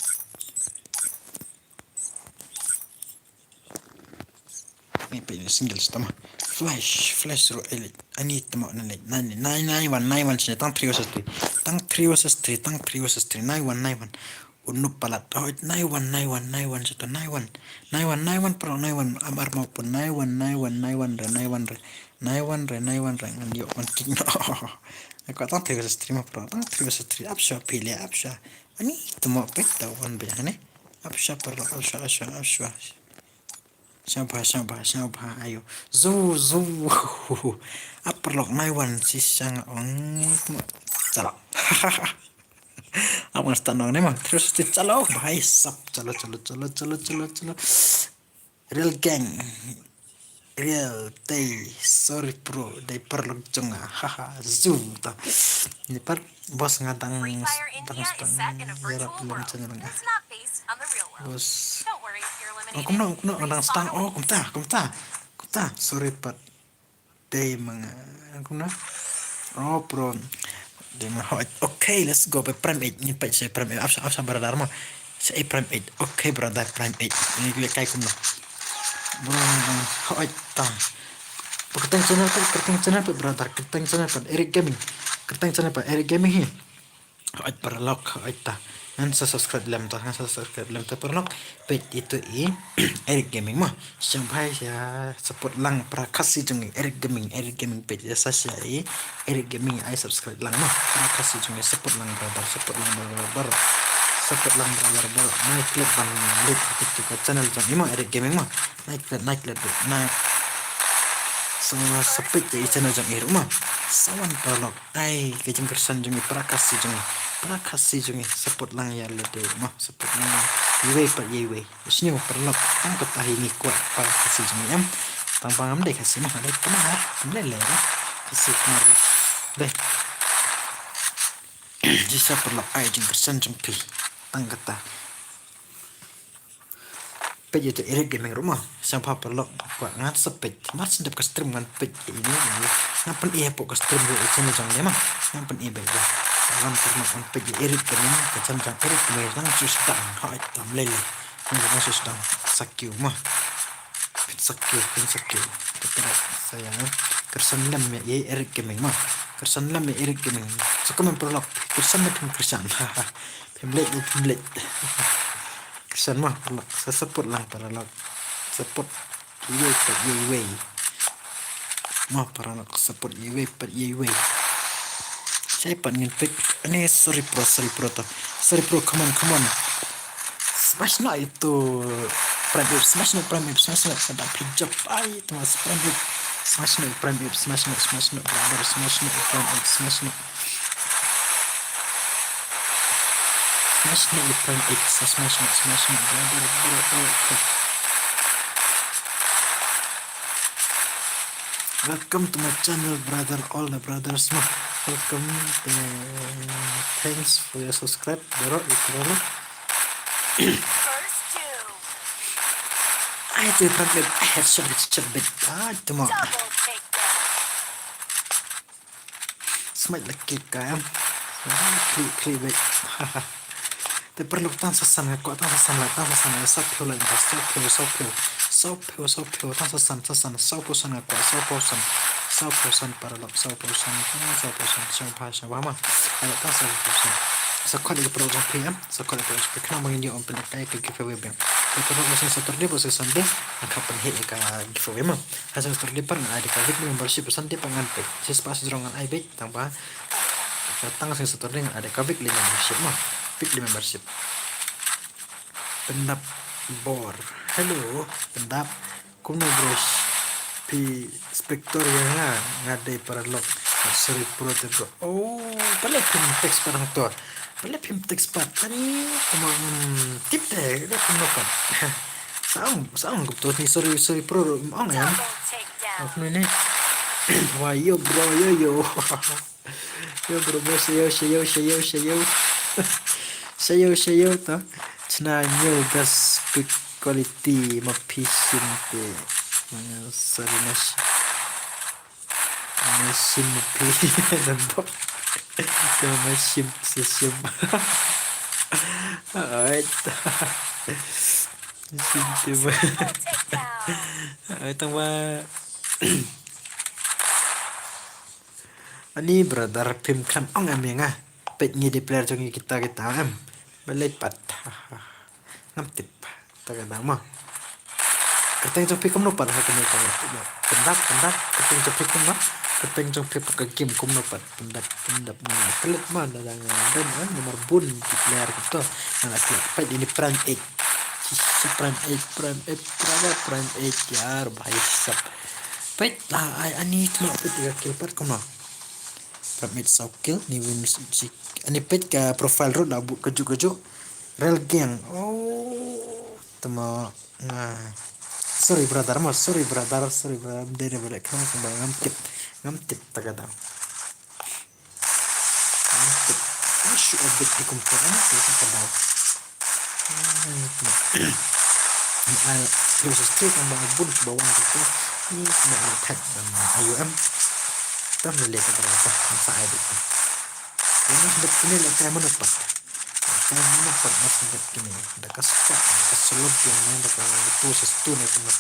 Ni pe ni single stamma. Flash, flash ro elite. Ani tamo na le. Nine, nine, nine, one, nine, one, sini. Tang three versus three. Tang three versus three. Tang three versus three. Nine, one, nine, one. Unu palat. Oh, nine, one, nine, one, nine, one, satu, nine, one. Nine, one, nine, one, pro, nine, one. Amar mau pun. Nine, one, nine, one, nine, one, re, nine, one, re. Nine, one, re, nine, one, re. Ngan yok, ngan kick, no. Aku tang three versus three ma, pro. Tang three versus three. Up sha, pile, up sha. Ani, tamo pet, tau, one, be, hane. Up sha, pro, up sha, up sha, up sha. Shang bha, shang bha, shang bha, ayo. Zu, zu. Upper lock, nine one, si shang ong. Chalok. Apa ngan start nong ni ma? Terus si chalok, bhai sab. Chalo, chalo, chalo, chalo, chalo, chalo. Real gang. Real day. Sorry pro, day paralok jong nga. Haha, zu ta. Ni par boss nga dang, dang stang yarap lem channel nga. Boss. Oh, kumno, kumno, dang stang. Oh, kumta, kumta. Kumta, sorry pat. Dei manga, kumno? Oh, pro. Dei manga, hoi. Okay, let's go. Prime eight, ni pa sa Prime eight. Apsa, apsa brother mo. Sa Prime eight. Okay, brother, Prime eight. Ni le kai kumno. Bro, hoi ta. Kyrteng channel pat, kyrteng channel pat, brother, kyrteng channel pat, Eric Gaming. Kyrteng channel pat, Eric Gaming hi. Hoi paralok, hoi ta. Ngan sa subscribe lem ta, ngan sa subscribe lem ta paralok. Peit ito i Eric Gaming mo. Sngewbha ïa support lang para Khasi jong i Eric Gaming, Eric Gaming peit ïa sa sha i Eric Gaming ai subscribe lang mo. Para Khasi jong i support lang brother, support lang brother. Support lang brother. Nai klet ban lut ito ka channel jong i mo Eric Gaming mo. Nai klet, nai klet, nai. Sa, sa peit ïa i channel jong i ruh mo. Sa wan paralok. Ai, ka jingkyrshan jong i para Khasi jong i. Para Khasi jong i support lang ïa lade mo. Support lang ïa iwei pa iwei. Sngewbha paralok. Tang kata hi ngi kwah para Khasi jong i em. Tang ba ngam dei Khasi mo. Dei Khmer. Ngam lei lei. Khasi Khmer. Dei. Jisa paralok ai jingkyrshan jong phi. Tang kata. Peit ïa uto Eric Gaming ruh mo. Sngewbha paralok ba ngan sa peit. Mar shu dep ka stream ngan peit ïa ine. Ngan pyni hapoh ka stream ruh ïa channel jong ine mo. Ngan pyni beit ba. Ngan paralok ngan peit ïa Eric Gaming ka channel jong Eric Gaming nang shu sdang. Hoi tam lei lei. Nang shu sdang. Sa kiew mo. Phin sa kiew, phin sa kiew. Te paralok sa ïa. Kyrshan lem ïa Eric Gaming mo. Kyrshan lem ïa Eric Gaming. Sa comment paralok. Kyrshan ne phim kyrshan. Phim leit ne phim leit. Kyrshan mo paralok, sa support lang paralok. Support iwei pat iwei. Mo paralok support iwei pat iwei. Shai pat ngin pick. Ani sorry bro, sorry bro to. Sorry bro, come on, come on. Smash noh ito Prime Ape, smash noh Prime Ape, smash noh, sa da phi jump. Ai, to mas Prime Ape. Smash noh Prime Ape, smash noh, smash noh brother, smash noh Prime Ape, smash noh. Smash noh Prime Ape, sa smash noh, smash noh brother, brother. Welcome to my channel, brother, all the brothers mo. Welcome, eh, thanks for your subscribe, bro, ito mo. Ai, to Prime Ape, headshot, headshot beit. Ai, to mo. Smite la kill ka em. Klik, klik beit. Te paralok tang sa san nga kwah, tang sa san la, tang sa san la, saw phew la, saw phew, saw phew. Saw phew, saw phew, tang sa san, sa san, saw phew san nga kwah, saw phew san. Saw phew san paralok, saw phew san, saw phew san, sngewbha, sngewbha mo. Ai, tang saw phew san. Sa khot ïa ki paralok jong phi em, sa khot ïa ki paralok jong phi, khnang ba ngin ïoh ban pynlong ïa ka giveaway biang. Te paralok, sa Saturday bad sa Sunday ngan kham pynheh ïa ka giveaway mo. Ha Saturday pat ngan ai da ka weekly membership, Sunday pat ngan peit. Shispah shijrong ngan ai beit, tang ba tang Saturday ngan ai da ka weekly membership mo. Weekly membership. Pyndap bor. Hello, pyndap. Kumno bro? Phi spectator ïa nga, nga dei paralok. Sorry bro te bro. Oh, balei phim text pat hangto? Balei phim text pat? Ani kumno, hmm, tip te, balei kumno pat? Sa ong, sa ong kumto ni, sorry, sorry bro, ong em. Kumno ni. Wah, yo bro, yo yo. Yo bro, bro, shayo, shayo, shayo, shayo. Shayo, shayo to. Chna new best quick quality ma phi shim te. Sorry, na shim. Na shim ma phi. Nambok. Te ma shim, sa shim. Alright. Shim te ma. Alright, tang ba. Ani brother phim khlem ong em ïa nga. Peit ngi dei player jong ngi kita kita em. Balei pat. Ngam tip. Ta ka dang mo. Kyrteng jong phi kumno pat ha kane ka. Pyndap, pyndap. Kyrteng jong phi kumno. Kyrteng jong phi pat ka game kumno pat. Pyndap, pyndap. Nga klet mo, da dang don em, namar bun ki player kumto. Nga la klet. Peit ini Prime Ape. Prime Ape, Prime Ape, Prime Ape, Prime Ape. Yaar bhai sab. Peit la ai ani tma peit ka kill pat kumno. Prap mit saw kill ni win si. Ani peit ka profile ruh la bud kajuh kajuh. Rel gang. Oh, tama. Nah. Sorry brother, mo, sorry brother, sorry brother. Dei dei balik kena kembali ngam tip. Ngam tip ta ka daw. Ngam tip. Mashu obit di kumpulan tu ta ka daw. Ai, phew sa streak, nambar bun kiba wan kata. Ni kena attack ban I O M. Tam lele ka berapa? Masa ai dikit. Ini bet kini lah kai mana pat? Kai mana pat mas bet kini? Da ka spot, da ka slot yang main, da ka tu sa stu ni kena.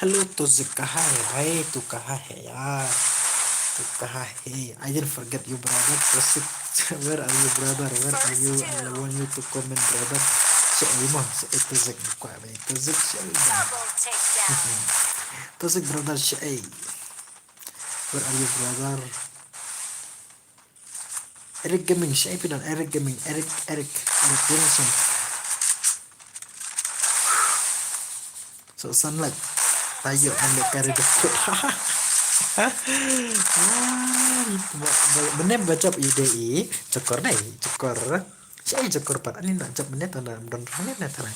Hello, tu kaha hai bhai, tu kaha hai yaar? Tu kaha hai? I didn't forget you brother. Classic Where are you, brother? Where are you? I want you to comment, brother. Shaei mo, shaei Toxic, kwah ba Toxic, shaei ba. Toxic, brother, shaei. Where are you, brother? Eric Gaming, shaei phi don, Eric Gaming, Eric, Eric, Eric Wilson. So, sunlight. Tayo, ande kare dekut. Bene ba jop ide i, cokor dei, cokor. Shaei cokor pat, ani na jop bene tanda, don rane na tara.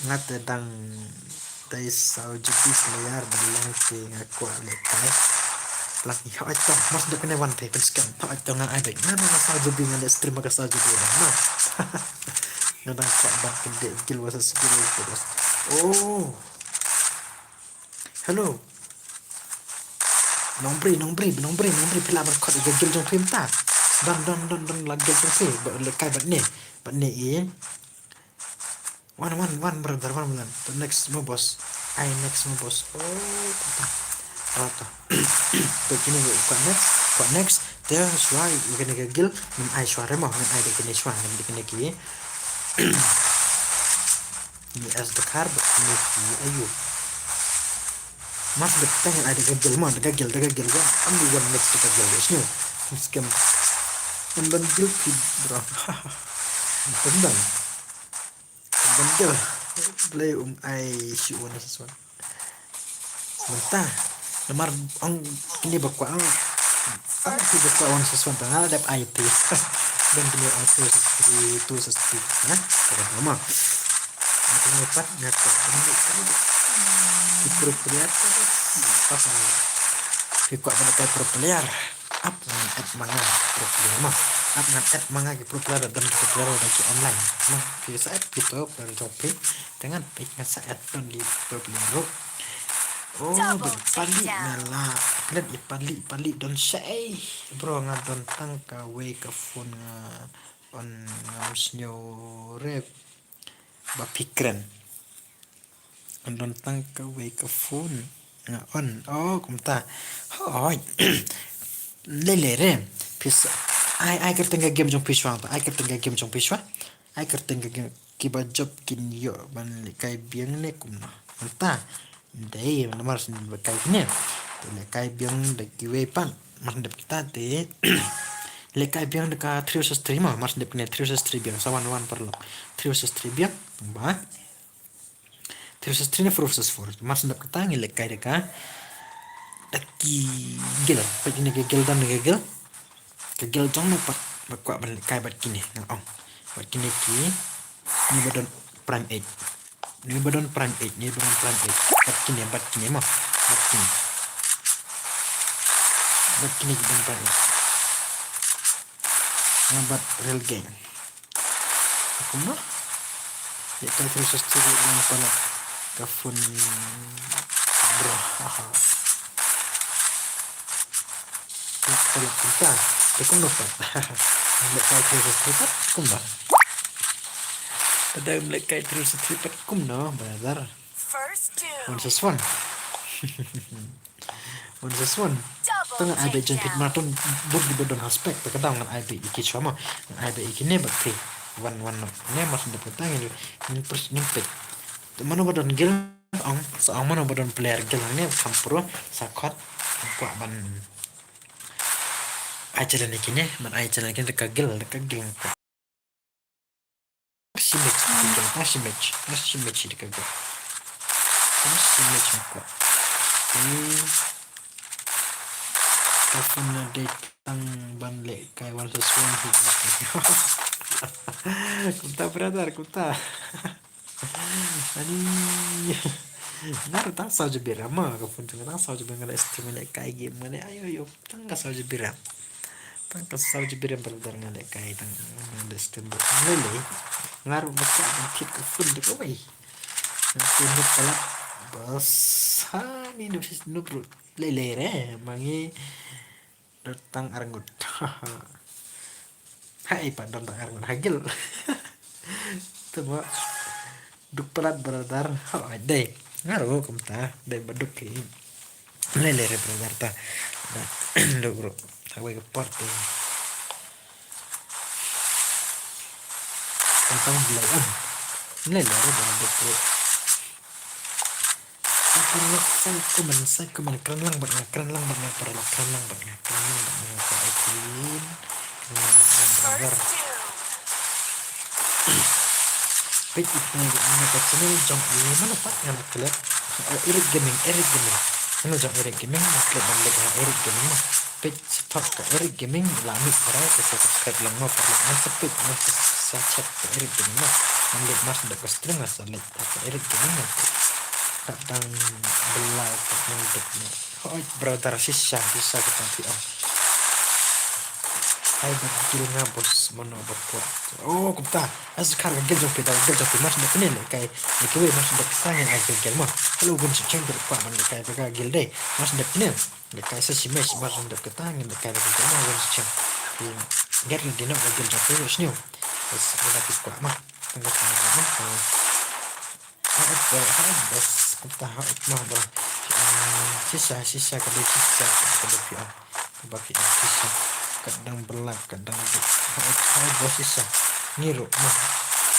Nga te dang dei saw G B player, da long te nga kwah lehkai. Lang i, hoi to, mas dep ne wan te, pynskhem, hoi to nga ai dei. Nga na saw G B, nga leh stream ka saw G B na. Nga dang kwah ban pynbeit guild versus guild, bos. Oh. Hello. Nongbri, nongbri, nongbri, nongbri, phi lah ban khot ïa ka guild jong phi mynta. Don, don, don, don la guild jong phi. Ba lehkai bad ne. Bad ne i. Wan, wan, wan, brother, wan, wan. To next mo, bos. Ai, next mo, bos. Oh, kumta. Oh, to. To kine ko kwah next, kwah next. Te shuwa ïa kane ka guild, ngin ai shuwa re mo, ngin ai da kine shuwa, ngin da kine ki. Ni as the car, but ni ki ayu. Mas da ka ngin ai da ka guild mo, da ka guild, da ka guild, wan, am ni wan next da ka guild, shu. Scam. Ngin ban guild ki, bro. Ngin ban. Ngin ban guild. Play um ai shu one versus one. Mynta. Namar ong kine ba kwah, ong, ong kine ba kwah one versus one, tang dep ai phi. Don kine ong two versus three, two versus three, ya. Kata nama. Kata ni pat, nga kwah ban lehkai ki pro player. Phi kwah ban lehkai pro player. Ap ngan add ma nga pro player mo. Ap ngan add ma nga ki pro player, don ki pro player da ki online. Mo, phi sa add kito player jong phi. Te ngan peit nga sa add don ki pro player ruh. Oh, ba i Pali nga la. Klet i Pali, Pali don shaei. Bro, nga don tang kawei ka phone nga on, ngam sngew rep. Ba phi kren. Nga don tang kawei ka phone nga on. Oh, kumta. Hooid. Lei lei re. Phi sa ai, ai kyrteng ka game jong phi shuwa, ai kyrteng ka game jong phi shuwa. Ai kyrteng ka game, kiba jop kin ïoh ban lehkai biang ne kumno. Mynta. Dei, namar shu lehkai kine. Te lehkai biang da kiwei pat. Mar shu dep kita te. Lehkai biang da ka three versus three mo, mar shu dep kine three versus three biang. Sa wan wan paralok. Three versus three biang. Ba. Three versus three ne four versus four. Mar shu dep kita ngi lehkai da ka. Da ki guild. Peit kine ki guild, don ki guild. Ka guild jong no pat ba kwah ban lehkai bad kine, nga ong. Bad kine ki, ni ba don prime eight. Ni ba don prime eight, ni ba don prime eight. Bad kine, bad kine mo. Bad kine. Bad kine ki don prime eight. Nga bad real gang. Kumno? Ïa ka three sixty lang pala ka phone, bro. Haha. Pala kumta. Te kumno pat? Lehkai three sixty pat kumno? Pada lehkai three sixty pat kumno, brother? One versus one. One versus one. Tang ngan ai beit jong phi, ma tang bun kiba don ha spec, te ka daw ngan ai beit ïa ki shuwa mo. Ngan ai beit ïa kine bad phi. One one no. Ne mas dep ka tang ngin, ngin pers, ngin peit. Te mano ba don guild ong, sa ong mano ba don player guild hangne kham pro, sa khot, kwah ban ai challenge ïa kine, ban ai challenge ïa kine da ka guild, da ka guild kwah. Shi match, shi match, shi match da ka guild. Shi match nga kwah. Hmm. Ka phone na dei tang ban lehkai one versus one hi. Kumta brother, kumta. Ani. Nga ruh tang saw G B RAM ma, ka phone jong nga tang saw G B RAM, nga leh stream, nga lehkai game, nga leh ayo ayo. Tang ka saw G B RAM. Tang ka saw G B RAM brother, nga lehkai tang, nga leh stream. Lei lei. Nga ruh ba kwah ban thied ka phone da kawei. Nga phone ruh palat. Bas. Ha, ni noob, noob ruh. Lei lei re. Ma ngi don tang arngut. Haei pat don tang arngut ha guild. Te ba duk palat brother. Hooid dei. Nga ruh kumta dei ba duk hi. Lei lei re brother ta. Duk ruh. Hawei ka por te. Tang blai am. Nilai leh ruh ba dep ruh. Sa paralok sa comment, sa comment, kren lang bad nga, kren lang bad nga, paralok, kren lang bad nga, kren lang bad nga, ka Aileen, kren lang bad nga, brother. Peit ïa ka channel jong i, mano pat nga la klet. Eh, Eric Gaming, Eric Gaming. Channel jong Eric Gaming, nga klet ban leit ha Eric Gaming ma. Peit sa thok ka Eric Gaming, la mih para, sa subscribe lang ma, paralok, nga sa peit, nga sa check ka Eric Gaming ma. Ngan leit mar sdep ka stream, nga sa leit ha ka Eric Gaming ma. Ka dang blai, ka dang dep ne. Hooid brother, shisha, shisha ka tang phi ong. Ai ba gil nga boss, mano ba kwah. Oh, kumta. Askar ka gil jong phi da, gil jong phi mar sdep ne leh kai. Leh kai mar sdep sa ngan ai ka gil ma. Hello, gun sa cheng kwah ban leh kai ba ka gil dei. Mar sdep ne. Leh kai sa shi mes mar sdep kata ngan leh kai ba ka gil ma gun sa cheng. Get ready no ka gil jong phi sniew. Bas ba phi kwah ma. Tang ka tang ma. Haoid, haoid, bas, kumta haoid noh bro. Ah, shisha, shisha, ka dei shisha, ka dei phi ong. Kaba phi ong shisha. Ka dang bylla, ka dang bylla. Haoid, haoid, bas, shisha. Ngi ruh ma.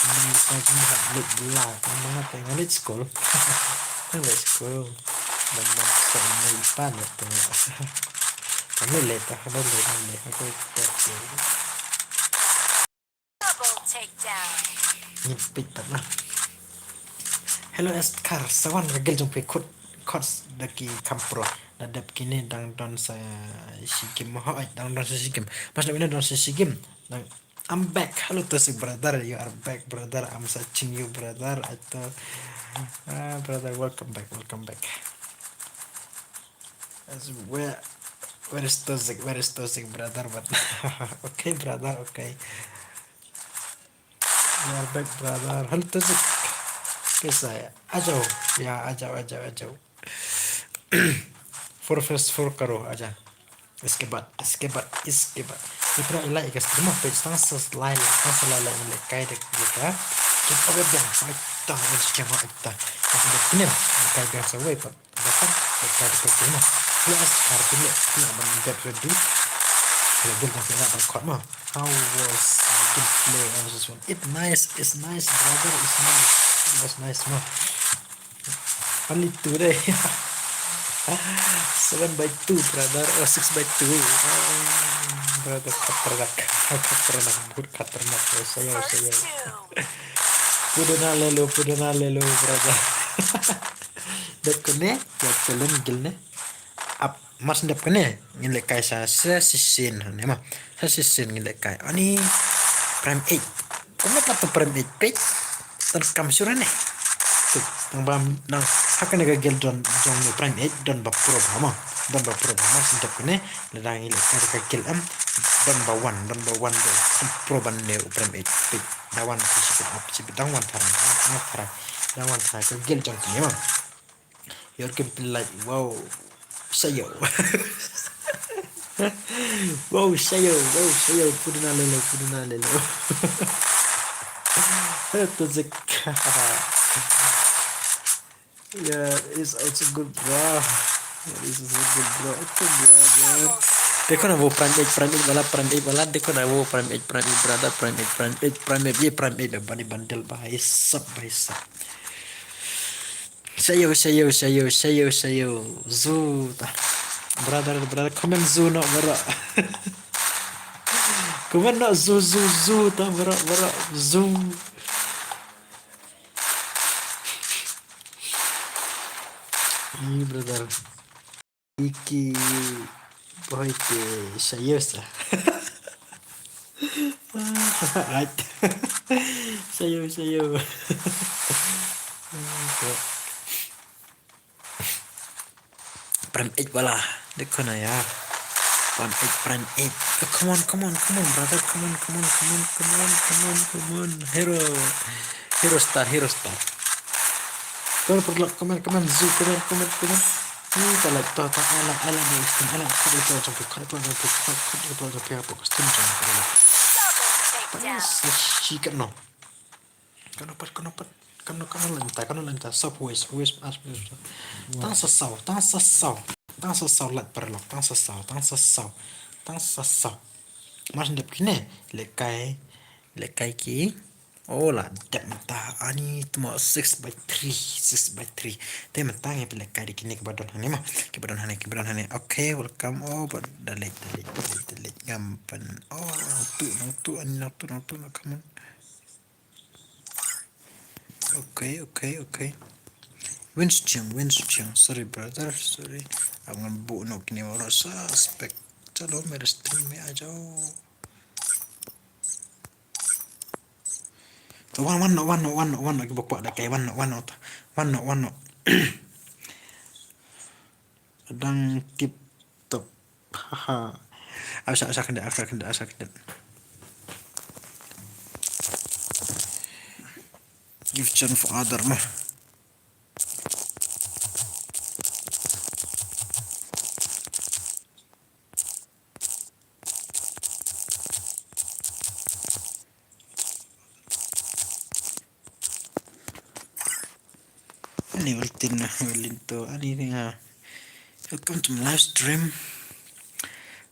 Ngi ka jingmut ha leit bylla. Ka ma nga te nga leit skul. Nga leit skul. Ban ban sa ïa i pa ne te nga. Ka leit leit, ka leit leit, ka leit leit. Double takedown. Ngin peit pat ma. Hello Askar, sa wan ka gel jong phi khut, khut da ki kham pro. Da dep kine dang don sa shi game mo, hooid, dang don sa shi game. Mas da kine don sa shi game. Dang, I'm back. Hello Toxic brother, you are back brother. I'm searching you brother. I thought, ah, brother, welcome back, welcome back. As where, where is Toxic? Where is Toxic, brother? But okay, brother, okay. You are back, brother. Hello Toxic. Kaisa hai? आ जाओ. Yeah, आ जाओ, आ जाओ, आ जाओ. Four first four करो, आजा. इसके बाद, इसके बाद, इसके बाद. Ipra ilai ikas terima page tang sa lai, tang sa lai lai ilai kai dek dek. Kita bebeng, kita bebeng, kita. Kita bebeng, kai bebeng sa wei pat. Dapat, dapat, dapat, dapat, dapat. Hello, Askar, hello, hello, ban get ready. Hello, get ready, ban kot ma. How was the gameplay? I was just want, it nice, it's nice, brother, it's nice. It was nice, ma. Only two deh. Seven by two, brother. Oh, six by two. Oh, brother, khatarnak. Khatarnak, bahut khatarnak. Oh, sayo, sayo. Pudana lelo, pudana lelo, brother. Dep kane, ya challenge gil ne. Ap, mas dep kane, ngin leh kai sa, sa shisien, ne ma. Sa shisien ngin leh kai. Ani, Prime eight. Kumno pat to Prime eight, peit. Tan kam sure ne. Peit, nang bam, nang, ha kane ka gel don, jong ne Prime eight, don ba pro ba ma. Don ba pro ba ma, sa dep kane, lada ngin leh kai ka gel am. Don ba wan, don ba wan, don. Pro ban ne Prime eight, peit. Da wan, shibit ap, shibit dang wan tharang, dang wan tharang. Dang wan tharang, ka gel jong kane ma. Your gameplay like, wow. Sayo. Wow, sayo, wow, sayo. Pudana lelo, pudana lelo. Toxic. Yeah, it's also good, bro. Yeah, it's also good, bro. Okay, brother. Dekho na wo Prime eight, Prime eight wala, Prime eight wala. Dekho na wo Prime eight, Prime eight brother, Prime eight, Prime eight, Prime eight, ye Prime eight, bani bundle, bhai sab, bhai sab. Sayo, sayo, sayo, sayo, sayo. Zu ta. Brother, brother, comment zu noh, bro. Comment noh zu, zu, zu ta, bro, bro. Zu. Ih, brother. Iki boy te sayo sa. Right. Sayo, sayo. Prime eight wala. Dekho na ya. Prime eight, Prime eight. Oh, come on, come on, come on, brother. Come on, come on, come on, come on, come on, come on. Hero. Hero star, hero star. Come on, come on, come on, Zu, come on, come on, come on. Ni ta la to ta ala, ala ni stin, ala ta la to jump, cut to jump, cut, cut to jump, ya pok stin jump. Double takedown. Panas, shi kat no. Kano pat, kano pat, kano, kano lenta, kano lenta, sub west, west, as west. Tang sa saw, tang sa saw, tang sa saw lat paralok, tang sa saw, tang sa saw, tang sa saw. Mas dep kine, leh kai, leh kai ki. Oh, la dep mynta. Ani tmo six by three, six by three. Te mynta ngi pynlehkai da kine kiba don hangne mo. Kiba don hangne, kiba don hangne. Okay, welcome. Oh, ba da leit, da leit, da leit, da leit. Ngam pyn. Oh, nangtu, nangtu, ani nangtu, nangtu, na, come on. Okay, okay, okay. Win Sucheng, Win Sucheng. Sorry, brother, sorry. Ngam buh noh kine, ora suspect. Chalo, mere stream me aa jao. To wan, wan noh, wan noh, wan noh, wan noh, kiba kwah lehkai, wan noh, wan noh, wan noh, wan noh. Dang tip top. Haha. Asa, asa kyndat, asa kyndat, asa kyndat. Give chance for other mo. Ani Valentino, Valinto, ani, ah, welcome to my live stream.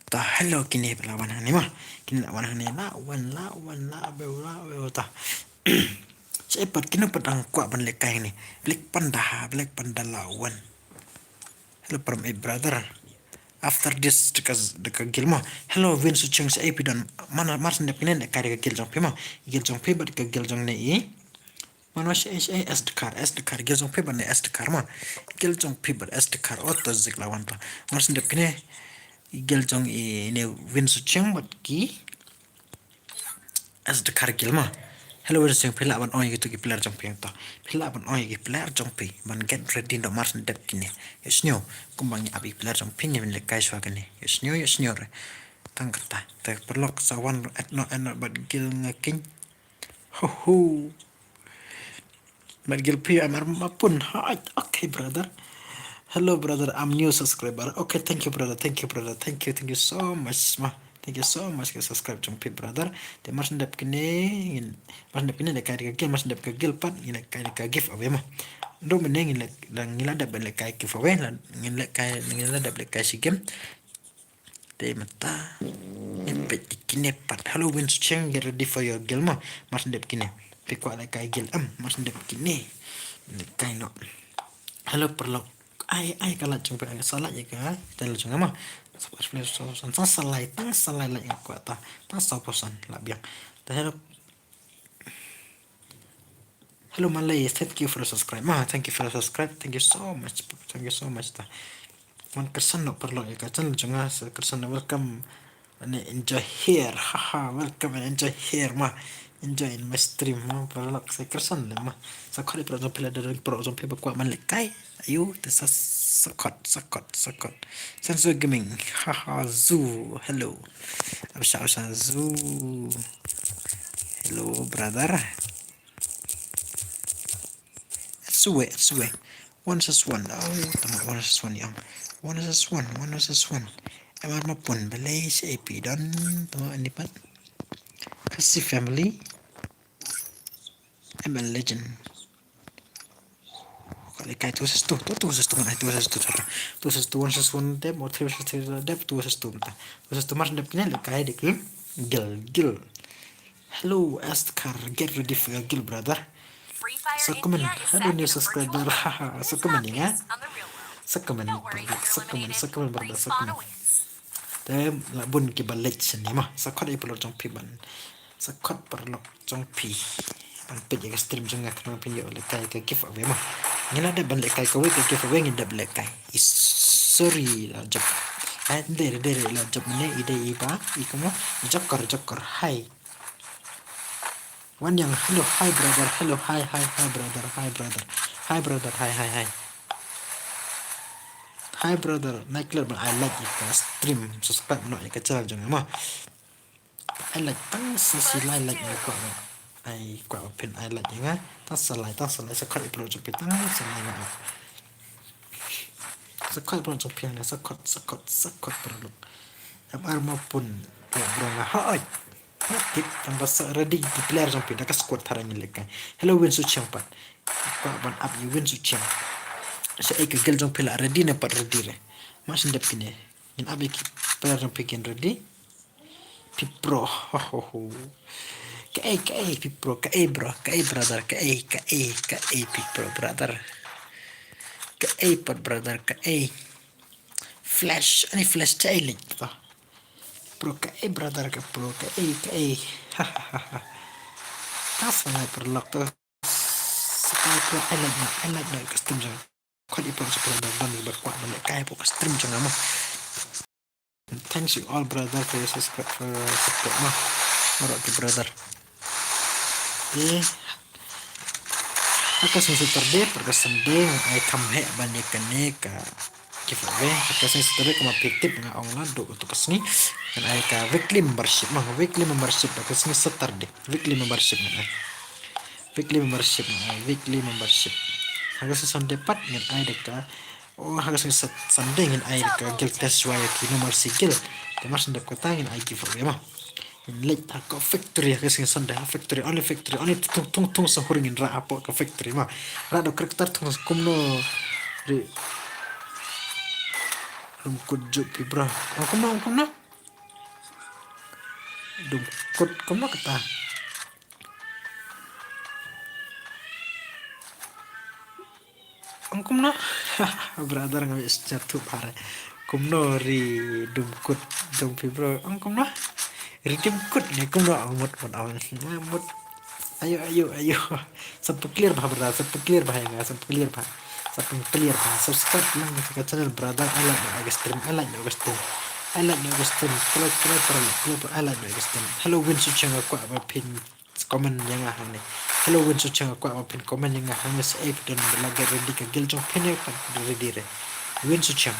Ta hello, kine ba la wan hangne mo. Kine la wan hangne, la wan, la wan, la bew, la bew ta. Shaei pat kino pat dang kwah ban lehkai hangne. Black Panda, Black Panda la wan. Hello from a brother. After this, da ka, da ka guild mo. Hello, Win Sucheng, shaei phi don? Mar, mar shen dep kine lehkai da ka guild jong phi mo. Guild jong phi bad ka guild jong ne i. Mano shaei, shaei, S Dkhar, S Dkhar, guild jong phi bad ne S Dkhar mo. Guild jong phi bad S Dkhar, o to zik la wan to. Mar shen dep kine, guild jong i ne Win Sucheng bad ki S Dkhar guild mo. Hello, Win Sucheng, phi lah ban ong ïa kito ki player jong phi to. Phi lah ban ong ïa ki player jong phi ban get ready noh mar shen dep kine. Ïohsngew, kumba ngi ap ïa ki player jong phi ngin lehkai shuwa kane. Ïohsngew, ïohsngew re. Tang kata. Te paralok sa wan add noh, add noh bad guild nga keiñ. Ho ho. Bad guild phi, I'm Armapun. Hi. Okay, brother. Hello, brother. I'm new subscriber. Okay, thank you, brother. Thank you, brother. Thank you. Thank you so much, ma. Thank you so much ka subscribe jong phi, brother. Te mar shen dep kine, ngin, mar shen dep kine lehkai da ka guild, mar shen dep ka guild pat, ngin lehkai da ka giveaway mo. Ynda mynne ngin leh, dang ngin la dep lehkai giveaway, la, ngin lehkai, ngin la dep lehkai shi game. Te mynta ngin peit kine pat. Hello, Win Sucheng, get ready for your guild mo. Mar shen dep kine. Phi kwah lehkai guild em, mar shen dep kine. Lehkai noh. Hello, paralok. Ai, ai, ka like jong phi, ai, sa like ïa ka channel jong nga mo. Sa, sa, sa, sa, sa like, tang sa like, like nga kwah ta. Tang saw percent lah biang. Te hello. Hello, Malay, thank you for the subscribe. Ma, thank you for the subscribe. Thank you so much. Thank you so much ta. Wan kyrshan noh paralok ïa ka channel jong nga, sa kyrshan noh, welcome and enjoy here. Haha, welcome and enjoy here, ma. Enjoy in my stream, ma. Paralok, sa kyrshan leh, ma. Sa khot ïa paralok jong phi lada don paralok jong phi ba kwah ban lehkai. Ayu, te sa, sa khot, sa khot, sa khot. Senso Gaming, haha, Zu, hello. Absha, absha, Zu. Hello, brother. Suwe, suwe. One versus one. Oh, tama, one versus one ïa. One versus one, one versus one. Em Armapun, balei shaei phi don, tama, ani pat. Khasi family. Em Legend. Ka lehkai two versus two, two, two versus two, two versus two, two versus two, one versus one dep, or three versus three dep, two versus two mynta. Two versus two mar shen dep kine lehkai da ki guild, guild. Hello, Astkar, get ready for your guild, brother. Sa comment, hello, new subscriber. Haha, sa comment ïa nga. Sa comment, sa comment, sa comment, brother, sa comment. Te la bun kiba leit shane mo. Sa khot ïa paralok jong phi ban. Sa khot paralok jong phi ban peit ïa ka stream jong nga khnang phin ïoh lehkai ka giveaway mo. Ngin la dep ban lehkai kawei ka giveaway, ngin dep lehkai. Is, sorry, la jop. Ai, dei, dei, dei, la jop mynne, i dei i ba, i ka mo, i Jokor, Jokor, hi. Wan Yang, hello, hi brother, hello, hi, hi, hi brother, hi brother, hi brother, hi, hi, hi. Hi brother, nai klet ban ai like ïa ka stream, subscribe noh ïa ka channel jong nga mo. Ai like tang sa shi lai like nga kwah ba, ai kwah ba phin ai like ïa nga. Tang sa lai, tang sa lai, sa khot ïa paralok jong phi, tang sa lai nga. Sa khot paralok jong phi hangne, sa khot, sa khot, sa khot paralok. Em Armapun, te bro nga hoi. Tip tang ba sa ready ki player jong phi da ka squad, tharai ngin lehkai. Hello Win Sucheng pat. Kwah ban ap ïa Win Sucheng. Shaei ka guild jong phi la ready ne pat ready re. Mar shen dep kine. Ngin ap ïa ki player jong phi kin ready. Phi pro. Ho, ho, ho. Kaei, kaei, phi bro, kaei bro, kaei brother, kaei, kaei, kaei, phi bro, brother. Kaei pat brother, kaei. Flash, ani flash, kaei link to. Bro, kaei brother, ka bro, kaei, kaei. Hahaha. Thanks for my paralok to. Subscribe, I like, I like, like, custom jong. Khot ïa phi sha phi ban ban ba kwah ban leh kai hapoh ka stream jong nga mo. Thanks you all brother for your subscribe, for your support mo. Baroh ki brother. Eh. Ha ka sngi Saturday bad ka Sunday nga ai kham heh ban ïa kane ka giveaway. Ha ka sngi Saturday kumba phi tip nga ong la duh kato ka sngi ngan ai ka weekly membership mo. Weekly membership ha ka sngi Saturday. Weekly membership ngan ai. Weekly membership ngan ai, weekly membership. Ha ka sngi Sunday pat ngan ai da ka, oh, ha ka sngi Sat-, Sunday ngan ai da ka Guild Clash Royale ki No Mercy Guild. Te mar shu dep kata ngan ai giveaway mo. Ngan leit ha ka factory ha ka sngi Sunday, ha factory, only factory, only thung thung thung sahur ngin rah hapoh ka factory mo. Rah da u character thung kumno ri. Dum kut juk phi bro. Oh, kumno, kumno? Dum kut, kumno kata? Ong kumno? Brother nga wis chat tu pare. Kumno ri dum kut dum phi bro. Ong kumno? Ri dum kut ne kumno ong mut mut ong. Mut. Ayo, ayo, ayo. Sa peclear bha brother, sa peclear bha ïa nga, sa peclear bha. Sa peclear bha. Subscribe lang ka channel brother. I like the stream, I like the stream. I like the stream. Pro, pro, pro, pro, pro. I like the streem. Hello Win Sucheng, nga kwah ba phin comment ïa nga hangne. Hello Win Sucheng, nga kwah ba phin comment ïa nga hangne. Sa ep don la get ready ka guild jong phin ïa ka ready re. Win Sucheng.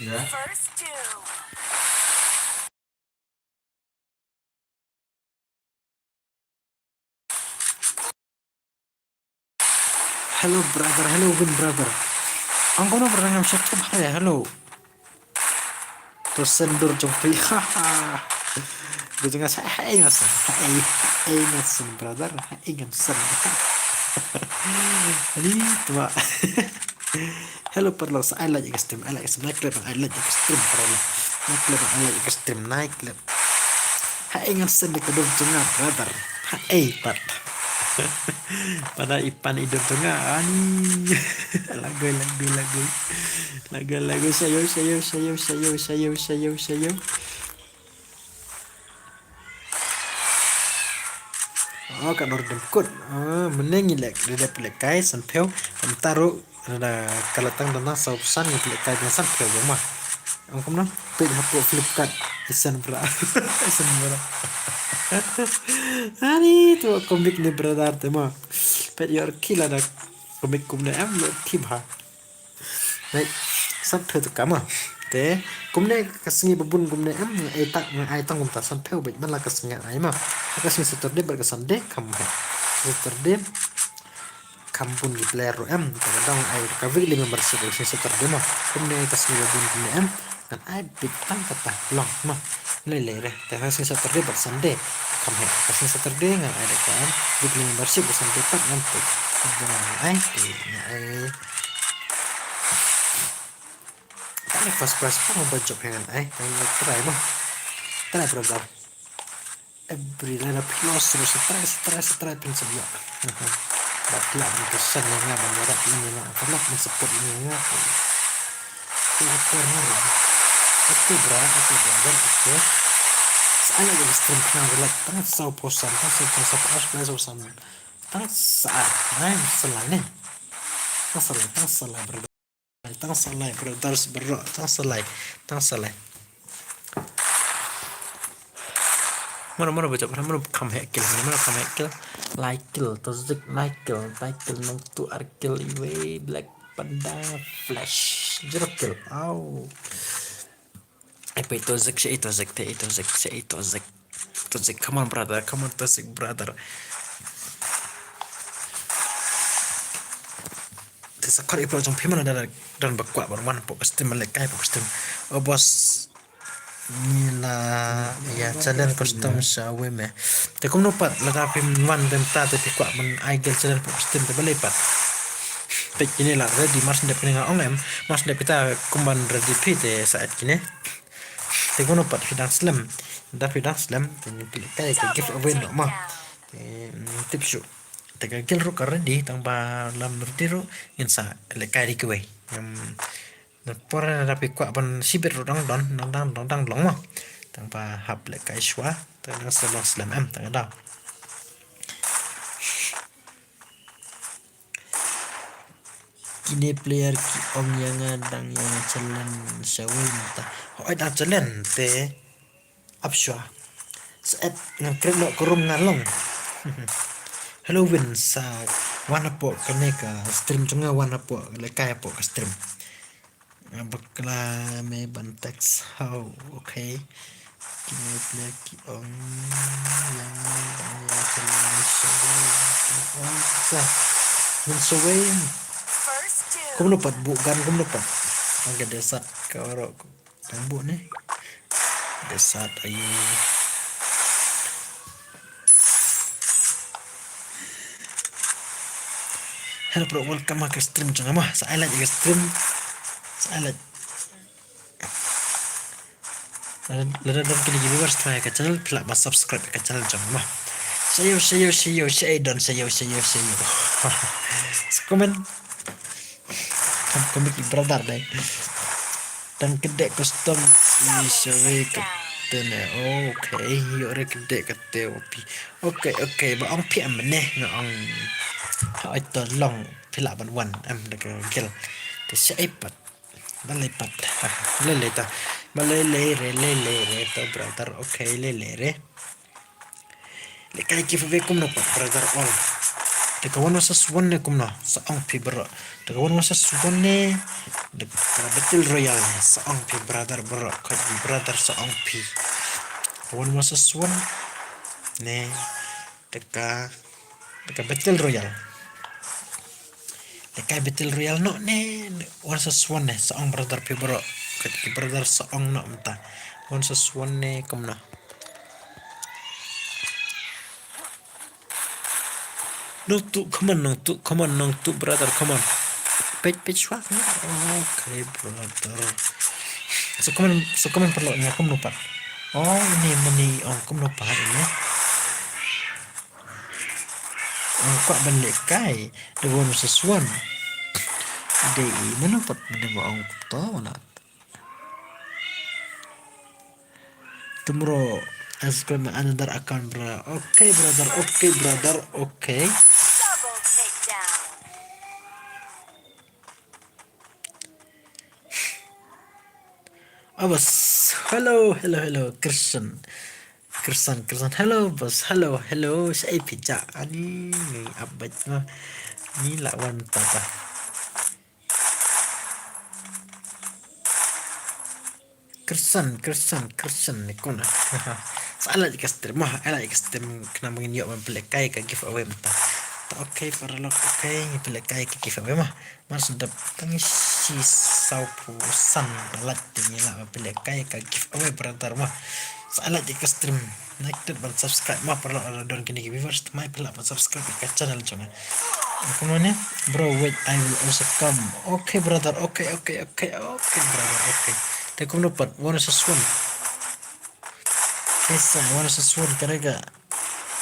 Ya. Hello brother, hello Win brother. Ang kono brother ngam shak tu bhai, hello. To sendur jong phi. Gu jong nga sa hai nga sen, hai, hai nga sen brother, hai nga sen. Ani tua. Hello paralok, sa ai like ïa ka stream, ai like ïa ka stream, nai klet bang ai like ïa ka stream paralok. Nai klet bang ai like ïa ka stream, nai klet. Ha ei ngan send ka dur jong nga brother. Ha ei pat. Pada ipan i dur jong nga ani. Lagoi, lagoi, lagoi. Lagoi, lagoi, sayo, sayo, sayo. Oh, ka dor dem kut. Ah, mynne ngi leh, dep leh kai san phew. Kam taru. Lada ka la tang dana saw phew san ngi leh kai dana san phew bang ma. Ong kumno? Peit hapoh Flipkart isen bra. Isen bra. Ani tu comic ne brother te ma. Peit ïoh ki lada comic kumne em ïoh ki bha. Right. San phew tu kama. Te kumne ka sngi ba bun kumne em ai tak ai tang kumta san phew beit man la ka sngi ai ma. Ka sngi Saturday bad ka Sunday kam he. Saturday. Kham bun ki player ruh em, ta ka dang ai ka weekly membership ka sngi Saturday mo. Kumne ka sngi ba bun kumne em, ngan ai beit tang kata long mo. Lei lei re, ta ka sngi Saturday bad Sunday. Kham he, ka sngi Saturday ngan ai da ka em, weekly membership ka Sunday pat ngan peit. Ngan ai, ngan ai. Ka ai first prize pa ba jop he ngan ai, ngan try mo. Try bro bro. Every line of close ruh sa try, sa try, sa try phin sa ïoh. Ba phi lah ban pynsan ïa nga ban ïarap ïa nga, ba lah ban support ïa nga. Ïa ka corner. Atu bra, atu bra, dan atu. Sa ai ïa ka stream khnang ba like tang saw phew san, tang saw phew san, tang saw phew san. Tang sa ai, tang sa lai ne. Tang sa lai, tang sa lai bro. Tang sa lai brothers bro, tang sa lai, tang sa lai. Mano mano baca, mano mano kham hek kill, mano mano kham hek kill. Lai kill, Toxic nine kill, nine kill, Nongtuh ar kill, iwei Black Panda Flash zero kill. Au. Ai peit Toxic, sha ei Toxic, te ei Toxic, sha ei Toxic. Toxic, come on brother, come on Toxic brother. Te sa khot ïa phi jong phi mano da don ba kwah ban wan hapoh ka stream, leh kai hapoh ka stream. O boss, ngi la ïa challenge custom sha wei me. Te kumno pat lada phim wan dem ta te phi kwah ban ai guild challenge hapoh ka stream te balei pat. Peit kine la ready, mar shu dep kine nga ong em, mar shu dep kita kumban ready phi te sa add kine. Te kumno pat phi dang slem. Te phi dang slem te ngin pynlehkai ka giveaway noh mo. Te, mm, tip shuh. Te ka guild ruh ka ready, tang ba lam ready ruh ngin sa lehkai da kiwei. Em, na por lada phi kwah ban shibit ruh dang don, dang, dang, dang, dang long mo. Tang ba hap lehkai shuwa, te dang slem, dang slem em, tang ka daw. Kine player ki ong ïa nga dang ïa challenge shawei mynta. Hooid, dang challenge te ap shuwa. Sa et ngan create noh ka room nga long. Hello Win, sa wan hapoh kane ka stream jong nga, wan hapoh, lehkai hapoh ka stream. Nga bakla me ban text how, okay. Kine player ki ong ïa nga dang ïa challenge shawei. Ong sa. Ngin shawei. Kumno pat buh gun, kumno pat? Ong ka desert ka baroh. Dang buh ne. Desert aïu. Hello bro, welcome ha ka stream jong nga mo. Sa ai like ïa ka stream. Sa ai like. Lada, lada don kine ki viewers thrang ïa ka channel, phi lah ban subscribe ïa ka channel jong nga mo. Shaïo, shaïo, shaïo, shaïo, don, shaïo, shaïo, shaïo. Sa comment. Kam comic brother dei. Dang kdeh custom i shawei kate ne. Okay, ïoh re kdeh kate o phi. Okay, okay, ba ong phi em ne, nga ong. Hooid to long, phi lah ban wan em da ka guild. Te shaei pat. Balei pat. Lei lei ta. Balei lei re, lei lei re to brother. Okay, lei lei re. Lehkai giveaway kumno pat brother all. Da ka one versus one ne kumno, sa ong phi baroh. Da ka one versus one ne, da ka battle royale ne, sa ong phi brother baroh. Ka brother sa ong phi. Ka one versus one ne, da ka, da ka battle royale. Lehkai battle royale noh ne, one versus one ne, sa ong brother phi baroh. Ka brother sa ong noh mynta. One versus one ne kumno. Nongtuh, come on, Nongtuh, come on, Nongtuh, brother, come on. Peit, peit shuwa. Okay, brother. So, come on, so, come on, paralok, ïa kumno pat. Oh, ini, mani, oh, kumno pat ini. Oh, kwah ban lehkai. The one versus one. Dei, mano pat, mano ba ong to, wala. Tomorrow, I create another account, bro. Okay, brother. Okay, brother. Okay. Double takedown. Oh, boss. Hello, hello, hello. Christian. Christian, Christian. Hello, boss. Hello, hello. Shaei phi jah? Ani, ni update ma. Ni la wan tata. Christian, Christian, Christian ni kumno. Sa ai like ka stream mo, ai like ka stream khnang ba ngin ïoh ban pynlehkai ka giveaway mynta. Ta okay paralok, okay, ngin pynlehkai ka giveaway mo. Mar shu dep tang shi saw phew san like te ngin lah ban pynlehkai ka giveaway brother mo. Sa ai like ka stream. Like ban subscribe mo paralok, lada don kine ki viewers thymmai phi lah ban subscribe ïa ka channel jong nga. Kumno ne? Bro, wait, I will also come. Okay, brother. Okay, okay, okay, okay, brother. Okay. Te kumno pat, one versus one. Yes, sir, one versus one. Ka dei ka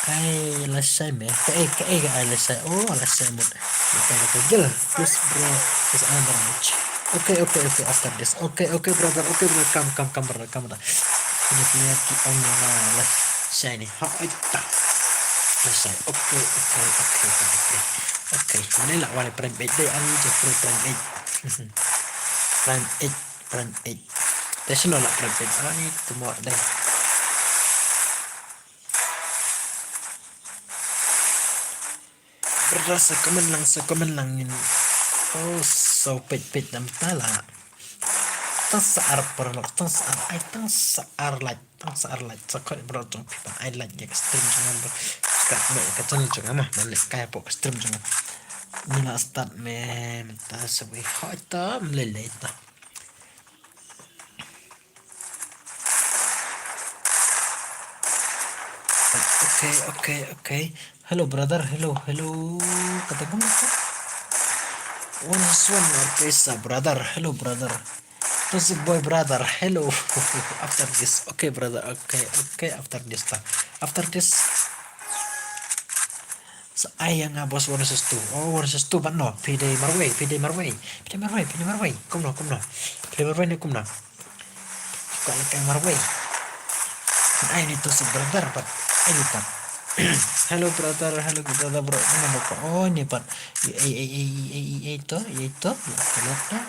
ai lashai me. Kaei, kaei ka ai lashai. Oh, lashai mut. Okay, okay, guild. Please, bro. There's another match. Okay, okay, okay. After this. Okay, okay, brother. Okay, brother. Come, come, come, brother. Come, brother. Ini player ki ong ïa nga lashai ne. Ha, ai ta. Lashai. Okay, okay, okay, okay. Okay. Mane lah wale prime eight dei, ani je free prime eight. Prime eight, prime eight. Te shano lah prime eight? Ani tu mo dei. Brother, sa comment lang, sa comment lang ngin. Oh, so peit peit namar ta la. Tang sa ar paralok, tang sa ar, ai tang sa ar like, tang sa ar like. Sa khot bro jong phi ban ai like ïa ka stream jong nga bro. Subscribe me ka channel jong nga mo, ban lehkai hapoh ka stream jong nga. Ni la start me mynta sa wei hoi ta mlei lei ta. Okay, okay, okay. Hello, brother. Hello, hello. Kata gum ka. One versus one, okay, sa brother. Hello, brother. Toxic boy brother, hello. After this, okay brother, okay, okay, after this ta. After this. Sa ai ïa nga boss one versus two. Oh, one versus two bad no. Phi dei marwei, phi dei marwei. Phi dei marwei, phi dei marwei. Kumno, kumno. Phi dei marwei ne kumno. Ka la kai marwei. Ai ni toxic brother pat. Ai ni pat. Hello brother, hello brother bro. Kumno bro. Oh ni pat. Ai ai ai ai ai to, ai to. Hello to.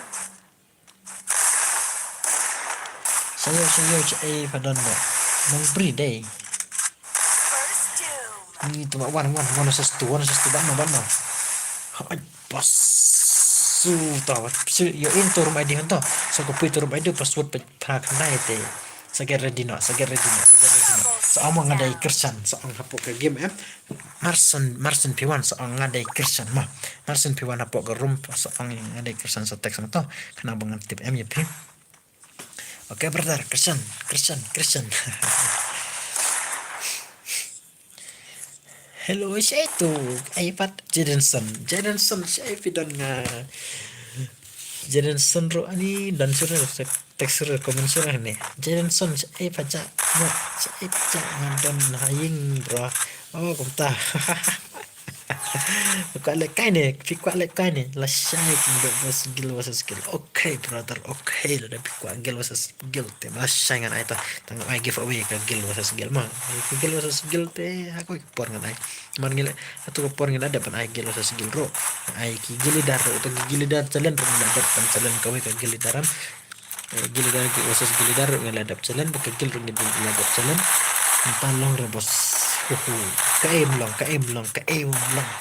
Sayo sayo cha ai pha don no. Nang bri dei. Ni tu wan wan wan sa stu wan sa stu ban no ban no. Ai pas. Su ta su yo in tu room I D han to. Sa ko pui tu room I D password pe phra khandai te. Sa get ready no, sa get ready no, sa get ready no. Sa ong nga dei Christian, sa ong hapoh ka game em. Marson, Marson P one sa ong nga dei Christian ma. Marson P one hapoh ka room sa ong nga dei Christian sa text to. Khnang ba ngan tip em ïa phi. Okay brother, Christian, Christian, Christian. Hello, shaei tu? Ai pat Jadenson. Jadenson, shaei phi don nga? Jadenson ruh ani don shuh, text shuh, comment shuh ne. Jadenson, shaei pha ja? Mo, shaei pha ja nga don ha ïing bro. Oh, kumta. Kwah leh kai ne, phi kwah leh kai ne. Lashai kum dei versus guild versus guild. Okay brother, okay. Lada phi kwah guild versus guild te lashai ngan ai ta. Tang ai giveaway ka guild versus guild ma. Ka guild versus guild te ha kawei ka por ngan ai. Man ngi leh hato ka por ngi la dep ban ai guild versus guild ruh. Ai ki guild leader ruh, to ki guild leader challenge ruh ngi la dep ban challenge kawei ka guild leader am. Eh, guild leader ki versus guild leader ruh ngi la dep challenge, ba ka guild ruh ngi la dep challenge. Mynta long re boss. Uhu. Kaei ym long, kaei ym long, kaei ym long.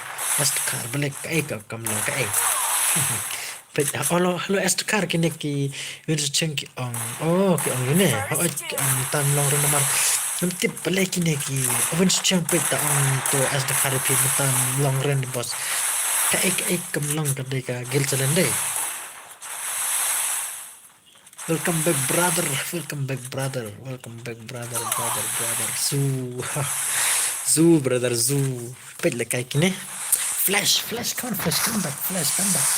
Astkar balik kaei ka kam long kaei. Peit, hello, hello, Astkar kine ki Win Su Cheng ki ong. Oh, ki ong ine. Hooid, ki ong tam long ren namar. Ngam tip balei kine ki Win Su Cheng peit ta ong to Astkar phi tam long ren boss. Kaei, kaei kam long ka dei ka guild challenge dei. Welcome back brother, welcome back brother, welcome back brother, brother, brother. Zu. Zu brother, zu. Peit leh kai kine. Flash, Flash, come on, Flash, come back, Flash, come back.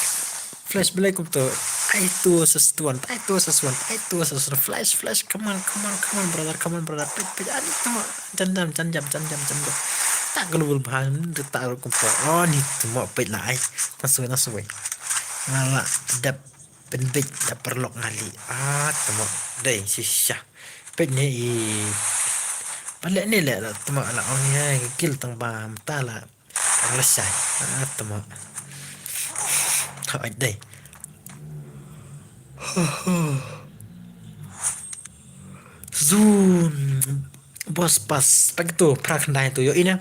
Flash, balei kum to? Ai tu versus one, ai tu versus one, ai tu versus one. Flash, Flash, come on, come on, come on, brother, come on, brother. Peit, peit, ani tu mo. Jan jam, jan jam, jan jam, jan jam. Tak global bahan, tak kum to. Oh, ni tu mo, peit lah ai. Naswei, naswei. Ngala, dep. Pynbeit da paralok ngali. Ah, tamo. Dei shisha. Peit ne i. Pale ne le la tamo la ong ïa guild tang ba mta la. Ang la shai. Ah, tamo. Hooid dei. Zoom. Boss pass. Peit tu phra khyndai tu ïohi ne.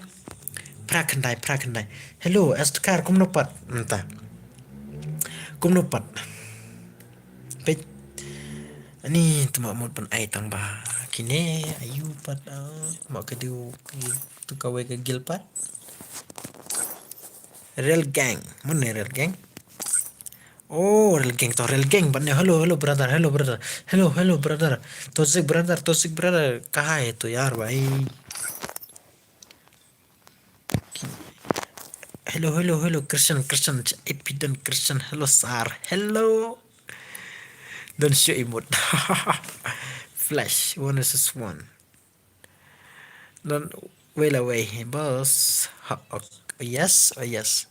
Phra khyndai, phra khyndai. Hello, Astkar, kumno pat? Mynta. Kumno pat? Peit. Ani, tamo mut ban ai tang ba. Kine, aïu pat, ah, mo ka dei, tu kawei ka guild pat. Real Gang. Mano Real Gang? Oh, Real Gang to, Real Gang. Ban ne, hello, hello, brother, hello, brother. Hello, hello, brother. Toxic brother, toxic brother. Kaha hai tu yaar, bhai? Hello, hello, hello, Christian, Christian, Epidon, Christian, hello, sir, hello. Don't show emote. Flash, one versus one. Don't wail away, boss. Ha, ok, yes, oh yes.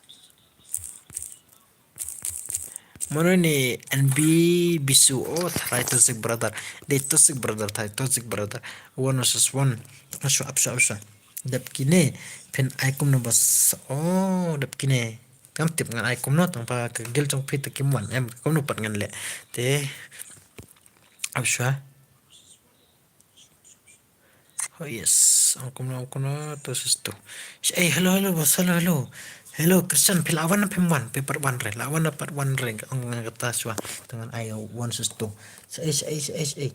Mano ni N B Bisu, oh, tharai toxic brother. Dei toxic brother, tharai toxic brother. One versus one. Apsha, apsha, apsha. Dep kine, phin ai kumno boss. Oh, dep kine. Ngam tip ngan ai kumno, tang ba ka guild jong phi te kim wan, em, kumno pat ngan leh. Te, apsha. Oh yes. Ong kumno, ong kumno, two versus two. Sh-, eh, hello, hello, boss, hello, hello. Hello, Christian, phi la wan ne phim wan, phi pat wan re, la wan ne pat wan re, ong nga kata shuwa, te ngan ai one versus two. Sh-, eh, sh-, eh, sh-, eh, sh-, eh.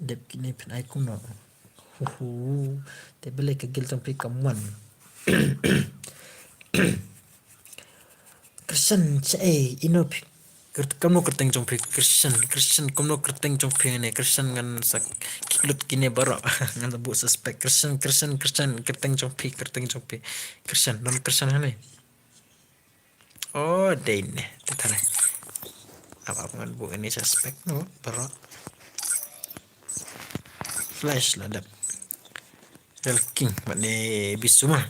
Dep kine phin ai kumno. Hu hu. Te balei ka guild jong phi kam wan. Christian, sh-, eh, ino phi. Kyrteng, kumno kyrteng jong phi, Christian, Christian, kumno kyrteng jong phi ne, Christian ngan sa kick lut kine baroh, ngan sa buh suspect, Christian, Christian, Christian, kyrteng jong phi, kyrteng jong phi, Christian, don Christian hangne. Oh, dei ne, te tharai. Ap ap ngan buh ini suspect no, bro. Flash la dep. Real King, mane bisu ma.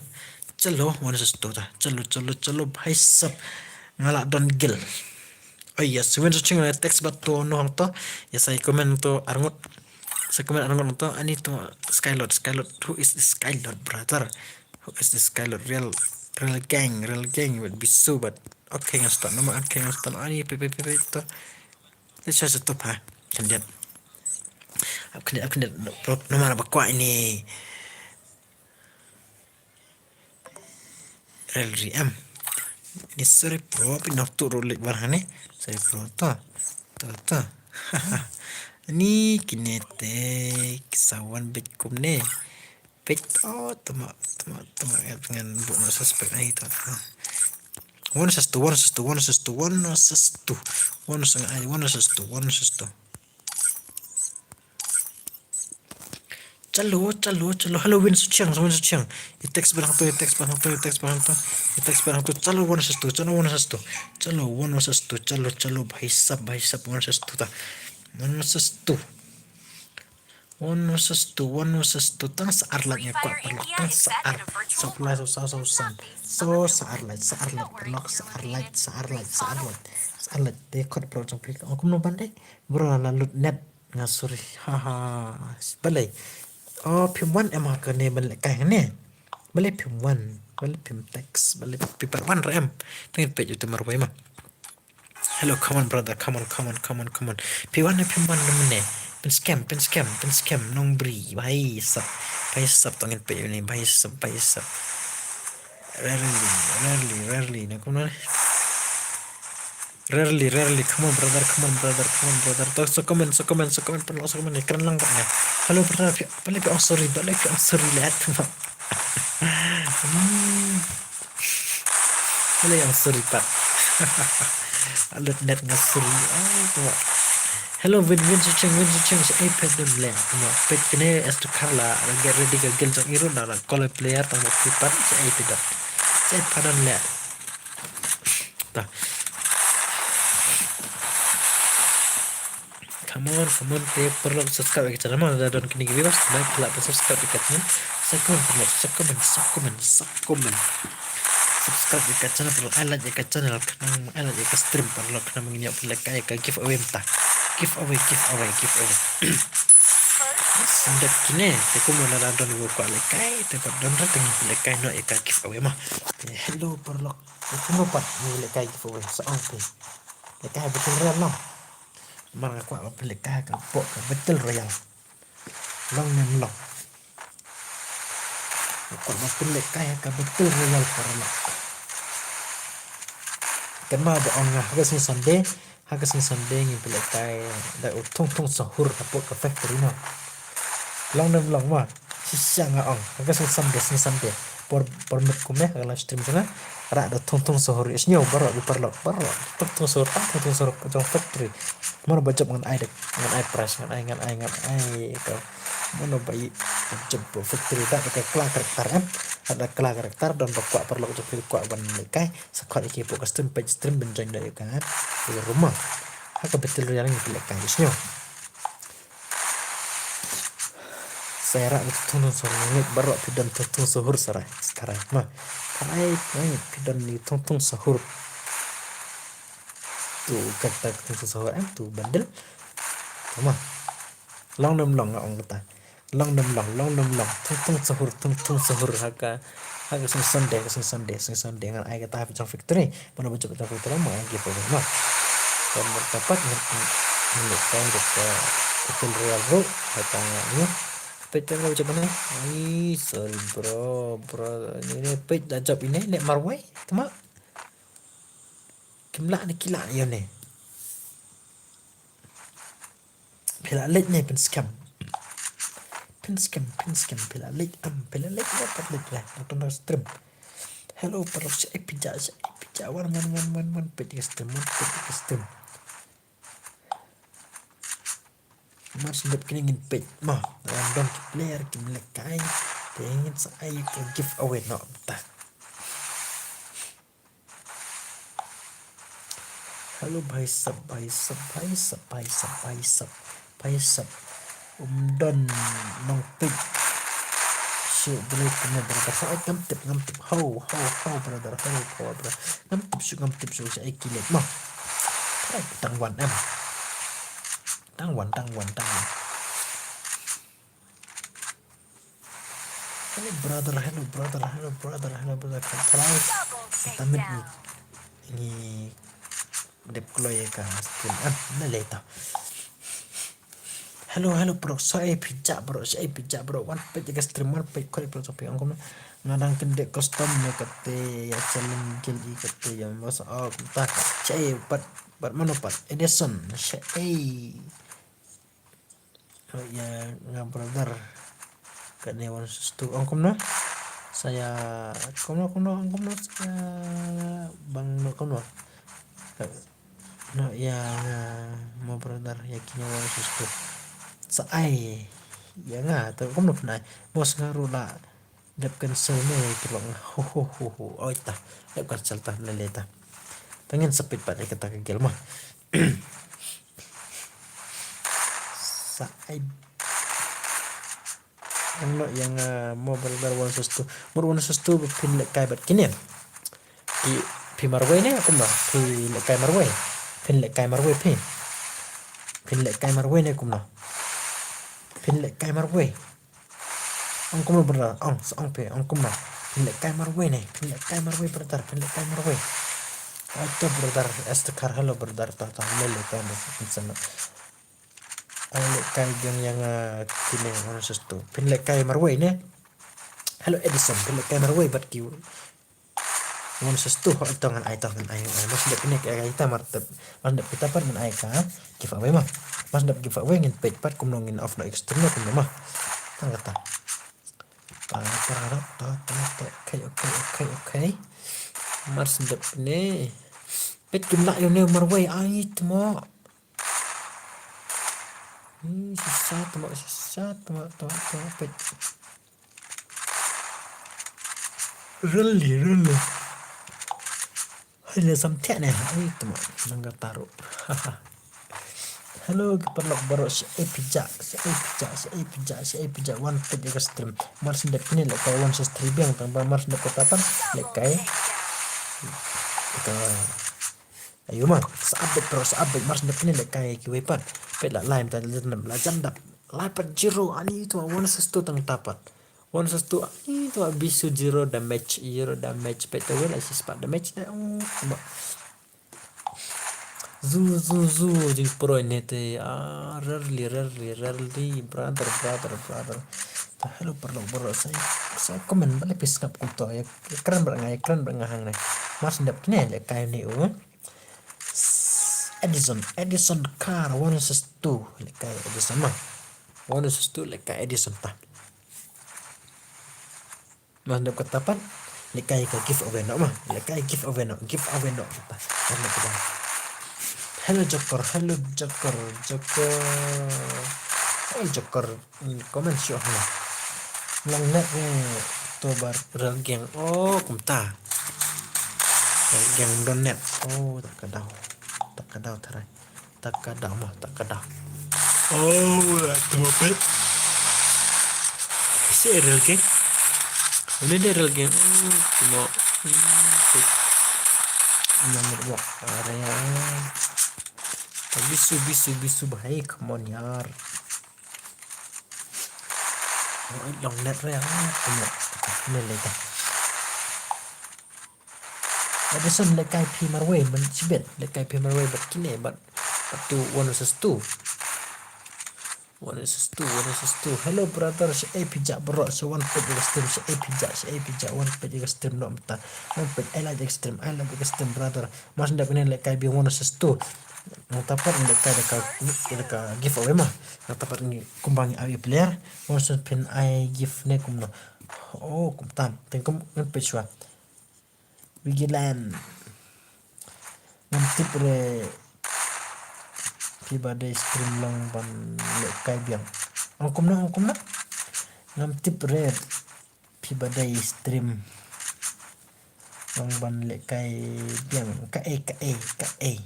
Chalo, wan sa stu ta. Chalo, chalo, chalo, bhai sab. Nga la don gil. Oh yes, wan sa ching text ba to no hang to. Yes, I comment to arngut. Sa comment arngut to. Ani to Skylord, Skylord. Who is this Skylord, brother? Who is this Skylord? Real, real gang, real gang. But bisu, but okay, ngan start. Nama okay, ngan start. Ani pe pe pe pe to. Let's just stop ha. Kandiat. Ap kandiat, ap kandiat. Nama ba kwah ini. Real ri em. Ni sorry bro, phi nok tu rulik bar hani. Sorry bro, to. To, to. Ni kine te kisawan bit kum ne. Bit, oh, tama, tama, tama, ngan buh no suspect ai to. One says to, one says to, one says to, one says to. One says, ai, one says to, one says to. Chalo, chalo, chalo. Hello, Win Suchiang, Win Suchiang. I text barang tu, i text barang tu, i text barang tu, i text barang tu. Chalo, one says to, chalo, one says to. Chalo, one says to, chalo, chalo, bhai sab, bhai sab, one says to ta. One says to. One says to, one says to. Tang sa ar lait nga kwah paralok, tang sa ar. Sa ar lait, sa ar lait, sa ar lait, paralok, sa ar lait, sa ar lait, sa ar lait, sa ar lait. Sa ar lait, te khot paralok jong phi. Ong kumno ban dei? Bro la lut net. Nga sorry. Ha ha. Balei? Oh, phim wan em ha kane ban lehkai ne. Balei phim wan? Balei phim text? Balei phi pat wan ra em? Tang ngin peit ïa uta marwei ma. Hello, come on brother, come on, come on, come on, come on. Phi wan ne phim wan ne mene? Phin scam, phin scam, phin scam nongbri. Bhai sab, bhai sab, tang ngin peit ïa une, bhai sab, bhai sab. Rarely, rarely, rarely. Na kumno ne? Rarely, rarely. Come on, brother. Come on, brother. Come on, brother. To, sa comment, sa comment, sa comment. Paralok, sa comment. Kren lang kat ne. Hello, brother. Phi, balei phi ong sorry? Balei phi ong sorry leh? Hmm. Balei ong sorry pat? Lut net nga sorry. Ai, to. Hello, Win, Win Suchiang, Win Suchiang. Sa ai peit dem leh. Tama peit kine as to Carla. Get ready ka gel jong iru na, na call player tang phi pat. Sa ai peit dem. Sa ai pardon leh. Ta. Come on, come on, te paralok subscribe ïa ka channel ma, da don kine ki viewers, mai pala subscribe ïa ka channel. Sa comment, paralok, sa comment, sa comment, sa comment. Subscribe ïa ka channel, paralok, ai like ïa ka channel, khnang ai like ïa ka stream, paralok, khnang ngin ïoh pynlehkai ïa ka giveaway mynta. Giveaway, giveaway, giveaway. Sendek kine, te kumno lada don uwei u kwah lehkai, te pat don re te ngin pynlehkai noh ïa ka giveaway ma. Te hello paralok, te kumno pat ngin lehkai giveaway, sa ong phi. Lehkai ha Battle Royale noh. Namar nga kwah ban pynlehkai ha ka pok ka Battle Royale. Long ne ym long. Nga kwah ban pynlehkai ha ka Battle Royale paralok. Kynmaw ba ong nga ha ka sngi Sunday, ha ka sngi Sunday ngin pynlehkai da u thung thung sahur hapoh ka factory noh. Long ne ym long ma, shisha nga ong, ha ka sngi Sunday, sngi Sunday. Por, por miet kumne ha ka live stream jong nga. Rah da thung thung sahur, ïohsngew baroh ki paralok, baroh. Thung thung sahur, ah, thung thung sahur jong factory. Mano ba jop ngan ai da, ngan ai prize, ngan ai, ngan ai, ngan ai ka. Mano ba ïoh jop factory da ka kla karakter em. Da kla karakter don ba kwah paralok jong phi kwah ban lehkai. Sa khot ïa ki hapoh ka stream, peit stream ban join da ïa ka. Ïa ka room ma. Ha ka Battle Royale ngi pynlehkai, ïohsngew. Sa ïa rah ni thung thung sahur, ngeit baroh phi don thung thung sahur sa rah, sa tharai ma. Tharai, tharai phi don ni thung thung sahur. Tu kata thung thung sahur em, tu bundle. Tu ma. Long ne ym long nga ong kata. Long ne ym long, long ne ym long. Thung thung sahur, thung thung sahur ha ka Ha ka sngi Sunday, ka sngi Sunday, sngi Sunday ngan ai kata ha jong factory. Mano ba jop jong factory ma ngan giveaway ma. Kan dapat ngan, ngan lehkai da ka Battle Royale ruh. Kata ngan ïa. Peit te mano ba jop ne. Ai, sorry bro, bro. Ine, ine peit da jop ine, ne marwei. Tama. Kim lah ne ki lah ïa ne. Phi la leit ne phin scam. Phin scam, phin scam, phi la leit am, phi la leit ne pat leit la. Nang tang stream. Hello, paralok, shaei phi ja, shaei phi ja. Wan, wan, wan, wan, wan, peit ka stream, wan, peit ka stream. Mar shu dep kine ngin peit. Ma, wan don ki player, kim lehkai. Te ngin sa ai ka giveaway noh ta. Hello, bhai sab, bhai sab, bhai sab, bhai sab, bhai sab, bhai sab. Um don nongpeit. Shu beli kena brother. Hai, ngam tip, ngam tip. Ho, ho, ho, brother. Ho, ho, brother. Ngam tip shu, ngam tip shu. Sha ai kilet mo. Hai, tang wan em. Tang wan, tang wan, tang wan. Hello brother, hello brother, hello brother, hello brother. Ka try. Double Kita mit ni. Ni dep kloi ka stream. Ah, na later. Hello, hello bro. Sa ai phi ja bro, sa ai phi ja bro. Wan peit ka stream, wan peit koi bro, sa phi ong kumno. Nga dang kynduh custom ne kate ïa challenge guild i kate ïa mas, oh, kumta. Sa ai pat, pat mano pat. Edison, sa ai. Oh, ïa nga brother. Kane one six two. Ong kumno? Sa ïa kumno, kumno, ong kumno? Sa ïa bang no kumno? Ka, no, ïa nga mo brother, ïa kine one six two. Sa ai. Ïa nga, to kumno pynai. Bos nga ruh la dep cancel ne, ïa ki long. Ho, ho, ho, ho. Oi ta. Dep cancel ta, lele ta. Tangin sapit pat ïa kata ka guild mo. Sa ai. Ang no ïa nga mo brother one six two. Mut one six two ba phin lehkai bad kine. Ki phi marwei ne kumno? Phi lehkai marwei. Phin lehkai marwei phi. Phin lehkai marwei ne kumno? Phin lehkai marwei. Ong kumno brother, ong, sa ong phi, ong kumno. Phin lehkai marwei ne, phin lehkai marwei brother, phin lehkai marwei. Ato brother, Esther Kar, hello brother, ta, ta, hello, hello, hello, hello. Ai lehkai biang ïa nga kine one six two. Phin lehkai marwei ne. Hello Edison, phin lehkai marwei bad ki one six two, ho, ito ngan ai, ito ngan ai, ngan ai. Mas dep kine ka ai ta mar tep. Mas dep kita pat ngan ai ka giveaway mo. Mas dep giveaway ngin peit pat kumno ngin off no extreme no kumno mo. Tang kata. Ta, ta, ta, ta, ta, ta. Okay, okay, okay, okay. Mar sdep ne. Peit kim lah ïa une marwei, ai tmo. Hmm, shisha tmo, shisha tmo, tmo, tmo, peit. Really, really. Hai le sam thiah ne, hai tmo. Nang ka taruh. Hello, ki paralok baroh, sha ai phi ja, sha ai phi ja, sha ai phi ja, sha ai phi ja, wan peit ïa ka stream. Mar sdep kine lehkai one six three biang tang ba mar sdep kata pat lehkai. Ka ayu ma, sa update bro, sa update mar sdep kine lehkai kiwei pat. Peit la lai mynta la jan dap, la jan dap. Lai pat zero ani tu one six two tang ta pat. One six two ani tu bisu zero damage, zero damage. Peit tu la shisha pat damage. Eh, oh, ma. Zu, zu, zu, jingpyroi ne te, ah, rarely, rarely, rarely, brother, brother, brother. Ta hello paralok baroh, sa, sa comment ba la phi sngap kumto, ïa kren bad nga, ïa kren bad nga hangne. Mar sdep kine lehkai ne u. Edison, Edison Car, one six two, lehkai Edison ma. One six two, lehkai Edison ta. Mar sdep kata pat lehkai ka giveaway noh ma. Lehkai giveaway noh, giveaway noh kata. Mar sdep kata. Hello Joker, hello Joker, Joker. Hey Joker, comment shuh ha. Long net ne to bar rel gang. Oh, kumta. Rel gang don net. Oh, ta ka daw. Ta ka daw tharai. Ta ka daw mo, ta ka daw. Oh, la tu mo peit. Sha rel gang. Une de rel gang. Oh, tu mo. Hmm, peit. Nomor wak. Area. Bisu, bisu, bisu bhai, come on yaar. Oh, long net re, ah, tu mo. Une le ta. Edison lehkai phi marwei, man shibit, lehkai phi marwei bad kine, bad, bad tu one versus two. One versus two, one versus two. Hello brother, sha ai phi ja bro, sha wan peit ïa ka stream, sha ai phi ja, sha ai phi ja, wan peit ïa ka stream noh mynta. Wan peit, ai like ïa ka stream, ai like ïa ka stream brother. Mar sdep kine lehkai biang one versus two. Nangta pat lehkai da ka, da ka giveaway ma. Nangta pat ngi kumba ngi ai player. One versus phin ai gift ne kumno. Oh, kumta. Teng kum ngan peit shuwa. Vigilant. Ngam tip re phi ba dei stream long ban lehkai biang. Ong kumno, ong kumno? Ngam tip re phi ba dei stream long ban lehkai biang. Kaei, kaei, kaei.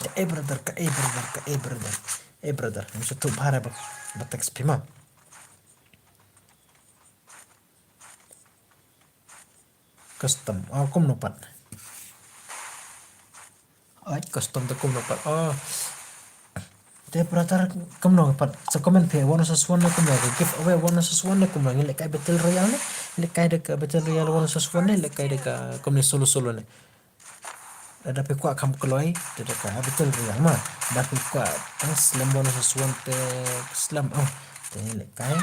Ka ei brother, ka ei brother, ka ei brother. Ei brother, ngam sngewthuh bha re ba, ba text phi ma. Custom, oh, kumno pat. Ai, custom te kumno pat. Oh. Te brother, kumno pat. Sa comment phi, one versus one ne kumno, giveaway one versus one ne kumno. Ngi lehkai battle royale ne. Lehkai da ka battle royale one versus one ne, lehkai da ka kumne solo solo ne. Lada phi kwah kham kloi, te da ka battle royale ma. Lada phi kwah tang slam one versus one te slam, oh. Te lehkai.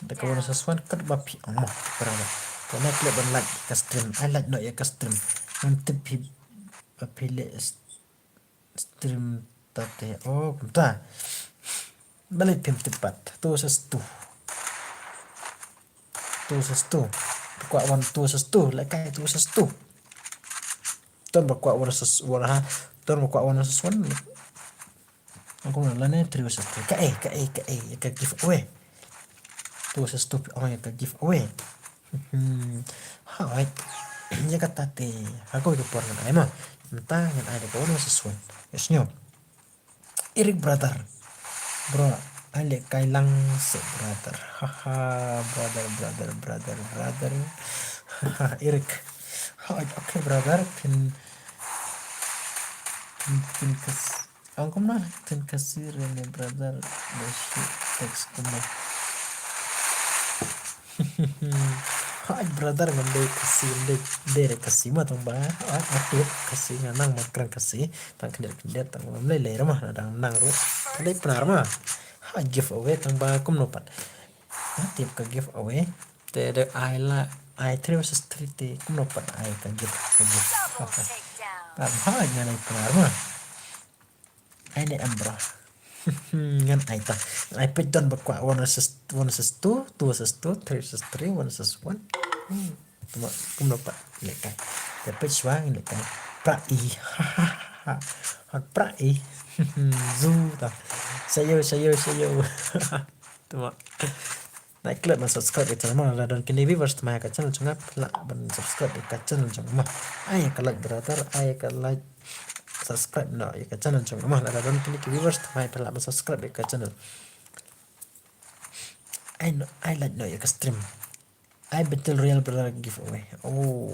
Da ka one versus one kat ba phi ong ma. Para ba. Te na klik ban like ka stream. Ai like noh ïa ka stream. Ngan tip phi ba phi leh stream ta te. Oh, kumta. Balei phim tip pat. Two versus two. Two versus two. Kwah one two versus two. Lehkai two versus two. Don ba kwah one versus one ha. Don ba kwah one versus one. Aku na lane three versus three. Ka ei, ka ei, ka ei. Ka giveaway. Two versus two. Oh, ïa ka giveaway. Hmm. Hai. Ïa kata te. Aku ïa ka por ngan ai ma. Mynta ngan ai da ka one versus one. Yes, nyo. Eric brother. Bro, ai lehkai lang se brother. Haha, brother, brother, brother, brother. Haha, Eric. Hai, okay brother, phin, phin, phin kas-, ang kumno, phin kasi re ne brother. Text kumno. Hai brother, ngan dei kasi, ngan dei, dei re kasi ma tang ba. Hai, nga tip kasi, nga nang ma kren kasi. Tang khyndiat khyndiat, tang ba mlei lei re ma, nga dang nang ruh. Tang dei Pnar ma. Hai, giveaway tang ba kumno pat. Nga tip ka giveaway. Te da ai la, ai three versus three te kumno pat ai ka gift, ka gift. Tang hai, nga dei Pnar ma. Ai ne em bro. Ngan ai ta. Ai peit don ba kwah one versus, one versus two, two versus two, three versus three, one versus one. Hmm. Tuma kumno pat lehkai. Te peit shuwa lehkai. Pra i. Hak pra i. Zu ta. Sayo, sayo, sayo. Tuma. Nai klet ban subscribe ïa ka channel ma, lada don kine viewers thymmai ha ka channel jong nga, phi lah ban subscribe ïa ka channel jong nga ma. Ai ka like brother, ai ka like, subscribe noh ïa ka channel jong nga ma, lada don kine ki viewers thymmai phi lah ban subscribe ïa ka channel. Ai noh, ai like noh ïa ka stream. Ai battle royale brother giveaway. Oh.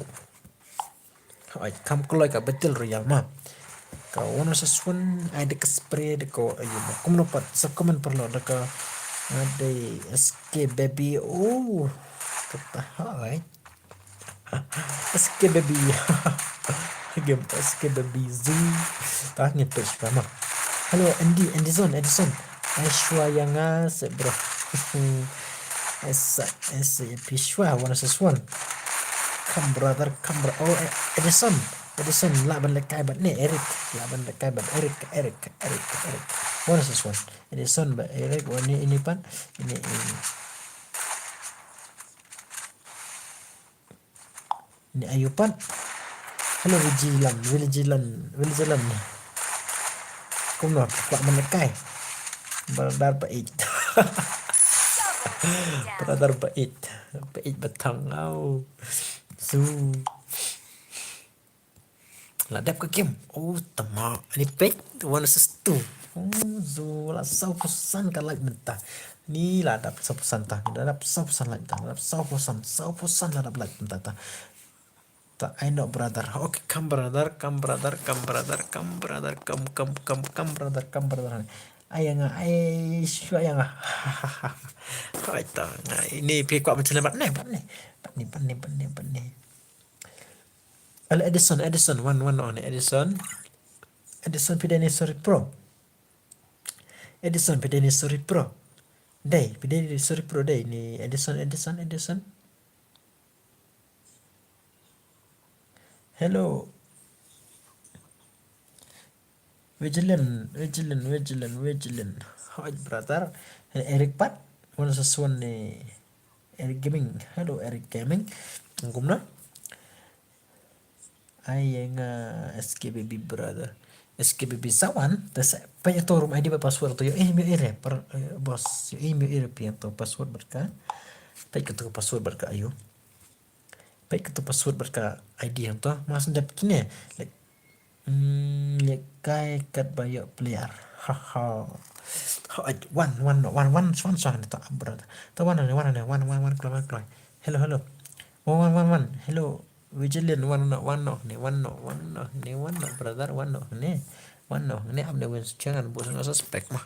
Ai, kham kloi ka battle royale ma. Ka one versus one, ai da ka spray da ka, ayo ma. Kumno pat, sa comment paralok da ka, ah, dei S K baby. Oh. Kata hai. S K baby. Game S K baby zoo. Ta ngin peit shuwa ma. Hello, Andy, Anderson, Anderson. Ai shuwa ïa nga se bro. Esa, esa ïa phi shuwa, one versus one. Come brother, come bro. Oh, eh, Edison. Edison, lah ban lehkai bad ne, Eric. Lah ban lehkai bad Eric, Eric, Eric, Eric. One versus one. Edison bad Eric, one ni ini pat. Ini, ini. Ni ayu pat. Hello, Vigilan, Vigilan, Vigilan. Kumno, kwah ban lehkai. Brother Pait. Brother Pait. Pait batang au. Zu. La dep ka game. Oh, tama. Ni peit, one versus two. Oh, zu la saw phew san ka like mynta. Ni la dep saw phew san ta. Ni la dep saw phew san like ta. La dep saw phew san, saw phew san la dep like mynta ta. Ta, ai noh brother. Okay, come brother, come brother, come brother, come brother, come, come, come, come brother, come brother. Ai nga, ai shuwa ai nga. Ai ta nga. Ini phi kwah ban challenge bad ne, bad ne. Bad ne, bad ne, bad ne, bad ne. Al Edison, Edison, one, one on Edison. Edison phi dei ne sorry pro. Edison phi dei ne sorry pro. Dei, phi dei ne sorry pro dei ne Edison, Edison, Edison. Hello. Vigilant, Vigilant, Vigilant, Vigilant. Hi brother. Eric pat. One versus one ne. Eric Gaming. Hello Eric Gaming. Kumno? Ai nga S K B B brother. S K B B sawan. Te sa pa ïa to room I D bad password to ïoh email ire. Par, eh, boss. Email ire pa ïa to password bad ka. Peit ka to password bad ka ayu. Peit ka to password bad ka I D hangto. Mas dep kine. Like. Hmm, lehkai katba ïoh player. Ha ha. Ha, wan, wan, wan, wan, wan, wan, wan, wan, wan, wan, kloi, wan, kloi. Hello, hello. Wan, wan, wan, wan. Hello. Vigilant, wan noh, wan noh, ne, wan noh, wan noh, ne, wan noh, brother, wan noh, ne. Wan noh, ne, am ne win sha ngan buh sa suspect ma.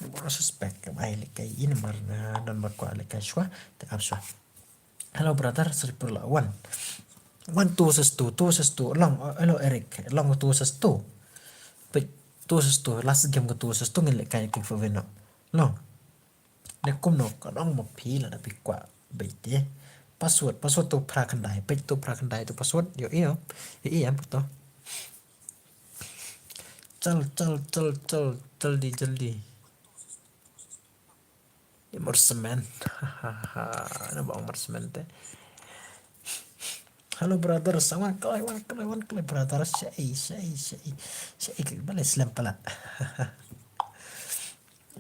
Buh sa suspect, ka bai lehkai in mar na, don ba kwah lehkai shwa, te ap shwa. Hello, brother, sorry, pro la wan. Wan, two versus two, two versus two, long, uh, hello, Eric, long two versus two. Peit, two versus two, last game ka two versus two, ngin lehkai ka giveaway noh. Long. Ne kumno, ka dang ma phi lada phi kwah beit te. Password, password tu phra khyndai, peit tu phra khyndai tu password, ïohi, ïohi, ïohi, em, to. Chal, chal, chal, chal, jaldi, jaldi. Immersion. Hahaha. Na ba immersion te. Hello, brother, sa wan kloi, wan kloi, wan kloi, brother, shaei, shaei, shaei. Shaei, ka ba leh slem palat.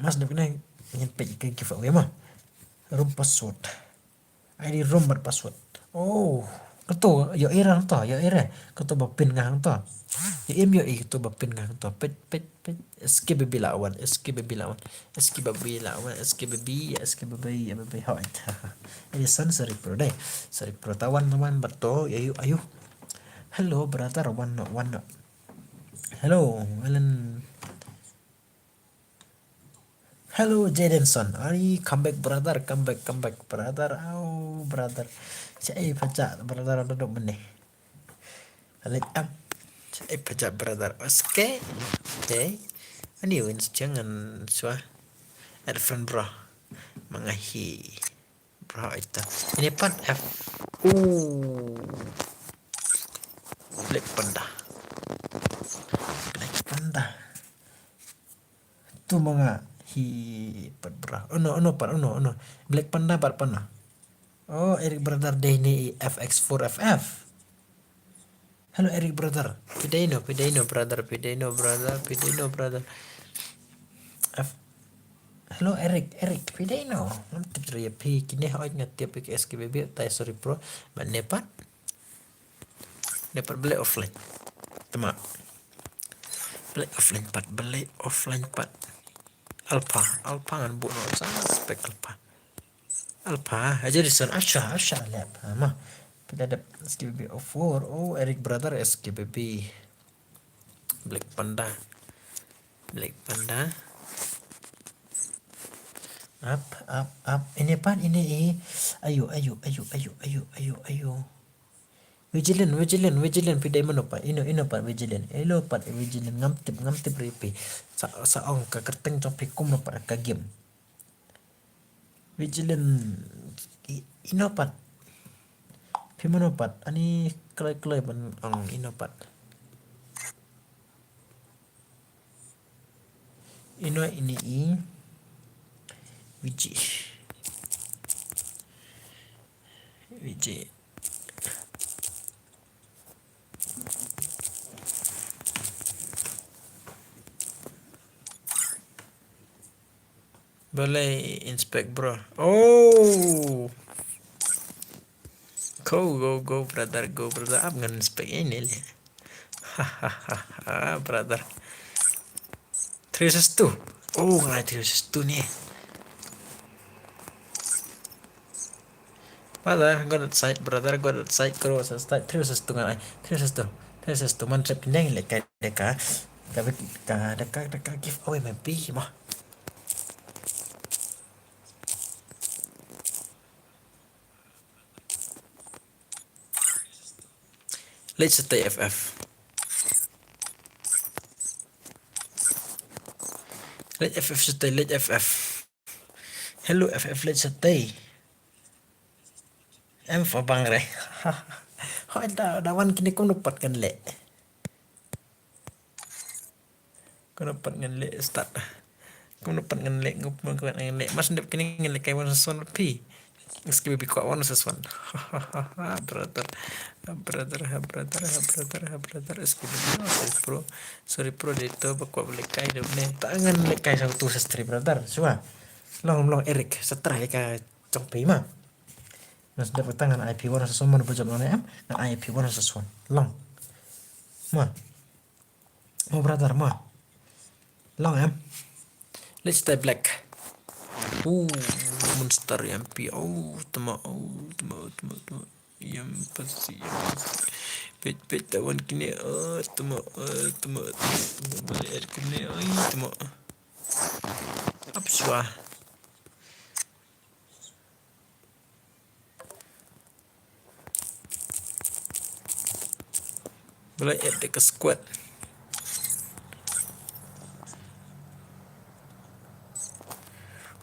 Mas dep kane, ngin peit ka giveaway ma. Room password. I D room bad password. Oh, kato, ïohi re hangto, ïohi re. Kato ba pin nga hangto. Ïohi em ïohi kato ba pin nga hangto. Peit, peit, peit. S K baby la wan, S K baby la wan. S K baby la wan, S K baby, S K baby, ya baby, hoi. Ini san, sorry pro dei. Sorry pro, ta wan, ta wan, bad to, ayu, ayu. Hello, brother, wan noh, wan noh. Hello, Alan. Hello, Jadenson. Ai, come back, brother. Come back, come back, brother. Au, brother. Shaei pha jah, brother, da dok mynne. Balik am. Shaei pha jah, brother. Oke. Oke. Ani win sejeng ngan shuwa. Add friend, bro. Ma nga hi. Bro, ita. Ini pat F. Uh. Black Panda. Black Panda. Tu ma nga hi pat bra. Ono, ono pat, ono, ono. Black Panda pat panda. Oh, Eric brother dei ne i F X four F F. Hello, Eric brother. Phi dei no, phi dei no brother, phi dei no brother, phi dei no brother. F. Hello, Eric, Eric, phi dei no. Ngam tip ri phi kine hoi nga tip ki S K B B, tai sorry bro. Ba ne pat. Dei pat blei offline. Tama. Blei offline pat, blei offline pat. Alpha, Alpha ngan buh noh sa spek Alpha. Alpha, aja di son, asha, asha lep. Ha, ma. Pila dep S K B B oh four, oh, Eric brother S K B B. Black Panda. Black Panda. Up, up, up. Ini pan, ini i. Ayo, ayo, ayo, ayo, ayo, ayo, ayo. Vigilant, vigilant, vigilant, phi dei mano pat, ino, ino pat vigilant, ino pat vigilant, ngam tip, ngam tip ri phi. Sa, sa ong ka kyrteng jong phi kumno pat ka game. Vigilant, i-, ino pat. Phi mano pat, ani kloi kloi ban ong ino pat. Ino ini i. Viji. Viji. Balei inspect bro. Oh. Go, go, go, brother, go, brother. Ap ngan inspect ini le. Hahaha, brother. Three versus two. Oh, ngai three versus two ni. Brother, go that side, brother, go that side, go that side. Three versus two ngai. Three versus two. Three versus two. Man trap neng le ka deka. Ka deka, deka, deka give away my B mo. Leit sa tei F F. Leit F F sa tei, leit F F. Hello F F, leit sa tei. Em fa bang re. Hoi da, da wan kine kumno pat kan leh. Kumno pat ngan leh start. Kumno pat ngan leh, ngup kumno pat ngan leh. Mas ndep kine ngan leh kai one versus one phi. S K B B kwah one versus one. Brother. Brother, ha brother, ha brother, ha brother. S K B B, oh, sorry bro. Sorry bro, dei to ba kwah leh kai dep ne. Ta ngan leh kai sa two versus three brother. Shuwa. Long, long Eric. Sa try ka jong phi ma. Ngan sdep kata ngan ai phi one versus one, mano ba jop ngan ai em, ngan ai phi one versus one. Long. Ma. Oh, brother, ma. Long em. Let's stay black. Oh, monster M P. Oh, tama, oh, tama, tama, tama. Yam pasi, yam pasi. Pet, pet, tawan kine. Oh, tama, oh, tama, tama. Balik air kine. Oh, tama. Apswa. Bala add ka squad.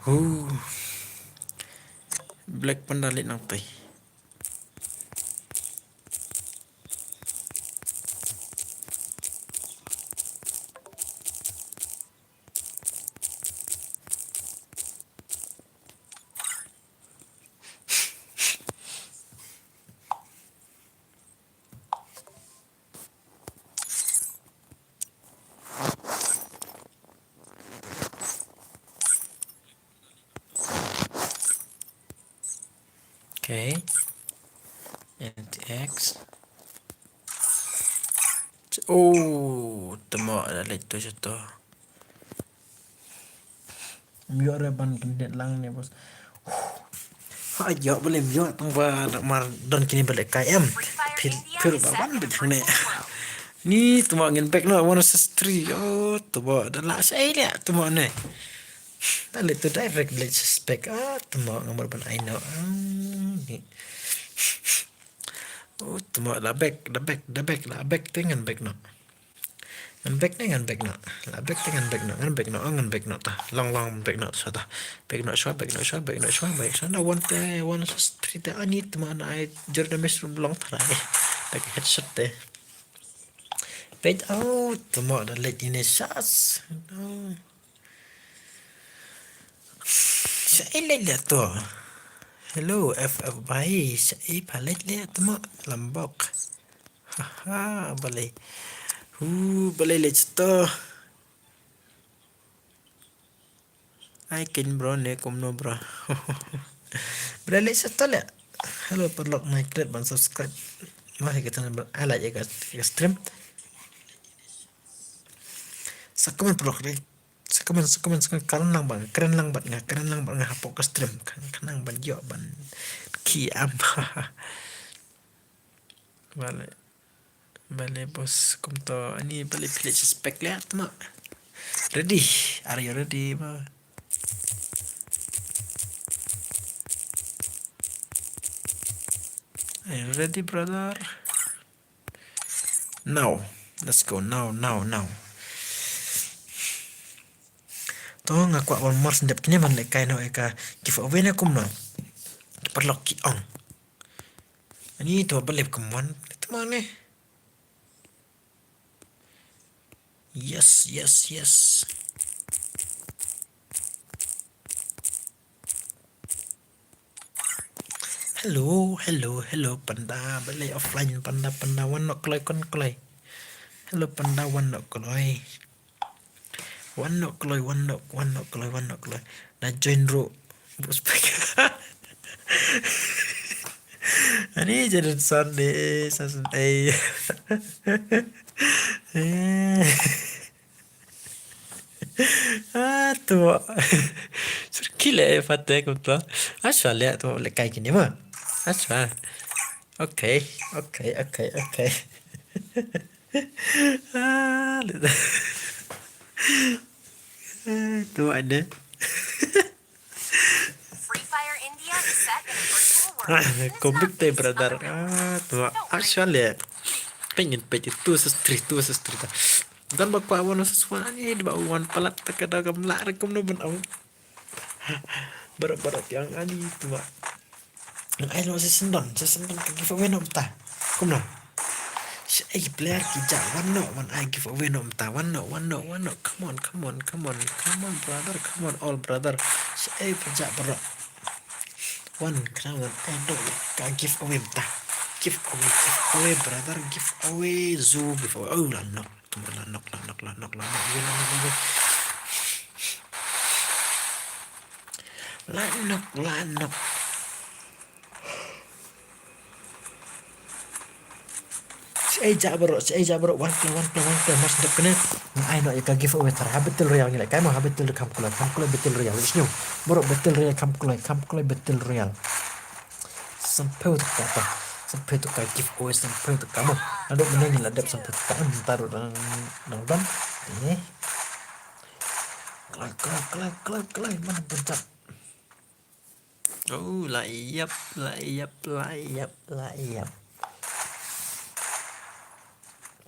Huh. Black panda leh nang tai. Okay. And X. Oh, tama da leh tu satu. Myo re ban kendit lang ni, bos. Ha, yo, boleh myo tang ba nak mar don kini balik K M. Pil, pil ba wan bit ne. Ni tama ngin back no, one six three. Oh, tama da la sai le tama ne. Da le tu direct le suspect. Ah, tama ngamar ban ai no. Ah, ni. Oh, tama la back, la back, la back, la back te ngan back no. Ngan back ne ngan back no. La back te ngan back no, ngan back no, oh, ngan back no ta. Long long back no sa ta. Back no shwa, back no shwa, back no shwa, back shwa. Na one te, one sa street te ani tama na ai Jordan Messi long tara. Back headshot te. Pet out tama da leh ini shots. No. Sa ai leh leh to. Hello F F bai, sa ai pha leh leh tama lambok. Haha, balei. Hu, balei leh to. Ai kin bro ne kumno bro. Bro le sa tole. Hello paralok, nai klet ban subscribe. Wah, kita ban ai like ka, ka stream. Sa comment paralok le. Sa comment, sa comment, sa comment. Kren lang ban, kren lang ban nga, kren lang ban nga hapoh ka stream. Kan, kan lang ban yo ban ki am. Vale. Vale bos, kumto ani vale village spec le tama. Ready? Are you ready, bro? Are you ready, brother? Now, let's go. Now, now, now. To nga kwah wan mars ndep kine man le kai no eka giveaway ne kumno. Paralok ki ong. Ani to balep kumwan. Tama ne. Yes, yes, yes. Hello, hello, hello, panda, balei offline, panda, panda, wan nok kloi, kon kloi. Hello, panda, wan nok kloi. Wan nok kloi, wan nok, wan nok kloi, wan nok kloi. Na join ro. Bus pakai. Ani jadi Sunday, Sunday. Eh. Ah, tu. Sur kile fate kumto. Ashwa le tu le kai kini ma. Ashwa. Okay, okay, okay, okay. Ah, le. Eh, tu ada. Free Fire India is set in a virtual world. Ah, komik te brother. Ah, tu. Ashwa le. Pengin page itu sestri, tu sestri ta. Dan ba kwah wan sa swan ani ba wan palat ta ka da kam la re kumno ban au. Barat barat yang ani tu ba. Ngan ai lo sa sendon, sa sendon ka giveaway no mta. Kumno. Sa ai player ki ja wan no, wan ai giveaway no mta. Wan no, wan no, wan no. Come on, come on, come on, come on brother, come on all brother. Sa ai pa ja bro. Wan kena wan ai no ka giveaway mta. Giveaway, giveaway brother, giveaway, zoo giveaway. Oh la nok. Tunggu, la nok, la nok, la nok, la nok, la nok, la nok. La nok, la nok. Shaei jah baroh, shaei jah baroh, wan kloi, wan kloi, wan kloi, mar shu dep kane. Ngan ai noh ïa ka giveaway tharai ha Battle Royale ngi leh kai mo, ha Battle Royale kam kloi, kam kloi Battle Royale, sngewbha. Baroh Battle Royale kam kloi, kam kloi Battle Royale. Sanphew tyngka ta, sanphew tyngka giveaway, sanphew tyngka mo. Naduh mynne ngi la dep sanphew tyngka, em, ta ruh dang, dang don. Eh. Kloi, kloi, kloi, kloi, kloi, man bun jat. Oh, la ïap, la ïap, la ïap, la ïap.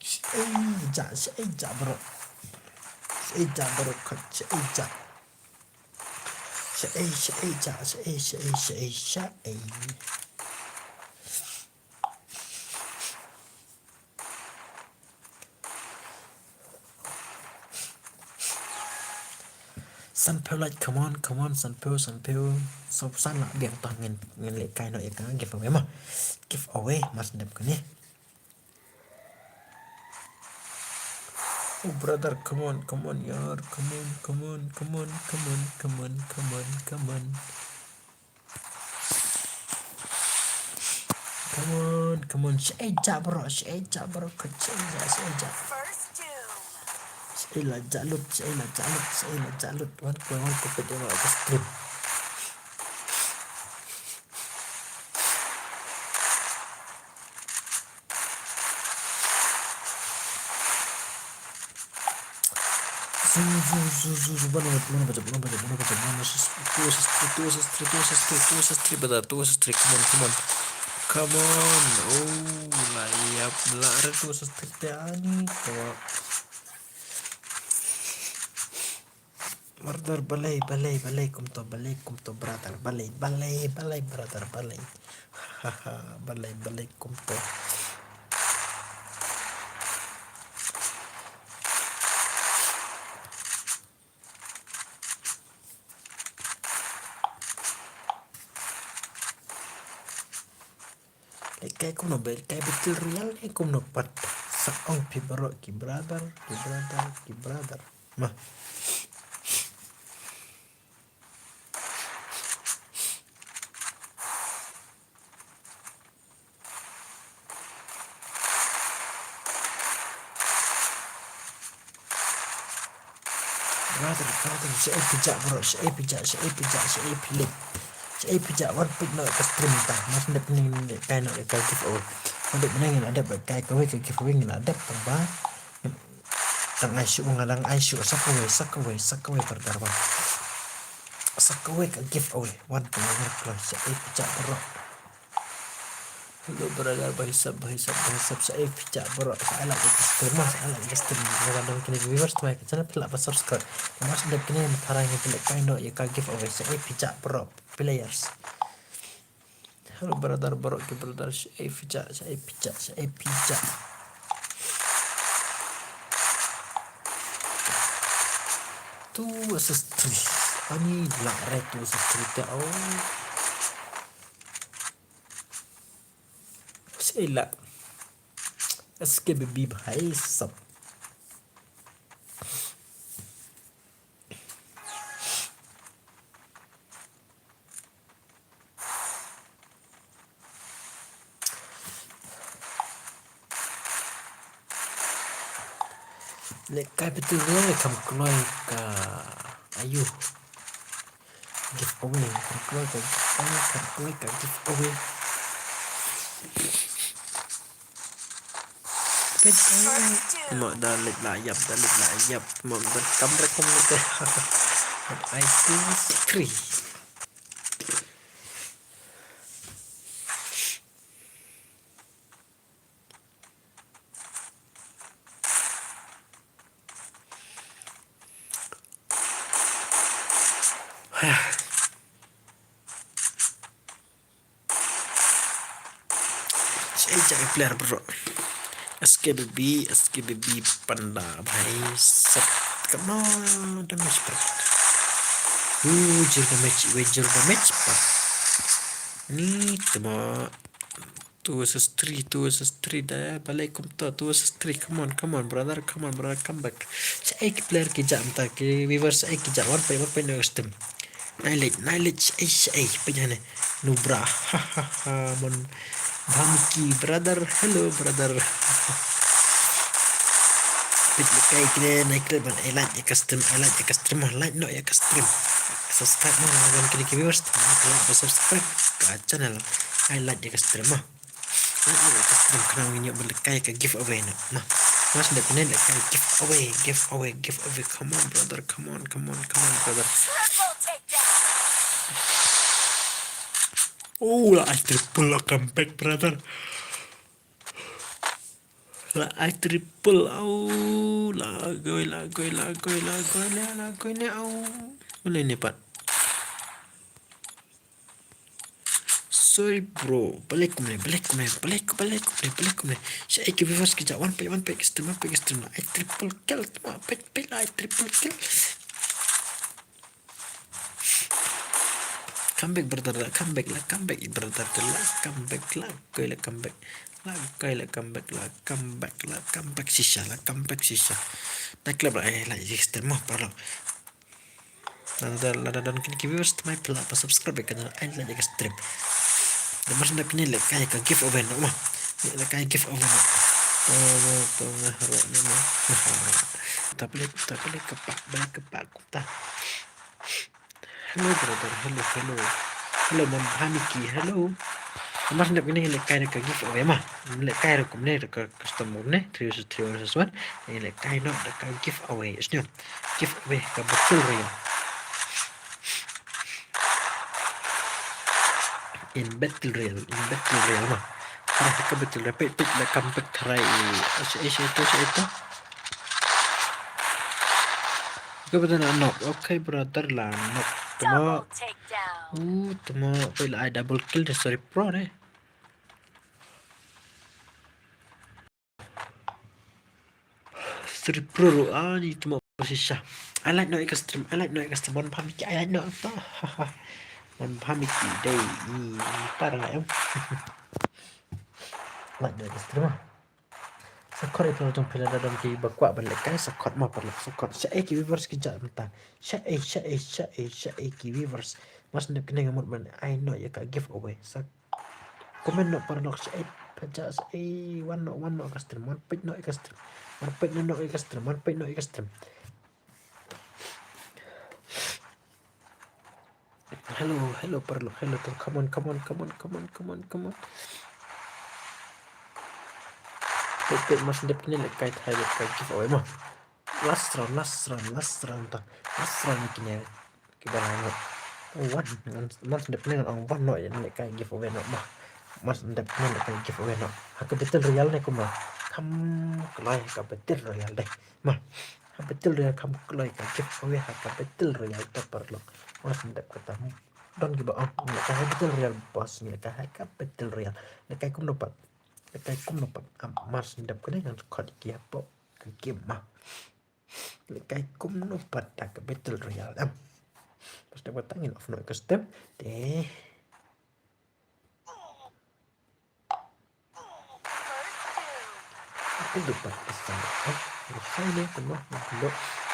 Shaei jah, shaei jah baroh. Shaei jah baroh, khat shaei jah. Shaei, shaei jah, shaei, shaei, shaei, shaei. Sanphew lait, come on, come on, sanphew, sanphew. Saw phew san lah biang tang ngin, ngin leh kai noh ïa ka giveaway mo. Giveaway, mar shu dep kane. Oh, brother, come on, come on, yaar, come on, come on, come on. Come on, come on. Shaei jah baroh, shaei jah baroh, khat shaei jah, shaei jah. Shaei la jah lut, shaei la jah lut, shaei la jah lut. Wan ko, wan ko, peit ïa ka stream. Zu, zu, zu, zu, zu, mano, mano, mano, mano, mano, mano, mano, mano, assist, two assist, three, two assist, three, two assist, three, two assist, three, brother, two assist, three, come on, come on. Come on. Oh, la ïap, la re two assist, three, te ani, come on. Brother, balei, balei, balei kumto, balei kumto, brother, balei, balei, balei, brother, balei. Haha, balei, balei kumto. Lehkai kumno, lehkai Battle Royale ne kumno pat. Sa ong phi baroh ki brother, ki brother, ki brother. Mo. Brother, brother, shaei phi jah baroh, shaei phi jah, shaei phi jah, shaei phi leit. Shaei phi jah, wan peit noh ka stream ta. Mar shu dep ngin leh kai noh ka giveaway. Mar shu dep ngin leh kai kawei ka giveaway, ngin leh tang ba. Tang ai shuh, nga dang ai shuh, sa kawei, sa kawei, sa kawei, brother, wan. Sa kawei ka giveaway, wan peit noh, wan peit noh, shaei phi jah baroh. Hello brother, bhai sab, bhai sab, bhai sab, shaei phi jah baroh, shaei la ïa ka stream, shaei la ïa ka stream, nga dang kine viewers, tmai ka channel phi lah ban subscribe. Nga mas dep kine, tharai ngin pynleh kai noh ïa ka giveaway, shaei phi jah baroh, players. Hello brother, baroh ki brother, shaei phi jah, shaei phi jah, shaei phi jah. Two versus three. Ani lah re two versus three te, oh. Shaei lah. S K B B bhai sab. Lehkai Battle Royale kham kloi ka, aiu. Giveaway, kham kloi ka giveaway, kham kloi ka giveaway. Mo da leit la ïap, da leit la ïap. Mo da kam re kum leit. Ai two three. Shaei jah i player bro. S K B B, S K B B panda bhai sab. Come on, damage pat. Uh, zero damage, weh zero damage pat. Ni tama. Two versus three, two versus three da, balei kumto, two versus three, come on, come on, brother, come on, brother, come back. Shaei ki player ki jah mynta, ki viewers shaei ki jah, wan peit, wan peit na ka stream. Nai leit, nai leit, shaei, shaei, peit hangne. Nubra, ha, ha, ha, mon, Bhamki brother, hello brother. Peit lehkai kine na clip ban ai like ïa ka stream, ai like ïa ka stream, like noh ïa ka stream. Subscribe noh ïa ka kine ki viewers, like ba subscribe ka channel. Ai like ïa ka stream ma. Like noh ïa ka stream khnang ngin ïoh ban lehkai ka giveaway noh ma. Mas dep ne lehkai giveaway, giveaway, giveaway. Come on brother, come on, come on, come on brother. Oh, la ai triple, la comeback brother. La ai triple, au, la goi, la goi, la goi, la goi, la, la goi ne, au. Mana ini pat? Sorry bro, balik kumne, balik kumne, balik, balik kumne, balik kumne. Sha ai ki viewers ki ja, one page, one page stream, one page stream, la ai triple kill, ma page, page la ai triple kill. Comeback brother, la comeback, la comeback brother, la comeback, la koi la comeback, la koi la comeback, la comeback, la comeback shisha, la comeback shisha. Na clip la ai like ïa ka stream ma paralok. Lada, lada don kine ki viewers thymmai phi lah ban subscribe ïa ka channel, ai like ïa ka stream. Da mar shen dep kine lehkai ka giveaway noh ma. Lehkai giveaway noh. To, to, to nga harok ne ma. Ta balik, ta balik ka pak, balik ka pak kumta. Hello brother, hello, hello. Hello Mom Hamiki, hello. Mar shen dep kine lehkai da ka giveaway ma. Lehkai ruh kumne da ka custom mode ne, three versus three versus one. Lehkai noh da ka giveaway. Sngewbha giveaway ka battle royale. In battle royale, in battle royale ma. Tharai ka battle royale, peit, peit la comeback tharai. Sha, sha, sha, sha. Ka battle na knock. Okay brother, la knock. Tama. Double takedown. Uh, tama. Peit la ai double kill de, sorry pro de. Sorry pro ruh, ani tama shisha. Ai like noh ïa ka stream, ai like noh ïa ka stream, Mon Bhamiki, ai like noh to. Mon Bhamiki dei i para em. Like noh ïa ka stream ah. Sa khot ïa phi la jong phi lada don kiba kwah ban lehkai sa khot ma paralok, sa khot. Sha ai ki viewers ki ja mynta. Sha ai, sha ai, sha ai, sha ai ki viewers. Mar shen dep kine nga mut ban ai noh ïa ka giveaway. Sa comment noh paralok, sha ai pha ja, sha ai wan noh, wan noh ïa ka stream, wan peit noh ïa ka stream, wan peit noh ïa ka stream, wan peit noh ïa ka stream. Hello, hello paralok, hello to, come on, come on, come on, come on, come on, come on. Peit, peit, mar shen dep kine lehkai tharai lehkai giveaway ma. Last round, last round, last round ta. Last round kine. Kiba la ngot. Wan, mar shen dep kine ngan ong wan noh ïa lehkai giveaway noh ma. Mar shen dep kine lehkai giveaway noh. Ha ka battle royale ne kumno? Kham kloi ha ka battle royale de. Ma. Ha battle royale kham kloi ka giveaway ha ka battle royale to paralok. Mar shen dep kata. Don kiba ong lehkai ha battle royale boss, lehkai ha ka battle royale. Lehkai kumno pat? Lehkai kumno pat? Am, mar shen dep kane ngan khot ki hapoh ka game ma. Lehkai kumno pat da ka battle royale em. Pas da ba tang in off noh ka stream. Te. Aku lupa pesan. Eh, pesan ni kumno kumno.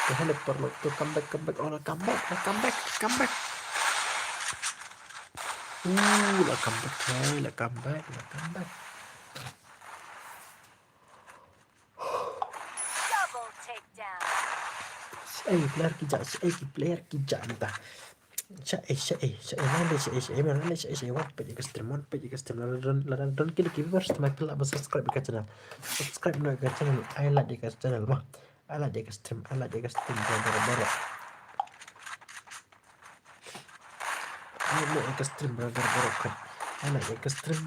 Te hello paralok to, come back, come back. Oh, la come back, la come back, la come back. Uh, la come back, hey, la come back, la come back. Double takedown. Sha ai player ki ja, sha ai ki player ki ja mynta. Sha ai, sha ai, sha ai, man, sha ai, sha ai, man, sha ai, sha ai, wan peit ïa ka stream, wan peit ïa ka stream, lada don, lada don ki viewers thymmai phi lah ban subscribe ïa ka channel. Subscribe noh ïa ka channel, ai like ïa ka channel ma. Ai like ïa ka stream, ai like ïa ka stream, brother, brother. Ai like noh ïa ka stream, brother, brother. Ai like ïa ka stream.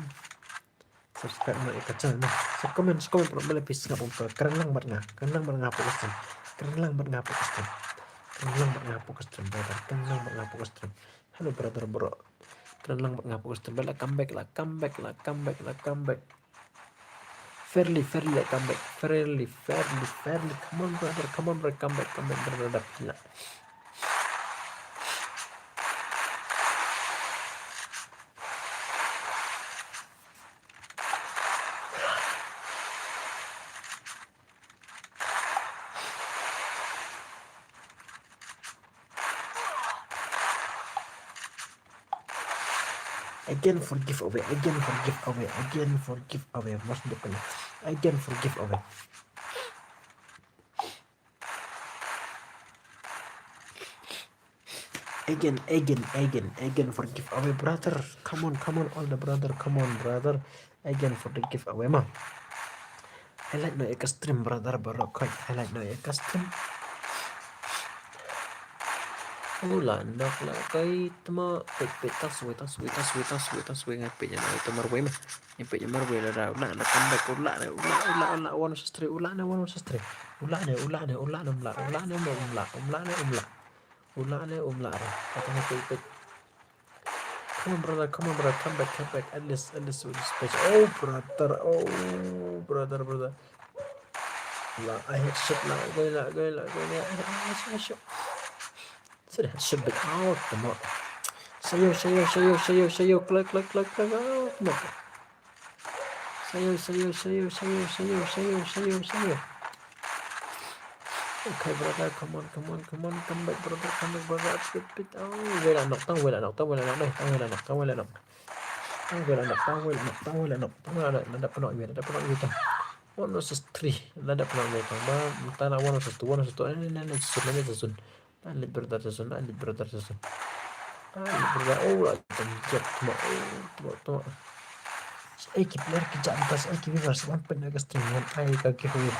Subscribe noh ïa ka channel ma. Sa comment, sa comment paralok, balei phi sngap um ka. Kren lang bad nga, kren lang bad nga hapoh ka stream. Kren lang bad nga hapoh ka stream. Kren lang bad nga hapoh ka stream, brother. Kren lang bad nga hapoh ka stream. Hello brother bro. Kren lang bad nga hapoh ka stream. Ba la come back, la come back, la come back, la come back. Fairly, fairly la come back. Fairly, fairly, fairly. Come on brother, come on brother, come back, come back brother. Dah pila. Again for giveaway, again for giveaway, again for giveaway. Must be kena. Again for giveaway. Again, again, again, again for giveaway, brother. Come on, come on, all the brother. Come on, brother. Again for the giveaway, ma. Highlight noh ïa ka stream, brother, baroh khoit. Highlight noh ïa ka stream. Ula nok la kai tma. Peit, peit, ta sui, ta sui, ta sui, ta sui, ta sui, ngai peit ïa na ita marwei ma. Ngai peit ïa marwei la da, ula na comeback, ula na, ula, ula, ula, one versus three, ula na, one versus three. Ula na, ula na, ula na, umla, ula na, umla, umla, umla na, umla. Ula na, umla na. Kata ngai peit, peit. Come on, brother. Come on, brother. Come back, come back. At least, at least with this page. Oh, brother. Oh, brother, brother. La, I hit shot la. Go la, go la, go la. I hit shot, I hit shot. Sida headshot bit out. Come on. Sayo, sayo, sayo, sayo, sayo. Click, click, click, click. Oh, come on. Sayo, sayo, sayo, sayo, sayo, sayo, sayo, sayo. Okay, brother, come on, come on, come on, come back, brother, come back, brother. Pit, pit. Oh, wei la nok, tang wei la nok, tang wei la nok, tang wei la nok, tang wei la nok. Tang wei la nok, tang wei la nok, tang wei la nok, tang wei la nok. Lada pynok wei, lada pynok wei, tang. One versus three. Lada pynok wei, tang ba, tang na one versus two, one versus two. Eh, eh, eh, eh, susun, eh, susun. Tang leit brother, susun, tang leit brother, susun. Tang leit brother. Oh, la jam jam, tuma, oh, tuma, tuma. Sa ai ki player ki jam tas, ai ki viewers, wan pynna ka stream, wan ai ka giveaway.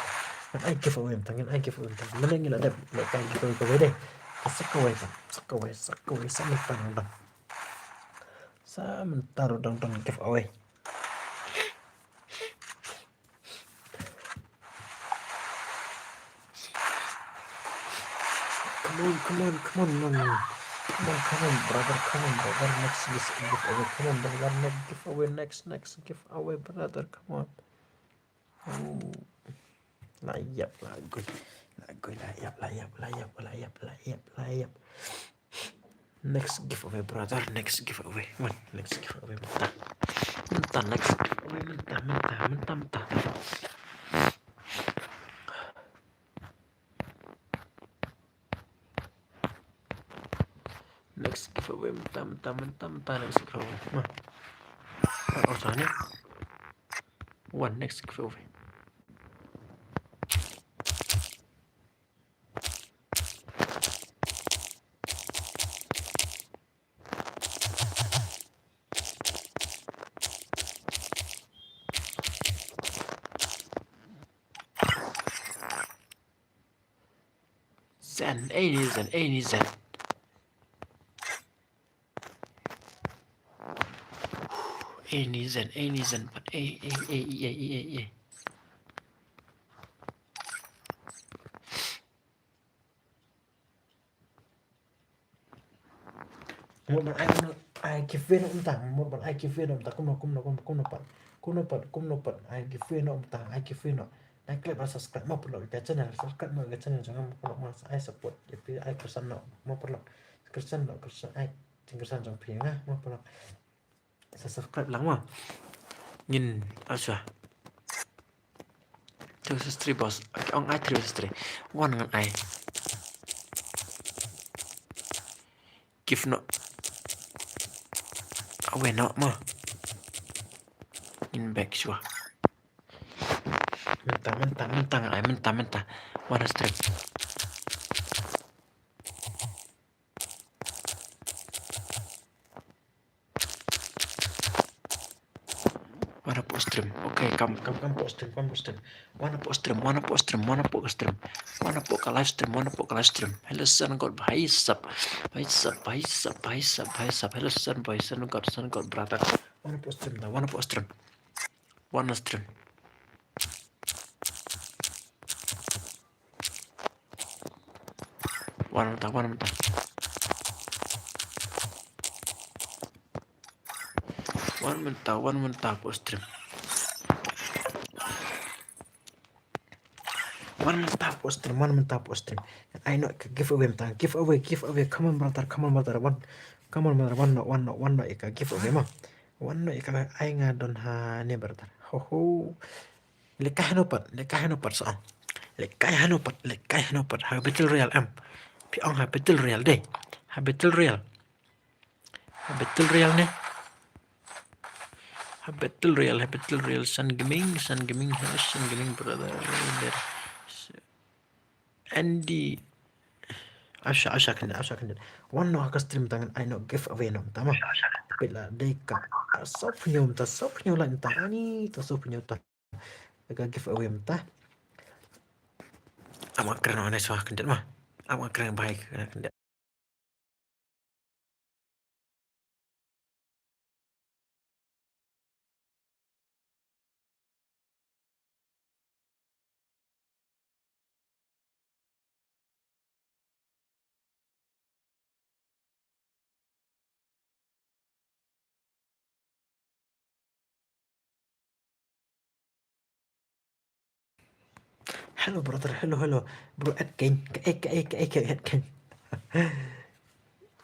Wan ai giveaway, tang, wan ai giveaway, tang. Mana ngi la dep, la ka giveaway ka wei dei. Sa kawei, tang, sa kawei, sa kawei, sa mynta dang dang. Sa mynta dang dang giveaway. Come on, come on, come on, man. Come on, come on, brother, come on, brother. Next, next giveaway, come on, brother. Next giveaway, next, next giveaway, brother, come on. Oh. La ïap, la goi. La goi, la ïap, la ïap, la ïap, la ïap, la ïap, la ïap. Next giveaway, brother. Next giveaway. Wan, next giveaway. Mynta. Mynta, next giveaway. Mynta, mynta, mynta, mynta. Next giveaway. Mynta, mynta, mynta, mynta. Next giveaway. Ma. Oh, sana. Wan, next giveaway. Zen, ei ni zen, ei ni zen. Ei ni zen, ei ni zen, pat ei, ei, ei. Mut ban ai kumno, ai giveaway noh mynta, mut ban ai giveaway noh mynta, kumno, kumno, kumno, kumno pat, kumno pat, kumno pat, ai giveaway noh mynta, ai giveaway noh. Ai klik ban subscribe mo paralok ïa ka channel, subscribe mo ïa ka channel jong nga mo paralok, mo ai support ïa phi, ai kyrsan noh mo paralok, kyrsan noh, kyrsan, ai jingkyrsan jong phi ïa nga mo paralok. Sa subscribe lang mo. Ngin, asha. Three versus three, boss. Okay, ong ai three versus three. Wan ngan ai. Giveaway noh. Away noh mo. Ngin back shuwa. Mynta, mynta, mynta ngan ai, mynta, mynta. Wan ha stream. Wan hapoh stream. Okay, kam, kam, kam hapoh stream, kam hapoh stream. Wan hapoh stream, wan hapoh stream, wan hapoh ka stream. Wan hapoh ka live stream, wan hapoh ka live stream. Hello son god, bhai sab. Bhai sab, bhai sab, bhai sab, bhai sab. Hello son boy, son god, son god, brother. Wan hapoh stream da, wan hapoh stream. Wan ha stream. Wan mynta, wan mynta. Wan mynta, wan mynta hapoh stream. Wan mynta hapoh stream, wan mynta hapoh stream. Ai noh ka giveaway mynta, giveaway, giveaway. Come on brother, come on brother. Wan, come on brother, wan noh, wan noh, wan noh ïa ka giveaway mo. Wan noh ïa ka, ai nga don ha ne brother. Ho ho. Lehkai hano pat, lehkai hano pat sa ong. Lehkai hano pat, lehkai hano pat. Ha battle royale em. Phi ong ha battle royale dei. Ha battle royale. Ha battle royale ne. Battle Royale, Battle Royale, Sun Gaming, Sun Gaming, Sun Gaming, brother. Andy. Asha, asha, khyndiat, asha, khyndiat. Wan noh ha ka stream tang, ai noh giveaway noh mynta ma. Peit la dei ka. Sawphew hynñiew mynta, sawphew hynñiew like mynta. Ani, ta sawphew hynñiew ta. Ka giveaway mynta. Ama kren noh ne swa khyndiat ma. Ama kren bai khyndiat. Hello brother, hello, hello. Bro, add kein. Kaei, kaei, kaei, kaei, add kein.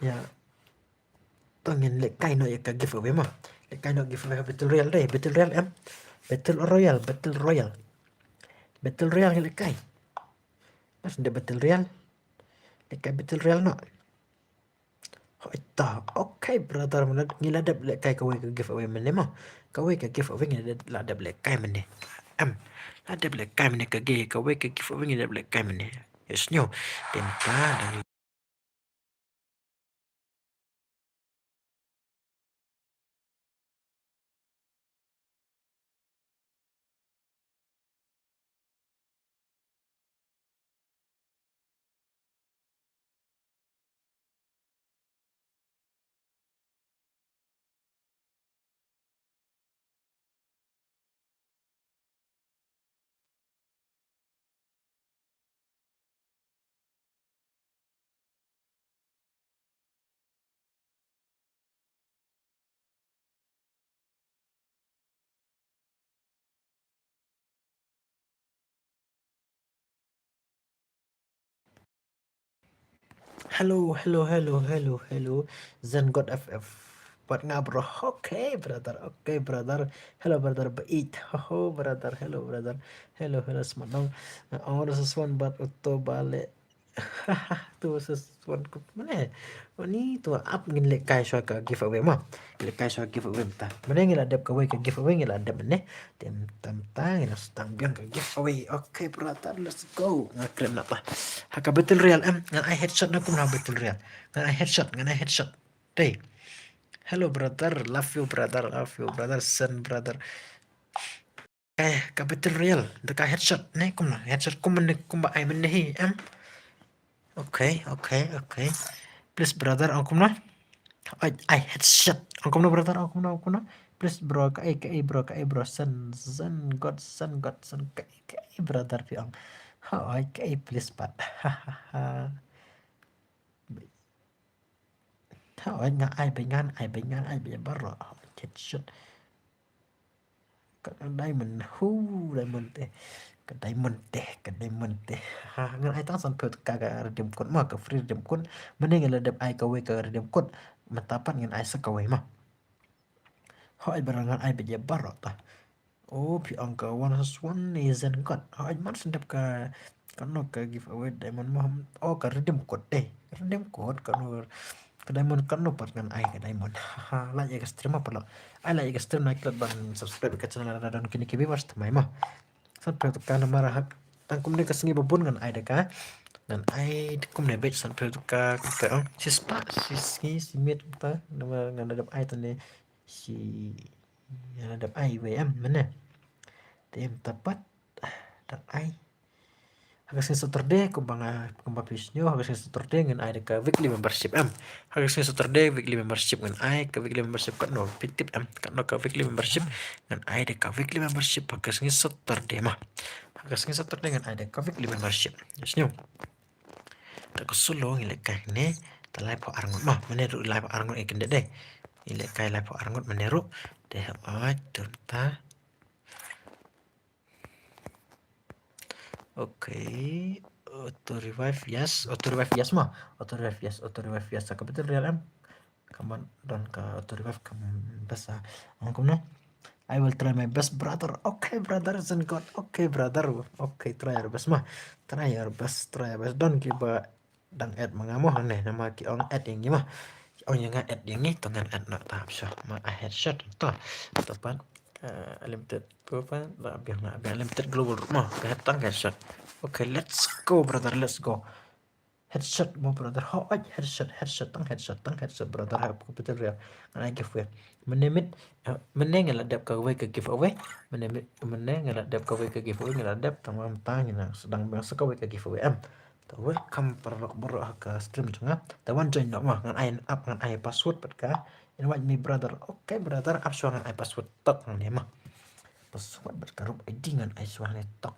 Ya. To ngin lehkai noh ïa ka giveaway ma. Lehkai noh giveaway ha Battle Royale dei. Battle Royale em. Battle Royale, Battle Royale. Battle Royale ngin lehkai. Mas de Battle Royale. Lehkai Battle Royale noh. Hoi ta. Okay brother, mynta ngi la dep lehkai kawei ka giveaway mynne ma. Kawei ka giveaway ngi la dep lehkai mynne. Em. La dep lehkai mynne ka gi-, kawei ka giveaway ngi la dep lehkai mynne. Yes, new. Tenta dang Hello, hello, hello, hello, hello. Zen God F F. Pat nga bro. Okay, brother. Okay, brother. Hello, brother. Bait. Ho, ho, brother. Hello, brother. Hello, hello, smat nong. Ong da swan bat uto bale. Tu sa swan kup mane. Oni tu ap ngin lehkai shuwa ka giveaway ma. Lehkai shuwa giveaway mynta. Mane ngi la dep kawei ka giveaway ngi la dep mane. Tem tam ta ngi la stang biang ka giveaway. Okay, brother, let's go. Nga kren na ta. Ha ka Battle Royale em, ngan ai headshot na kumno Battle Royale. Ngan ai headshot, ngan ai headshot. Dei. Hello, brother. Love you, brother. Love you, brother. Sen, brother. Eh, ka Battle Royale. Da ka headshot. Ne, kumno. Headshot kumno, kumba ai mynne hi, em. Okay, okay, okay. Please, brother, ong kumno. Ai, ai, headshot. Ong kumno, brother, ong kumno, ong kumno. Please, bro, kaei, kaei, bro, kaei, bro. Sen, sen, God, sen, God, sen, kaei, kaei, brother, phi ong. Hoi, kaei, please, pat. Ha, ha, ha. Hoi, nga ai, ba ngan ai, ba ngan ai, ba baroh. Hoi, headshot. Ka diamond, hu, diamond te. Ka diamond te, ka diamond te. Ha, ngan ai tang san phew ka, ka redeem code ma, ka free redeem code. Mane ngan la dep ai kawei ka redeem code. Mynta pat ngan ai sa kawei ma. Hoi, brother, ngan ai ba baroh ta. Oh, phi ong ka one has one ne Zen God. Hoi, man sendap ka, kano ka giveaway diamond ma. Oh, ka redeem code dei. Redeem code, kano ka diamond, kano pat ngan ai ka diamond. Ha, ha, like ïa ka stream ma pala. Ai like ïa ka stream na klet ban subscribe ka channel na don kine ki viewers thymmai ma. San phew ka namar hak. Tang kumne ka sngi ba bun ngan ai da ka. Ngan ai kumne beit san phew ka, ka ong. Shi spah, shi sngi, shi miet ta. Namar ngan da dep ai tane. Shi Ïa la dep ai wei em mynne. Te em ta pat dang ai. Ha ka sngi Saturday kumba nga, kumba phi sngew, ha ka sngi Saturday ngan ai da ka weekly membership em. Ha ka sngi Saturday weekly membership ngan ai, ka weekly membership katno phi tip em, katno ka weekly membership ngan ai da ka weekly membership ha ka sngi Saturday ma. Ha ka sngi Saturday ngan ai da ka weekly membership. Ïa sngew. Ta ka solo ngi lehkai ne, ta laiphew arngut ma, mynne ruh laiphew arngut ïa kynde dei. Ngi lehkai laiphew arngut mynne ruh, te hooid, tun ta. Okay, auto revive, yes, auto revive, yes ma, auto revive, yes, auto revive, yes, sa ka Battle Royale em. Come on, don ka auto revive, come on, best ah. Ong kumno? I will try my best, brother. Okay, brother, Zen God. Okay, brother. Okay, try your best ma. Try your best, try your best. Don't give up. Dang add ma nga mo hangne, namar ki ong add ïa ngi ma. Ki Oh, ïa nga add ïa ngi, to ngan add noh ta hap shuh. Ma ai headshot to. To pat, eh, unlimited, to pat, la biang, la biang unlimited global root mo. Ka head tang headshot. Okay, let's go, brother, let's go. Headshot mo, brother. Hooid, headshot, headshot, tang headshot, tang headshot, brother. Ha ka capital ria. Ngan ai giveaway. Mynne mynne, eh, mynne ngan la dep kawei ka giveaway. Mynne mynne, mynne ngan la dep kawei ka giveaway, ngan la dep tang mynta ngan sdang biang sa kawei ka giveaway. Em. To welcome paralok baroh ha ka stream jong nga. Te wan join noh mo, ngan ai ap, ngan ai password bad ka. Invite me, brother. Okay, brother, ap shuwa, ngan ai password tok hangne mo. Password bad ka rup I D ngan ai shuwa hangne tok.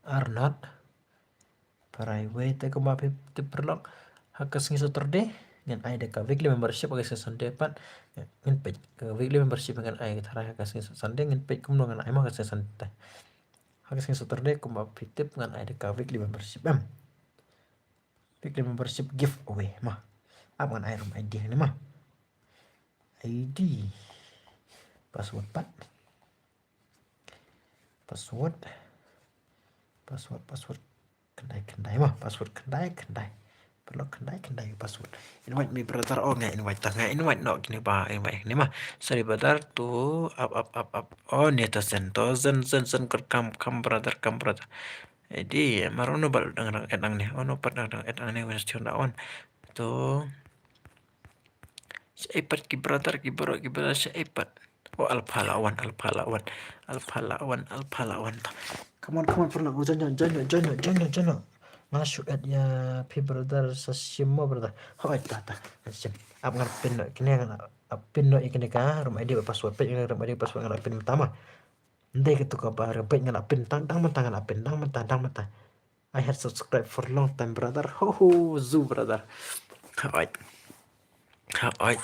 Arnold. Private te kumba phi tip paralok. Ha ka sngi Saturday ngan ai da ka weekly membership, ha ka sngi Sunday pat ngin peit. Ka weekly membership ngan ai tharai ha ka sngi Sunday, ngin peit kumno ngan ai mo ha ka sngi Sunday. Ha ka sngi Saturday kumba phi tip ngan ai da ka weekly membership, em. Weekly membership giveaway mo. Ap ngan ai ruh I D hangne mo. I D. Password pat. Password. Password, password. Khyndai, khyndai mo. Password khyndai, khyndai. Paralok, khyndai, khyndai password. Invite me, brother. Oh, nga invite ta, nga invite noh kine ba, invite kine mo. Sorry, brother. To ap, ap, ap, ap. Oh, ne to send, to send, send, send. Come, come, brother, come, brother. Edi, mar ono ba dang, dang, dang ne. Ono pat dang, dang, dang ne, Western da on. To. Shaei pat ki brother, ki brother, ki brother, shaei pat. Oh, Alpha la wan, Alpha la wan. Alpha la wan, Alpha la wan. Come on, come on, paralok. Join noh, join noh, join noh, join noh, join noh. Nga shu add ïa phi, brother, sa shim mo, brother. Hooid, ta, ta. Sa shim. Ap ngan pin noh kine, ngan ap pin noh ïa kine ka room I D bad password. Peit ïa kine ka room I D bad password, ngan ap pin mynta mo. Ndei katu kaba ring, peit, ngan ap pin tang, dang mynta ngan ap pin, dang mynta, dang mynta. I had subscribed for long time, brother. Ho, ho, Zu, brother. Hooid. Hooid.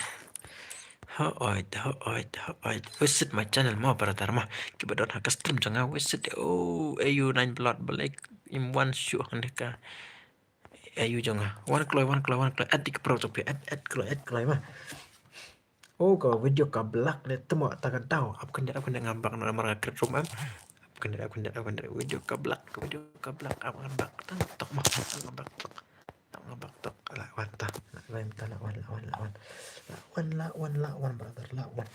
Hooid, hooid, hooid, hooid. Visit my channel mo, brother mo. Kiba don ha ka stream jong nga, visit. Oh, A U nine blood, balik. Im wan shu hangne ka. A U jong nga. Wan kloi, wan kloi, wan kloi. Add ïa ki paralok jong phi. Add, add kloi, add kloi mo. Oh, ka video ka block ne, te mo ta ka daw. Ap khyndiat, ap khyndiat, ngam back noh namar nga create room, em. Ap khyndiat, ap khyndiat, ap khyndiat. Video ka block, ka video ka block, ap ngam back. Tang tok mo, tang ngam back tok. Tang ngam back tok. La wan ta. La wan ta, la wan, la wan, la wan. La wan, la wan, la wan, brother, la wan.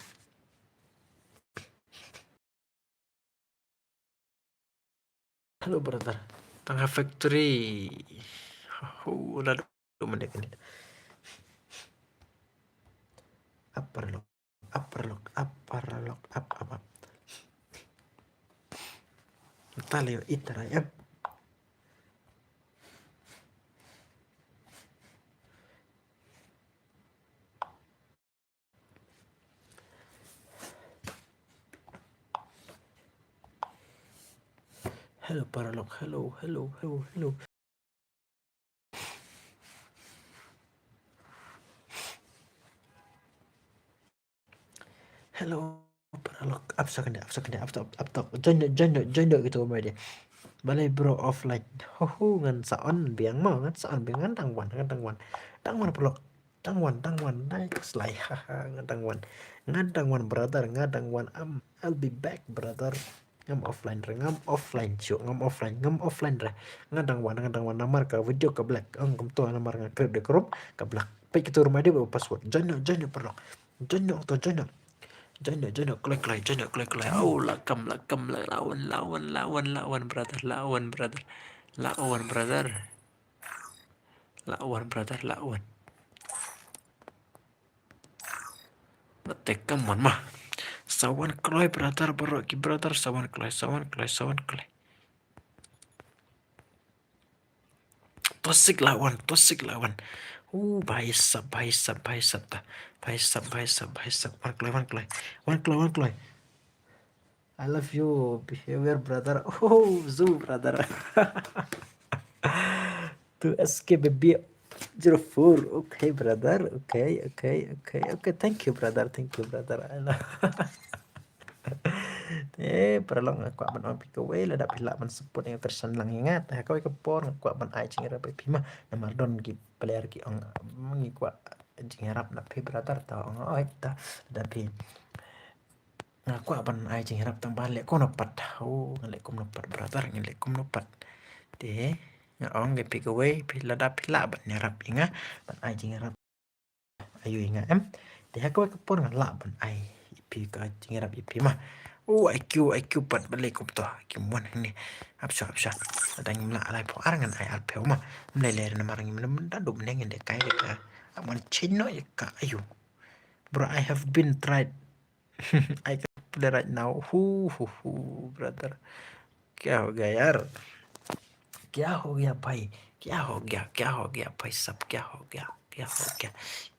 Hello, brother. Tang ha factory. Ho, la dum ne kane. Ap paralok, ap paralok, ap paralok, ap, ap, ap. Tale ïa i tara, ap. Hello, paralok. Hello, hello, hello, hello. Hello, paralok. Ap sa kane, ap sa kane, ap tok, ap tok. Join, join, join, join, gitu, Mama dia. Balei bro offline? Ho, ho, ngan sa on biang mo, ngan sa on biang, ngan dang wan, ngan dang wan. Dang wan, paralok. Dang wan, dang wan, dai ka slai, haha, nga dang wan. Nga dang wan, brother, nga dang wan. Am, I'll be back, brother. Ngam offline re, ngam offline shuh, ngam offline, ngam offline re. Nga dang wan, nga dang wan, namar ka video ka block. Ong kumto namar nga create da ka room ka block. Peit kito room I D bad password. Join noh, join noh, paralok. Join noh to, join noh. Join noh, join noh, kloi, kloi, join noh, kloi, kloi. Oh, la kam, la kam, la, la wan, la wan, la wan, la wan, brother, la wan, brother. La wan, brother. La wan, brother, la wan. Te kam wan mo. Sa wan kloi, brother, baroh ki brother, sa wan kloi, sa wan kloi, sa wan kloi. To sik la wan, to sik la wan. Uh, bhai sab, bhai sab, bhai sab ta. Bhai sab, bhai sab, bhai sab. Wan kloi, wan kloi. Wan kloi, wan kloi. I love you, behavior brother. Oh, Zu brother. To S K B B zero four. Okay, brother. Okay, okay, okay, okay. Thank you, brother. Thank you, brother. I love Eh, paralok, nga kwah ban ong phi kawei, lada phi lah ban support ïa nga, kyrsan lang ïa nga. Te ha kawei ka por nga kwah ban ai jingïarap ïa phi mo. Namar don ki player ki ong, mm, ngi kwah jingïarap na phi, brother, ta ong oi ta. Lada phi Nga kwah ban ai jingïarap tang ba leh kumno pat. Oh, nga leh kumno pat, brother, nga leh kumno pat. Te nga ong ïa phi kawei, phi lada phi lah ban ïarap ïa nga, ban ai jingïarap. aiu ïa nga em. Te ha kawei ka por nga lah ban ai ïa phi ka jingïarap ïa phi ma. U I Q, I Q pat balei kumto. Ki mon hangne. Hap sha, hap sha. Dang ngim lah laiphew ar ngan ai arphew ma. Mlei lei namar ngim da dup ne ngin da kai da ka. Aman change noh ïa ka aiu. Bro, I have been tried. I can play right now. Hu hu hu, brother. क्या हो गया यार? क्या हो गया भाई? क्या हो गया? क्या हो गया भाई साहब? क्या हो गया? क्या हो गया?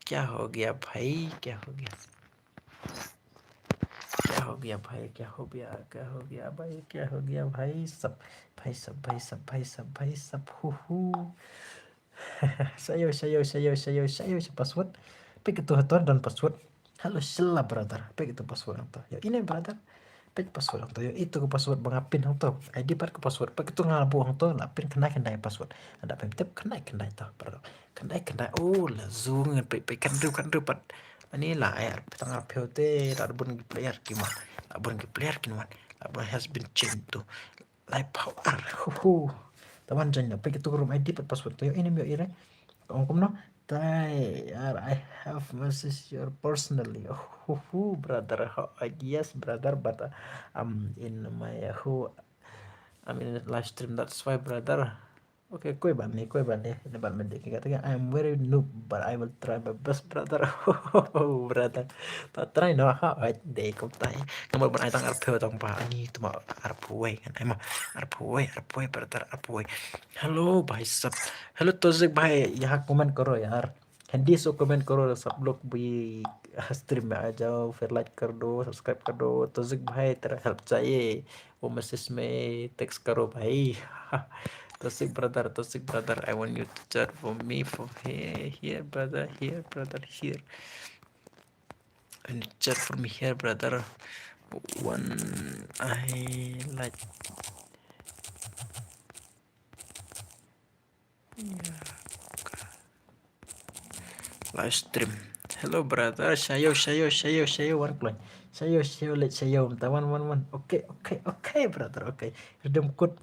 क्या हो गया भाई? क्या हो गया? क्या हो गया भाई? क्या हो गया? क्या हो गया भाई? क्या हो गया भाई साहब? भाई साहब, भाई साहब, भाई साहब, भाई साहब, hu hu. Shayo, shayo, shayo, shayo, shayo, shayo password. Peit kito hato don password. Hello, Shilla brother. Peit kito password hangto. Ïohi ne brother. Peit password hangto. Ïohi to ka password ba nga pin hangto. I D pat ka password. Peit kito nga buh hangto. La pin khyndai khyndai password. Lada phim tip khyndai khyndai to, brother. Khyndai khyndai. Oh, la zung. Peit, peit, khyndai khyndai pat. Ani la ai ar, tang arphew te. La bun ki player ki wan. La bun ki player ki wan. La bun has been changed to. Laiphew ar. Hu hu. Tawan jan na peit kito ka room I D pat password to. Ïohi ne ym ïohi re. Ong kumno? Tai, yaar, I have messaged you personally. Hu hu, brother. Ho, uh, yes, brother, but uh, I'm in my, uh, who, I'm in live stream. That's why, brother. Okay, कोई बात नहीं, कोई बात नहीं. Ine bad mynta ki kata ka, I am very noob, but I will try my best, brother. Brother. Ta try noh, ha, ai, dei kumta. Nga mut ban ai tang arphew tang ba, ani tang ba arphew wei ngan ai ma. Arphew wei, arphew wei, brother, arphew wei. Hello, bhai sab. Hello, Tozik bhai, yahan comment karo yaar. Hindi so comment karo, sab log bhi stream mein aa jao, phir like kar do, subscribe kar do. Tozik bhai, tera help chahiye. Wo message mein text karo bhai. Toxic brother, Toxic brother, I want you to chat for me for here, here brother, here brother, here. And chat for me here brother. One I like. Live stream. Hello brother. Shayo, shayo, shayo, shayo, wan kloi. Shayo, shayo, leit shayo. Mynta wan, wan, wan. Okay, okay, okay, brother. Okay. Redeem code.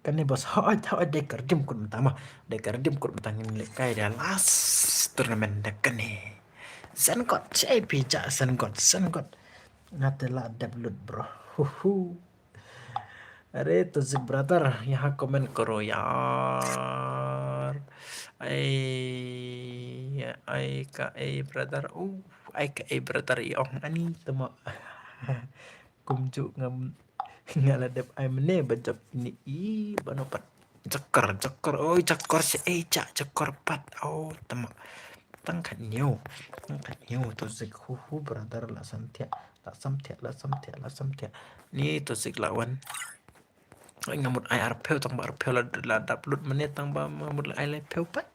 Kane boss. Hooid, hooid, dei ka redeem code mynta ma. Dei ka redeem code mynta ngin leit kai da last tournament da kane. Send code, shaei phi ja send code, send code. Nga te la dep lut bro. Hu hu. Are Toxic brother, yahan comment karo yaar. Ai, ai kaei brother. Uh, ai kaei brother, i ong ani tamo. Kumjuh ngam, nga la dep ai mane ba jop ni i bano pat. Jakor, jakor, oi jakor shaei ja, jakor pat. Oh, tamo. Tang khatñiew. Tang khatñiew Toxic, hu hu brother, la sam thiah. La sam thiah, la sam thiah, la sam thiah. Ni Toxic la wan. Ai nga mut ai arphew tang ba arphew la, la dap lut mane tang ba nga mut la ai laiphew pat.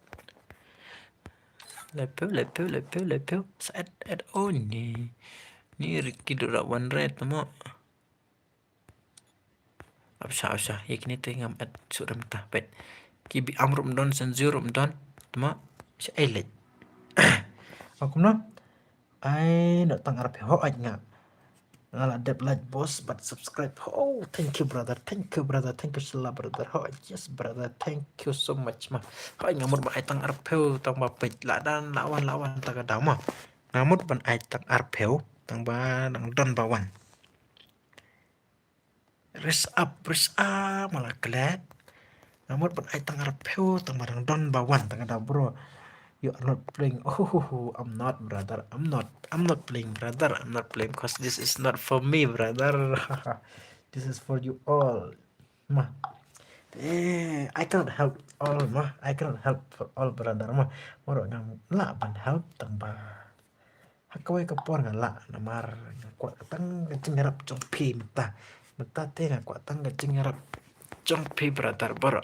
Laiphew, laiphew, laiphew, laiphew. Sa et, et, oh ni. Ni Ricky dura wan re tamo. Apsha, apsha. Ïa kine te ngam et shuh re mynta peit. Ki bi am ruh ym don, Senzio ruh ym don. Tamo shaei leit. Ong kumno? Ai, noh tang arphew, hooid nga. Nga la dep like boss bad subscribe. Oh, thank you brother, thank you brother, thank you Shilla brother. Hooid, yes brother, thank you so much ma. Hooid, nga mut ban ai tang arphew tang ba peit la dan la wan la wan ta ka daw ma. Nga mut ban ai tang arphew tang ba dang don ba wan. Rise up, rise up, ma la klet. Nga mut ban ai tang arphew tang ba dang don ba wan tang ka daw bro. You are not playing. Oh, I'm not brother. I'm not. I'm not playing brother. I'm not playing 'cause this is not for me brother. This is for you all. Ma. Eh, I cannot help all ma. I cannot help for all brother ma. Moro ngam lah ban help tang ba. Ha kawei ka por nga lah namar nga kwah tang ka jingïarap jong phi mynta. Mynta te nga kwah tang ka jingïarap jong phi brother bro.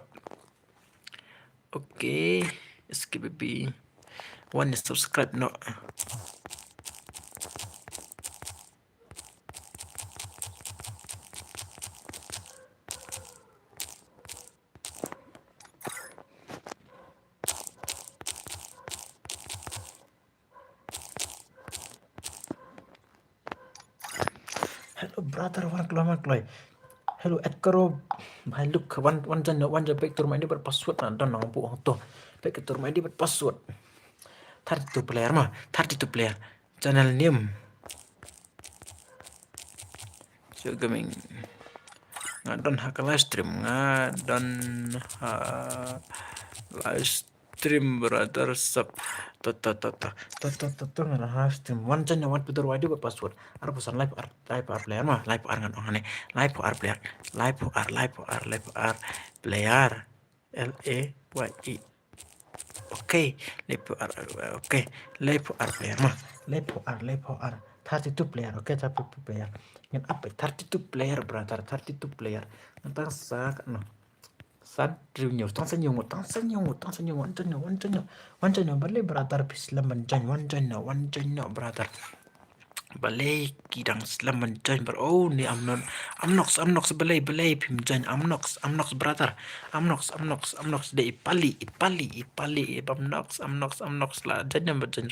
Okay, S K B B. Wan subscribe noh. Hello brother, wan kloi, wan kloi. Hello, et karo. Bhai look, wan, wan jan, wan jan, peit ka room I D bad password na don nang buh hangto. Peit ka room I D bad password. thirty-two player ma, thirty-two player. Channel name. So gaming. Nga don ha ka live stream, nga don ha live stream, brother, sap. To to to to to to to to nga don ha live stream. Wan join, wan put the I D bad password. Ar pusan live ar, live ar player ma, live ar nga don ha ne. Live ar player, live ar, live ar, live ar player. L A Y E. Okay, live ar, okay, live ar player ma. Live ar, live ar. Thirty-two player, okay, thirty-two player. Ngan up thirty-two player, brother, thirty-two player. Ngan tang sa ka no. San renew, tang sa renew, tang sa renew, tang sa renew, wan join, wan join, wan join, balei brother, phi slem ban join, wan join, wan join, brother. Balei ki dang slem ban join, bro? Oh, ni Amnon, Amnox, Amnox, balei, balei phim join, Amnox, Amnox, brother. Amnox, Amnox, Amnox, de i pali, i pali, i pali, i Amnox, Amnox, Amnox, la join, ban join.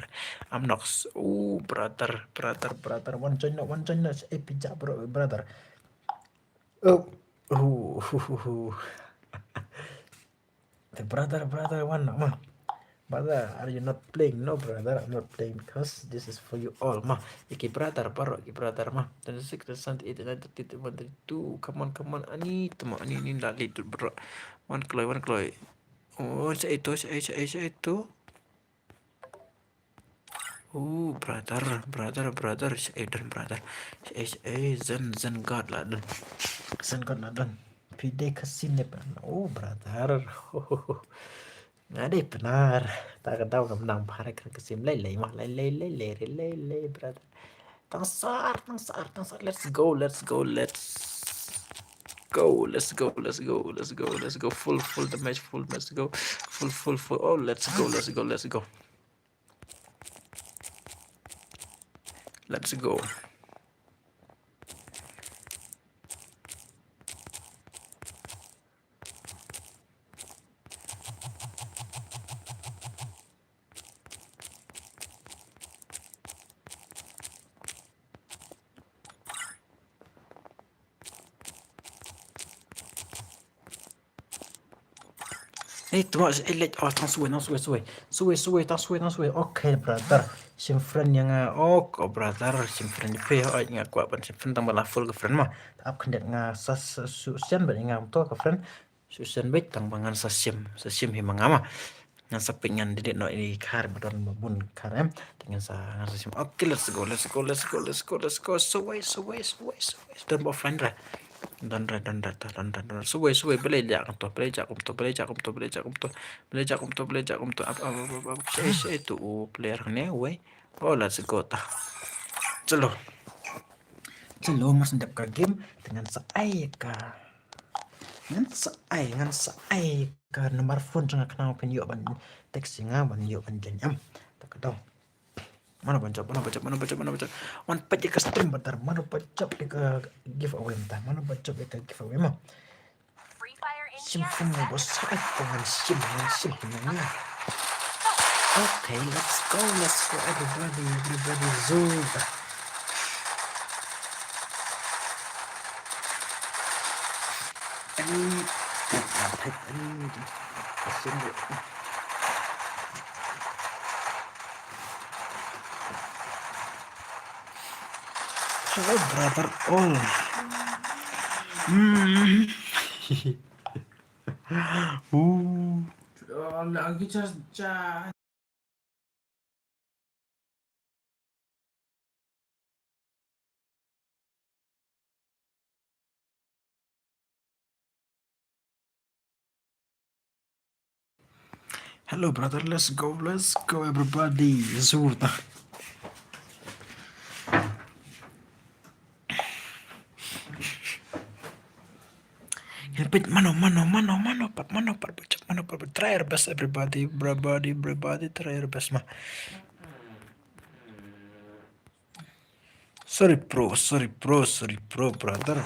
Amnox. Oh, brother, brother, brother, wan join, wan join, eh, pija, bro, brother. Oh, oh, oh, oh, oh. The brother, brother, one ma. Brother, are you not playing? No, brother, I'm not playing because this is for you all ma. Iki brother, bro, iki brother ma. Twenty-six, twenty-seven, eight, nine, thirty, thirty-one, thirty-two. Come on, come on, ani, tama, ani, ani, la late, bro. One kloi, one kloi. Oh, sa ito, sa ito, sa ito. Oh, brother, brother, brother, shaei don, brother. Shaei, shaei, zen, zen god la don. Zen god la don. Phi dei ka sine ban. Oh, brother. Nga dei Pnar. Ta ka daw kam nang phare ka sim lei lei ma, lei lei lei lei lei lei, brother. Tang sar, tang sar, tang sar. Let's go, let's go, let's go, let's go, let's go, let's go. Full, full damage, full, let's go. Full, full, full. Oh, let's go, let's go, let's go. Let's go. Eh, tuma, eh, lek, oh, tang suwei, tang suwei, suwei. Suwei, suwei, tang suwei, tang suwei. Okay, brother. Shim friend ïa nga, oh, ko brother, shim friend ïa phi, oh, nga kwah ban shim friend tang ba la full ka friend ma. Ap khyndiat nga sa, sa, su, shen ba nga mto ka friend. Su shen bit tang ba ngan sa shim, sa shim hi ma nga ma. Ngan sa pyngan didit noh i khar ba don ba bun khar em. Te ngan sa, ngan sa shim. Okay, let's go, let's go, let's go, let's go, let's go. Suwei, suwei, suwei, suwei. Don ba offline ra. Don ra, don ra, ta, don ra, don ra. Suwei, suwei, balei jah kumto, balei jah kumto, balei jah kumto, balei jah kumto. Balei jah kumto, balei jah kumto. Ap, ap, ap, ap, ap. Shaei, shaei tu, oh, player ne, wei. Oh, let's go ta. Chalo. Chalo, mas ndep ka game, te ngan sa ai ka. Ngan sa ai, ngan sa ai ka number phone jong nga khnang phin ïoh ban text ïa nga ban ïoh ban join em. Ta ka dong. Mano ban jop, mano ban jop, mano ban jop, mano ban jop. Wan peit ïa ka stream brother, mano ban jop ïa ka giveaway mynta, mano ban jop ïa ka giveaway mo. Shim phone mo bos, ai ko ngan shim, ngan shim phone mo. Okay, let's go, let's go, everybody, everybody, Zul. Ani, ani, ani, ani. Hello, brother all. Mm. Ooh. Hello, brother. Let's go. Let's go, everybody. Zurta. Help it, mano, mano, mano, mano, pat, mano, pat, bachok, mano, pat, try your best, everybody, everybody, everybody, try your best, ma. Sorry, bro, sorry, bro, sorry, bro, brother.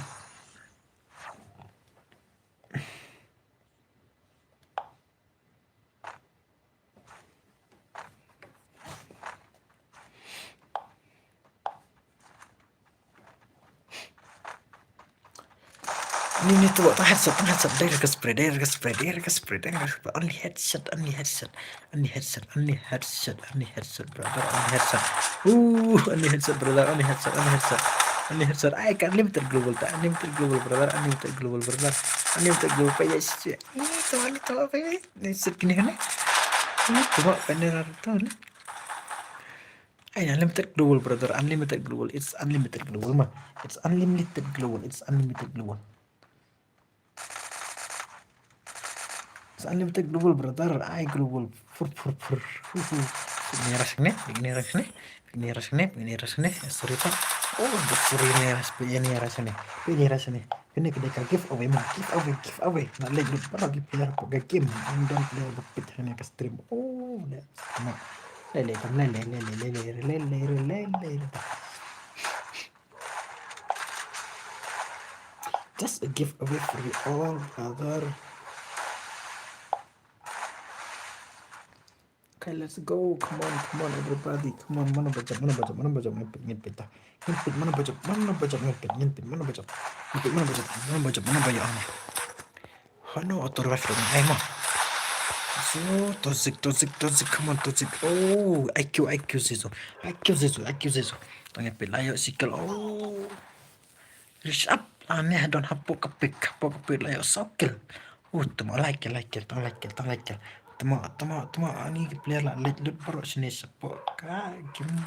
Ini tu, tang headshot, tang headshot, direct spray, direct spray, direct spray, direct spray. Only headshot, only headshot, only headshot, only headshot, only headshot, brother, only headshot. Uh, only headshot, brother, only headshot, only headshot, only headshot. Ai, ka unlimited global ta, unlimited global, brother, unlimited global, brother, unlimited global. Pa, yes, yes. Ini tu, ini tu, apa ini? Ini set kini kan? Ini tu, apa ini, Naruto ni? Ai, unlimited global, brother, unlimited global. It's unlimited global, ma. It's unlimited global. It's unlimited global. It's unlimited global, brother. Ai, global. Fur, fur, fur. Hu, hu. Ini rush ni, ini rush ni, ini rush ni, ini rush ni. Sorry, pa. Oh, sorry, ini rush, ini rush ni, ini rush ni. Kane ka dei ka giveaway, ma, giveaway, giveaway. Nga leh lut baroh ki player hapoh ka game. Nga don player ba peit ha kane ka stream. Oh, leh. Leh, leh, leh, leh. Just a giveaway for you all, brother. Okay, let's go. Come on, come on, everybody. Come on, mano ba jop, mano ba jop, mano ba jop, ngin peit, ngin peit ta. Ngin peit, mano ba jop, mano ba jop, ngin peit, ngin peit, mano ba jop. Ngin peit, mano ba jop, mano ba jop, mano ba jop, ah. Hano, auto revive dong, ai mo. So, toxic, toxic, toxic, come on, toxic. Oh, I Q, I Q zero. I Q zero, I Q zero. Tang ngin peit la ïoh single. Oh. Rush up. Ane don hapoh ka pit, hapoh ka pit la ïoh saw kill. Uh, tama lai kill, lai kill, tang lai kill, tang lai kill. Tama, tama, tama, ani ki player la leit lut baroh shane shapoh ka game.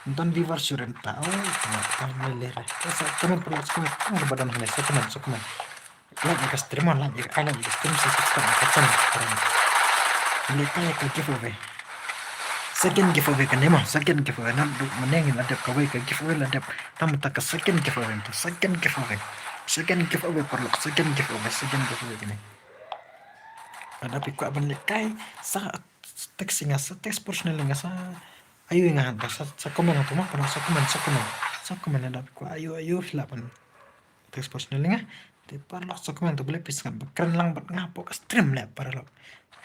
Don viewer shuh ruh mynta. Oh, tama, tama, leh, leh. Sa comment, please, comment. Tang ba don hane, sa comment, sa comment. Like ïa ka stream, like ïa ka, like ïa ka stream, sa subscribe ïa ka channel. Leh, ka ïa ka giveaway. Second giveaway kane mo, second giveaway. Naduh mynne ngin la dep kawei ka giveaway la dep. Tang mynta ka second giveaway, mynta second giveaway. Second giveaway paralok, second giveaway, second giveaway kane. Lada phi kwah ban lehkai, sa text ïa nga, sa text personal ïa nga, sa ayu ïa nga, sa, sa comment hangto mo, paralok, sa comment, sa comment. Sa comment lada phi kwah ayu, ayu, phi lah ban text personal ïa nga. Te paralok, sa comment, to ba leh phi sngap ba kren lang bad nga hapoh ka stream leh paralok.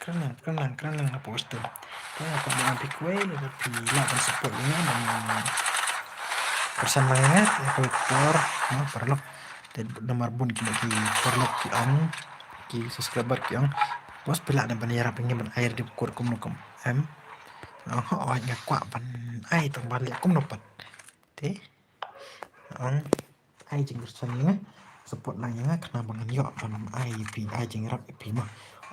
Kren lang, kren lang, kren lang hapoh ka stream. Te nga kwah ban ong phi kawei, lada phi lah ban support ïa nga, ban kyrsan lang ïa nga, ïa kawei ka por, no, paralok. Te namar bun ki, ki paralok ki ong, ki subscriber ki ong, boss, phi lah ban ïarap ïa ngi ban ai dep kut kumno kum em. Ong, hooid nga kwah ban ai tang ba leh kumno pat. Te ong, ai jingkyrsan ïa nga, support lang ïa nga, khnang ba ngan ïoh ban ai ïa phi, ai jingïarap ïa phi mo.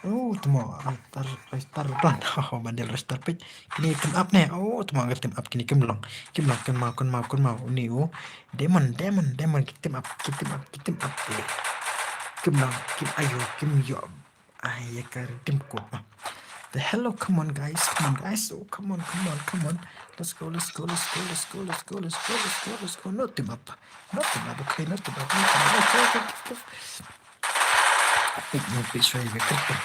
Oh, tamo, Roystar, Roystar, don. Oh, Bandel Roystar peit. Kine team up ne. Oh, tamo, ka team up kine kim long. Kim long, kynmaw, kynmaw, kynmaw. Une u Demon, Demon, Demon, ki team up, ki team up, ki team up. Kim long, kim, ayo, kim ïoh. Ai, ïa ka redeem code ma. The hello, come on guys, come on guys, oh come on, come on, come on. Let's go, let's go, let's go, let's go, let's go, let's go, let's go, let's go. No team up, no team up, okay, no team up, no team up. Okay, okay, okay, okay. Peit, peit, peit, sorry, wait, wait, wait.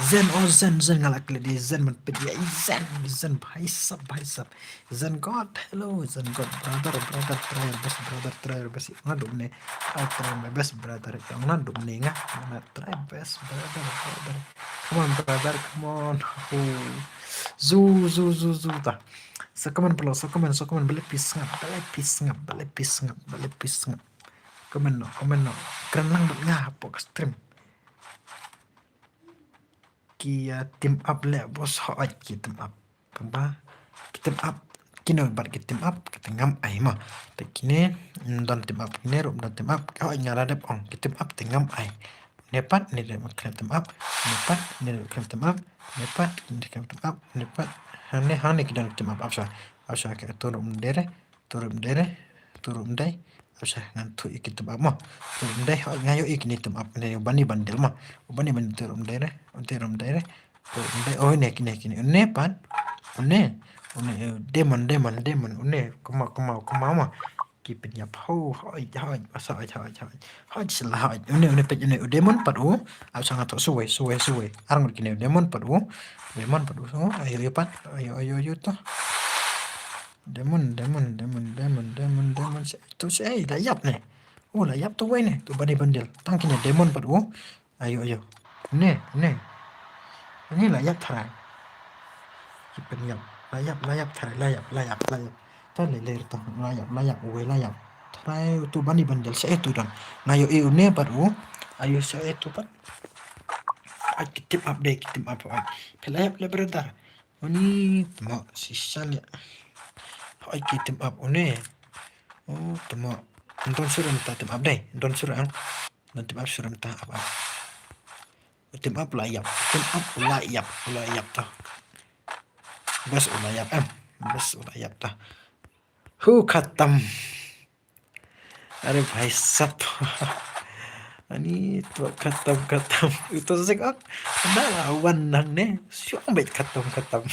Zen, oh Zen, Zen, nga la klet ïa Zen, man peit ïa Zen, Zen, bhai sab, bhai sab. Zen God, hello, Zen God, brother, brother, try your best, brother, try your best. Nga dum ne, I try my best, brother. Nga dum ne nga, nga try best, brother, brother. Come on, brother, come on. Oh. Zu, zu, zu, zu ta. Sa comment below, sa comment, sa comment, ba leh phi sngap, ba leh phi sngap, ba leh phi sngap, ba leh phi sngap. Comment noh, comment noh. Kren lang bad nga hapoh ka stream. Ki, uh, team up leh boss, hooid ki team up. Tang ba ki team up, kine bad ki team up, ki team ngam ai mo. Te kine, mm, don team up, kine ruh don team up. Hooid nga la dep ong, ki team up te ngam ai. Ne pat, ne dep kine team up, ne pat, ne dep kine team up, ne pat, ne dep kine team up, ne pat. Hangne, hangne ki don team up, ap sha, ap sha ka tu ruh mdere. Turum dere, turum dai. Ap sha ngan tuh ïa ki team up mo. Turum dai, hooid nga ïoh ïa kine team up ne, u Bani Bandel mo. U Bani Bandel, turum dere, turum dere. Turum dai, oh ne kine, kine. Une pat. Une, une, eh, Demon, Demon, Demon. Une, kumno, kumno, kumno mo. Ki pynïap, ho, hooid, hooid, hooid, hooid, hooid. Hooid, sila, hooid. Une, une peit, une, u Demon pat u. Ap sha nga tuh, suwei, suwei, suwei. Ar ngut kine, u Demon pat u. Demon pat u, so, ayo, ayo pat. Ayo, ayo, ayo tuh. Demon, Demon, Demon, Demon, Demon, Demon. Shi-, to shi-, eh, la ïap ne. Oh, la ïap to wei ne. To Bani Bandel. Tang kine Demon pat, oh. Ayo, ayo. Ne, ne. Ni la ïap tharai. Ki pynïap. La ïap, la ïap tharai. La ïap, la ïap, la ïap. Ta le le to. La ïap, la ïap. Wei la ïap. Try utu bani bandel sa itu dang. Ngayo e une baru. Ayo sa itu pat. Ai ki team up deh, ki team up ai. Pela yap le brother. Oni temo sisa le. Ai ki team up une. Oh temo. Don suram ta team up deh. Don suram. Don team up suram ta up up. Team up la yap. Team up la yap. La yap ta. Bas u la yap em. Bas u la yap ta. Hu khatam. Are bhai sab. Ani to khatam khatam. Ito sik ak. Na la wan nang ne. Siang bait khatam khatam.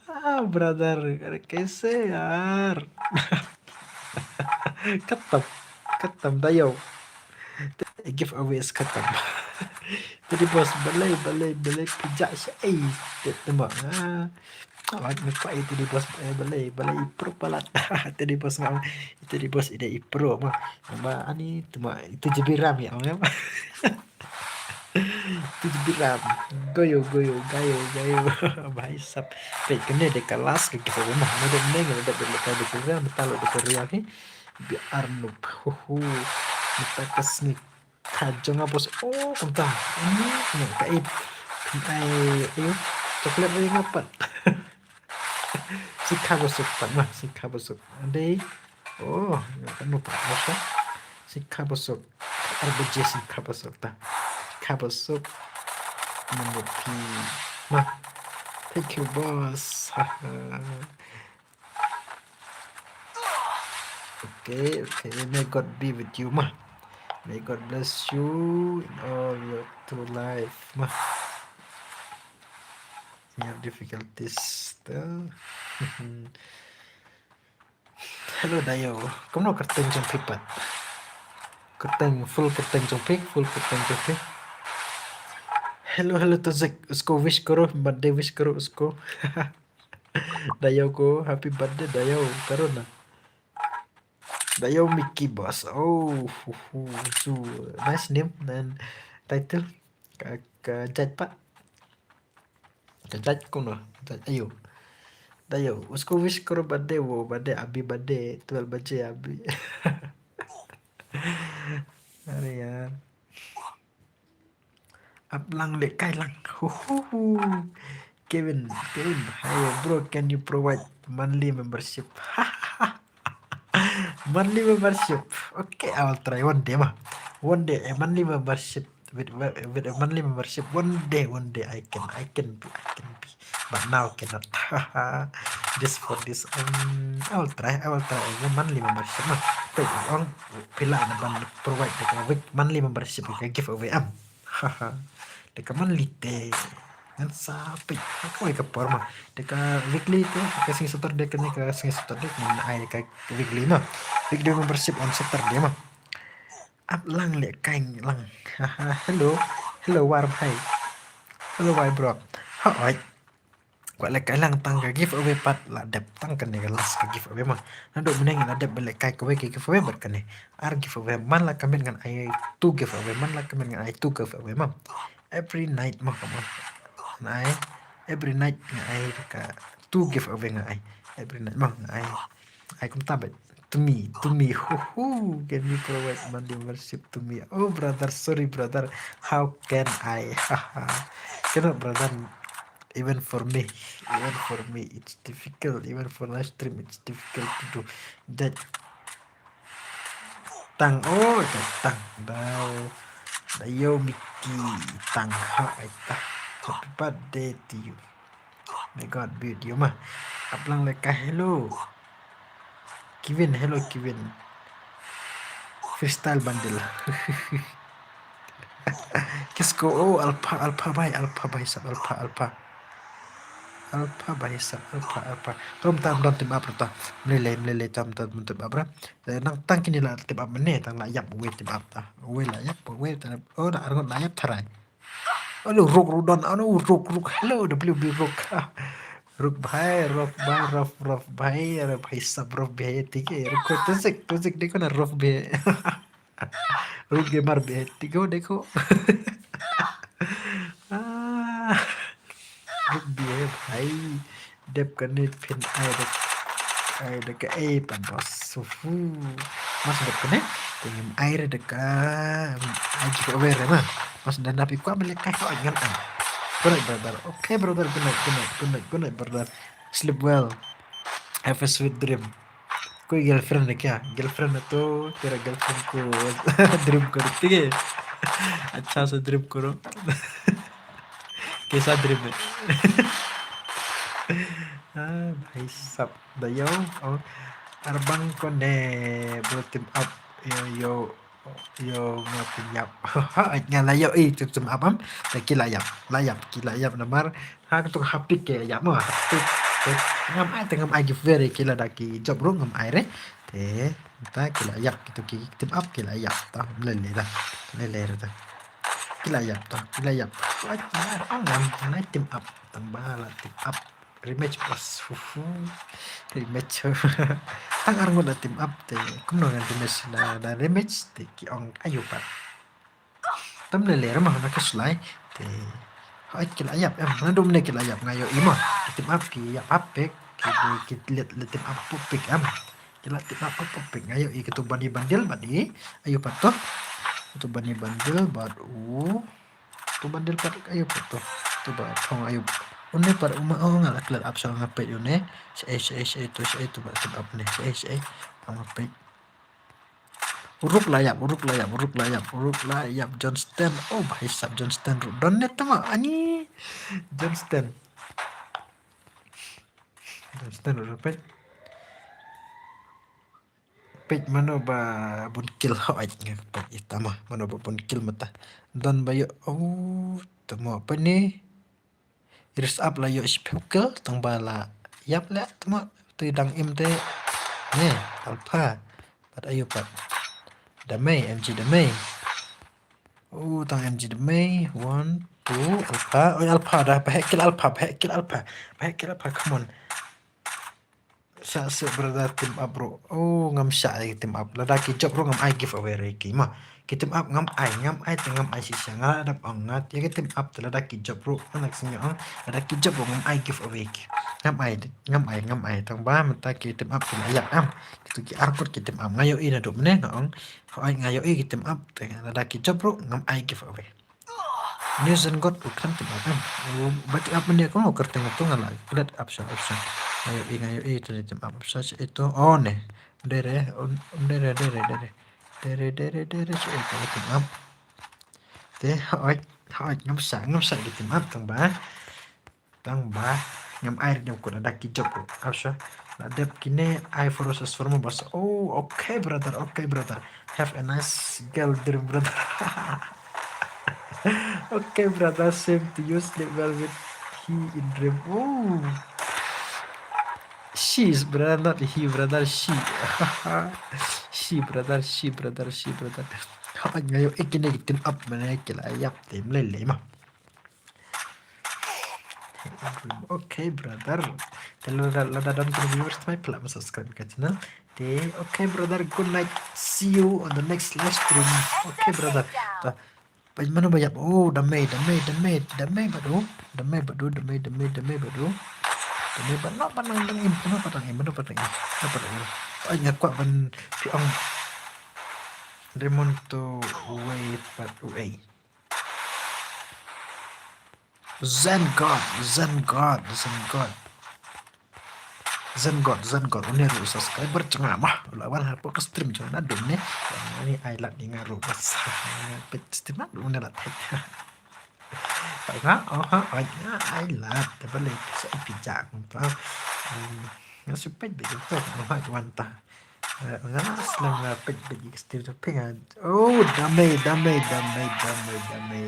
Ah brother, are kaise yaar? Khatam. Khatam dayo. Giveaway is khatam. Teddy boss balai balai balai pijak sa ai. Teddy boss. Ah. Awak ngepak itu di boss eh, balai balai pro palat. Teddy boss ngam. Itu di boss ide ipro mah. Mah ani tu mah itu jebiram ya mah. Itu jebiram. Goyo goyo gayo gayo. Bhai sab. Pe kene de kalas ke kita rumah. Mede mending de de de de de de talo de korea ke. Bi arnup. Hu hu. Kita kesnik. Ka jong nga bos. Oh kumta. Ini ni ka ip. Ai ayo. Chocolate ring apat. Sikha bosuk pat mah, sikha bosuk. Dei. Oh, nga kan lupa bosuk. Sikha bosuk. Arbaje sikha bosuk ta. Sikha bosuk. Mengerti. Mah. Thank you boss. Haha. Okay, okay. May God be with you mah. May God bless you in all your two life mah. Your difficulties. Hello dayo. Kumno kyrteng jong phi pat? Kyrteng full kyrteng jong phi, full kyrteng jong phi. Hello hello Tozik. Usko wish karo, birthday wish karo usko. Dayo ko, happy birthday dayo. Karo na. Dayo Mickey Boss. Oh, hu, hu, so nice name and title. Ka, ka judge pat. Ka judge kumno. Judge ayo. Dayo. Usko wish karo birthday wo, birthday abi birthday twelve baje abi. Are yaar. Ap lang le kai lang. Hu hu hu. Kevin, Kevin, hi bro, can you provide monthly membership? Monthly membership. Okay, I will try one day mah. One day, a monthly membership with with a monthly membership. One day, one day I can, I can be, I can be. But now cannot. Just for this, um, I will try. I will try a monthly membership mah. Wait, ong phi lah na ban provide the week monthly membership ka giveaway am. Haha. Deka man lite. Ngan sa pik. Kawei ka por mah. Deka weekly te. Ka sngi Saturday kane ka sngi Saturday. Ngan ai ka weekly mah. Weekly membership on Saturday mah. Ap lang le kai lang. Haha. Hello. Hello war bhai. Hello war bro. Ha oi. Kwah leh kai lang tang ka giveaway pat la dep tang kane ka last ka giveaway mah. Naduh mynne la dep ba leh kai kawei ka giveaway bad kane. Ar giveaway man la ka miet ngan ai two giveaway, man la ka miet ngan ai two giveaway mah. Every night mah ka mah. Ngan ai every night ngan ai ka two giveaway ngan ai. Every night mah ngan ai. Ai kumta bad. To me, to me. Hu hu. Can you provide monthly membership to me? Oh brother, sorry brother. How can I? Haha. Cannot brother. Even for me, even for me, it's difficult. Even for live stream, it's difficult to do that. Tang, oh, ita tang. Dayo, dayo Mickey, tang ha ita. Happy birthday to you. May God be with you mah. Ap lang leh kai hello. Kevin, hello Kevin. Freestyle bundle. Kisko, oh, alpha, alpha bhai, alpha bhai sab, alpha, alpha. Alpha bhai sab, alpha, alpha. Rum tam dam tim up ruta. Mlele, mlele tam tam tim up ra. Nang tang kini la tim up mene, tang la yap we tim up ta. We la yap, we tim up. Oh, da arngot la yap tharai. Alo, Rook, Rook, don, alo, Rook, Rook, hello, W B Rook. Rook bhai, Rook bhai, Rook, Rook bhai, अरे भाई साहब, Rook bhai, ठीक है, Rook को Tozik, Tozik, देखो ना, Rook bhai. Rook gamer bhai, ठीक हो, देखो. Ah, Rook bhai, bhai, dep kane phin ai dep. Ai da ka, eh, pat bos. Uhu. Mas da kane. Te ngam ai re da ka. Ai giveaway re ma. Mas da na pi kwa mele kai ko ngan ai. Good night, brother. Okay, brother. Good night, good night, good night, good night, brother. Sleep well. Have a sweet dream. Koi girlfriend ne kya? Girlfriend ne to, tera girlfriend ko dream karo, ठीक है? अच्छा सा dream करो. कैसा dream है? Ah, भाई साहब, dayo, oh, arbang ko ne, bro, team up, yo, yo, yo, nga team up. Ha, nga la yo, eh, team, team up am, te ki la yap, la yap, ki la yap namar, ha, tu ha pick ke yap mo, ha pick, te, ngam ai, te ngam ai giveaway re, ki la da ki job ro, ngam ai re, te, ta ki la yap, kitu ki team up, ki la yap, ta, lele da, lele da, ki la yap, ta, ki la yap, ai, ai, ngam, ngam ai team up, tang ba la team up. Rematch bos. Uhu. Rematch. Tang ar ngut la team up te. Kumno ngan rematch na, na rematch te ki ong ayu pat. Tam le le rama na ka slide te. Hai ki la yap em. Na dum ne ki la yap nga yo i ma. Ki team up ki yap up pick. Ki, ki let le team up up pick em. Ki la team up up pick nga yo i kitu bani bandil bani. Ayu pat to. Kitu bani bandil bad u. Tu bandil pat ayu pat tu. Tu ba thong ayu. Une pat uma oh nga la klet up sa nga pet une. Shae shae shae tu shae tu ba tu up ne. Shae shae. Nga pet. Uruk la yap, uruk la yap, uruk la yap, uruk la yap John Sten. Oh, bhai sab John Sten ru. Don ne tama ani. John Sten. John Sten ru pet. Peit mano ba bun kill, hooid nga peit ita ma, mano ba bun kill mynta. Don ba ïoh, oh, tamo apa ni? Rise up la ïoh shiphew kill, tang ba la ïap leh, tamo, te dang im te. Ne, Alpha. Pat ayu pat. Damai, M G damai. Oh, tang M G damai. One, two, Alpha. Oh, Alpha dah. Ba heh kill Alpha, ba heh kill Alpha. Ba heh kill Alpha, come on. Shah seh brother, team up bro. Oh, ngam shah ïa ki team up. Lada ki jop bro ngam ai giveaway re ki ma. Ki team up ngam ai, ngam ai te ngam ai shisha. Nga dap ong nga ïa ki team up te lada ki jop bro. Nga nak sngewbha ong lada ki jop bro ngam ai giveaway ki. Ngam ai, ngam ai, ngam ai. Tang ba mynta ki team up ki la ïap em. Kitu ki ar kot ki team up. Nga ïohi naduh mynne nga ong. Hooid nga ïohi ki team up te lada ki jop bro ngam ai giveaway. Ni zen got u khlem team up em. U ba team up mynne kumno kyrteng tu nga la klet option, option. Nga ïohi, nga ïohi tu team up option ito. Oh ne. Dere, um, dere, dere, dere. Dere, dere, dere, so ito team up. Te, hooid, hooid, ngam shah, ngam shah ki team up tang ba. Tang ba. Ngam ai re dep kut lada ki jop bro. Option. La dep kine ai for us for mo bas. Oh, okay brother, okay brother. Have a nice girl dream brother. Okay brother, same to you, sleep well with he in dream. Oh. She is brother, not he brother, she. She brother, she brother, she brother. Ha, nga ïohi kine ki team up mynne ki la ïap te mlei lei ma. Okay brother. Te lada, lada don ki viewers mai pela ma subscribe ka channel. Te okay brother, good night. See you on the next live stream. Okay brother. Ta, ba mano ba ïap. Oh, damai, damai, damai, damai bad u. Damai bad u, damai, damai, damai bad u. Damai bad, no, ba nang dang im, no, ba dang im, no, ba dang im. No, ba dang im. Ai nga kwah ban phi ong. Raymond to wei pat u ei. Zen God, Zen God, Zen God. Zen God, Zen God. Une ruh subscriber jong nga ma. U la wan hapoh ka stream jong nga naduh ne. Ni ai lad ni nga ruh bas. Peit stream naduh une la thait. Peit nga, oh ha, ai nga ai lad. Te ba leh sa i pijak. Nga su peit beit jong peit. Oh ha, wan ta. Nga slem nga peit beit ki stream jong peit nga. Oh, damai, damai, damai, damai, damai.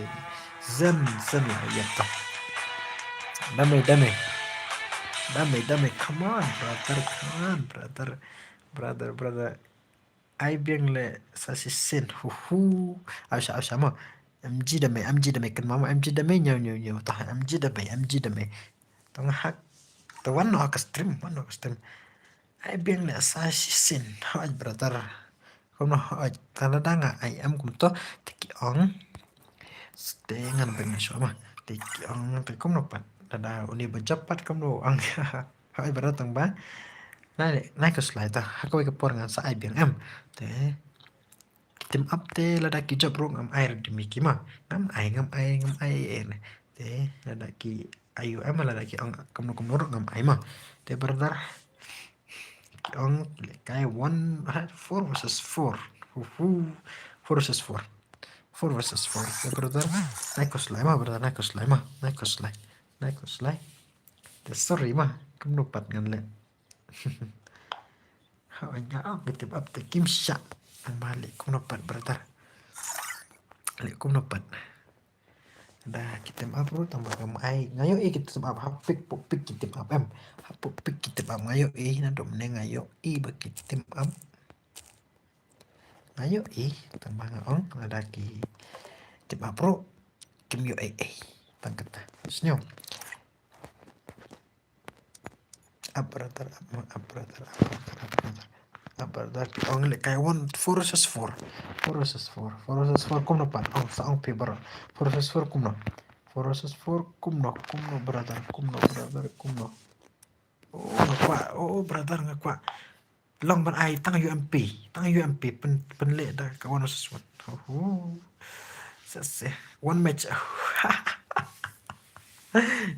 Zen, zen la ïa ta. Damai, damai. Damai, damai. Come on, brother. Come on, brother. Brother, brother. Ai biang le sa shisien. Hu hu. Au sha, au sha mo. M G damai, M G damai. Kynmaw mo M G damai. Ñiew, ñiew, ñiew. Tah, M G damai, M G damai. Tong hak. Te wan noh ka stream, wan noh ka stream. Ai biang le sa shisien. Hooid brother. Kumno hooid. Te lada nga ai em kumto. Te ki ong. Te ngan bring shuwa ma. Te ki ong. Te kumno pat. Lada uni ba jop pat kumno ong. Hooid brother tang ba. Nai, nai khuslai ta, ha kawei ka por ngan sa ai biang em. Te ki team up te lada ki jop ruh ngam ai redeem ïa ki ma. Ngam ai, ngam ai, ngam ai, eh, ne. Te lada ki ai ïa em, lada ki ong kumno kumno ruh ngam ai ma. Te brother, ki ong lehkai one, ha, four versus four. Hu hu. Four versus four. Four versus four. Te brother, nai khuslai ma, brother, nai khuslai ma. Nai khuslai. Nai khuslai. Te sorry ma, kumno pat ngan leh. Ha, nga ong ki team up te kim shah. Ang ba leh kumno pat brother. Leh kumno pat. Da ki team up ruh tang ba ngam ai. Nga ïohi ki team up, ha pick, pok pick ki team up em. Ha pok pick ki team up, nga ïohi, naduh mynne nga ïohi ba ki team up. Nga ïohi tang ba nga ong lada ki team up ruh kim ïohi ei. Tang kata. Sniew. Up brother, up, up brother, up brother, up brother. Up brother, ki ong lehkai one, four versus four. Four versus four. Four versus four kumno pat. Ong sa ong phi brother. Four versus four kumno. Four versus four kumno, kumno brother, kumno brother, kumno. Oh, nga kwah. Oh, brother, nga kwah. Long ban ai tang U M P. Tang U M P pyn, pynleh da ka one versus one. Hu hu. Sa se. One match.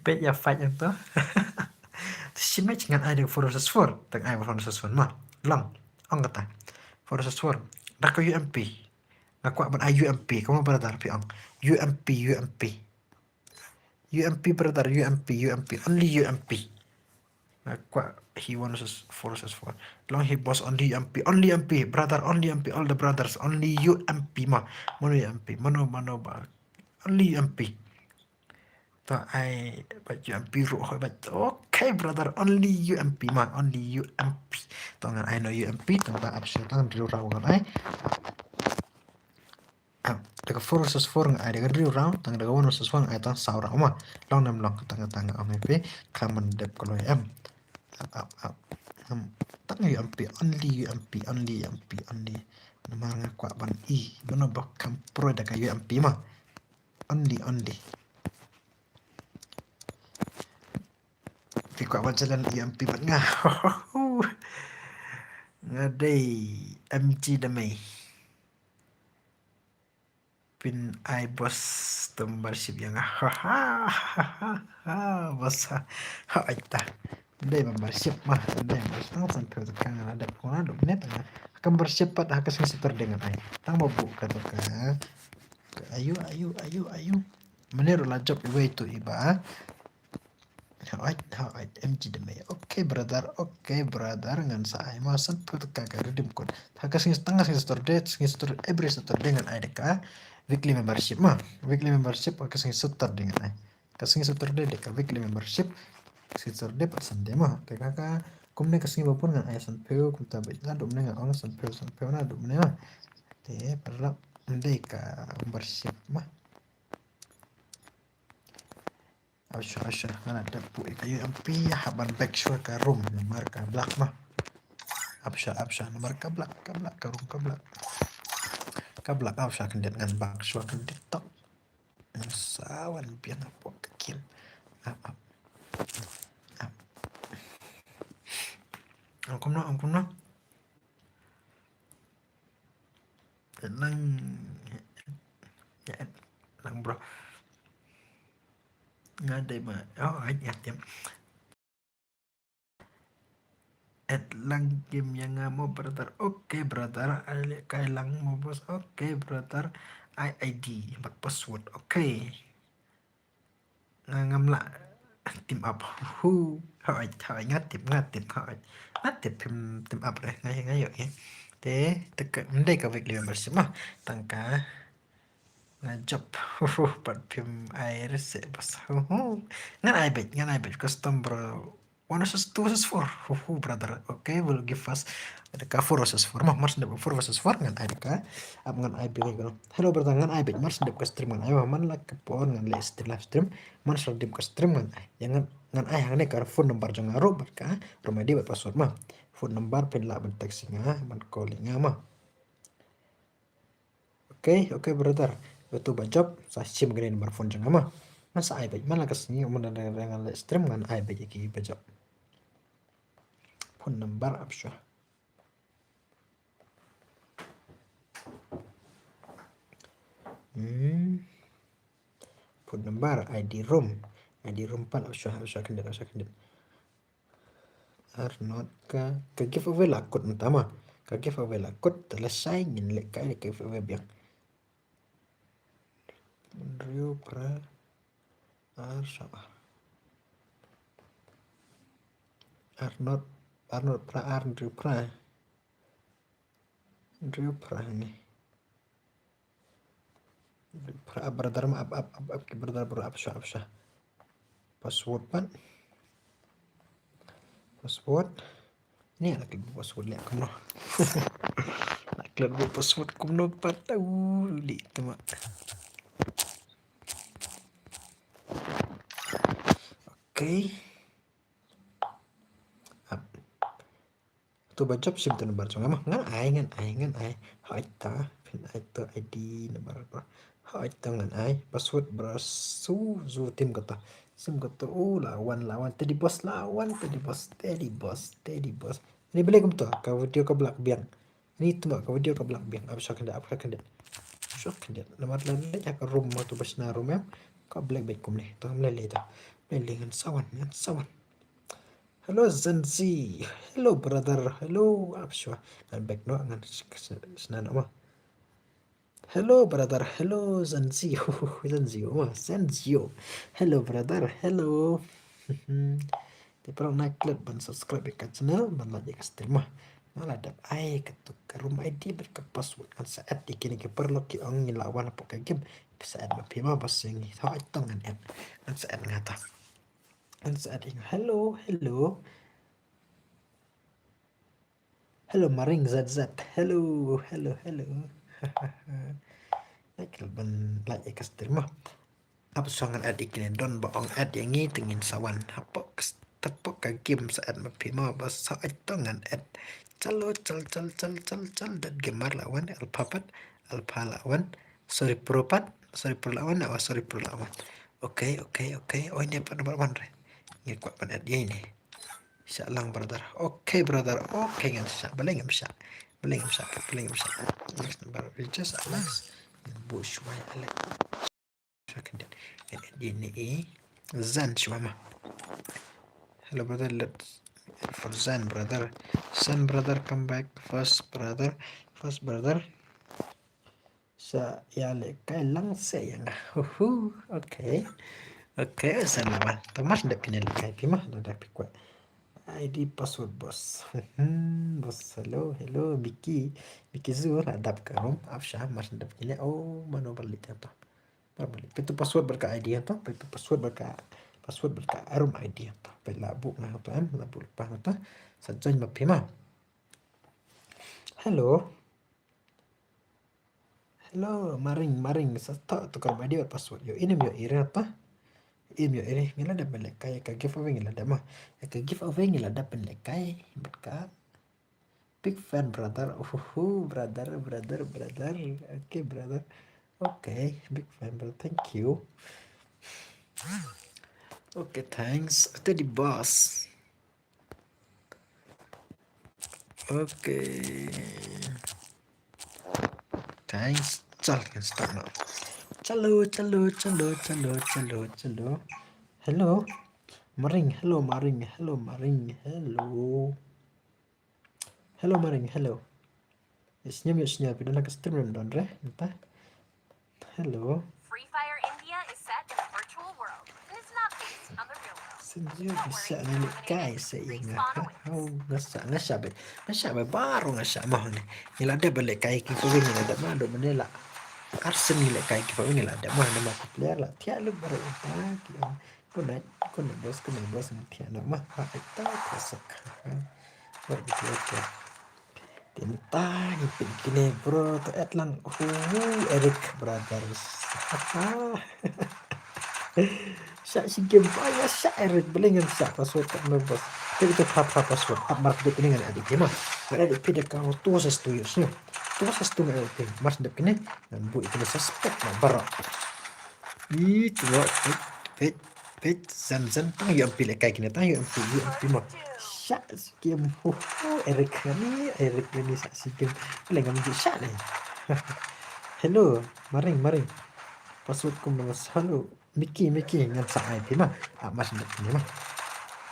Peit ïa fight ïa to. Shi match ngan ai da four versus four. Tang ai one versus one ma. Long. Ong kata. Four versus four. Da ka U M P. Nga kwah ban ai U M P. Kumno brother phi ong. U M P, U M P. U M P brother, U M P, U M P, only U M P. Nga kwah hi one versus four versus four. Long hi boss, only U M P, only U M P, brother, only U M P, all the brothers, only U M P ma. Mano U M P, mano, mano ba. Only U M P. To ai bad U M P ruh hoi bad. Okay brother, only U M P ma, only U M P. To ngan ai noh U M P, tang ba up shot tang hynriew round ngan ai. Ah, da ka four versus four ngan ai da ka hynriew round, tang da ka one versus one ngan ai tang saw round ma. Long ne ym long, tang tang ong ïa phi, kham dep ka loi em. Up, up, up. Hmm. Tang U M P, only U M P, only U M P, only. Namar nga kwah ban i, mano ba kham pyrshah da ka U M P ma. Only, only. Phi kwah ban challenge U M P bad nga. Nga dei M G da mei. Phin ai boss to membership ïa nga. Ha ha ha ha ha, boss ha. Ha, ai ta. Dei membership ma, dei membership tang sanphew tyngka, nga la dep kong naduh mynne tang. Ha ka membership pat ha ka sngi Saturday ngan ai. Tang ba buk ka to ka. Ka ayu, ayu, ayu, ayu. Mynne ruh la jop iwei tu iba. Hooid, hooid, M G da mei. Okay brother, okay brother, ngan sa ai ma sanphew tyngka ka redeem code. Ha ka sngi, tang ka sngi Saturday, sngi Saturday, every Saturday ngan ai da ka weekly membership ma. Weekly membership ha ka sngi Saturday ngan ai. Ka sngi Saturday da ka weekly membership. Sngi Saturday pat Sunday ma. Te ka, ka kumne ka sngi ba bun ngan ai sanphew, kumta ba naduh mynne nga ong sanphew, sanphew naduh mynne ma. Te paralok ym dei ka membership ma. Ap shuwa, ap shuwa, nga la dep buh ïa ka U M P, hap ban back shuwa ka room namar ka block ma. Ap shuwa, ap shuwa, namar ka block, ka block, ka room ka block. Ka block, ap shuwa, khyndiat ngan back shuwa khyndiat tok. Ngan sa wan biang hapoh ka game. Ap, ap. Ap. Ong kumno, ong kumno. Lang, ya, lang bro. Nga dei ma. Oh, ai, ya, tiap. Add lang game ïa nga mo brother. Okay brother. Ai lehkai lang mo boss. Okay brother. Ai I D bad password. Okay. Nga ngam lah team up. Hu, hooid, hooid, nga tip, nga tip, hooid. Nga tip phim team up re, nga, nga ïoh, eh. Te, te ka, ym dei ka weekly membership ma. Tang ka nga jop. Hu, hu, pat phim ai re se bas. Hu, hu. Ngan ai beit, ngan ai beit custom bro. One versus two versus four. Hu, hu, brother. Okay, we'll give us da ka four versus four. Mah, mar shu dep four versus four ngan ai da ka. Ap ngan ai beit ngan. Hello brother, ngan ai beit mar shu dep ka stream ngan ai. Mah, man la ka por ngan leh stream, live stream. Man shu dep ka stream ngan ai. Ïa ngan, ngan ai hangne ka phone number jong nga ruh bad ka room I D bad password mah. Phone number phin lah ban text ïa nga, ban call ïa nga mah. Okay, okay brother. Ïa uto ba jop sa shim kane number phone jong nga mah. Ngan sa ai beit man la ka sngi, man la ka, la ka, la ka stream ngan ai beit ïa ki ba jop. Phone number ap shuwa. Hmm. Phone number, I D room. I D room pat ap shuwa, ap shuwa khyndiat, ap shuwa khyndiat. Arnold ka, ka giveaway la kut mynta ma. Ka giveaway la kut, te lashai ngin leh kai ka giveaway biang. Hynriew phra ar saw ar. Arnold, Arnold phra ar hynriew phra. Hynriew phra ni. Phra, brother ma ap, ap, ap, ap, brother, brother, ap shuwa, ap shuwa. Password pat. Password. Ni la klet password leh kumno. La klet password kumno pat. Uli tu ma. Okay. Ap. To ba jop sim tu number jong nga ma. Ngan ai, ngan ai, ngan ai. Hooid ta, phin ai to I D number. Hooid ta ngan ai. Password bro, su, su tim kata. Sim kata, oh, la wan, la wan. Teddy boss, la wan, Teddy boss, Teddy boss, Teddy boss. Ni balei kumta, ka video ka block biang. Ni tu ma ka video ka block biang. Ap shuwa khyndiat, ap shuwa khyndiat. Ap shuwa khyndiat. Namar la leit ha ka room ma tu ba shna room em. Ka block beit kumne. To kam lei lei ta. Lei lei ngan sa wan, ngan sa wan. Hello Zenzi. Hello brother. Hello. Ap shuwa. Ngan back noh, ngan s-, s-, shna noh ma. Hello brother. Hello Zenzi. Zenzi ma. Zenzi. Hello brother. Hello. Te para nga klet ban subscribe ïa ka channel, ban like ïa ka stream ma. Nga la dep ai katu ka room I D bad ka password, ngan sa add ïa kine ki paralok ki ong ngi la wan hapoh ka game. Phi sa add ma phi ma, bas ïa ngi. Hooid to ngan add. Ngan sa add nga ta. Ngan sa add ïa nga. Hello, hello. Hello Maring Z Z. Hello, hello, hello. Like ban like ïa ka stream ma. Ap shuwa ngan add ïa kine, don ba ong add ïa ngi te ngin sa wan. Hapoh ka s-, hapoh ka game sa add ma phi ma, bas hooid to ngan add. Chalo, chal, chal, chal, chal, chal, dot gamer la wan, Alpha pat, Alpha la wan. Sorry Pro pat, Sorry Pro la wan, oh, Sorry Pro la wan. Okay, okay, okay. Oh, ine pat number one re. Ngi kwah ban add ïa ine. Shah lang brother. Okay brother. Okay ngan shah. Balei ngam shah? Balei ngam shah? Balei ngam shah? Next number, we just Alex. Bush, why Alex? Second. And then eh, Zan shuwa ma. Hello brother, let's for Zan brother. Zan brother, come back first brother. First brother. Sa ïa leh kai lang se ïa nga. Huhu. Okay. Okay, sa la wan. Thomas dep kine leh kai phi ma, da dep phi kwah. I D password boss. Hmm, boss, hello, hello, Mickey. Mickey Zu la dap ka rom. Ap sha, mas dep kine. Oh, mano balik apa? Mano balik. Phi tu password bad ka I D to. Phi tu password bad ka, password bad ka room I D to. Phi la buk nga to em, la buk pa nga to. Sa join ma phi ma. Hello. Hello, Maring, Maring, sa to, to kar ba di password. Yo, inem yo ire ta. Im yo ire, ngi la dep leh kai, ka giveaway ngi la dep ma. Ka giveaway ngi la dep leh kai, bad ka. Big fan brother. Uhuhu, brother, brother, brother. Okay, brother. Okay, big fan brother. Thank you. Okay, thanks. Teddy boss. Okay. Thanks. Chal, can start now. Chalo, chalo, chalo, chalo, chalo, chalo. Hello. Maring, hello, Maring, hello, Maring, hello. Hello, Maring, hello. Sñiaw, sñiaw, phi don ha ka stream, don re, nta. Hello. Free Fire India is set in the virtual world. It is not based on the real world. Sñiaw, bisa nga leh kai sa ïa nga. Oh, nga sa, nga sa bad. Nga sa bad baru nga sa mah ni. Ngi la dep leh kai ki ko ngi la dep ma do mane la. Arsen ngi leh kai ki ko ngi la dep ma na ma player la. Tiak lu baru ta ki. Good night, good night boss, good night boss, ngan thiah noh ma. Ha, ita ka sak. What did you like? Tinta ngi pyn kine bro, to add lang. Hu, Eric Brothers. Sha shi game pa ya sha Eric, bling ngan sha password ka no boss. Te ito pa pa password. Ap mar pide kine ngan add kine ma. Ngan add pide ka tu ses tu yus ni. Tu ses tu ngan add pide. Mar pide kine ngan bu kine suspect na baroh. Ih, tengok. Peit, peit, Peit, zan, zan, tang U M P lehkai kine, tang U M P, U M P mo. Sha, skim, hu, hu, Eric, ani, Eric, ani, sa, skim. Pele ngam ju sha ne. Hello, maring, maring. Password kum nama, hello. Mickey, Mickey, ngan sa ai phi ma. Ah, mas ndep ni ma.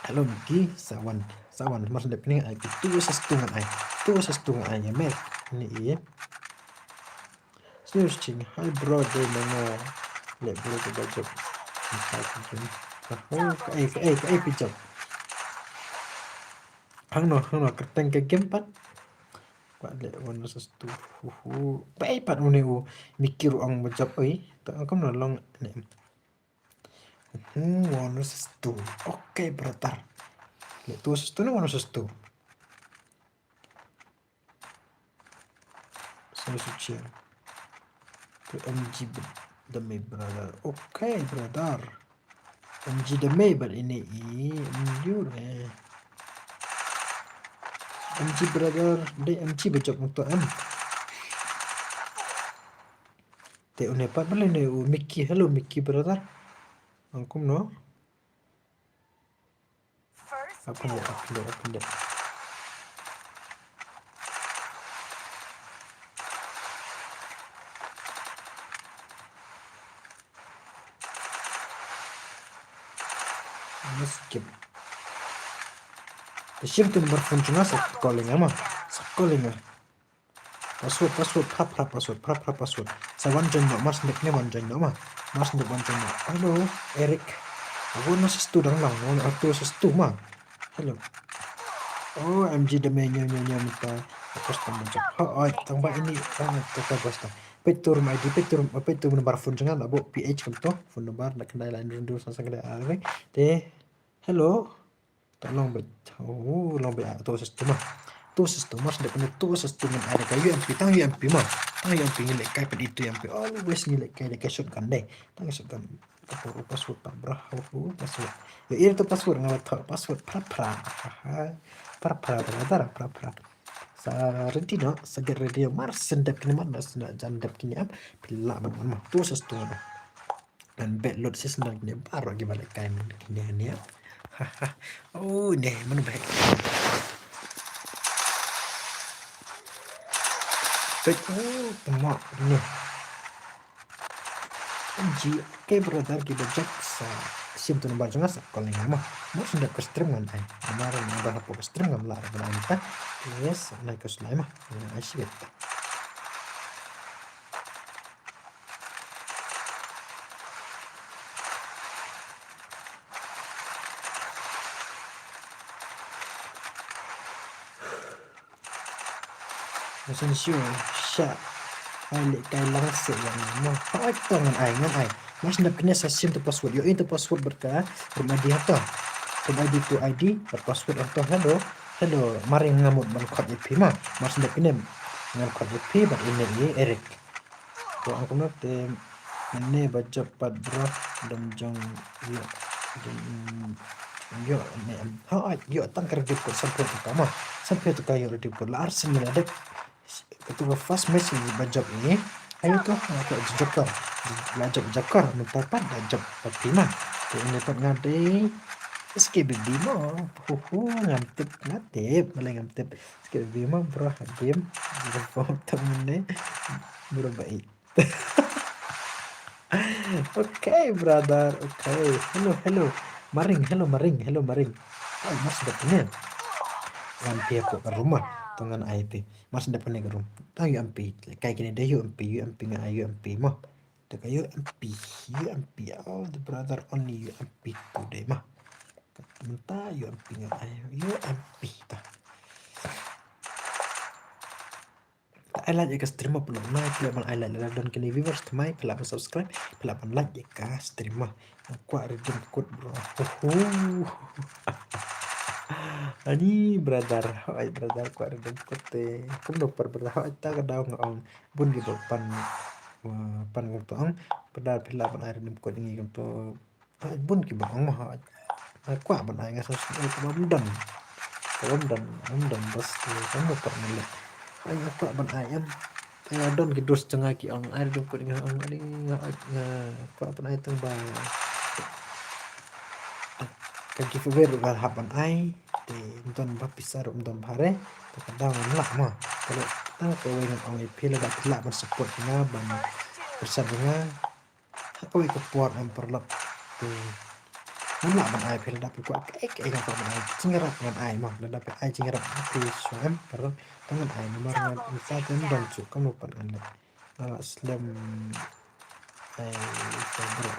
Hello, Mickey, sa wan, sa wan, mas ndep ni ai phi tu sa stung ai. Tu sa stung ai, ya, mer. Ni, iya. Serious ching. Hi bro, dei na nga leh bro ka bajop. Ka game. Ka ho, ka ei, ka ei, ka ei pijop. Hang no, hang no, kyrteng ka game pat. Kwah leh one versus two. Hu hu. Ba ei pat une u. Mickey ruh ong bajop oi. Ta ong kumno long ne. Hmm, one versus two. Okay, brother. Leh two versus two ne one versus two. Sino suci. Tu M G b-, demi brother. Okay, brother. M G demi, but ini i, M U eh. M G brother, dei M G bajop untuk M. Te une pat beli ne u Mickey, hello Mickey brother. Angkum no. Aku lihat, aku lihat, aku lihat. Skip. Te shim tu number phone jong nga sa calling ama. Sa calling ah. Password, password, phra, phra, password, phra, phra, password. Sa wan join noh, mas ndep ne wan join noh ma. Mas ndep wan join noh. Hello, Eric. Aku na sa stu dang lang, wan atu sa stu ma. Hello. Oh, M G dame nyo nyo nyo mynta. Aku sta mynta. Ha, oi, tang ba ini, tang ba, tang ba sta. Peit tu room I D, peit tu room, peit tu number phone jong nga, abo P H kumto. Phone number na khnai line rundu sa sa khnai. Te, hello. Ta long beit. Oh, long beit. Ah, tu sa stu ma. Tu sa stu ma, sdep ne tu sa stu ngan ai da ka U M P, tang U M P ma. Tang U M P ngi lehkai pat itu U M P. Always ngi lehkai da ka shotgun dei. Tang ka shotgun. Ka por password ta bra. Oh, password. Yo, ira tu password nga la thok password. Phra phra. Phra phra da da phra phra. Sa ready noh, sa get ready noh. Mar sdep kine, mar sdep, jan dep kine am. Pila ban ma. Tu sa stu ma. Ngan bet lut shisha ngan kine baroh ki ba lehkai mynta kine ne. Ha ha. Oh ne, mano ba heh. Bet, oh, tengok ne. Ji, okay brother, ki ba jop sa shim tu number jong nga sa call ïa nga mo. Mo shu dep ka stream ngan ai. Namar ngan ba hapoh ka stream ngam lah ban ai mynta. Yes, nai ka slide mo. Ngan ai shibit. Ngan shu sha. Ai lehkai lang se lang mo. Hooid to ngan ai, ngan ai. Mas nap kine sa shim tu password. Ïohi tu password bad ka room I D hato. Room I D tu I D bad password hato. Hello. Hello. Maring nga mut ban khot ïa phi ma. Mas nap kine ngan khot ïa phi bad ine i Eric. To ang kumno te ne ba jop pat bro dom jong ïoh dom ïoh ne em. Ha ai ïoh tang ka redeem code sanphew tyngka ma. Sanphew tyngka ïoh redeem code la ar sien la dep. Katu ka first match ba jop ni. Ayo to nga ka joker. La jop joker mynta pat la jop pat phi ma. Te ne pat nga dei S K B B mo. Hu hu ngam tip nga tip malai ngam tip. Skip bima bro, bim. Bro, bro, temen ni. Bro, baik. Okay, brother. Okay. Hello, hello. Maring, hello, maring. Hello, maring. Ai, mas dep ni. Ngan pia ko ka rumah. Tungan ai pi. Mas dep ni ka rum. Tang U M P. Kai kini deh U M P, U M P ngan ai U M P mo. Te ka U M P, U M P, all the brother only U M P today mah. Mynta U M P ngan ai, U M P ta. Ta ai like ïa ka stream mah pynlong nai, pynlong ban ai like lada don kine viewers thymmai, pynlong ban subscribe, pynlong ban like ïa ka stream mah. Kwah redeem code bro. Uhu. Ani brother, hai brother kwah redeem code te. Kumno pat brother, hai ta ka daw nga ong. Bun ki ba pan, uh, pan kumto ong, pynda phi lah ban ai redeem code ngi kumto. Bun ki ba ong ma ha. Nga kwah ban ai nga sa sngewthuh ba ym don. Ba ym don, ym don bas ki ka mo pat ngi leh. Ai nga kwah ban ai em. Ai nga don ki dos jong nga ki ong ai redeem code ngi ong ai nga, nga kwah ban ai tang ba. ka giveaway ruh nga hap ban ai. Te ym don ba pisa ruh ym don ba re. Te ka daw ngan lah mo. Te leh tang kawei ngan ong ïa phi lada phi lah ban support ïa nga ban pyrshang ïa nga. Ha kawei ka por em paralok. Te ngan lah ban ai phi lada phi kwah kaei kaei ngan kwah ban ai. Jingïarap ngan ai mo. Lada phi ai jingïarap phi shu em paralok. Te ngan ai namar nga mynta te ym don shuh kumno pat ngan leh. Nga lah slem. Ai, sabar.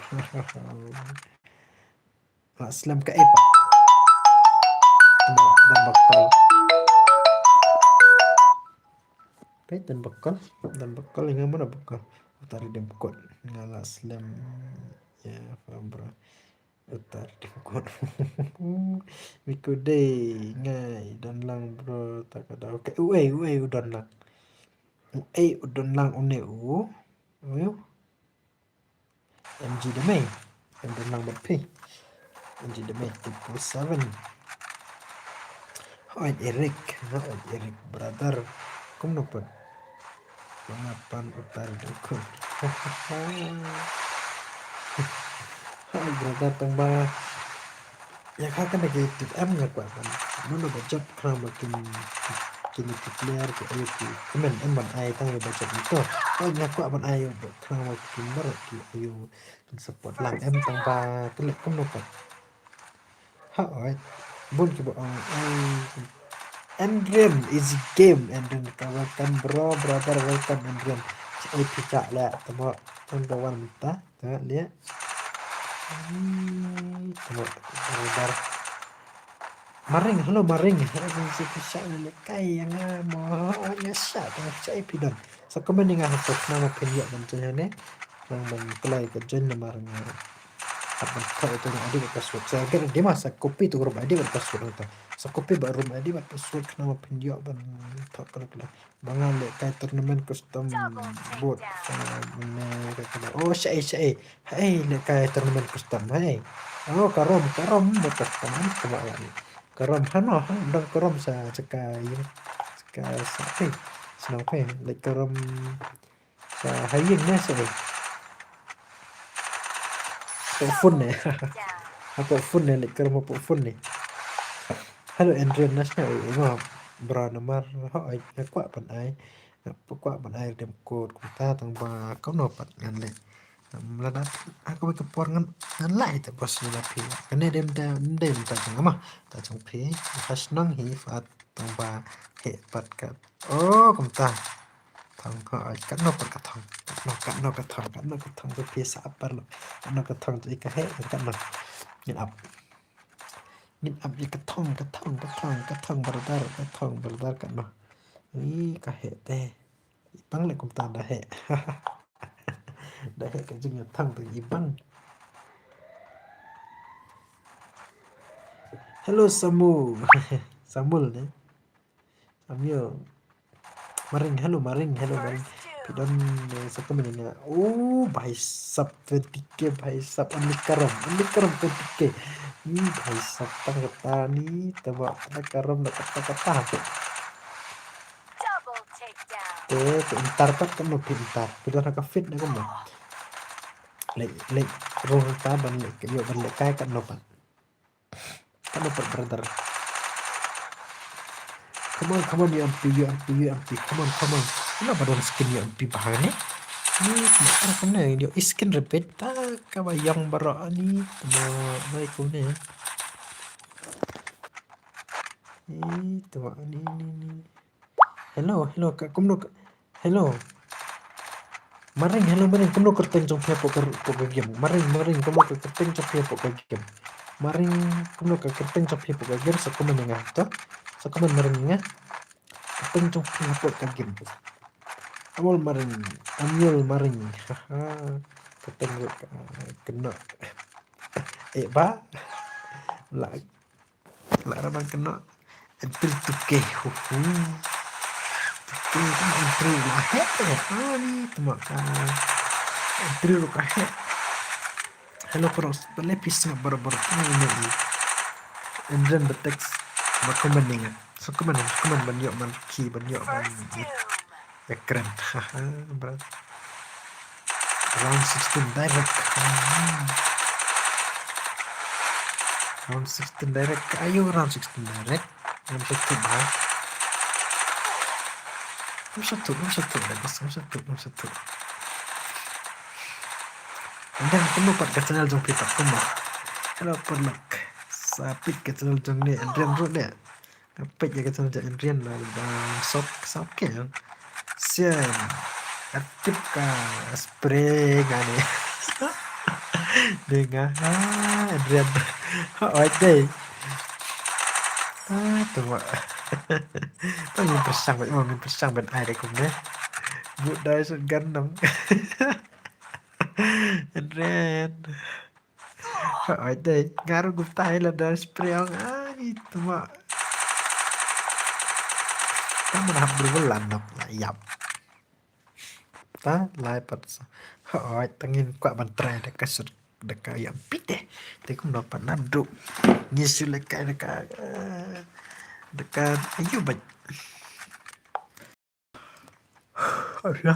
Lah slem kaei pat. Tama, don ba call. Peit don ba call, don ba call ïa nga, mano ba call. Uta Redeem Code. Nga lah slem. Ya, faham bro. Uta Redeem Code. Miku dei ngai don lang bro, ta ka daw. Uei, uei u don lang. Uei u don lang une u. Uei. M G da mei. Em don lang bad phi. M G da mei two four seven. Hooid Eric, hooid Eric brother. Kumno pat. Nga pan uta Redeem Code. Hooid brother tang ba. Ïa ka kane ka YouTube em nga kwah ban. Mano ba jop khnang ba kin, kin ki player ki ayu ki comment em ban ai tang ïa ba jop ito. Hooid nga kwah ban ai ïa ba khnang ba kin baroh ki ayu kin support lang em tang ba kin leh kumno pat. Hooid. Bun kiba ong ai. Endrin, easy game. Endrin ka welcome bro, brother welcome Endrin. Ai phi chah leh tamo tang da wan mynta. Tengok lihat. Hmm, tengok, sabar. Maring, hello Maring. Hello, si pisa na lekai yang amo. Nya sa, tengok sa ipidon. Sa komen ni nga ha sok nama pin yak ban join ne. Nang ban play ka join na Maring. Apa kau itu na adik password. Sa kira dia masa copy tu room adik password tu. Sa copy ba room adik password nama pin yak ban tak kala kala. Ba nga lehkai tournament custom bot. Oh, shaei, shaei. Haei lehkai tournament custom, haei. Oh, karom, karom bot custom. Kaba la ni. Karom hano, ha, dang karom sa jaka ïing. Jaka sa, haei. Senang, haei. Leh karom sa ha ïing ne sa, haei. Hapoh phone ne. Hapoh phone ne, leh karom hapoh phone ne. Hello Andrew National, eh, eh, ma bra namar ha ai nga kwah ban ai. Nga kwah ban ai Redeem Code kumta tang ba kumno pat ngan leh. Lada ha kawei ka por ngan, ngan leh te bos lada phi. Kane dem da, dem da jong ma. Ta jong phi. Hasnang hi fat tang ba he pat ka. Oh, kumta. Thong, ha, katno pat ka thong. Katno, katno ka thong, katno ka thong tu phi sa apar lo. Katno ka thong tu i ka he, katno. Ngin ap. Ngin ap i ka thong, ka thong, ka thong, ka thong, brother, ka thong, brother, katno. I ka he te. I bang leh kumta da he. Da he ka jingïathong tu i bang. Hello, Samu. Samuel ne. Samuel. Maring, hello, Maring, hello, Maring. Phi don, eh, sa comment nga. Oh, bhai sab, twenty K, bhai sab, ani karom, ani karom twenty K. Ni bhai sab, tang kata ni, taba, ani karom, na kata kata. Te, te intar pat katno phi intar. Phi don ha ka feed ne kumno. Leh, leh, rung ta ban leh, ïoh ban lehkai katno pat. Come on, brother. Come on, come on, U M P, U M P, U M P. Come on, come on. Kumno ba don skin U M P ba hangne? Ni, kumno, kumno, ïoh skin repeat ta kaba ïong baroh ani. Kumno, kumno. Ni, tu ani ni ni. Hello, hello, ka, kumno ka, hello. Maring, hello, Maring, kumno kyrteng jong phi hapoh ka, hapoh ka game. Maring, Maring, kumno ka kyrteng jong phi hapoh ka game. Maring, kumno ka kyrteng jong phi hapoh ka game, sa comment ïa nga to. Sa comment Maring ïa nga. Kyrteng jong phi hapoh ka game. Amol Maring, Amol Maring. Haha. Kyrteng jong ka, kena. Eh, ba. La Lah ra ban kynnoh. Entry two K. Hu hu. Two K kan entry lah heh. Ha ni tuma ka. Entry ruh ka heh. Hello bro, balei phi sngap baroh baroh. Ni ni. Endrin ba text. Ba comment ni nga. So comment, comment ban ïoh ban ki ban ïoh ban. Ekran. Haha, bro. Round sixteen direct. Hmm. Round sixteen direct. Ayo, round sixteen direct. Ngam sngewthuh bha. Ngam sngewthuh, ngam sngewthuh, guys, ngam sngewthuh, ngam sngewthuh. Ynda kumno pat ka channel jong phi pat kumno? Hello, paralok. Sa peit ka channel jong ne, Adrian ruh ne. Nga peit ïa ka channel jong Adrian la dang sok sok ke. Sian. Active ka spray nga ne. Dei nga, ah, Adrian. Hooid dei. Ah, to ma. To ngin pyrshang bad, oh, ngin pyrshang bad ai dei kumne. But dei shotgun nang. Adrian. Hooid dei, nga ruh kumta, ïa la dang spray ong, ai, to ma. Ta man hap bru lan nok la ïap. Ta lai pat sa. Hooid, ta ngin kwah ban try da ka shot, da ka ïa pit eh. Te kumno pat naduh ngi shu lehkai da ka, eh, da ka ayu bad. Ayo.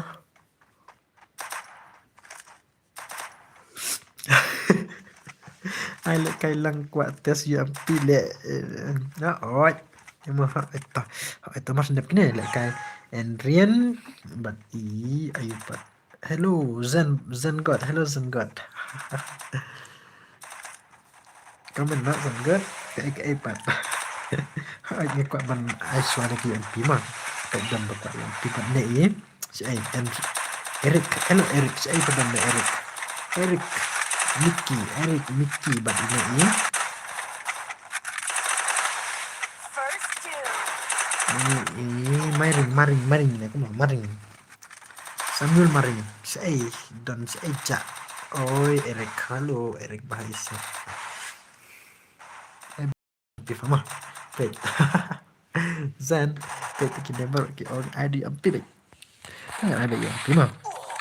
Ai lehkai lang kwah test ïa phi leh, eh, na oi. Ïa ma ha ita. Ha ita mar sendep kine lehkai Adrian bad i ayu pat. Hello Zen, Zen God. Hello Zen God. Comment noh Zen God. Kaei kaei pat. Ai ngi kwah ban ai shuwa da ki M P ma. Ka don ba kwah M P pat ne i. Shaei, Eric. Hello Eric. Shaei pat don ne Eric. Eric. Mickey, Eric, Mickey bad ine i. First two. Ine i Maring, Maring, Maring ne kumno Maring. Samuel Maring. Shaei don shaei ja. Oi Eric, hello Eric, bha i sa. Phi fa ma. Peit. Zan. Peit ki member ki ong I D M P peit. Ngan I D M P ma.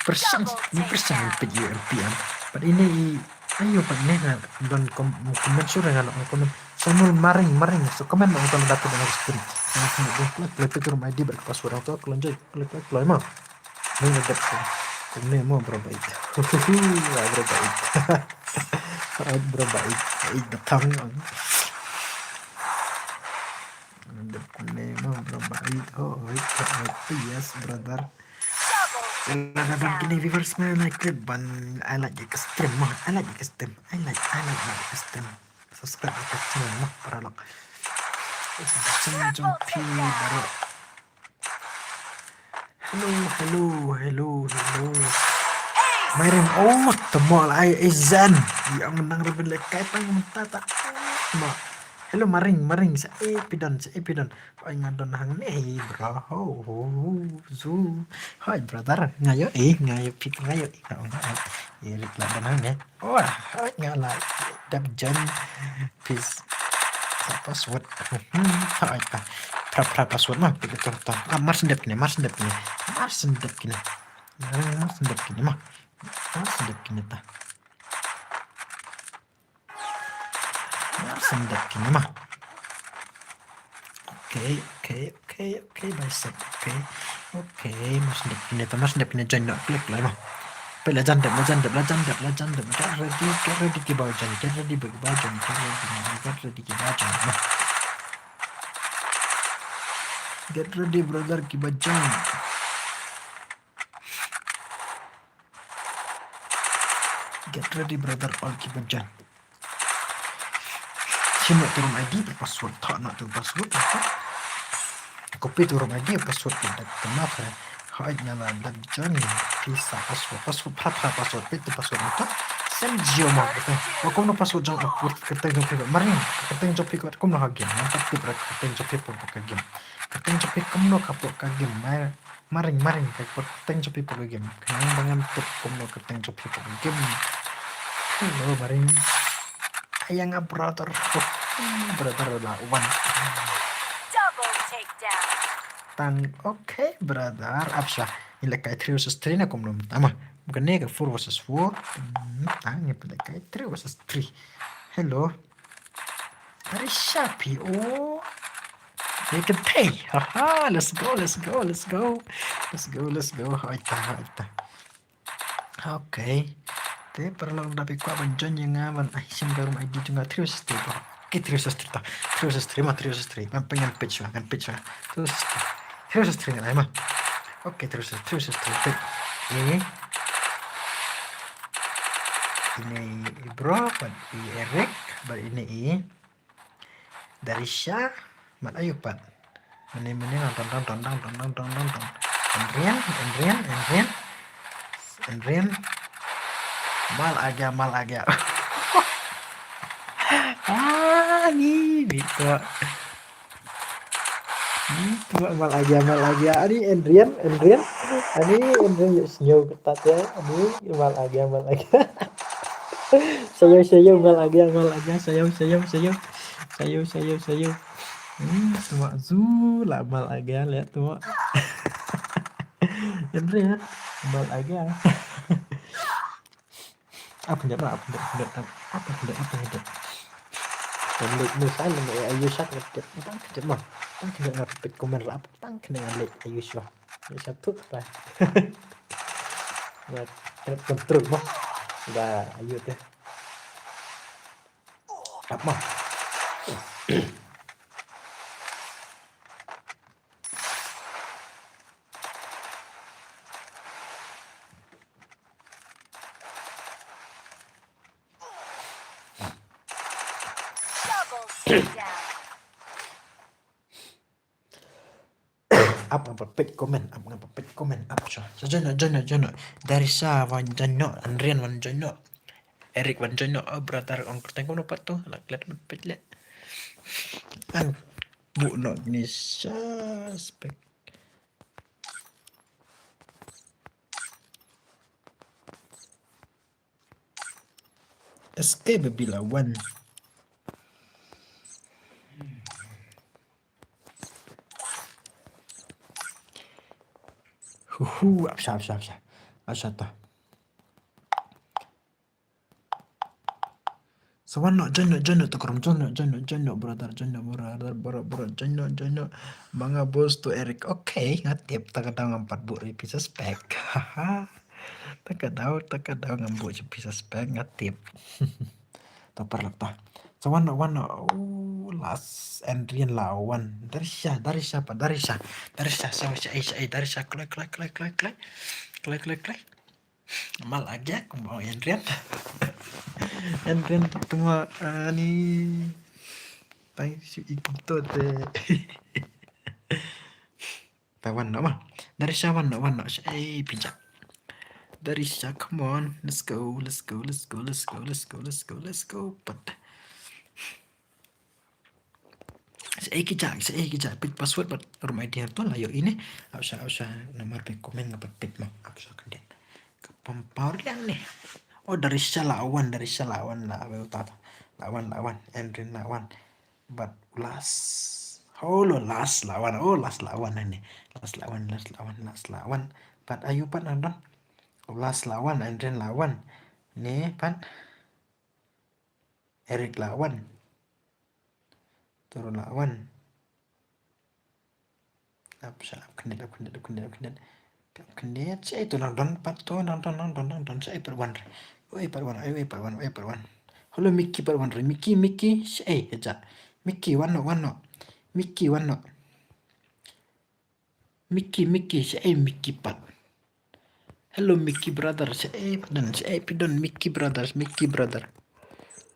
Pyrshang, ni pyrshang peit U M P am. Pat ine i ayo pat ne nga don kom-, comment sure nga don comment. Samuel Maring, Maring. So comment ong tang datu dengan stream. Yang kena gue klik, klik tu room I D bad password ong tu, klik join, klik, klik, klik ma. Ni na dep ko. Kumne mo bro bait. Huhuhu, ah, bro bait. Ah, bro bait. Bait da thang. Dep kumne mo bro bait. Oh, bait, bait, bait. Yes, brother. Ila ka don kine viewers man, I click ban, I like ïa ka stream mo. I like ïa ka stream. I like, I like ïa ka stream. Subscribe ïa ka channel mo, paralok. Channel jong phi baroh. Hello, hello, hello, hello. Mairim, oh, tymmen ai, eh, Zan. Ïa, nga nang ruh ban lehkai tang mynta ta. Ma. Hello, Maring, Maring. Sa, eh, phi don, sa, eh, phi don. Oi, nga don hangne, eh, bro. Ho, ho, ho, zu. Hi, brother. Nga ïohi, eh, nga ïohi, phi nga ïohi, eh. Nga ong, eh, eh, rit la don hangne. Wah, nga la dep join. Please. Sa password. Hmm, ha, ai, ta. Phra, phra password ma. Phi to, to. Ah, mar sendep kine, mar sendep kine. Mar sendep kine. Mar, mar sendep kine ma. Mar sendep kine ta. Mar sendep kine ma. Okay, okay, okay, okay, bicep, okay. Okay, mar sendep kine ta, mar sendep kine join noh, click lah ma. Peit la jan dep, la jan dep, la jan dep, la jan dep. Get ready, get ready ki ba join, get ready ba join, get ready, get ready ki ba join. Get ready brother ki ba join. Get ready brother all ki ba join. Shim noh tu room I D bad password, thoh noh tu password, thoh. Copy tu room I D, password tu dak tu noh, thoh. Hooid nga la dep join, phi sa password, password, phra phra password, phi tu password, thoh. Send Jio ma, kata. Wa kumno password jong, kyrteng jong phi, Maring, kyrteng jong phi kumno ha game, namar phi kyrteng jong phi pun ka game. Kyrteng jong phi kumno ka pun ka game, Maring. Maring, Maring, ka kyrteng jong phi pok ka game. Khnang ba ngam tip kumno kyrteng jong phi pok ka game. Hello, Maring. Ai nga brother. Brother la wan. Double takedown. Tang, okay, brother. Apsha. Ngi lehkai three versus three na kumno mynta ma. Kane ka four versus four. Hmm, tang ngi lehkai three versus three. Hello. Very sharp, oh. You can pay. Haha, let's go, let's go, let's go. Let's go, let's go. Hoi ta, hoi ta. Okay. Te paralok da phi kwah ban join ïa nga ban ai shim ka room I D jong nga three versus three. Okay, three versus three ta. Three versus three ma, three versus three. Ngan pyn, ngan peit shuwa, ngan peit shuwa. Three versus three. Three versus three ngan ai ma. Okay, three versus, three versus three. Peit. Ine i bro, bad i Eric, bad ine i Darisha, bad ayu pat. Mynne, mynne, tong, tong, tong. Adrian, Adrian, Adrian. Adrian. Mal aya, mal aya. Ah, ni, ni tu. Ni tu mal aya, mal aya. Ani Adrian, Adrian. Ani Adrian ïa sñiaw kata te. Ani mal aya, mal aya. Sayo, sayo, mal aya, mal aya. Sayo, sayo, sayo. Sayo, sayo, sayo. Hmm, tu ma zu la mal aya le tu ma. Adrian, mal aya. Apa dia, apa dia, apa dia, apa dia, apa dia. Dan lek ni saya ni ayu sat ni dia. Tang kena mah. Tang kena ngapit komen rap. Tang kena lek ayu sat. Ni satu lah. Nah, kena kontrol mah. Dah ayu deh. Apa? Ap ngam pat peit comment, ap ngam pat peit comment, ap sha. Sa join noh, join noh, join noh. Darisha wan join noh, Adrian wan join noh. Eric wan join noh, oh brother, ong kyrteng kumno pat to, la klet wan peit le. An bu noh ni sha spek. Escape bila wan. Huhu, ap sha, ap sha, ap sha. Ap sha ta. So wan noh, join noh, join noh, takram, join noh, join noh, join noh, brother, join noh, brother, brother, brother, join noh, join noh. Manga boss to Eric. Okay, nga tip, ta ka daw ngam pat buh ri pisa spek. Haha. Ta ka daw, ta ka daw ngam buh ri pisa spek, nga tip. Ta paralok ta. So wan noh, wan noh. Oh, last Adrian la wan. Darisha, Darisha pa, Darisha. Darisha, sha, sha, sha, Darisha, kloi, kloi, kloi, kloi, kloi. Kloi, kloi, kloi. Mal aya, kumba ong Adrian. Adrian tu ma, ani. Tai si ikut tu te. Ta wan noh ma. Darisha wan noh, wan noh. Sha, eh, pijak. Darisha, come on. Let's go, let's go, let's go, let's go, let's go, let's go, let's go. Pat. Sa ei ki ja, sa ei ki ja, peit password bad room I D ha to la ïoh ine. Ap sha, ap sha, namar peit comment nga pat peit mo. Ap sha khyndiat. Ka pom power liang ne. Oh, Darisha la wan, Darisha la wan la, la, la wan, la wan, Adrian la wan. Bad last. Oh, lo last la wan, oh, last la wan ne. Last la wan, last la wan, last la wan. Bad ayu pat na don. Last la wan, Adrian la wan. Ne pat. Eric la wan. Toro la wan. Ap sha, ap khyndiat, ap khyndiat, ap khyndiat, ap khyndiat. Ap khyndiat, sha ei to nang don pat to, nang don, nang don, nang don, sha ei pat wan. Oi pat wan, oi, oi pat wan, oi pat wan. Hello Mickey pat wan re, Mickey, Mickey, sha ei, ja. Mickey, wan noh, wan noh. Mickey, wan noh. Mickey, Mickey, sha ei Mickey pat. Hello, Mickey brother, sha ei phi don, sha ei phi don, Mickey brother, Mickey brother.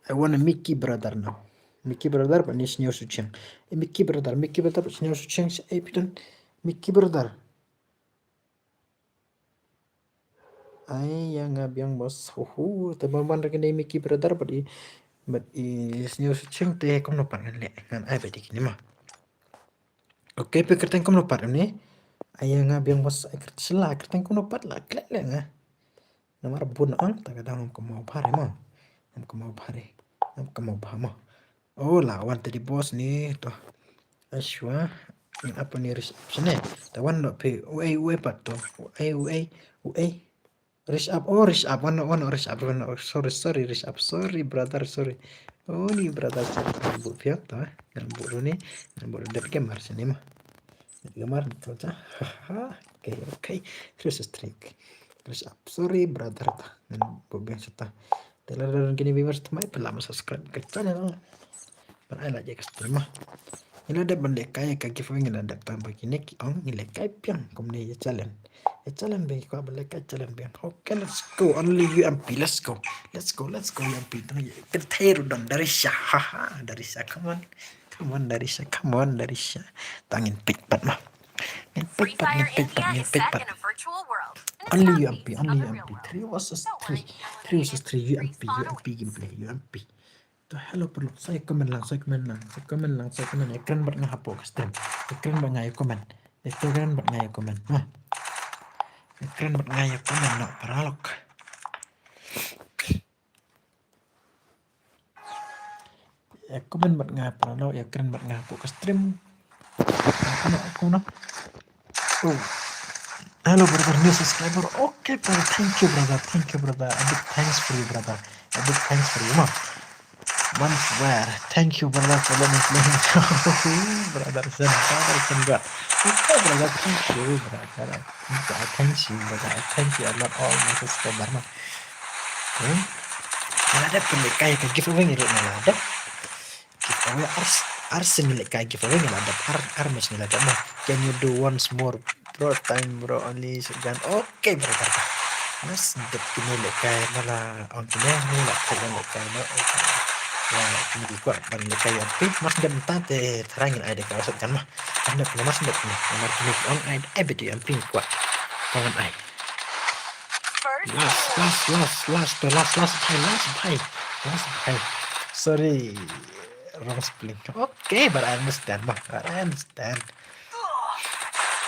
I want a Mickey brother now. Mickey brother, bad ni sñiaw suchiang. Eh, Mickey brother, Mickey brother, bad sñiaw suchiang, sha ei phi don, Mickey brother. Ai, ïa nga biang boss. Huhu, te ban ban ra kine Mickey brother, bad i, bad i sñiaw suchiang te kumno pat ngan leh, ngan ai bad i kine ma. Okay, phi kyrteng kumno pat une. Ai ïa nga biang boss, ai kyrteng sla, kyrteng kumno pat la klet leh nga. Namar bun ong, ta ka dang ngam kynmaw bha re mo. Ngam kynmaw bha re. Ngam kynmaw bha mo. Oh, la wan te di boss ni to. Ashwa, ngin apa ni ris up sene. Ta wan noh phi, uei, uei pat to. Uei, uei, uei. Ris up, oh, ris up, wan noh, wan noh, ris up, wan noh. Sorry, sorry, ris up, sorry, brother, sorry. Oh, ni brother, sorry, ngan buh phi to, eh. Ngan buh ru ni, ngan buh ru dep gamer sene mo. Dep gamer ni to ta. Haha, okay, okay. Ris up, sorry, brother, ta. Ngan buh biang sata. Te lada don kine viewers thymmai, phi lah ban subscribe ka channel. Ban ai la ïa ka stream mo. Ngi la dep ban lehkai ka giveaway, ngi la dep tang ba kine ki ong ngi lehkai biang kumne ïa challenge. Ïa challenge biang, ki kwah ban lehkai challenge biang. Okay, let's go. Only U M P. Let's go. Let's go. Let's go U M P. Tang ïa ka thei ruh don Darisha. Ha ha, Darisha. Come on. Come on Darisha. Come on Darisha. Tang ngin pick pat mo. Ngin pick pat, ngin pick pat, ngin pick pat. Only U M P, only U M P. Three versus three. Three versus three U M P, U M P gameplay, U M P. To hello paralok, sa ïa comment lang, sa ïa comment lang, sa ïa comment lang, sa ïa comment. Ïa kren bad nga hapoh ka stream. Ïa kren bad nga ïa comment. Ïa kren bad nga ïa comment. Ha. Ïa kren bad nga ïa comment noh paralok. Ïa comment bad nga paralok, ïa kren bad nga hapoh ka stream. Ïa comment, ïa comment. Oh. Hello brother, new subscriber. Okay brother, thank you brother, thank you brother. A big thanks for you brother. A big thanks for you, ma. Once where? Thank you brother for letting me play. Brother, send brother, send God. Okay brother, thank you brother. Thank you, I thank you brother. I thank you a lot, all my subscriber, ma. Hmm? Ngi la dep pynlehkai ka giveaway ngi ruh ngi la dep. Giveaway ar, ar sien ngi lehkai giveaway ngi la dep, ar, ar match ngi la dep mo. Can you do once more bro, time bro, only second. Okay brother. Mas dep kine lehkai, ma la ong kine, ngi la peit ban lehkai mo. Okay. Ïa kine ki kwah ban lehkai U M P, mas dep mynta te tharai ngin ai da ka second mo. Mas dep kine, mas dep kine. Namar kine ki ong ai, ai beit U M P ngi kwah. Tang ngan ai. Last, last, last, last, to last, last bhai, last bhai, last bhai. Sorry, wrong spelling. Okay, but I understand, ma. But I understand.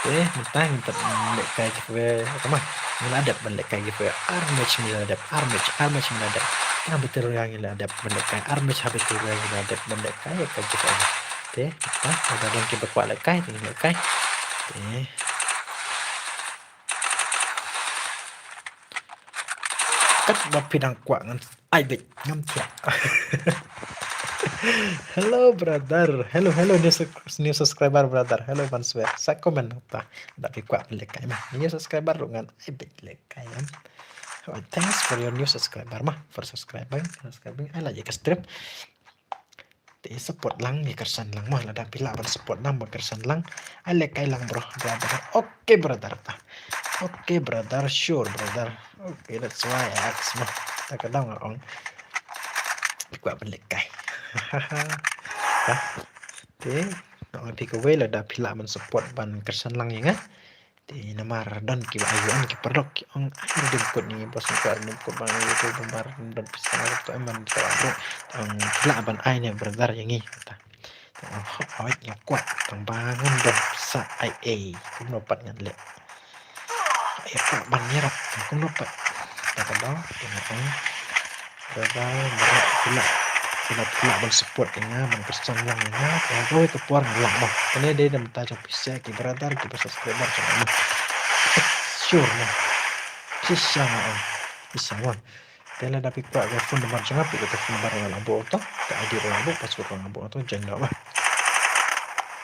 Eh, mynta ngin tang lehkai giveaway, ma. Ngi la dep ban lehkai giveaway. Ar match ngi la dep, ar match, ar match ngi la dep. Ka Battle Royale ngi la dep ban lehkai. Ar match ha Battle Royale ngi la dep ban lehkai ka giveaway. Te, mynta, lada don kiba kwah lehkai, te lehkai. Te. Katba phi dang kwah ngan ai beit, ngam thiah. Hello brother. Hello, hello new, sub-, new subscriber brother. Hello Manswer. Sa comment ta. Da phi kwah phi lehkai ma. New subscriber ruh ngan ai beit lehkai kan. Oh, thanks for your new subscriber ma. For subscribing, subscribing. Ai la ïa ka stream. Te support lang, ïa kyrshan lang mo, lada phi lah ban support lang, ban kyrshan lang. Ai lehkai lang bro, brother. Okay brother ta. Okay brother, sure brother. Okay, that's why I ask mo. Ta ka daw nga ong. Phi kwah ban lehkai. Ta. Te, nga ong phi kawei lada phi lah ban support ban kyrshan lang ïa nga. Te namar don kiba ai, don ki paralok ki ong ai redeem code ïa ngi, bos ngi kwah redeem code ba ngi ïoh ban bar don pisa to em ban to bro. Tang phi lah ban ai ne brother ïa ngi kata. Tang hok hok nga kwah tang ba ngan don pisa ai ei kumno pat ngan leh. Ai kwah ban ïarap kumno pat. Ta ka daw te nga ong. Brother, brother, phi lah, phi lah, phi lah ban support ïa nga, ban kyrshan lang ïa nga. Ka kawei ka por nga lah mo. Kane dei da mynta jong phi sha ki brother, ki ba subscriber jong nga mo. Sure mo. Shisha nga ong. Shisha mo. Te lada phi kwah ka phone number jong nga, phi kwah ka phone number nga lah buh to. Ka I D ruh nga lah buh, password ruh nga lah buh to, join ruh mo.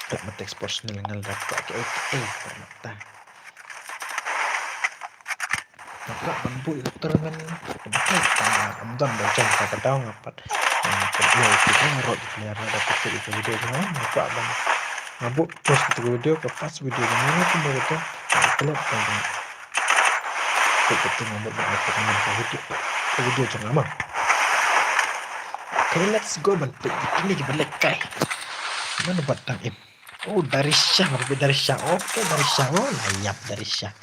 Lah ma text personal nga lada kwah ka, eh, eh, kwah ta. Nga kwah ban buh ïa ka tournament. Ka ba ka, ka, ym don ba jong ka, ka daw nga pat. Nga pat ïa ki dang rot ki player na da ka peit ïa ka video jong nga. Nga kwah ban, nga buh post ïa ka video, ka first video jong nga kumba ka to. Nga klet ban peit ka tournament, ban peit ka video, ka video jong nga ma. Okay, let's go ban peit ïa kine kiba lehkai. Mano ba dang im? Oh, Darisha, Darisha. Okay, Darisha. Oh, la ïap Darisha.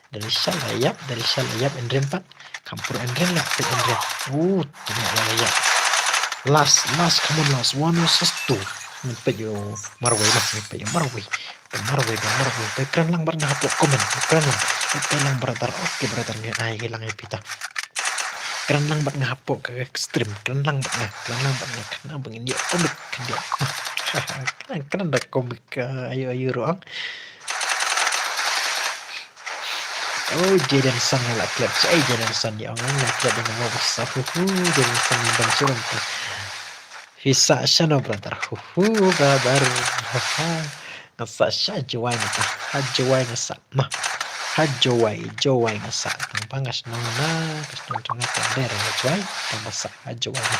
Darisha la ïap, Darisha la ïap, Enrin pat. Kam pur Enrin la, peit Enrin. Uh, tengok la ïap. Last, last, come on, last. One versus two. Ngin peit ïa u marwei lah, ngin peit ïa u marwei. Peit marwei, peit marwei. Peit kren lang bad nga hapoh comment. Peit kren lang. Peit kren lang brother. Okay, brother, ngin ai lang ïa phi ta. Kren lang bad nga hapoh ka stream. Kren lang bad nga. Kren lang bad nga. Kren lang bad nga. Ïa comic. Kren ïa. Kren, kren da comic, uh, ayu, ayu ruh. Oh, Jaden Son nga la klet. Ai, Jaden Son ïa ong nga la klet ïa nga ba sa. Hu hu, Jaden Son ïa bang surang ta. Phi sah shano brother? Hu hu, brother. Ha ha. Nga sah sha Jowai nga ta. Ha Jowai nga sah ma. Ha Jowai, Jowai nga sah. Tang ba nga shnong na, ka shnong jong nga ta der ha Jowai. Tang ba sah ha Jowai ma.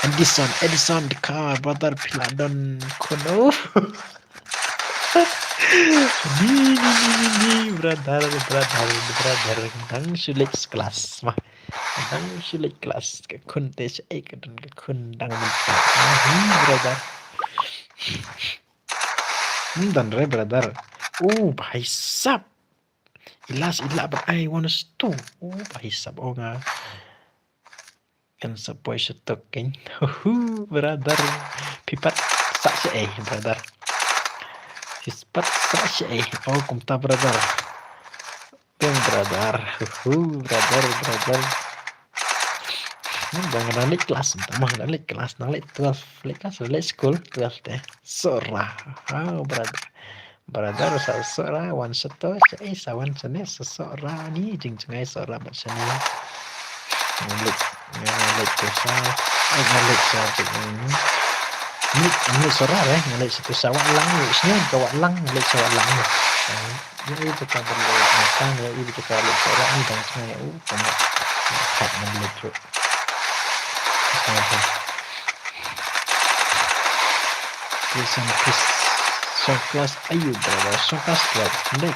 Edison, Edison, the car, brother, phi la don khun. Ni, ni, ni, ni, ni, brother, brother, brother. Dang shu leit class, ma. Dang shu leit class. Ka khun te shaei ka don ka khun dang mynta. Ni, brother. Hmm, don re, brother. Oh, bhai sab. Ilas, ila, but I want to. Oh, bhai sab, oh, nga. Kan sa poi sha tok kein. Huhu, brother. Phi pat sa shaei, brother. Phi pat sa shaei. Oh, kumta, brother. Peng, brother. Huhu, brother, brother. Hmm, dang, dang leit class, dang leit class, dang leit twelve, leit class, leit school, twelve te. Sora. Oh, brother. Brother, sa sora wan sha to, shaei sa wan shane, sa sora ni jingjngai sora bad shane. Nga leit, nga leit to sha, ai, nga leit sha to, mm. Nga leit, nga leit sora re, nga leit sha to sha Wah Lang, leit sha ka Wah Lang, nga leit sha Wah Lang ni. Ïa i jaka ban leit, nga tang ïa i jaka leit sora ni dang sha, oh, tama. Khat nga leit ruh. Listen, please. Song class ayu, brother. Song class twelve. Dei.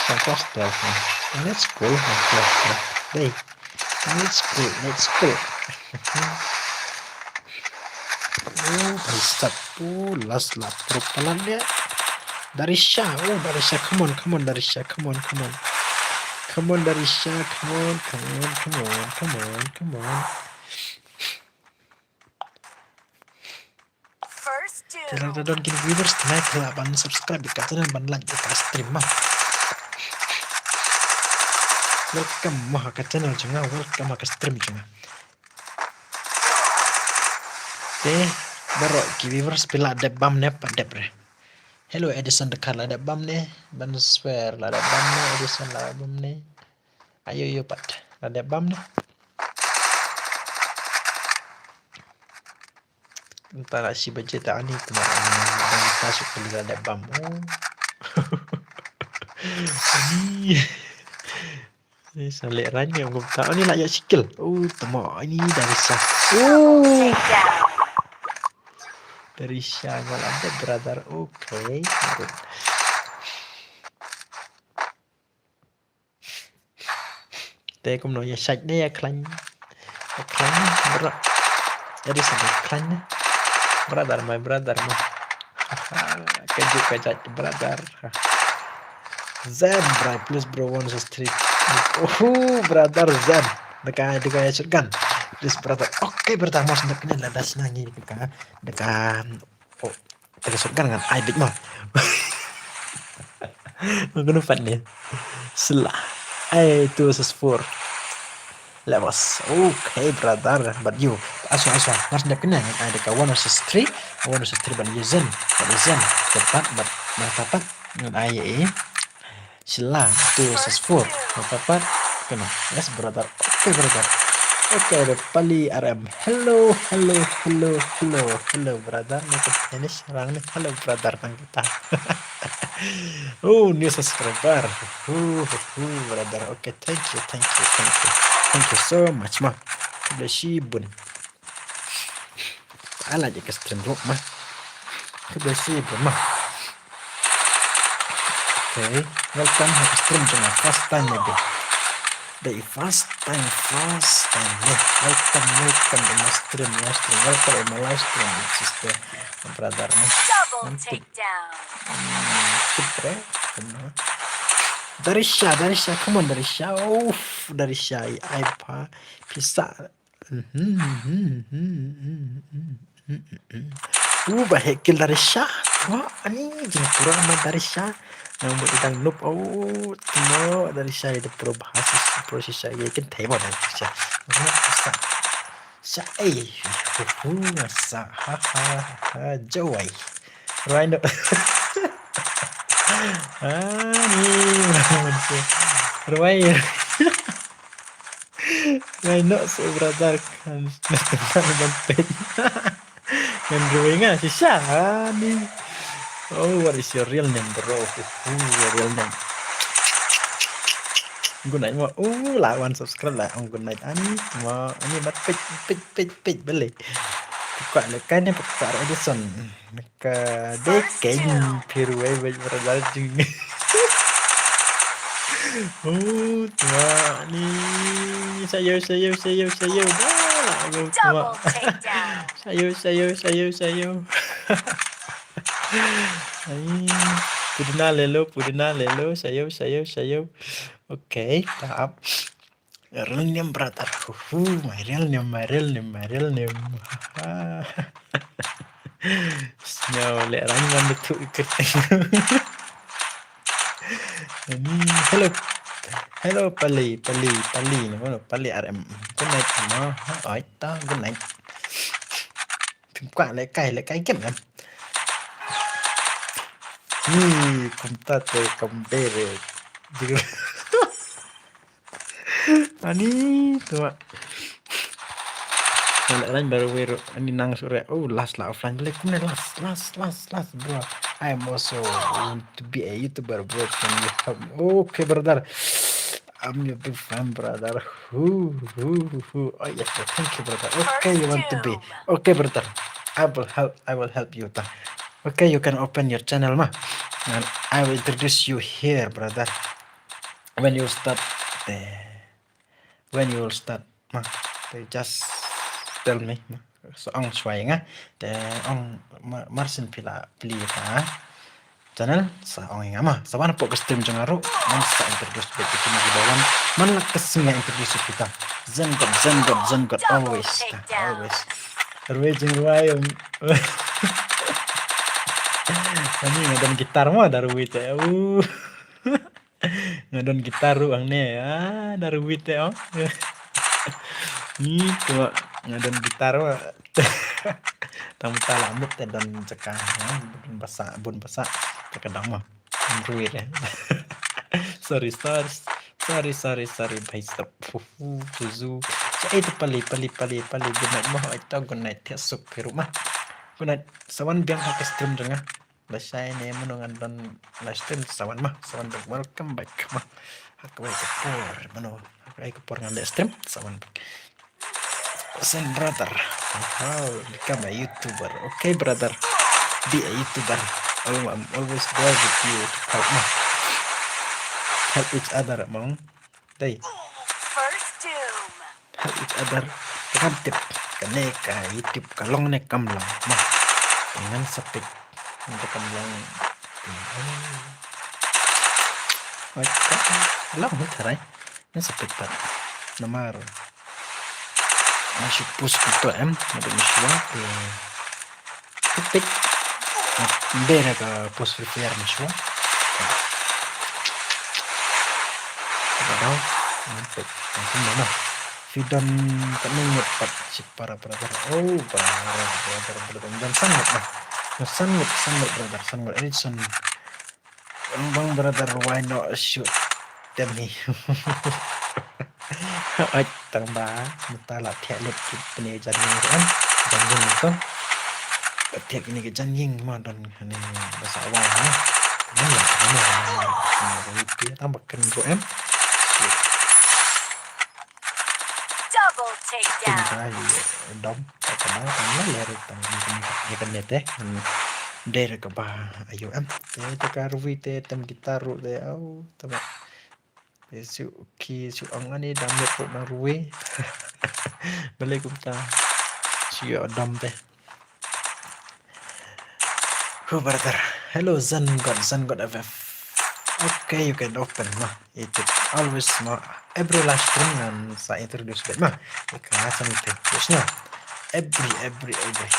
Song class twelve, man. Let's go. Song class twelve. Dei. Let's go. Let's go. Oh, bhai sab. Oh, last lap. Pro palan dia. Darisha. Oh, Darisha. Come on, come on, Darisha. Come on, come on. Come on, Darisha. Come on, come on, come on, come on, come on. First Te lada don kine viewers, tang khlem ban subscribe ïa ka channel, ban like ïa ka stream ma. Welcome mo ha ka channel jong nga, welcome ha ka stream jong nga. Te baroh ki viewers, phi la dep bam ne pat dep re? Hello Edison Dekar, la dep bam ne? Ban swear, la dep bam ne Edison, la dep bam ne? Ayo, yo pat. La dep bam ne? Nta la shi baje ta ani kuma ani ban ta shu kali la dep bam. Oh. Ani. Ni sa leh rani ngam ta ani la ïa sikil. Oh, tama ani Darisha. Oh. Darisha nga la dep brother. Okay. Te kumno ïa shait ne ïa khlaiñ. Ïa khlaiñ ne bro. Ïa di sa ïa khlaiñ ne. Brother, my brother mo. Haha, ka juk ka jait brother. Zen, bro, please bro, one versus three. Oh, brother Zen. Deka, deka ïa shotgun. Please brother. Okay, brother, mo sendok ne la das na ngi deka. Deka. Oh. Te ka shotgun ngan ai beit mo. Ngan kunu pat ne. Sla. Ai, two versus four. Levels. Okay, brother. But you. Aswa, aswa. Ngan dep kena ngan ai deka one versus three. One versus three but you Zen. But you Zen. Te pat, but ngan pat. Ngan ai eh. Sila, two versus four. Apa pat? Kena. Yes, brother. Okay, brother. Okay, ada Pali R M. Hello, hello, hello, hello, hello, brother. Ni ke finish rang ni. Hello, brother. Tang kita. Oh, new subscriber. Hu, hu, hu, brother. Okay, thank you, thank you, thank you. Thank you so much, ma. Khublei shibun. Ala je ka stream ruh, ma. Khublei shibun, ma. Okay, welcome ha ka stream jong nga, first time maybe. Dei first time, first time ne. Welcome, welcome in my stream, live stream. Welcome in my live stream, sister, brother ne. Double takedown. Hmm, sitre, kumno. Darisha, Darisha, come on Darisha. Uff, Darisha, ai pa, pisa. Uh, ba heh kill Darisha. Wah, ani jingpura ma Darisha. Nang buh idang noob. Oh, timo Darisha ida pro bahas pro shisha ye kin thai mo Darisha. Sa, sa, eh. Hu, sa, ha, ha, ha, jawai. Rhino. Ani, rwai. Ngai nok seh brother kan. Ngan ruwai nga shisha ni. Oh, what is your real name, bro? Who your real name? Good night mo. Uh, la wan subscribe la. Ong good night ani mo. Ani bat pik pik pik pik bele. Pukak le kai ne pukak Edison. Ka de keng piru ai bai brother jing. Oh, tuak ni. Sayo, sayo, sayo, sayo. Dah, ayo, tuak. Sayo, sayo, sayo, sayo. Ai, pudna lelo, pudna lelo. Sayo, sayo, sayo. Okay, tap. Real name, brother. Huhu, my real name, my real name, my real name. Sñiaw le rang man de tu ikut. Ani, hello. Hello, Pali, Pali, Pali. Ni mana Pali R M. Good night, ma. Oi, ta, good night. Pim kwa le kai, le kai kem em. Ni kumta te kambere. Ani tuak. Kalau lain baru weru ani nang sore. Oh, last lah offline. Boleh kumne last, last, last, last, bro. I am also want to be a YouTuber, bro. Can you help me? Okay, brother. I'm your big fan, brother. Who, who, who? Oh yes, sir. Thank you, brother. Okay, you want to be? Okay, brother. I will help. I will help you. Ta. Okay, you can open your channel, ma. And I will introduce you here, brother. When you start, te, when you will start, ma, te just tell me, ma. So ong shwa nga, te ong ma-, marsin pila pli ka channel, sa ong nga ma. Sa wan pok ka stream jong nga ruh, man sa introduce bad kita ni bawan, man la ka sngi introduce kita. Zen God, Zen God, Zen God, always, always. Rwai jing rwai, um. Ani nga don gitar ma, da rwai te. Uh. Nga don gitar ruh ang ne, ah, da rwit te, oh. Ni tu, nga don gitar ruh. Tang mata la mut te don jaka, ah, bun basa, bun basa. Jaka dang ma. Rwit eh. Sorry, sorry. Sorry, sorry, sorry, bhai sab. Fu, fu, zuzu. Sa itu Pali, Pali, Pali, Pali. Good night, ma. Itu good night. Te suk ke rumah. Good night. Sa wan biang ha ka stream jong nga. Ba shai ne mano nga don live stream, sa wan ma, sa wan, welcome back ma. Ha kawei ka por, mano, ha kawei ka por ngan leh stream, sa wan back. Sen brother, how become a YouTuber? Okay, brother, be a YouTuber. Al-, I'm always there with you to help ma. Help each other, mong. Dei. Help each other. Te ngan tip kane ka YouTube ka long ne kam long. Ma. Te ngan sa peit. Ngan sa kam long. Oi, ka long ni tharai. Ngan sa peit pat. Namar nga shu post pynto em, nga dei mynshuwa te. Tik tik. Nga dei na ka post Free Fire mynshuwa. Ka daw. Ngan peit. Ngan peit. Phi don kane ngut pat shi para brother. Oh, brother, brother, brother. Ngan san ngut ma. Ngan san ngut, san ngut brother, san ngut. Edison. Bang, bang, brother, why not shoot them ni? Oi, tang ba, mata la thiah lut ki pne jan ying ruh em. Jan ying to. Ba thiah kine ki jan ying ma don hani ba sa wai ni. Ni la, ni la, ni la. Ni la, ni la. Tang ba kren ruh em. Double takedown. Tang ba dom, tang ba, tang ba, ler, tang ba, ïa kane te. Hmm. Der ka ba, ayo em. Te, te ka ruwi te, tem gitar ruh te, au, te ba. Te shu, ki, shu ong ani dam ruh na ruwi. Balik kumta. Shu ïa dom te. Who brother? Hello, Zen God, Zen God F F. Okay, you can open, ma. It always, ma. Every live stream ngan sa introduce bad, ma. Ika channel te, terus, ma. Every, every, every.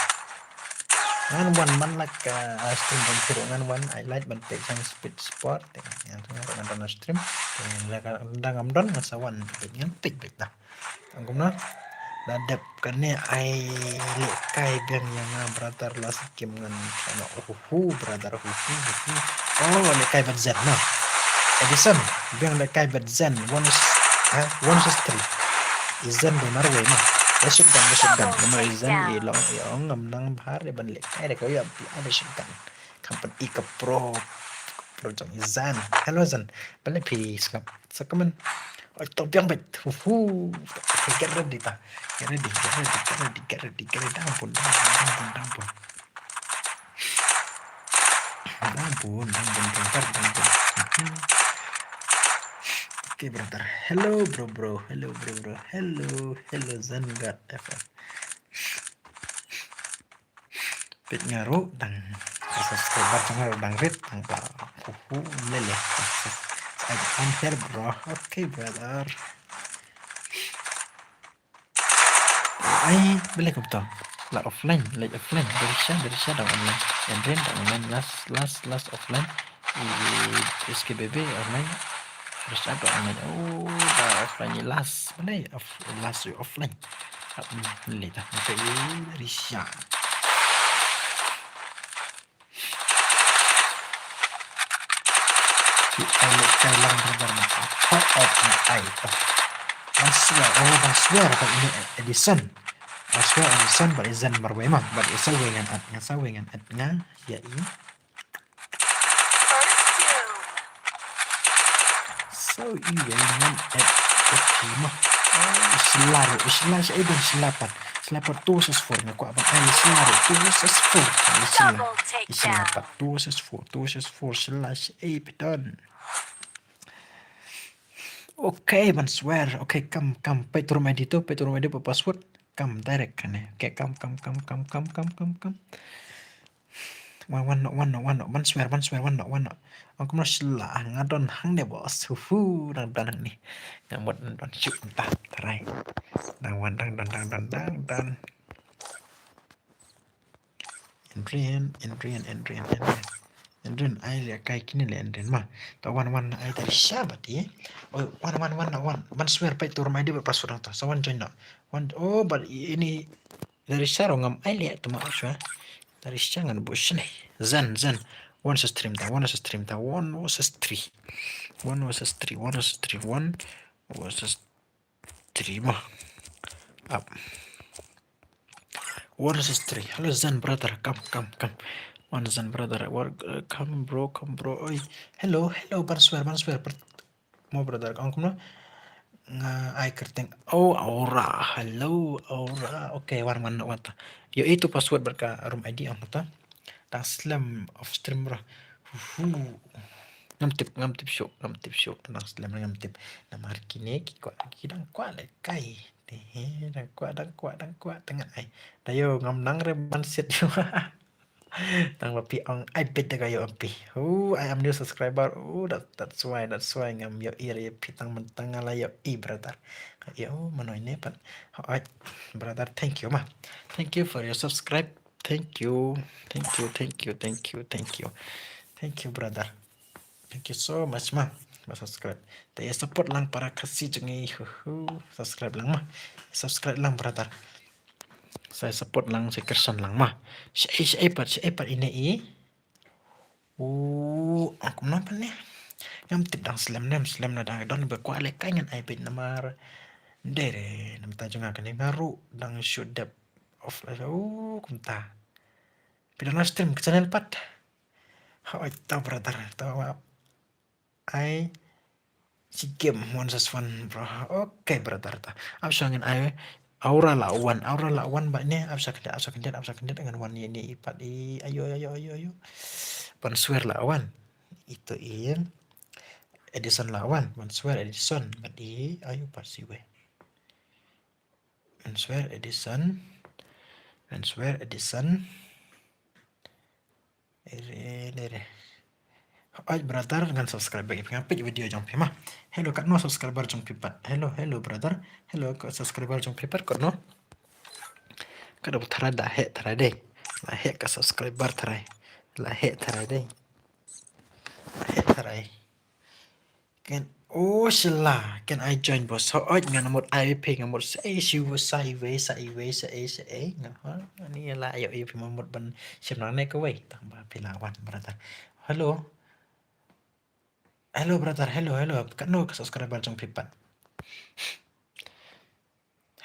Ngan wan man la ka, uh, stream ban through ngan wan, I like ban pek sang speed sport. Ngan ngan don stream. Ngan la ka ndang am don ngan sa wan pek ngan pek pek dah. Tang kumno? La dep kane ai lehkai biang ïa nga brother la skim ngan kano. Uhu brother, uhu, uhu. Oh, lehkai bad Zen no. Edison, biang lehkai bad Zen. One is, ha? One is three. I Zen do narwei no. Ba shotgun, ba shotgun. Namar i Zen i long i ong ngam nang bha de ban lehkai de ka ïa pi ai ba shotgun. Kam pat i ka pro. Pro jong i Zen. Hello Zen. Balei phi sngap? Sa comment. Oi, to biang beit. Hu, hu. Okay, get ready ta. Get ready, get ready, get ready, get ready, get ready. Dang bun, dang bun, dang bun, dang bun. Dang bun, dang bun, brother, dang bun. Mhm. Okay, brother. Hello, bro, bro. Hello, bro, bro. Hello, hello, Zangad F M. Peit nga ruh dang subscriber jong nga ruh dang rit tang ba. Hu hu lele. I'm here, bro. Okay, brother. Ai, bele kumta. La offline, la offline. Dari sha, dari sha dang online. Adrian dang online. Last, last, last offline. I S K B B online. Terus ada online. Oh, dah offline ni last. Mana off, last offline. Lita. Maka i dari sha. Ki ai le kai lang brother maka. Hot of my eye. Ban swear, oh, ban swear, but ini Edison. Ban swear Edison, but Edison marwei mah, but isa wengan at, ngasa wengan at nga, ya i. So, i wengan at, at i mah. Oh, sila ro, sila sa, eh, ban sila pat. Sila pat two versus four, nga kwah ban ai sila ro, two versus four. Sila, sila pat two versus four, two versus four, sila sa, eh, pardon. Okay, ban swear. Okay, kam, kam. Peit to room I D to, peit to room I D pa password. Kam direct kane. Okay, kam, kam, kam. Wan, wan, no, wan, no, wan, no. Ban swear, ban swear, wan, no, wan, no. Wan kumno sla, nga don hangne boss. Hu hu, dang don hangne. Nga mut don suk ta, try. Dang wan, dang don, dang don, dang don. Adrian, Adrian, Adrian, Adrian. Adrian, ai le kai kine le Adrian ma. Ta wan, wan, ai ta sha bati. Oh, wan, wan, wan, wan. Ban swear peit to room I D pa password ta. So wan join no. Wan, oh, but ini dari sha ro ngam ai le tu ma sha. Dari sha ngan bu shne. Zan, zan. One versus three ta, one versus three ta, one versus three. One versus three, one versus three, one versus three ma. Up. One versus three. Hello, Zan brother. Come, come, come. One Zan brother. What, uh, come, bro, come, bro. Oi. Hello, hello, ban swear, ban swear. Mo brother, ong kumno? Nga ai kyrteng. Oh, Aura. Hello, Aura. Okay, wan, wan, wan ta. Ïohi to password bad ka room I D ong ta. Dang slem off stream bro. Hu hu. Ngam tip, ngam tip shuh, ngam tip shuh. Dang slem ngam tip. Namar kine ki kwah, ki dang kwah le kai. Te, dang kwah, dang kwah, dang kwah tang ai. Da ïoh ngam nang re ban siat ïoh. Tang ba phi ong ai beit da ka ïoh phi. Oh, I am new subscriber. Oh, that, that's why, that's why ngam ïohi re phi tang mentang la ïohi brother. Ïoh mano ine pat. Alright, brother, thank you ma. Thank you for your subscribe. Thank you. Thank you, thank you, thank you, thank you. Thank you, brother. Thank you so much ma. Ba subscribe. Te ïa support lang para Khasi jong ngi. Hu hu. Subscribe lang ma. Subscribe lang brother. Sa support lang, sa kyrshan lang ma. Shaei, shaei pat, shaei pat ine i. U, ong kumno pat ne. Ngam tip dang slem ne, slem ne dang don ba kwah le kai ngan ai beit namar. Dei re, namar ta jong nga kane nga ruh dang shu dep offline. U, kumta. Phi dang live stream ka channel pat. Hoi ta brother, ta wa. Ai. Si game one versus one bro. Okay brother ta. Ap sha ngin ai. Aura la wan, Aura la wan ba ne. Ap sha kyndiat, ap sha kyndiat, ap sha kyndiat ngan wan ïa ne i pat i. Ayo, ayo, ayo, ayo. Ban swear la wan. Ito i. Edison la wan. Ban swear Edison. Ban i. Ayo pat si we. Ban swear Edison. Ban swear Edison. Ere, ere. Oi brother, ngan subscribe bad phi, ngan peit video jong phi ma. Hello, katno subscriber jong phi pat? Hello, hello brother. Hello, ka subscriber jong phi pat katno? Ka da tharai da heh tharai dei. La heh ka subscriber tharai. La heh tharai dei. La heh tharai. Ken, oh, shala, ken ai join boss. Hooid, nga mut ai phi, nga mut sa ei, sa ei, sa ei, sa ei, sa ei, nga, ha, ani la ïohi phi, nga mut ban shim nang ne kawei. Tang ba phi la wan brother. Hello. Hello brother, hello, hello. Katno ka subscriber jong phi pat?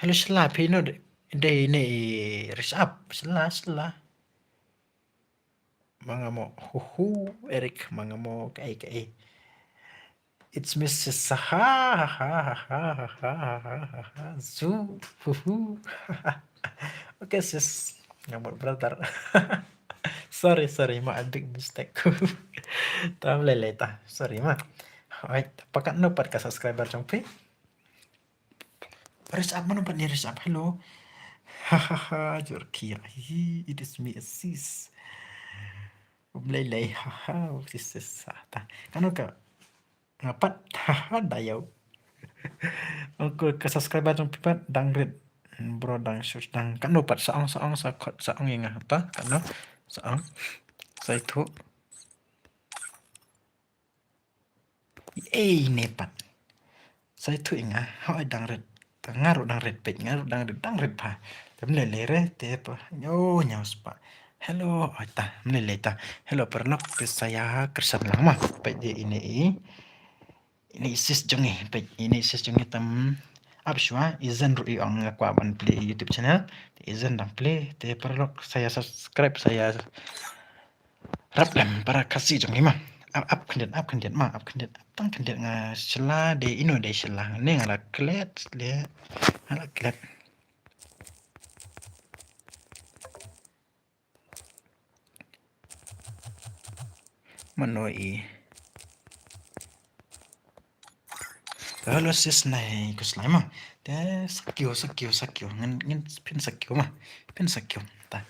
Hello, shala, phi no dei ne i Rishabh, shala, shala. Ma nga mo, hu hu, Eric, ma nga mo, kaei, kaei. It's me, sis. Ha, ha, ha, ha, ha, ha, ha, ha, ha, ha. Zu, hu, hu. Okay, sis. Nga mut brother. Sorry, sorry, ma, a big mistake. Tam lei lei ta. Sorry, ma. Alright, pakat no pat ka subscriber jong phi. Raise up, mano pat ni raise up? Hello. Ha, ha, ha, Jorkia. Hi, it is me, sis. Um, lei lei. Ha, ha, sis, sis, ha, ta. Kano ka? Nga pat, ha, ha, da ïoh. Ong ko ka subscriber jong phi pat, dang rit. Bro, dang sus, dang. Kano pat, sa ong, sa ong, sa kot, sa ong ïa nga, ta? Kano? Sa ong. Sa itu. Ei, ne pat. Sa itu ïa nga, hooid, dang rit. Nga ruh dang rit peit, nga ruh dang rit, dang rit bha. Te mlei lei re, te pa. Yo, ñiaw spah. Hello, oi ta, mlei lei ta. Hello, paralok, te sa ïa kyrshan lang ma. Peit ïa ine i. Ine i sis jong ngi, peit ine i sis jong ngi tam ap shuwa, i Zen ruh i ong nga kwah ban plie YouTube channel. Te i Zen dang plie, te paralok sa ïa subscribe, sa ïa rap lem para Khasi jong ngi ma. Ap, ap khyndiat, ap khyndiat ma, ap khyndiat, ap tang khyndiat nga shylla de ino de shylla ne nga la klet le. Nga la klet. Mano i. Hello sis, nai kus lai ma. Te sakio, sakio, sakio. Ngin, ngin phin sakio ma. Phin sakio. Ta.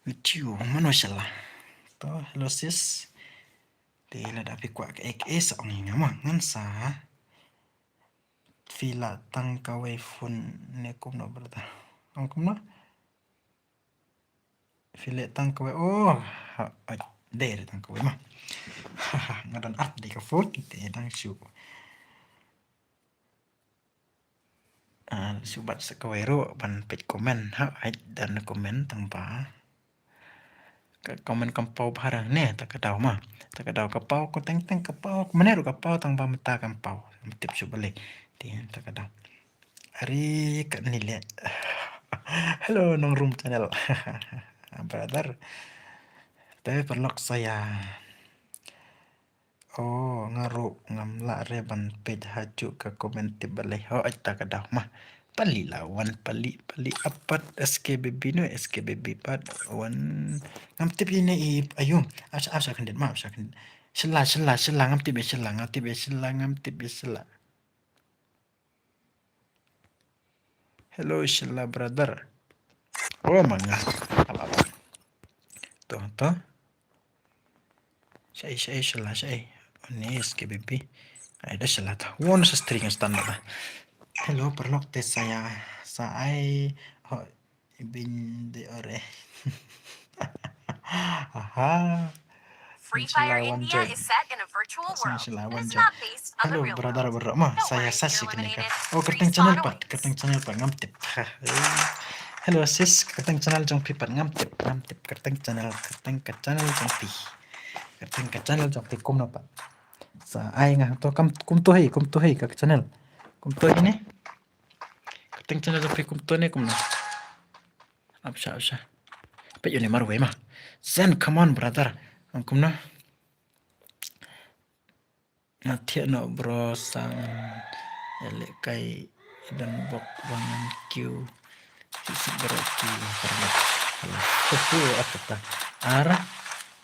Video, mano shylla. To, hello sis. Te lada phi kwah ka ek e sa ong ïa nga ma. Ngan sa. Phi la tang kawei phone ne kumno brother? Ong kumno? Phi leh tang kawei. Oh, ha, ai, dei re tang kawei ma. Nga don ap dei ka phone te dang shu. Ah, shu bat sa kawei ruh ban peit comment. Ha, ai, dan comment tang ba. Ka comment kam paw bha ne, ta ka daw ma. Ta ka daw ka paw, ko teng teng ka paw, ko mane ruh ka paw tang ba mynta kam paw. Tip shu balei. Te ta ka daw. Ari ka ni le. Hello, Nongrum channel. Brother. Te paralok sa ïa. Oh, nga ruh ngam lah re ban peit ha ju ka comment tip balei. Ho, ai ta ka daw ma. Pali la wan, pali, pali apat S K B B no, S K B B pat wan. Ngam tip ine i ayu. Ap sha, ap sha khyndiat ma, ap sha khyndiat. Shylla, shylla, shylla, ngam tip ïa shylla, ngam tip ïa shylla, ngam tip ïa shylla. Hello, shylla brother. Oh, ma nga. Hap, hap, hap. To, to. Shaei, shaei, shylla, shaei. One S K B B. Ai, da shylla to. Won sa string stan da. Hello, paralok te sa ïa. Sa ai. Ho, ibin de ore. Aha. Free Fire India is set in a virtual world. Hello, brother, brother. Ma, sa ïa sa shi kane ka. Oh, kyrteng channel pat, kyrteng channel pat ngam tip. Hello, sis, kyrteng channel jong phi pat ngam tip, ngam tip kyrteng channel, kyrteng ka channel jong phi. Kyrteng ka channel jong phi kumno pat. Sa ai nga to kam, kumto hi, kumto hi ka channel. Kumto hi ne? Kyrteng channel jong phi kumto ne kumno? Ap sha, ap sha. Peit ïa une marwei ma. Zen, come on, brother. Ong kumno? Nga thiah noh bro, sang ïalehkai don bok ba ngan kiew. Shisha bro ki paralok. Hello. Hu hu, ap ta. Ar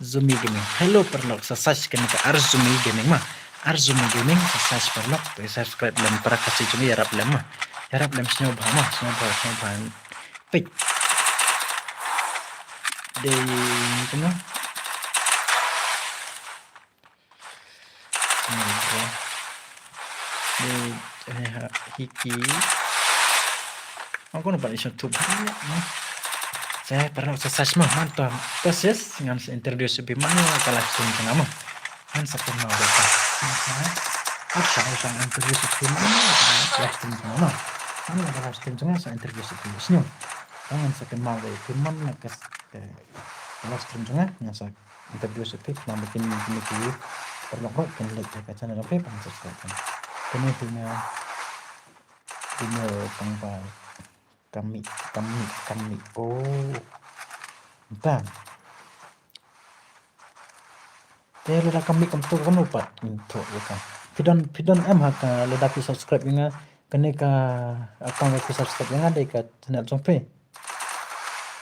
Zumi Gaming. Hello paralok, sa search kane ka Ar Zumi Gaming ma. Ar Zumi Gaming, sa search paralok. Te subscribe lem para Khasi jong ngi, ïarap lem ma. Ïarap lem, sngewbha ma, sngewbha, sngewbha. Peit. Dei kumno? Ni, eh, ha, hiki. Ong kumno ban i shu tup. Sa paralok sa search ma, man to. To sis, ngan sa introduce phi man la ka live stream jong nga ma. Ngan sa pynmaw da ka. Ap sha, ap sha, introduce phi man la ka live stream jong nga ma. Man la ka live stream jong nga sa introduce phi sniew. Ngan sa pynmaw da phi man la ka, eh, live stream jong nga, ngan sa interview sa phi, namar ba kine, kine ki paralok ruh kin leit ha ka channel jong phi ban subscribe. Kine hi nga, hi nga tang ba kami, kami, kami. Oh. Entah. Te lada kami kumto kano pat. Entah, bukan. Phi don, phi don em ha ka lada phi subscribe ïa nga, kane ka account ba phi subscribe ïa nga dei ka channel jong phi?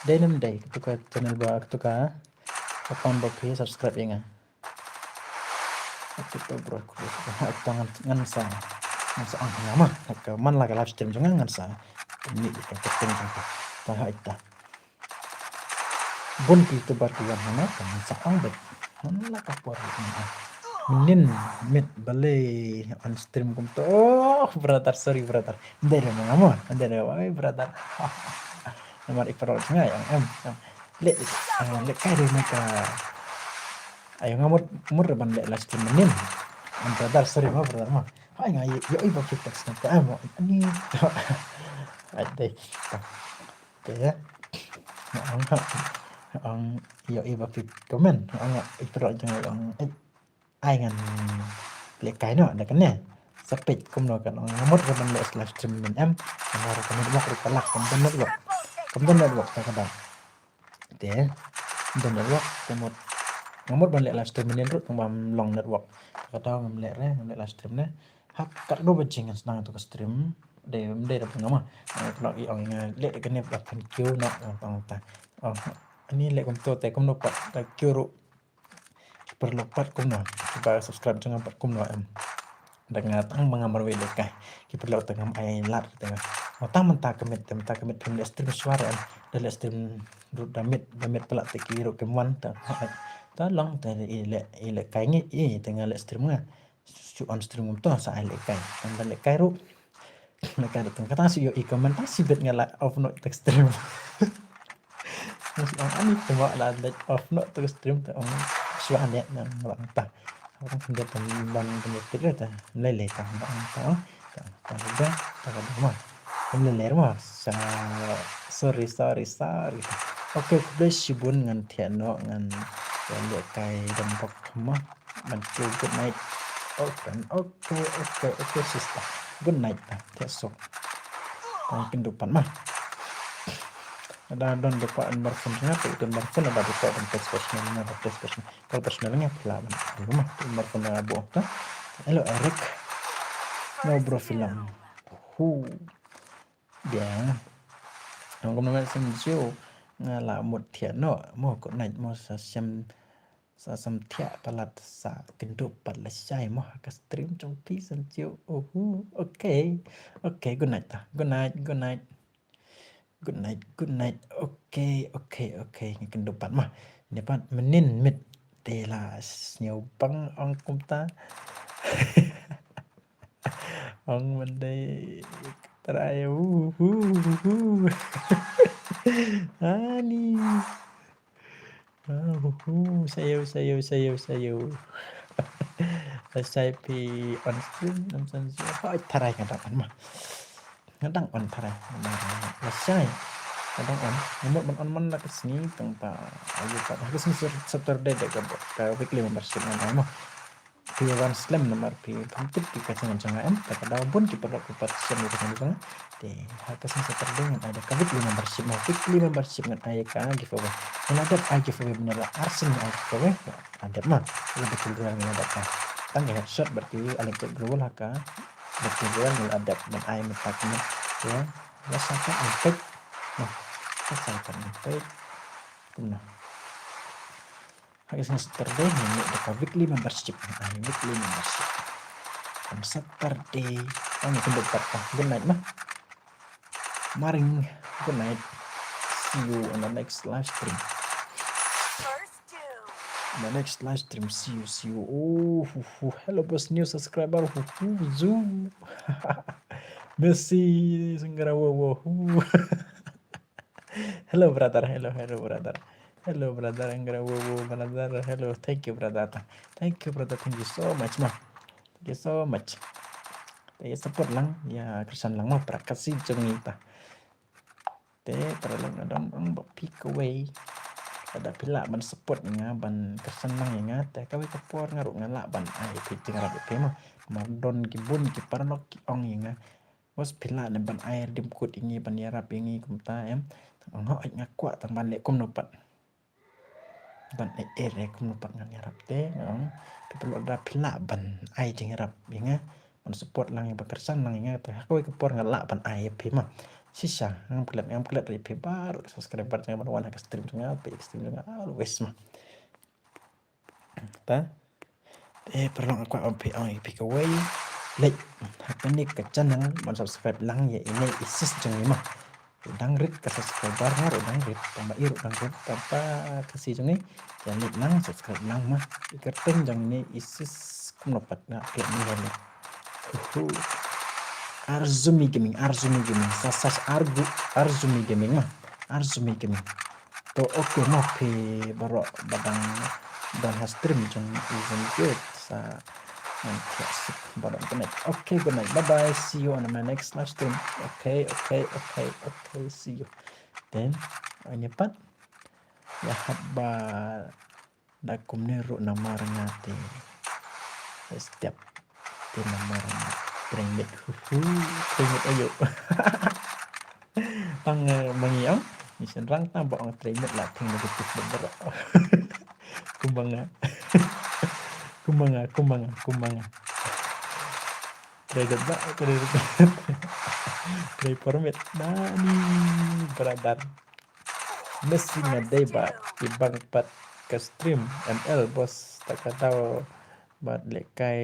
Dei ne ym dei? Katu ka channel ba, katu ka account ba phi subscribe ïa nga. Katu ka bro, katu ka ngan sa, ngan sa ong ha nga ma. Ka man la ka live stream jong nga ngan sa ni ka kyrteng jong ka. Ta ha ita. Bun ki YouTuber ki wan hana ka ngan sa ong bad. Man la ka por mynnin miet balei on stream kumto. Oh brother, sorry brother. Ym dei re ma nga mo, ym dei re, ai brother. Namar i paralok nga ïa ong em, em. Leh, eh, leh kai re ma ka. Ayo nga mut, mut re ban leh live stream mynnin. Em brother, sorry ma brother ma. Hai nga ïohi ba phi text na ka em. Ani. Ai dei. Te ïa. Nga ong, nga ong ïohi ba phi comment. Nga ong i paralok jong nga ong, eh, ai ngan leh kai noh da kane. Sa peit kumno kan ong nga mut ka ban leh live stream mynnin em. Namar ka network ruh ka lag, kam don network. Kam don network ta ka dang. Te don network te mut nga mut ban leh live stream mynnin ruh tang ba ym long network. Ta ka dang ngam leh re, ngam leh live stream ne. Ha katno baje ngan sdang ïa tu ka stream. Dei, dei da phi nga ma. Nga kynnoh ïa ong nga leh kane ba phin kiew noh tang ta. Oh, ani leh kumto te kumno pat ka kiew ruh. Ki paralok pat kumno, kiba subscribe jong nga pat kumno em. Da nga tang ba nga marwei leh kai. Ki paralok te ngam ai lad te nga. Tang mynta ka miet, te mynta ka miet phim leh stream shuwa re em. Da leh stream ruh da miet, da miet palat te ki ruh kim wan te. Ta long te i leh, i leh kai ngi i te nga leh stream nga. Shu on stream kumto sa ai leh kai. Tang da leh kai ruh. Leh kai ruh tang kata shu ïohi comment tang shibit nga la off noh ïa ka stream. Nga shu ong ani kumba la leh off noh ïa ka stream te ong shu ane nang lang ta. Orang khyndiat tang ban ban pit re ta. Lei lei tang bang ta. Tang tang da ta ka ma. Lei lei ma. Sa sorry sorry sorry. Okay, khublei shibun ngan thiah noh ngan leh kai dang bok ma. Ban kiew good night. Okay, okay, okay, okay, sister. Good night, ah, thiah suk. Tang kynduh pat ma. Lada don ba kwah number phone nga, peit number phone, lada ba kwah ban text personal nga, ba text personal. Call personal nga phi lah ban. Ayo ma, number phone nga buh ta. Hello Eric. No bro, phi lah. Hu. Dia. Ngam kumno ngan sngewthuh. Nga la mut thiah noh. Mo good night mo sa shem. Sa samthiah palat sa kynduh pat lashai mo ha ka stream jong phi san jiu. Uhu. Okay. Okay, good night ta. Good night, good night. Good night, good night. Okay, okay, okay. Nga kynduh pat mo. Ni pat mynnin miet te la sngewbang ong kumta. Ong mynta trai. Uhu, uhu. Ani. Uhu, sayo, sayo, sayo, sayo. Lashai phi on stream, on stream. Hoi, tharai nga dang on ma. Nga dang on tharai. Lashai. Nga dang on. Nga mut ban on man la ka sngi tang ba. Ayu pat. Ha ka sngi Saturday de ka, ka weekly membership nga dang ma. Phi wan slem namar phi pynthut ki ka channel jong nga em, ta ka daw bun ki paralok ki pat slem ki ka channel jong nga. Te ha ka sngi Saturday ngan ai da ka weekly membership, ma weekly membership ngan ai ka giveaway. Ngan la dep ai giveaway ban ïa la ar sien ngan ai giveaway. La dep ma, la dep ki ruh ngan la dep ka. Tang ki headshot bad ki electric global ha ka. Bad ki ruh ngan la dep ban ai mynta ka. Te la sa ka ai peit. Nah, la sa ka ai peit. Kumno. Ha ka sngi Saturday ngan leh da ka weekly membership. Ah, weekly membership. On Saturday. Oh, nga kynduh pat ka. Good night ma. Maring. Good night. See you on the next live stream. On the next live stream. See you, see you. Oh, hu, hu. Hello boss, new subscriber. Hu, hu, zoo. Messi Singarawa. Hu. Hello brother, hello, hello brother. Hello brother, Angra, wo, wo, brother, hello, thank you brother. Thank you brother, thank you so much ma. Thank you so much. Te ïa support lang, ïa kyrshan lang ma, para Khasi jong ngi ta. Te para lok na dang ong ba phi kawei. Lada phi lah ban support ïa nga, ban kyrshan lang ïa nga, te kawei ka por nga ruh nga lah ban ai phi jingïarap ïa phi ma. Namar don ki bun ki paralok ki ong ïa nga. Bos phi lah ne ban ai redeem code ïa ngi ban ïarap ïa ngi kumta em. Tang ong hooid nga kwah tang ban leh kumno pat. Ban ai, ai re kumno pat ngan ïarap te, nga ong. Phi paralok lada phi lah ban ai jingïarap ïa nga, ban support lang ïa nga, ban kyrshan lang ïa nga, te ha kawei ka por nga lah ban ai ïa phi ma. Shisha, ngam klet, ngam klet ïa phi baroh ki subscriber jong nga ban wan ha ka stream jong nga, peit ka stream jong nga always ma. Ta. Eh, paralok, nga kwah ong phi, ong ïa phi kawei. Leit ha kane ka channel ban subscribe lang ïa ine i sis jong ngi ma. Ruh dang rit ka subscriber, nga ruh dang rit, tang ba i ruh dang rit, tang ba ka sis jong ngi. Ïa leit lang subscribe lang ma. I kyrteng jong ine i sis kumno pat nga klet ni ïa leit. Uhu. Arzumi Gaming, Arzumi Gaming, sa sa Argu, Arzumi Gaming ma. Arzumi Gaming. To, okay mo, phi baroh ba dang don ha stream jong i Zengkit sa ngan thiah suk baroh, good night. Okay, good night. Bye bye. See you on my next live stream. Okay, okay, okay, okay. See you. Then, ïa pat, ïa hap ba da kumne ruh namar nga te. Step. Te namar nga. Trei miet. Hu hu. Trei miet ayo. Tang, eh, ma ngi ong, ngi shynrang tang ba ong trei miet la thing negative bad baroh. Kumba nga. Kumba nga, kumba nga, kumba nga. Trei dep ba, trei dep. Trei por miet. Nani, brother. Messi nga dei ba i bang pat ka stream M L boss, ta ka daw bad lehkai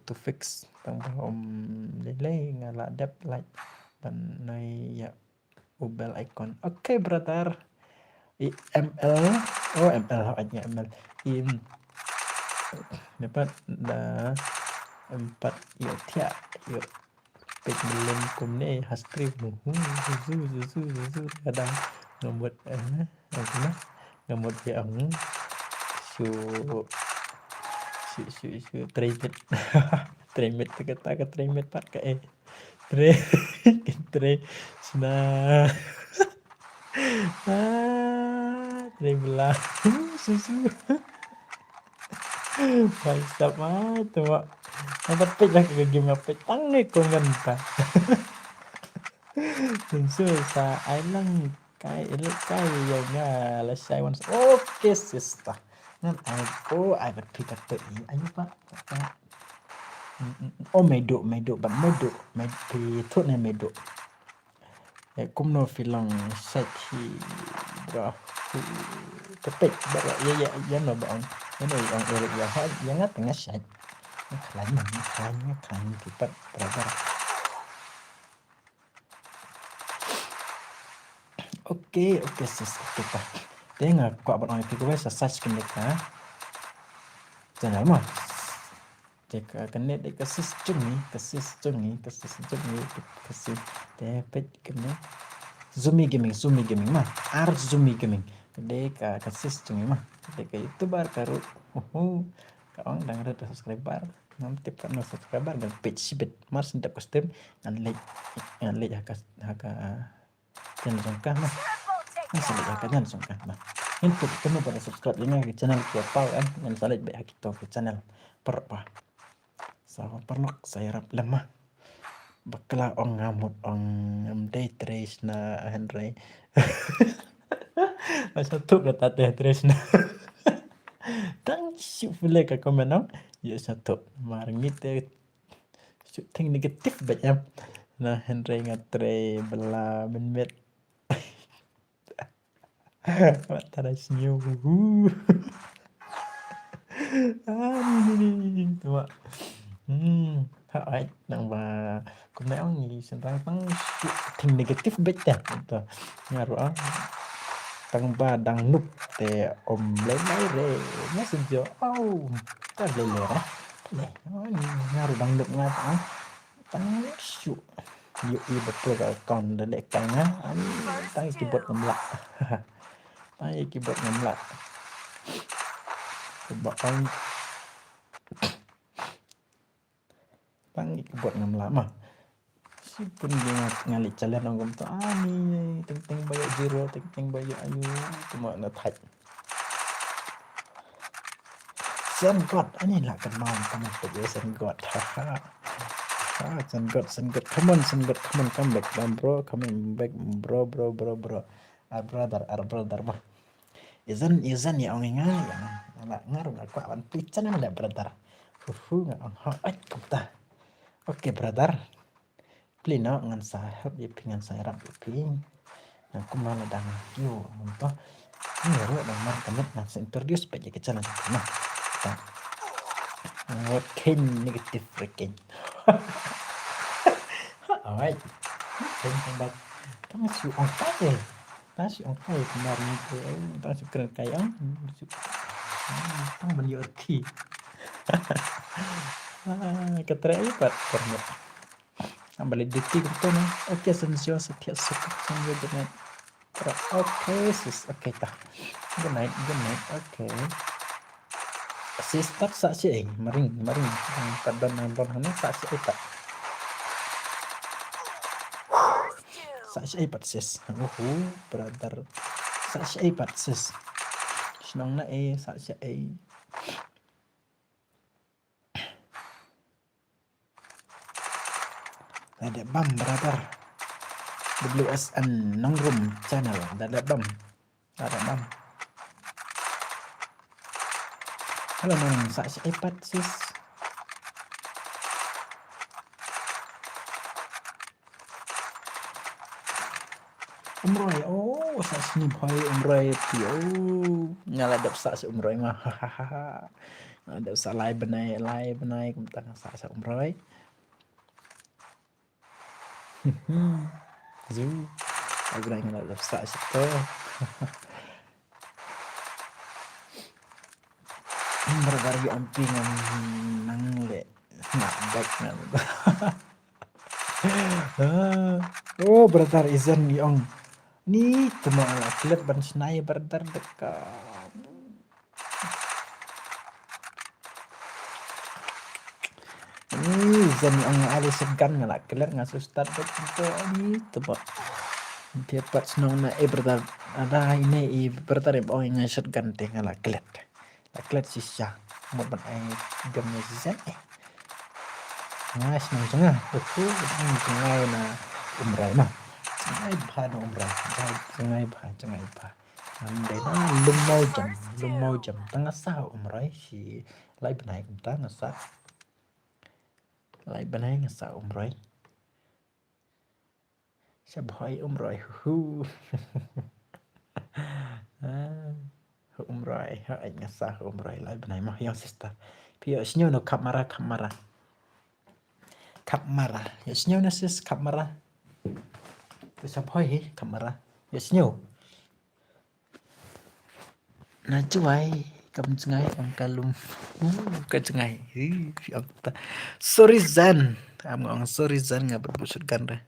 to fix, tang ba ym lei lei nga la dep like ban nai ïa u bell icon. Okay brother. I M L, oh M L, hooid nga M L. I, ne pat da em pat ïoh thiah ïoh peit mlien kumne ha stream. Hu hu, zu zu zu zu zu, ka dang nga mut, eh, ong kumne, nga mut ïa ong shu shu shu shu trei miet. Trei miet, kata ka trei miet pat ka, eh, trei, trei shna. Ah, trei bla. Su su. Bai sap ma tu ma. Nang pat peit lah ka game, nga peit tang ngi comment ta. Su su sa ai lang kai, elek kai ïa nga lashai wan. Okay sister. Ngan ai ko ai bad phi katto i ai pa. Mm, mm, mm. Oh, Meidu, Meidu, bad Meidu, Meidu, phi thut ne Meidu. Eh, kumno phi long shait hi, bro. Phi, ka peit, bro, ïa, ïa, ïa no ba ong. Ïa no ong, ïa, ïa, ha, ïa nga te nga shait. Nga khlaiñ, nga khlaiñ, nga khlaiñ, phi pat, bro, bro. Okay, okay, sis, okay, pa. Te nga kwah ban ong ïa phi kawei sa search kane ka channel mo. Te ka, kane dei ka sis jong ngi, ka sis jong ngi, ka sis jong ngi, ka sis. Te peit kane. Zumi Gaming, Zumi Gaming ma. Ar Zumi Gaming. Ka dei ka, ka sis jong ngi ma. Ka dei ka YouTuber ka ruh. Uhu. Ka ong dang rit subscriber. Ngam tip katno subscriber, ngan peit shibit. Mar syn dep ka stream ngan leit, ngan leit ha ka, ha ka channel jong ka ma. Ngan sa leit ha ka channel jong ka ma. Ngin peit katno ba la subscribe ïa nga ha ka channel ki paw em. Ngan sa leit beit ha kito ki channel. Paralok ba. Sa paralok sa ïarap lem ma. Bakla ong nga mut ong ngam dei trei shna hynrei. Asa tuk kata te trei shna. Tang shu pule ka comment ong. Ïa sa tuk. Mar ngi te shu think negative bad em. Na hynrei nga trei bla mynmiet. Wat tara sniew. Ah, ni ni ni ni. Tuma. Hmm, ha ai nang ba kumne ong ngi shynrang tang shu think negative bad te. To. Nga ruh ong. Tang ba dang nup te ym lei lei re. Nga shu jo. Au. Ta lei lei re. Lei. Nga ruh dang nup nga ta. Tang shu. Ïohi ba pura ka account da leh kai nga. Ani tang ïa keyboard ngam lah. Tang ïa keyboard ngam lah. Ba ong. Tang ïa keyboard ngam lah ma. Shibun ïa nga, nga leh challenge ong kumta. Ani teng teng ba ïoh zero, teng teng ba ïoh ayu. Tuma na thait. Sen God, ani lah kan mau, come on, put yes, Sen God. Ha ha. Ah, Sen God, Sen God, come on, Sen God, come on, come back, come bro, coming back, bro, bro, bro, bro. Our brother, our brother, bah. Izan, izan ïa ong nga, ïa ong. Nga la ngar nga kwah ban pli channel le brother. Hu hu nga ong ho oi kumta. Okay brother. Pli noh ngan sa help ïa phi ngan sa ïarap ïa phi. Ngan kumno la dang kiew ngan to. Ni ruh dang mar ka met ngan sa introduce peit ïa ka channel jong phi noh. Ta. What kind negative freaking. Alright. Tang shu ong kai. Tang shu ong kai kumar ni tu. Tang shu kren kai ong. Tang ban ïoh ki. Ka trei pat permit. Ang balik duty kumta na. Okay, sen sio sa thiat sa kut sen sio good night. Okay sis, okay ta. Good night, good night. Okay. Sis pat sa siai, maring, maring. Pat don nang don hana sa siai pat. Sa siai pat sis. Uhu, brother. Sa siai pat sis. Shnong na eh, sa siai. Da dep bam brother. W S N Nongrum channel da dep bam. Da dep bam. Hello man, sa siai pat sis. Umroi, oh, sa sni bhoi umroi ti, oh, nga la dep sa si umroi ma, ha ha ha ha. Nga la dep sa lai bnai, lai bnai kumta nga sa sa umroi. Zu. Lai bnai nga la dep sa si to. Brother ïa ong phi ngam nang leh. Nga bek ngan. Oh brother izan ïa ong. Ni tuma la klet ban snai brother deka. Ni izan ïa ong ali segan nga la klet nga su start dek to ni tuma. Dia pat snong na eh brother. Ada ini eh brother ïa ong nga shotgun te nga la klet. La klet shisha. Mut ban ai gam ne shisha eh. Nga shnong jong nga. Uhu, jong nga na umrai ma. Jong nga bha na umrai. Jong nga bha, jong nga bha. Ngan dei na lum mau jam, lum mau jam. Tang nga sa umrai shi lai bnai kumta nga sa. Lai bnai nga sa umrai. Sha bhoi umroi hu hu. Ah, umroi, ha ai nga sa umroi lai bnai ma young sister. Phi ïoh sngew no kamera, kamera. Kamera. Ïoh sngew no sis kamera. Phi sha bhoi hi kamera. Ïoh sngew. Na chuai kam jngai ong ka lum. Uh, ka jngai. Hi, hi, ong ta. Sorry Zan. Am nga ong sorry Zan nga bat bu shotgun re.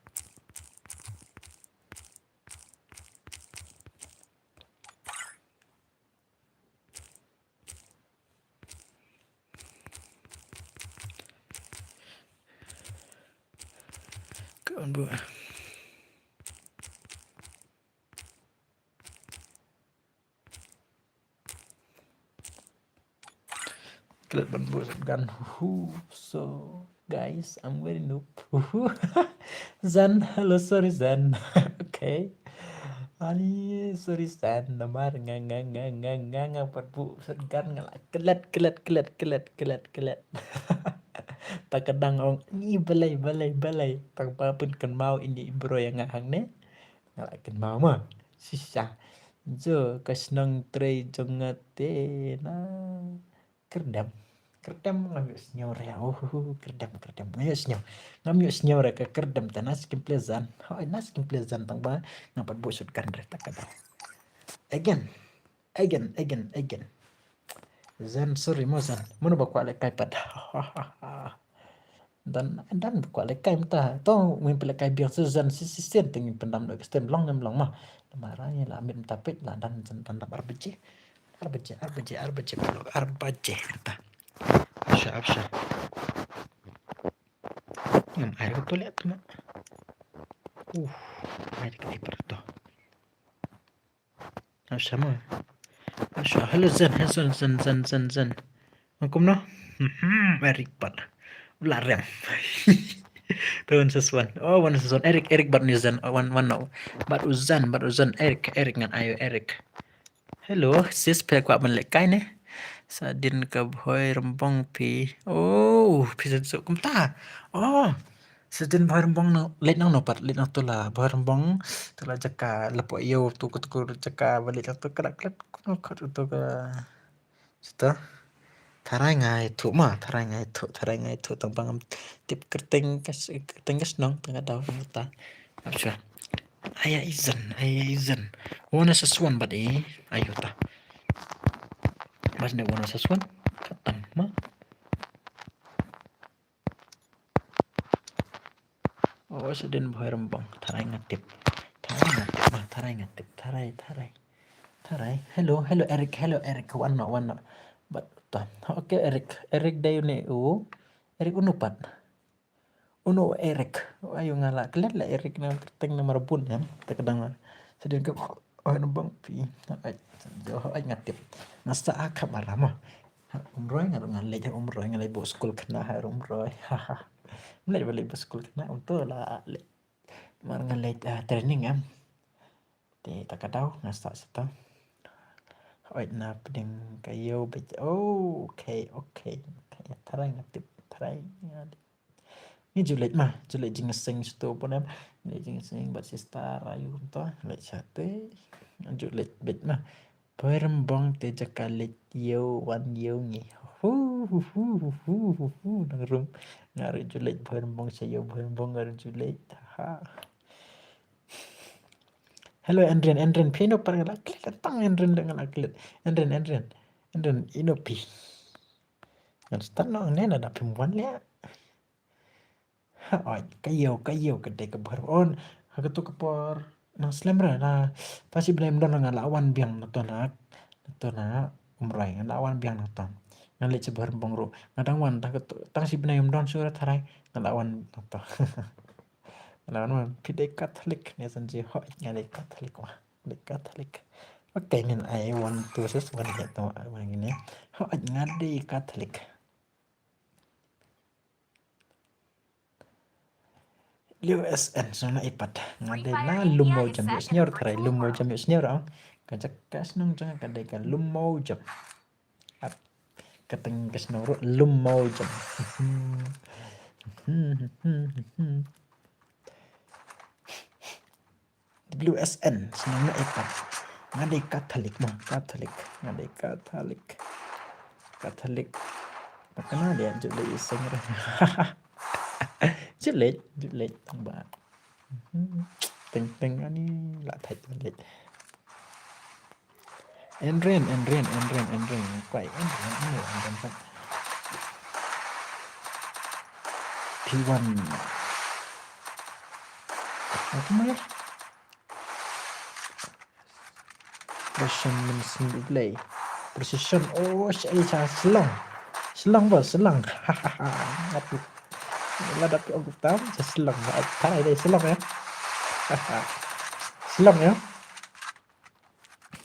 Ka ong bu. Klet ban bu shotgun. Hu hu. So guys, I'm very noob. Hu hu. Zan, hello, sorry Zan. Okay. Ali, sorry Zan. Namar nga nga nga nga nga nga pat bu shotgun nga la klet klet klet klet klet klet. Ta ka dang ong ni balai balai balai. Tang ba pun kan mau ini bro ïa nga hangne. Nga la kynmaw ma. Shisha. Jo ka shnong trei jong nga te na. Kyrdem. Kyrdem ngam ïoh sngew re. Oh, kyrdem, kyrdem. Ngam ïoh sngew. Ngam ïoh sngew re ka kyrdem te na skim plezan. Hoi na skim plezan tang ba nga pat bu shotgun re ta ka dang. Again. Again, again, again. Zan, sorry mo Zan. Mano ba kwah lehkai pat. Dan, dan ba kwah lehkai mynta. To ngin pynlehkai biang sa Zan shisien te ngin pyndam da ka stream long ngin long ma. Namar ngi la miet mynta peit la dan Zan dan dap ar baje. Ar baje, ar baje, ar baje, ar baje mynta. Absha, absha. Ngam ai ka toilet tu ma. Uh, ai ka diaper to. Asha ma. Asha, hello Zan, hello Zan, Zan, Zan, Zan, Zan. Ngam kumno? Mhm, Eric pat. Ula rem. Tu one six one. Oh, one six one. Eric, Eric bat ni Zan. Oh, one, one no. Bat u Zan, bat u Zan. Eric, Eric ngan ayo, Eric. Hello, sis, phi kwah ban leh kai ne? Sa dien ka Bhoi Rymbong phi. Oh, phi sngewsuk kumta. Oh, sa dien Bhoi Rymbong na, leit nang no pat, leit nang tu la Bhoi Rymbong, tu la jaka la pok ïew tu ka tu ka jaka ba leit nang tu ka dak klet, ko no khot tu ka. Sata. Tharai nga ïathuh ma, tharai nga ïathuh, tharai nga ïathuh tang ba ngam tip kyrteng ka s-, kyrteng ka shnong tang ka daw tang kata. Ap shuwa. Aya izan, aya izan. Wana sa swan bad i, ayu ta. Mas ne wana sa swan. Katan ma. Oh, sa dien Bhoi Rymbong. Tharai nga tip. Tharai nga tip ma, tharai nga tip. Tharai, tharai. Tharai. Hello, hello Eric, hello Eric. Wan no, wan no. But ta. Okay Eric, Eric dei une u. Eric unu pat. Uno Eric. Ayu nga la klet la Eric na kyrteng namar bun em. Ta ka dang. Sa dien ka Bhoi Rymbong phi. Ai, ai nga tip. Nga sa a ka ba la ma. Ha, Umroi nga ruh nga leit ha Umroi nga leit bok skul khynnah ha Umroi. Ha ha. Leit ba leit bok skul khynnah um to la leit. Mar nga leit, ah, training em. Te ta ka daw nga sa sata. Oi na pdeng ka ïew beit. Oh, okay, okay. Okay, tharai nga tip, tharai nga tip. Ngi ju leit ma, ju leit jingïaseng shuh to pun em. Leit jingïaseng bad sister ayu to, leit shatei. Ju leit beit ma. Bhoi Rymbong te jaka leit ïew wan ïew ngi. Hu, hu, hu, hu, hu, hu, hu, nang rum. Nga ruh ju leit Bhoi Rymbong sha ïew Bhoi Rymbong nga ruh ju leit. Ha. Hello, Endrin, Endrin, phi no par nga la klet, tang Endrin da nga la klet. Endrin, Endrin, Endrin, ino phi. Ngan start no, ne na da phim wan leh. Ha, oi, ka ïew, ka ïew, ka dei ka bhar on. Ha ka tu ka por. Nang slem re, na. Tang shi bnai ym don nga la wan biang na to na. Na to na, Umroi, nga la wan biang na to. Nga leit sha Bhoi Rymbong ruh. Nga dang wan, tang ka tu, tang shi bnai ym don shuh re tharai. Nga la wan na to. Nga la wan, wan, phi dei Catholic, ne san ji, hoi, nga dei Catholic, wa. Dei Catholic. Okay, ngin ai one, two, sis, wan, ya, to, wan, ngin, ya. Hoi, nga dei Catholic. Liu S N, sngewna ipat. Nga dei na Lumo Jam ïoh snior tharai, Lumo Jam ïoh snior ang. Ka jaka shnong jong nga ka dei ka Lumo Jam. Ap. Ka teng ka shnong ruh Lumo Jam. W S N, shnong na ipat. Nga dei Catholic mo, Catholic. Nga dei Catholic. Catholic. Ba kane dei, ju leit ïaseng re. Ju leit, ju leit tang ba. Hmm. Teng teng ani la thait ju leit. Enrin, Enrin, Enrin, Enrin. Kwai, Enrin, Enrin, Enrin. P one. Apa mai? Precision min sin play. Precision. Oh, sh-, eh, sha Shillong. Shillong bos, Shillong. Hahaha. Ngatu. Lada phi ong tam, sha Shillong. Tharai dei Shillong ya. Shillong ya.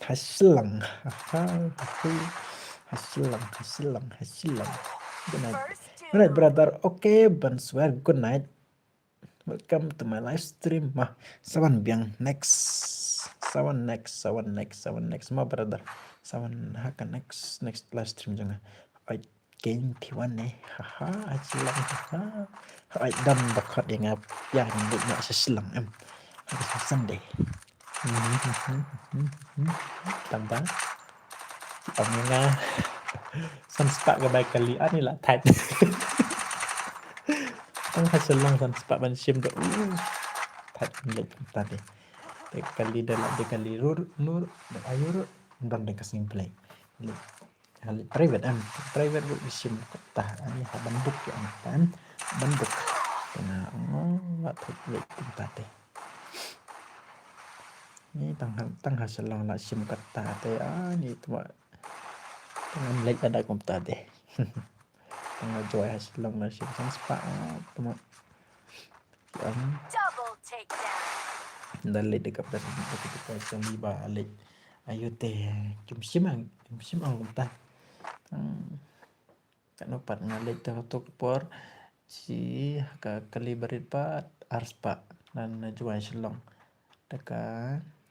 Ha Shillong. Ha Shillong, ha Shillong, ha Shillong. Good night. Good night, brother. Okay, ban swear. Good night. Welcome to my live stream. Ma, sa wan biang next. Sa wan next, sa wan next, sa wan next. Ma brother. Sa wan ha ka next, next live stream jong nga. Oi, King T one ne. Haha, ha Shillong, haha. Oi, dam bakhat ïa nga. Ïa, ngi lut na sha Shillong em. Ha ka Sunday. Tang ba. Tang ïa nga. San spah ka bai kali ani la thait. Tang ha Shillong san spah ban shim do. Thait lek tadi. Te kali da la de kali rur nur da ayur ban de ka sing play. Kali private em. Private ruh shim kata ani ha ban book ya em. Ban book. Tengah, oh, la thait lek tadi. Ni tang ha, tang ha Shillong la shim kata te, ah, ni tuma. Tang lek ada kumta te. Tang la joi ha Shillong la shim san spah, ah, tuma. Ki ong. Da lek de kap da kap da kap da kap da ba lek. Ayu te, kim shim ang, kim shim ang kumta. Tang Katno pat nga leit da kato ka por, shi ha ka kali barit pat ar spah, na na Jowai Shillong. Da ka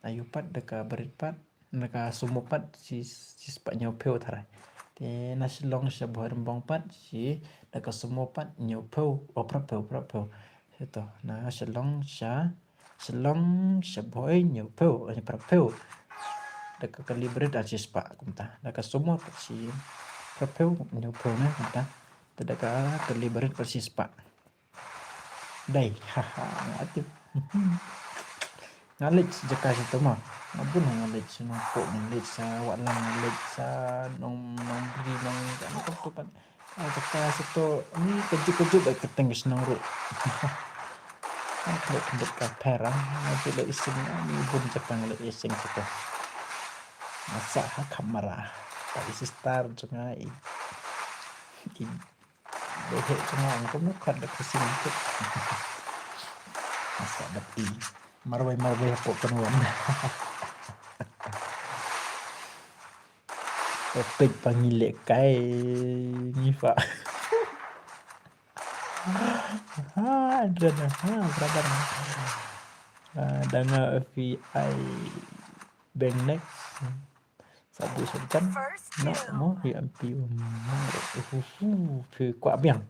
ayu pat, da ka barit pat, na ka sumo pat shi, shi spah hynñiew phew tharai. Te na Shillong sha Bhoirymbong pat shi, na ka sumo pat hynñiew phew, oh, phra phew, phra phew. Te to, na Shillong sha, Shillong sha Bhoi hynñiew phew, eh, phra phew. Da ka kali barit ar shi spah kumta. Da ka sumo pat shi phra phew, hynñiew phew ne kumta. Te da ka kali barit pat shi spah. Dei, haha, nga tip. Nga leit jaka sha to ma. Nga bun nga leit sha Nongpoh, nga leit sha Watlang, nga leit sha Nong, Nongbri, Nong, nga tip pat. Nga kata sha to, ni kajut kajut ai kyrteng ka shnong ruh. Nga leit kynduh ka pher, ah. Nga ju leit ising, ah, ni bun jaka nga leit ising sha to. Nga sah ha kamra. Ka i sister jong nga i. I Dei heh jong nga ong kumno khat da ka sing kut. Masa bati. Marwei marwei hapoh pynwan. Topik pa ngi leh kai ngi fa. Ha, Adriana, ha, brother. Ah, da nga F B I Bank next. Sabu Sultan. No, mo, U M P, mo, uhuhu, phi kwah biang.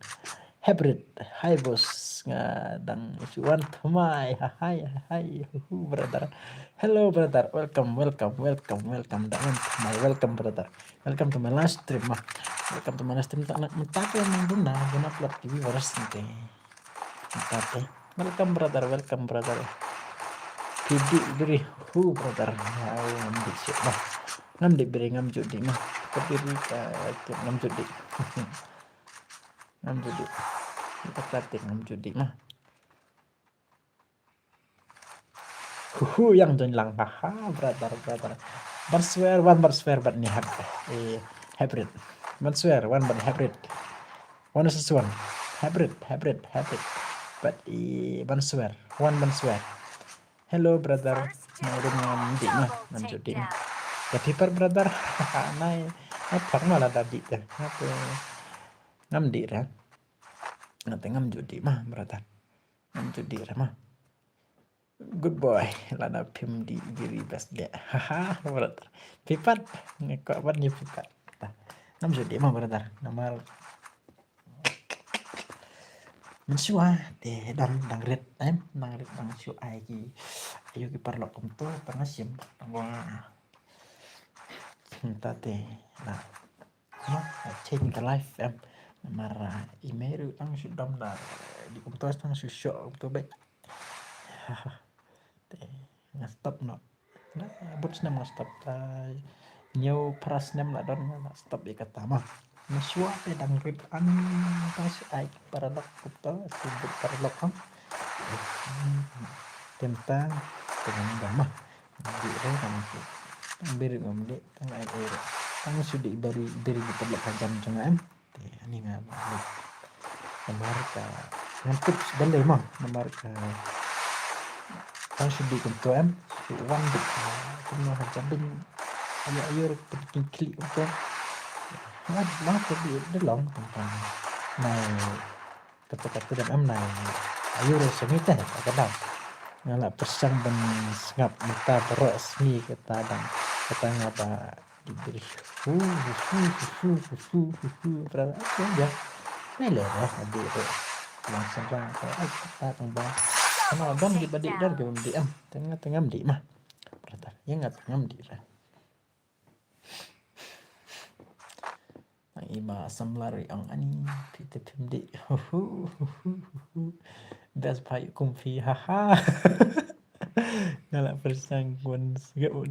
Hybrid, hi boss, nga dang wan thymmai, ha, hi, ha, hi, uhuhu, brother. Hello, brother, welcome, welcome, welcome, welcome, dang wan thymmai, welcome, brother. Welcome to my live stream, ma. Welcome to my live stream, tak nak mentak ya, meng duna, guna upload T V virus nanti. Mentak ya. Welcome, brother. Welcome, brother. Phi dih biri. Hu, brother. Au, ngam dih shuh, ma. Ngam dih biri, ngam ju dih, ma. Ka biri ka, ka ngam ju dih. Ngam ju dih. Ka plastik ngam ju dih, ma. Hu, hu, ïa nga join lang. Ha, ha, brother, brother. Ban swear, wan ban swear, bad ni hap. Eh, hybrid. Ban swear, wan bad hybrid. One is one. Hybrid, hybrid, hybrid. But, eh, ban swear. One ban swear. Hello, brother. Ngam dih ma, ngam ju dih ma. Ka phi pat, brother. Nai, nai phak ma lada dih te. Ngam te, ngam dih re. Ngam te ngam ju dih ma, brother. Ngam ju dih re ma. Good boy. Lada phim dih biri bas deh. Haha, brother. Phi pat. Nga kwah ban ïa phi pat. Ngam ju dih ma, brother. Namar mynshuwa te dang, dang rit em, dang rit, dang shu ai ki, ayu ki paralok kumto, tang nga shim, tang nga. Mynta te la, ma, change ka life em. Namar, ah, i mei ruh tang shu dom da, dih kumto tang shu shoh kumto beit. Te nga stop noh. Na, bun snem nga stop, ta hynñiew phra snem la don nga stop ïa kata ma. Mynshuwa te dang rit, an ta shu ai ki paralok kumto, shu bud paralok hang. Te mynta te ngam dih ma. Dih re ngam dih. Tang biri ngam dih, tang ai ai re. Tang shu dih biri, biri ki paralok ha jam jong nga em. Te ani nga ba leh. Namar ka ngam tip balei ma, namar ka tang shu dih kumto em, shu wan dih, ah, kumno ha jabieng. Ayo ayo re pynkhih kumto. Nga, nga te dih da long tang tang. Nai kata kata dang em nai. Ayo re sngewthuh te ka dang. Nga la pyrshang ban sngap mynta baroh sngi kata dang. Kata nga ba Dih biri. Hu, hu, hu. Brother, ïa. Nai leh, eh, dih re. Lang seng lang, eh, ai, ta tang ba. Kano don dih ba dih, don dih ba dih, em. Tang nga, tang ngam dih ma. Brother, ïa nga tang ngam dih re. Nang i ma samla re ong ani, phi te phim dih. Hu, hu, hu, hu, hu. Best pa ïa kum phi, ha, ha. Nga la pyrshang wan sngewthuh.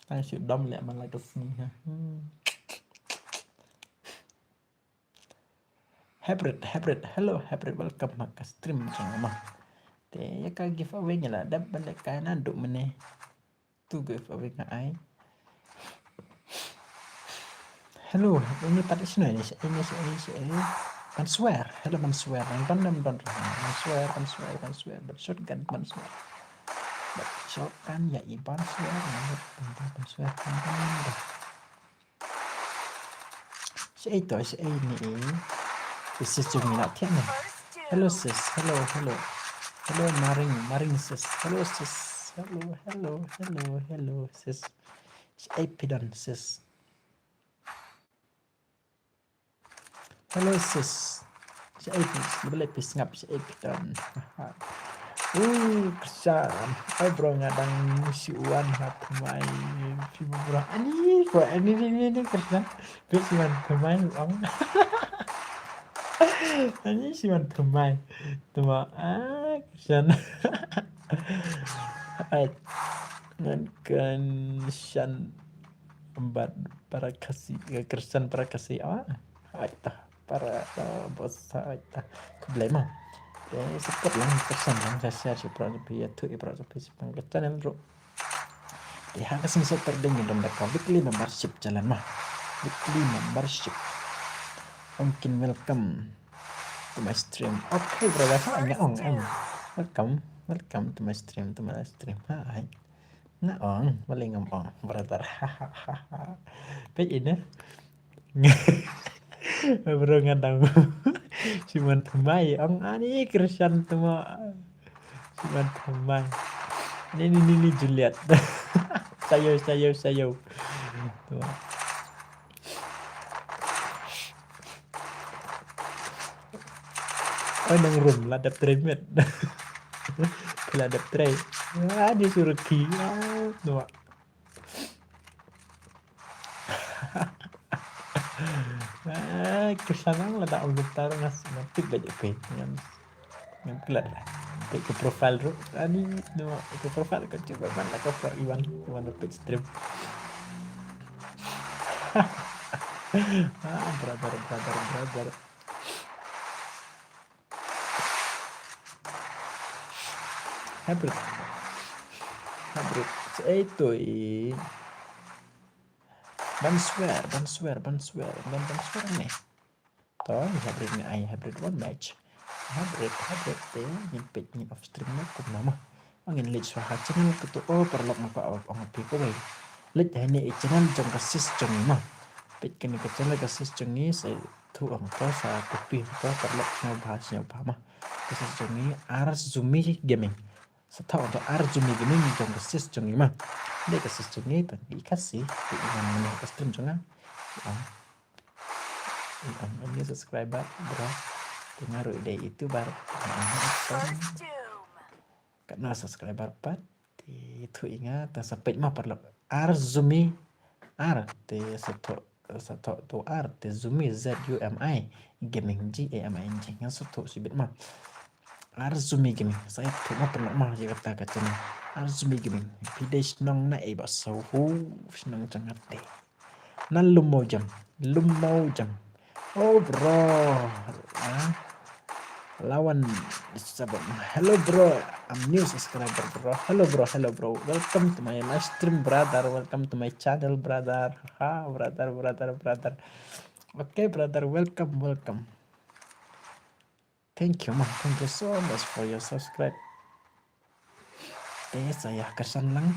Tang shu dom leh man la ka sngi ha. Hmm. Hybrid, Hybrid, hello Hybrid, welcome ha ka stream jong nga ma. Te ïa ka giveaway ngi la dep ban leh kai naduh mynne. Tu giveaway nga ai. Hello, ini pat sino ini, ini, ini, ini. Ban swear, hello ban swear, ban ban ban ban. Ban swear, ban swear, ban swear, ban shotgun, ban swear. Ban shotgun, ïa i ban swear, ban ban ban swear, ban ban ban. Shaei to, shaei ni i. Sis jong ngi na thiah ni. Hello sis, hello, hello. Hello, Maring, Maring sis. Hello sis. Hello, hello, hello, hello sis. Shaei phi don sis? Hello sis. Shaei phi, balei phi sngap, shaei phi don? Ui, Krishan. Ai bro, nga dang shu wan ha thymmai. Phi bro. Ani ko, ani ni ni ni Krishan. Phi shu wan thymmai ong. Ani shu wan thymmai. Thymmai. Ah, Krishan. Ai. Ngan kan shan. Bad para Khasi, eh, Krishan para Khasi. Ah, ai ta para, eh, bos, ai ta. Khublei mo. Eh, support lang, Krishan lang, share, share, share, para phi, ïathuh, para phi, sipang ka channel, bro. Eh, ha ka sien sa terding don da ka weekly membership jalan mo. Weekly membership. Ong kin welcome to my stream. Okay, brother, ha, nga ong, em. Welcome, welcome to my stream, to my live stream. Ha, ai. Nga ong, balei ngam ong, brother. Peit ine. Bro nga dang. Shu wan thymmai, ong ani Krishan thymmai. Shu wan thymmai. Ni, ni, ni, ni Juliet. Shaei, shaei, shaei. Thymmai. Oi, nongrum, la dep trei miet. La dep trei. Ah, dia suruh ki. Ah, nampak. Ah, Krishan la da ong tar ngas, ngas tip bad peit. Ngan, ngan kelat lah. Peit ka profile ruh. Ani, nampak ka profile ka cuba man la ka pro Iwan, Iwan peit stream. Ah, brother, brother, brother. Hybrid. Hybrid. Shaei to i. Ban swear, ban swear, ban swear. Ban, ban swear ne. To, i Hybrid ne ai, Hybrid one match. Hybrid, Hybrid te, ngin peit ngin off stream ne, kumno mo. Ngin leit shuwa ha channel kato, oh, paralok mo, ka ong phi kawei. Leit ha ine i channel jong ka sis jong ngi mo. Peit kane ka channel ka sis jong ngi, sa thuh ong to, sa copy ong to, paralok sngewbha, sngewbha mo. Ka sis jong ngi, Arzumi Gaming. Sa thuh ong to Arzumi Gaming jong ka sis jong ngi mo. Dei ka sis jong ngi, tang i Khasi, te i ngan mane ka stream jong nga. Ong. Ong, ong, ong, subscriber, bro. Te nga ruh i dei YouTuber. Ong, ong, ong. Katno subscriber pat. Te thuh i nga, ta sa peit mo paralok. Arzumi. Ar, te sa thuh, sa thuh to Ar, te Zumi, Z U M I, Gaming, G A M I N G. Ngan sa thuh shibit mo. Arzumi Gaming. Sa ïathuh mo paralok mo ïa kata ka channel. Arzumi Gaming. Phi dei shnong na ei ba sa hu shnong jong nga te. Na Lum Mawjam. Lum Mawjam. Oh, bro. Ah. Lawan Sabon. Hello, bro. I'm new subscriber, bro. Hello, bro. Hello, bro. Welcome to my live stream, brother. Welcome to my channel, brother. Ha, brother, brother, brother. Okay, brother. Welcome, welcome. Thank you, man. Thank you so much for your subscribe. Te sa ïa kyrsan lang,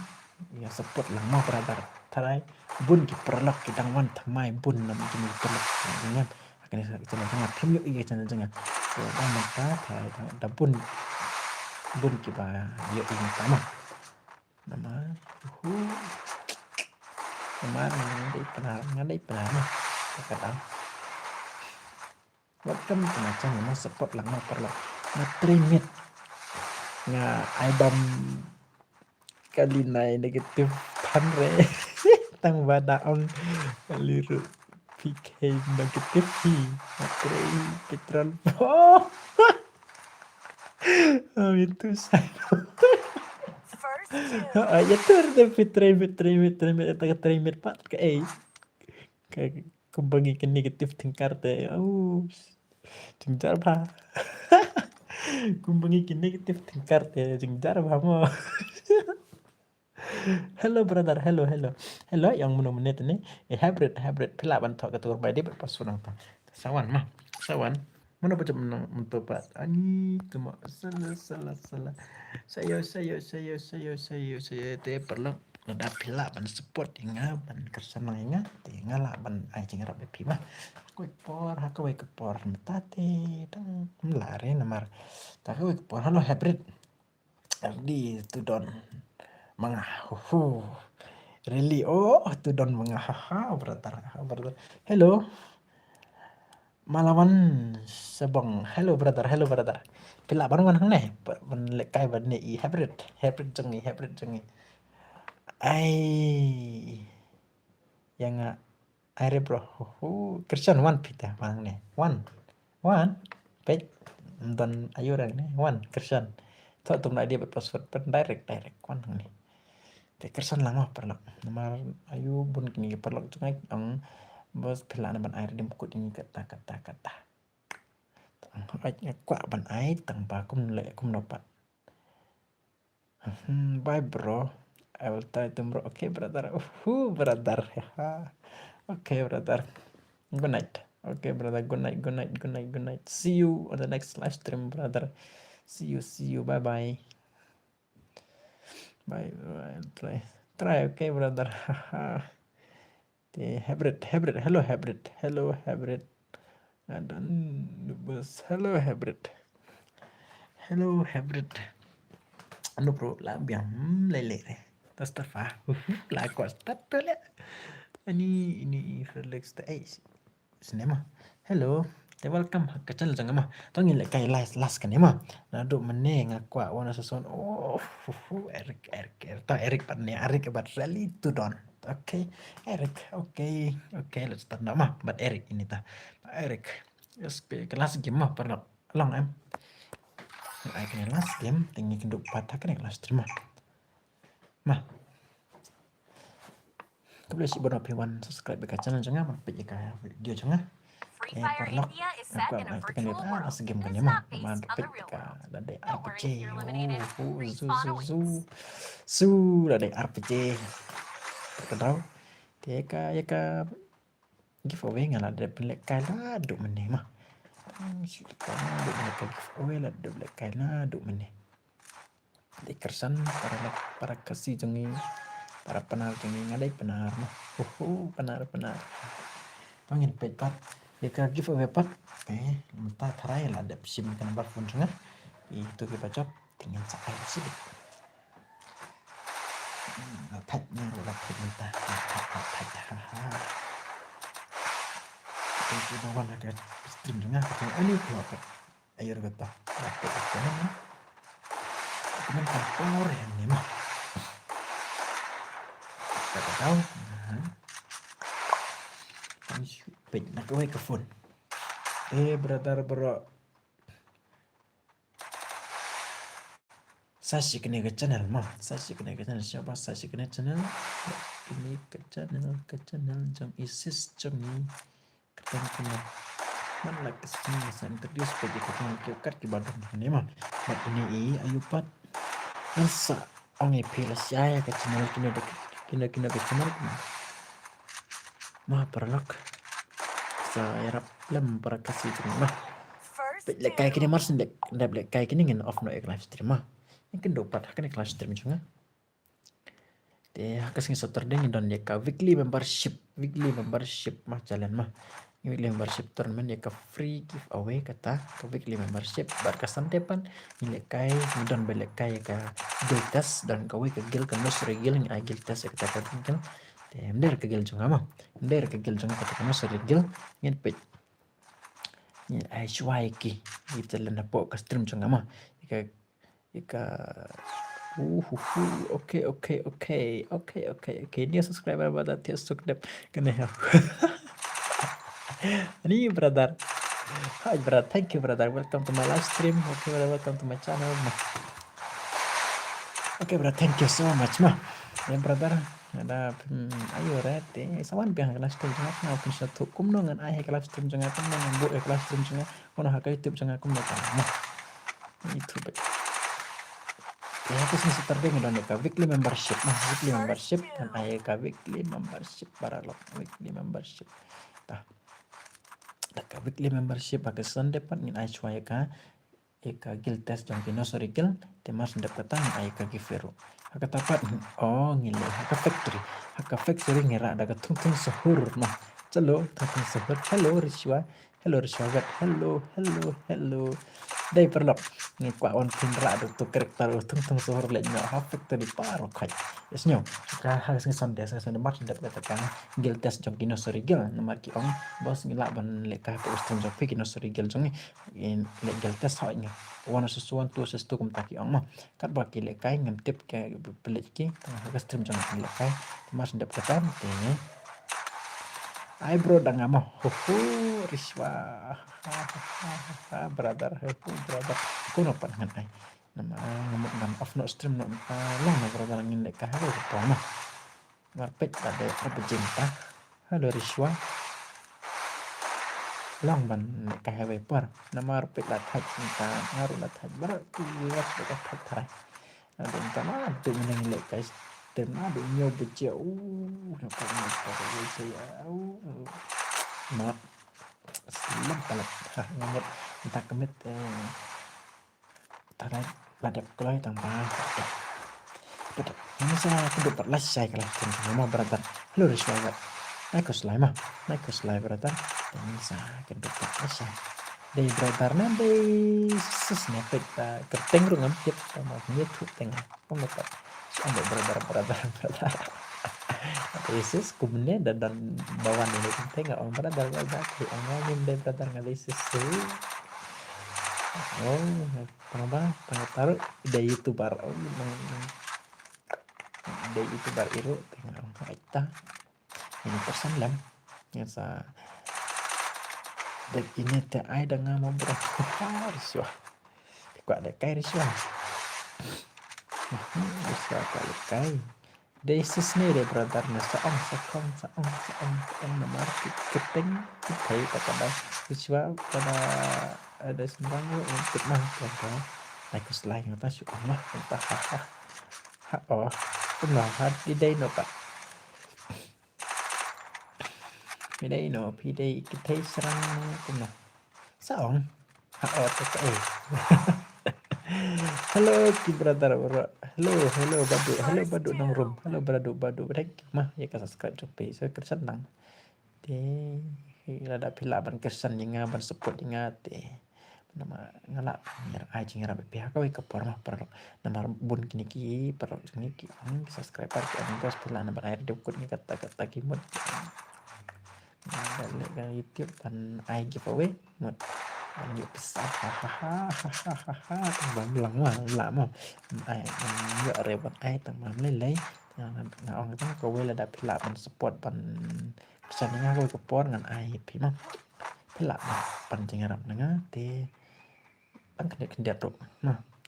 ïa support lang mo brother. Tharai bun ki paralok ki dang wan thymmai bun nam ki paralok ki ngan. Ha kane ka channel jong nga, phim ïohi ka channel jong nga. Te dang mynta tharai da bun, bun kiba ïohi mynta mo. Namar, uhu. Namar nga dei Pnar, nga dei Pnar mo. Ka dang. Welcome to my channel, mo, support lang mo paralok. Nga trei miet. Nga ai bam kali nai negative phan re. Tang ba da ong kali ruh P K negative hi. Nga trei petrol. Oh. Oh, itu saya. Ah, ya tur de phi trei miet, trei miet, trei miet, ta trei miet pat ka ei. Ka Kumba ngi ki negative thinker te. Oh. Jingjar bha. Kumba ngi ki negative thinker te. Jingjar bha mo. Hello brother, hello, hello. Hello, ïa mano mynne te ne. Eh, hybrid, hybrid. Phi lah ban thoh ka tur bai dei bad pa sunang ta. Sawan ma. Sawan. Mano ba jam nang mynta pat. Ani tu ma. Salah, salah, salah. Sayo, sayo, sayo, sayo, sayo, sayo. Te paralok. Lada phi lah ban support ïa nga, ban kyrsan lang ïa nga, te nga lah ban ai jingïarap ïa phi ma. Ha kawei ka por, ha kawei ka por mynta te dang ym lah re namar. Ta kawei ka por, hello hybrid. Really, to don ma nga. Huhu. Really, oh, to don ma nga. Haha, brother, haha, brother. Hello. Malawan Sabong. Hello, brother. Hello, brother. Phi lah ban wan hangne. Ba-, ban lehkai bad ne i hybrid. Hybrid jong i, hybrid jong i. Ai. Ïa nga. Ai re bro. Hu, hu. Christian wan phi te hangne. Wan. Wan. Peit. Don ayu rang ne. Wan. Christian. Thoh tum na idea bad password pyn direct, direct. Wan hangne. Te Christian lang ma paralok. Namar ayu bun kine ki paralok jong nga ong bas phi lah na ban ai redeem code ïa ngi kata, kata, kata. Tang hooid nga kwah ban ai tang ba kum leh kumno pat. Hmm, bye bro. I will try tomorrow. Okay brother. Uhu, brother. Okay brother. Good night. Okay brother. Good night. Good night. Good night. Good night. See you on the next live stream, brother. See you. See you. Bye bye. Bye bye. Try. Try. Okay brother. Te hybrid, hybrid. Hello hybrid. Hello hybrid. I don't know. Hello hybrid. Hello hybrid. Anu bro, la biang, hmm, lele re. Tas tafa. La kos tat le. Ani ini relax ta. Eh, cinema. Hello. Te welcome ha ka channel jong nga ma. To ngin lehkai last, last kane ma. Naduh mynne nga kwah wan sa son. Oh, hu, hu, Eric, Eric, Eric. Ta Eric pat ne, Eric bad Rally to don. Okay, Eric. Okay, okay, let's start now ma. Bad Eric ini ta. Eric. Yes, ke, ke last game ma paralok. Long em. Ai kane last game, te ngi kynduh pat ha kane last stream ma. Ma. Khublei shibun ba phi wan subscribe ïa ka channel jong nga, ban peit ïa ka video jong nga. Eh, paralok. Nga kwah ban ai te kane ta last game kane ma. Ban peit ïa ka lade R P G. Oh, oh, zu, zu, zu. Zu, lade R P G. Ka daw. Te ïa ka, ïa ka giveaway nga la dep lehkai naduh mynne ma. Hmm, shu lehkai naduh mynne ka giveaway la dep lehkai naduh mynne. Dei kyrsan para, para Khasi jong ngi, para Pnar jong ngi, nga dei Pnar ma. Ho ho, Pnar, Pnar. To ngin peit pat ïa ka giveaway pat. Eh, mynta tharai la dep shim ka number phone jong nga. Ïa kito kiba jop te ngin sa ai sha ki. Hmm, la thait ne, la thait mynta. La thait, la thait. Ha ha. Te kiba wan ha ka stream jong nga, ka jong ani phi wan. Ayo, kata. Kata, kata, kata, kata. Kata, kata, kata. Aha. Kan shu peit na kawei ka phone. Eh, brother, bro. Sa shi kane ka channel ma. Sa shi kane ka channel, sha ba sa shi kane channel. Kane ka channel, ka channel jong i sis jong i. Ka teng kane. Man la ka sini sa introduce peit ka channel ki kat kiba don kane ma. Bad ine i ayu pat. Ngan sa ong ïa phi la sha ïa ka channel kine da kine, kine ka channel kine. Ma paralok. Sa ïarap lem para Khasi kine ma. Peit lehkai kine mar syn dep lehkai kine ngin off noh ïa ka live stream ma. Ngin kynduh pat ha kane ka live stream jong nga. Te ha ka sngi Saturday ngi don ïa ka weekly membership, weekly membership ma challenge ma. Weekly membership tournament ïa ka free giveaway kata, ka weekly membership. Bad ka Sunday pat ngi lehkai, ngi don ba lehkai ïa ka guild test, don kawei ka guild ka Nursery Guild, ngi ai guild test ïa kata ka guild. Te ym dei ka guild jong nga ma. Ym dei ka guild jong nga kata ka Nursery Guild. Ngin peit. Ngi ai shuwa ïa ki. Ngi challenge hapoh ka stream jong nga ma. Ïa ka Ïa ka. Uhuhu. Okay, okay, okay. Okay, okay, okay. New subscriber, brother. Thiah suk dep. Kane ha. Ani, brother. Hi, brother. Thank you, brother. Welcome to my live stream. Okay, brother. Welcome to my channel. Okay, brother. Thank you so much, ma. Ya, brother. Ada, hmm, ayo, right. Eh, sa wan biang ha ka live stream jong nga. Nga pyn sha tu kumno ngan ai ha ka live stream jong nga. Kumno ngan buh ha ka live stream jong nga. Kumno ha ka YouTube jong nga. Kumno ka. Nah. Itu ba. Te ha ka sngi Saturday ngi don ïa ka weekly membership, nah, weekly membership, ngan ai ïa ka weekly membership paralok, weekly membership. Tah. Da ka weekly membership ha ka Sunday pat ngin ai shuwa ïa ka, ïa ka guild test jong ki Nursery Guild, te mar syn dep kata ngin ai ïa ka giveaway ruh. Ha kata pat, oh, ngi leh ha ka factory. Ha ka factory ngi rah da ka thung thung sahur, nah. Chalo, thung thung sahur. Hello, Rishwa. Hello, Rishwa Gat. Hello, hello, hello. Dei paralok. Ngi kwah wan pynrah da utu character u Thung Thung Sohor leh noh ha factory par khaj. Yes nyo. Ka ha sngi Sunday, sngi Sunday mar dep kata ka guild test jong ki nursery guild. Namar ki ong boss ngi lah ban leh kai ha u stream jong phi ki nursery guild jong ngi. Leh guild test hoi ngi. One versus one, two versus two kumta ki ong mo. Katba ki leh kai ngam tip ki pynleit ki tang ha ka stream jong ki leh kai. Mar dep kata te ngi. Ai bro dang amo. Ho ho, Rishwa. Ha, ha, ha, ha, brother. Ho ho, brother. Kumno pat ngan ai. Namar nga mut ngan off noh stream noh mynta long na brother ngin leh kai ha ka por mo. Mar peit ta dei ar bajing ta. Hello Rishwa. Long ban leh kai ha ka por. Namar peit la thait mynta nga ruh la thait baroh ki viewers la thait tharai. Ade mynta ma tu myneng leh kai stream naduh hynñiew baje. Uh, na ka mynta ka baje ya. Uh. Ma. Slem palat. Ha, nga mut mynta ka miet, eh, tharai la dep kloi tang ba. Mynta sa kynduh pat lashai ka live stream mo brother. Hello Rishwa. Nai khuslai mo. Nai khuslai brother. Mynta sa kynduh pat lashai. Dei brother ne dei sis ne peit ta kyrteng ruh ngam tip ta ma ngi thu teng. Kumno pat. Ong dei brother, brother, brother. Dei sis kumne da don ba wan dei kyrteng ong brother, brother. Ki ong nga ngim dei brother nga dei sis. Oh, tang ba, tang taruh dei YouTuber. Oh, dei YouTuber iru teng ong aita. Ini person lem. Nga sa dep ini te ai da nga mo bro. Ha, Rishwa. Kwah leh kai Rishwa. Mhm, Rishwa kwah leh kai. Dei sis ne dei brother ne sa ong sa kong sa ong sa ong sa ong namar ki kyrteng ki thei ta ka dei Rishwa ka da ada sembang lo untuk mah ka ka. Nai khuslai nga ta shu ong lah nga ta ha ha. Ha oh. Kumno ha dei dei no pat. Phi dei no, phi dei kynthei shrang kumno. Sa ong. Ha oh te ka eh. Hello ki brother bro. Hello, hello Badu. Hello Badu Nongrum. Hello Badu, Badu. Thank you ma ïa ka subscribe jong phi. So kyrshan lang. Te lada phi lah ban kyrshan ïa nga ban support ïa nga te. Namar nga lah ban ai jingïarap ïa phi ha kawei ka por ma paralok. Namar bun kine ki paralok jong ngi ki ong ki subscriber ki ong boss phi lah ban ai dep kut ngi kata kata ki mut. Nga leh ka YouTube ban ai giveaway mut ban ïoh pisa ha ha ha ha ha ha. Tang ba mlang ma lah mo. Ai ban ïoh re ban ai tang ba mlei lei. Nga ong tang kawei lada phi lah ban support ban kyrshan ïa nga kawei ka por ngan ai ïa phi ma. Phi lah ban pan jingïarap na nga te tang khyndiat khyndiat ruh.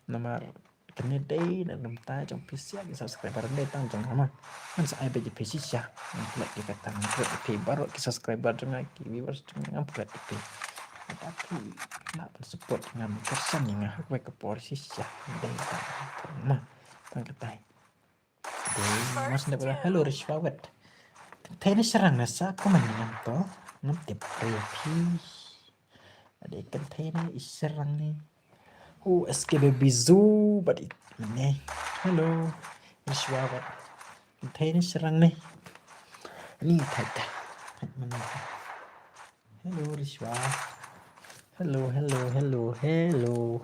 Namar kane dei na ka bynta jong phi sha ki subscriber, dei tang jong nga ma. Ngan sa ai beit ïa phi shisha. Ngan klet ïa kata, ngan klet ïa phi baroh ki subscriber jong nga, ki viewers jong nga, ngan klet ïa phi. Lada phi lah ban support nga, ban kyrshan ïa nga ha kawei ka por shisha. Dei tang ma. Tang katai. Dei mas dep. Hello Rishwa wet. Kynthei ne shrang ne sa comment ne ngam to. Ngam tip re phi. Ade kynthei ne i shrang ne. Hu S K B B Zoo bad i mane. Hello Rishwa wet. Kynthei ne shrang ne. Ni thait da. Thait mane. Hello Rishwa. Hello, hello, hello, hello.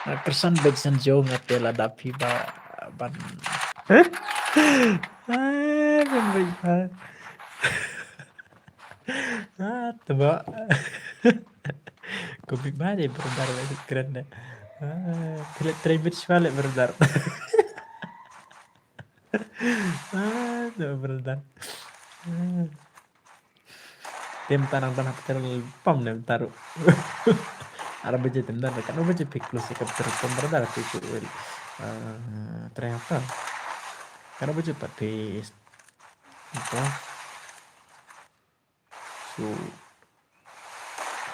Nga kyrshan beit san jong nga te lada phi ba ban. Ah, ban beit ba. Ah, teba. Ko bit ba dei brother lagi keren deh. Ah, phi leh trei beit shwa leh brother. Ah, teba brother. Ah. Te mynta nang don ha petrol pump ne mynta ruh. Ar baje te mynta, katno baje phi close ïa ka petrol pump brother, phi ku, eh, trei hangta. Katno baje pat phi, mynta. Shu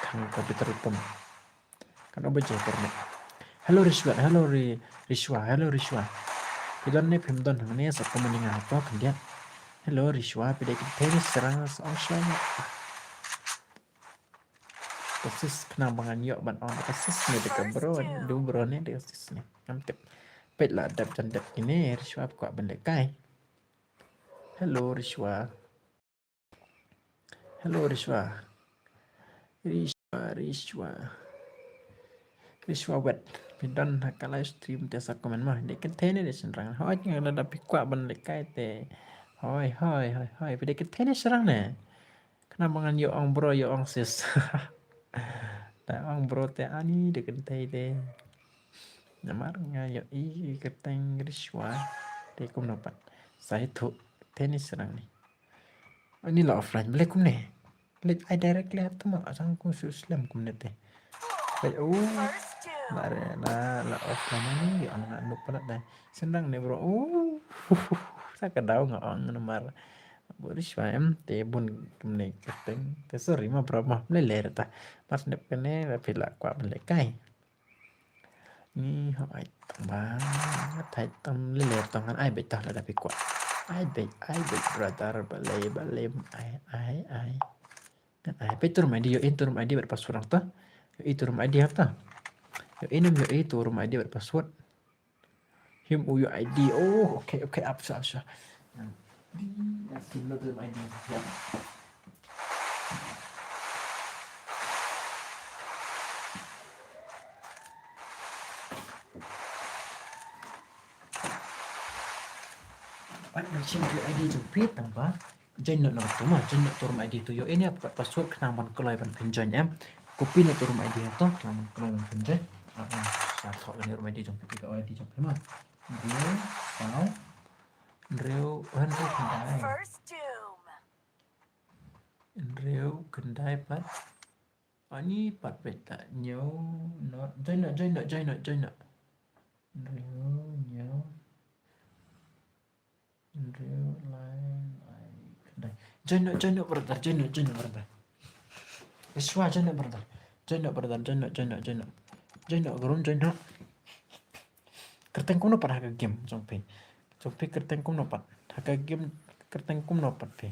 khang ka petrol pump. Katno baje por ne. Hello Rishwa, hello Ri-, Rishwa, hello Rishwa. Phi don ne phim don hangne sa comment ïa nga hato khyndiat. Hello Rishwa, phi dei kynthei ne shrang, sa ong shwa ïa nga. Ka sis khnang ba ngan ïoh ban ong ka sis ne da ka bro, da u bro ne da ka sis ne. Ngam tip. Peit la dep jan dep kine, Rishwa kwah ban leh kai. Hello Rishwa. Hello Rishwa. Rishwa, Rishwa. Rishwa Wet. Phi don ha ka live stream te sa comment mo. Dei kynthei ne dei shynrang. Hoi, nga la da phi kwah ban lehkai te. Hoi, hoi, hoi, hoi. Phi dei kynthei ne shynrang ne. Khnang ba ngan ïoh ong bro, ïoh ong sis. Da ong bro te ani dei kynthei te. Namar nga ïohi kyrteng Rishwa te kumno pat. Sa ïathuh kynthei ne shynrang ne. Ani la offline, balei kumne? Leit ai direct leh hap tang ma, asang kum shu slem kumne te. Leit, uh, la re, la, la offline ani, ïa, nga nuk palat dai. Shynrang ne bro, uh, sa ka daw nga ong namar. Bun Rishwa em, te bun kumne kyrteng. Te sorry ma bro ma, leh leh ta. Mar shu dep kane, la phi la kwah ban lehkai. Ni ho ai tang ba, thait tam lele tang ngan ai beit tah lada phi kwah. Ai beit, ai beit brother, balei, balei, ai, ai, ai. Ngan ai beit tu rum I D, ïoh in tu rum I D bad password hangta. Ïoh in tu rum I D hangta. Ïoh in, ïoh in tu rum I D bad password. Him u ïoh I D. Oh, okay, okay, ap sha, ap sha. Di, ya, tu rum I D. Ya. Pat ngan shim ïa I D jong phi tang ba. Join noh na tu ma, join noh tu rum I D tu ïoh. Ini apa password khnang ban kloi ban pynjoin em. Copy noh tu rum I D tu khnang ban kloi ban pynjoin. Ah, ah, sa thoh ïa rum I D jong phi, ka I D jong phi ma. Hynriew, saw, hynriew, hynriew khyndai. First doom. Hynriew khyndai pat. Ani pat beit ta hynñiew, not. Join noh, join noh, join noh, join noh. Hynriew, hynñiew. Hynriew, lai, lai, khyndai. Join noh, join noh, brother, join noh, join noh, brother. Rishwa, join noh, brother. Join noh, brother, join noh, join noh, join noh. Join noh, groom, join noh. Kyrteng kumno pat ha ka game jong phi? Jong phi kyrteng kumno pat? Ha ka game kyrteng kumno pat phi?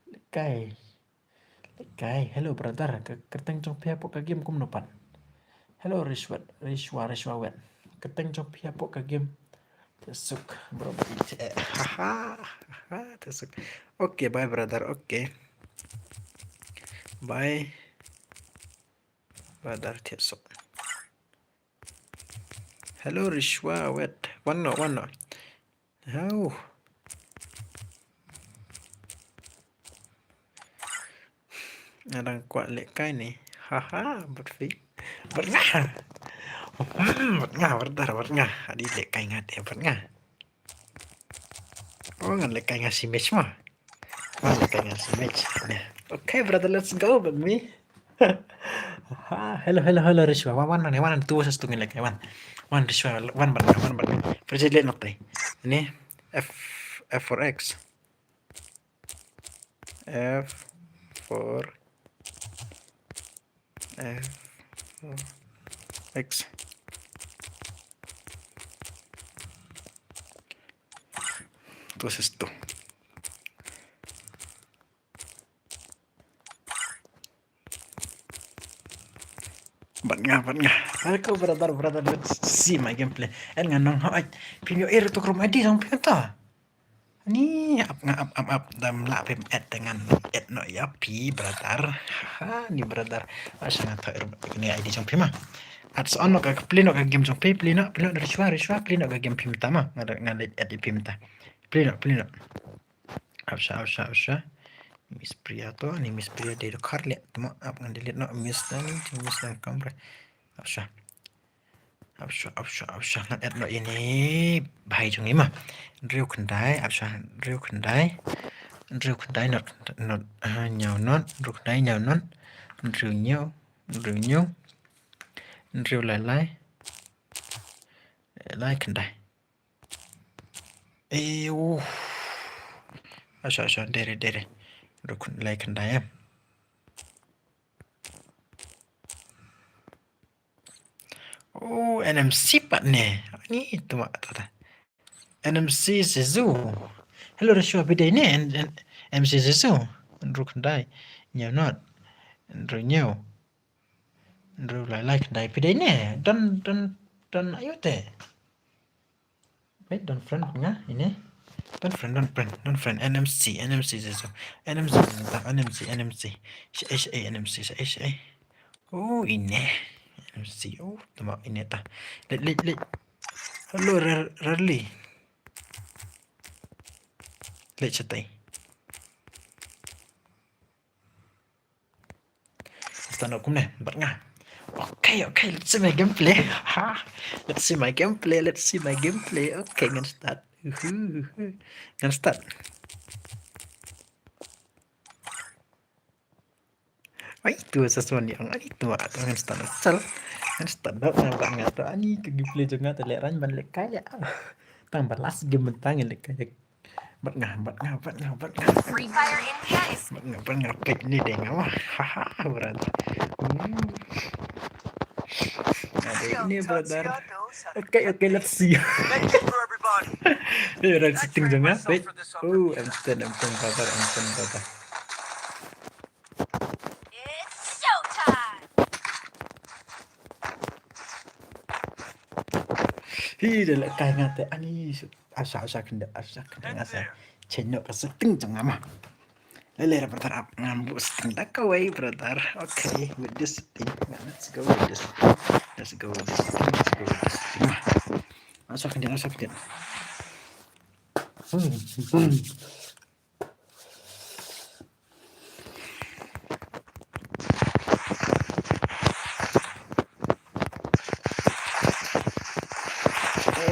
Lehkai. Lehkai, hello brother, ka kyrteng jong phi hapoh ka game kumno pat? Hello Rishwa, Rishwa, Rishwa Wet. Kyrteng jong phi hapoh ka game. Te suk, bro, bro, te, ha, ha, ha, te suk. Okay, bye brother, okay. Bye. Brother, te suk. Hello, Rishwa Wet. Wan noh, wan noh. Hau. Nga dang kwah lehkai ne. Haha, bad phi. Bad nga. Hmm, bad nga, brother, bad nga. Adi lehkai nga te, bad nga. Oh, ngan lehkai nga shi match ma. Ngan lehkai nga shi match. Nah. Okay, brother, let's go, bad me. Ha, hello, hello, hello, Rishwa. Wan, wan, wan, wan, tu versus tu ngin lehkai, wan. Wan, Rishwa, wan, wan, wan, wan. Project leh nok tai. Ini F, F four X. F four, F four X. Tu versus tu. Bad nga, bad nga. Hello brother, brother, let's see my gameplay. En nga nong hoi. Phi ïoh error tu rum I D jong phi ta. Ni ap nga ap ap ap dam la phi et dengan et no ya phi brother. Ha ni brother. Asha nga thoi rum ni I D jong phi ma. At sa on no ka play no ka game jong phi, play no, play no Rishwa, Rishwa, play no ka game phi mynta ma. Nga nga et phi mynta. Play no, play no. Ap sha, ap sha, ap sha. Miss Priya to, ni Miss Priya dei dokhar leh. Tuma ap ngan delete noh, miss nang, miss nang kamra. Ap sha. Ap sha, ap sha, ap sha. Ngan et noh ïa ini bhai jong i ma. Hynriew khyndai, ap sha, hynriew khyndai. Hynriew khyndai not, not, ah, hynñiew not, hynriew khyndai hynñiew not. Hynriew hynñiew, hynriew hynñiew. Hynriew lai lai. Lai khyndai. Ew. Asha, asha, dere, dere. Rukun lai khyndai em. Oh, N M C pat ne. Ni tu ma ta ta. N M C Sizu. Hello, Rishwa, phi dei ne? N-, N-, N M C Sizu. Hynriew khyndai. Hynñiew not. Hynriew hynñiew. Hynriew lai lai khyndai phi dei ne? Don, don, don ayu te. Wait, don friend nga ine. Don friend, don friend, don friend. N M C, N M C Sizu. N M C Sizu, N M C, N M C. H A N M C, H A. Oh, ine. Mercy. Oh, tama ine ta. Leit, leit, leit. Hello, Rar-, Rarli. Leit shatai. Start noh kumne, bad nga. Okay, okay, let's see my gameplay. Ha, let's see my gameplay, let's see my gameplay. Okay, ngan start. Uhu, uhu. Ngan start. Ai, tu sa suan ni ang, ai, tu ah, tu ngan start. Sal. Ngan start dah, ngan bad nga tu. Ani ka gameplay jong nga tu leh rang ban leh kai leh. Tang ba last game bentang leh kai. Bad nga, bad nga, bad nga, bad nga. Free Fire in Paris. Bad nga, bad nga, pek ni deh nga wah. Haha, brother. Hmm. Ada ini, brother. Okay, okay, let's see. Thank you for everybody. Ni orang setting jong nga, wait. Oh, M ten, M ten, brother, M ten, brother. It's showtime. Hi, da leh kai nga te, ani, su-, asa, asa kynda, asa kynda nga sa. Change noh ka setting jong nga ma. Lele ra brother ap, ngam buh setting da kawei brother. Okay, with this setting. Let's go with this setting. Let's go with this setting. Let's go with this setting ma. Asa kynda, asa kynda. Hmm, hmm.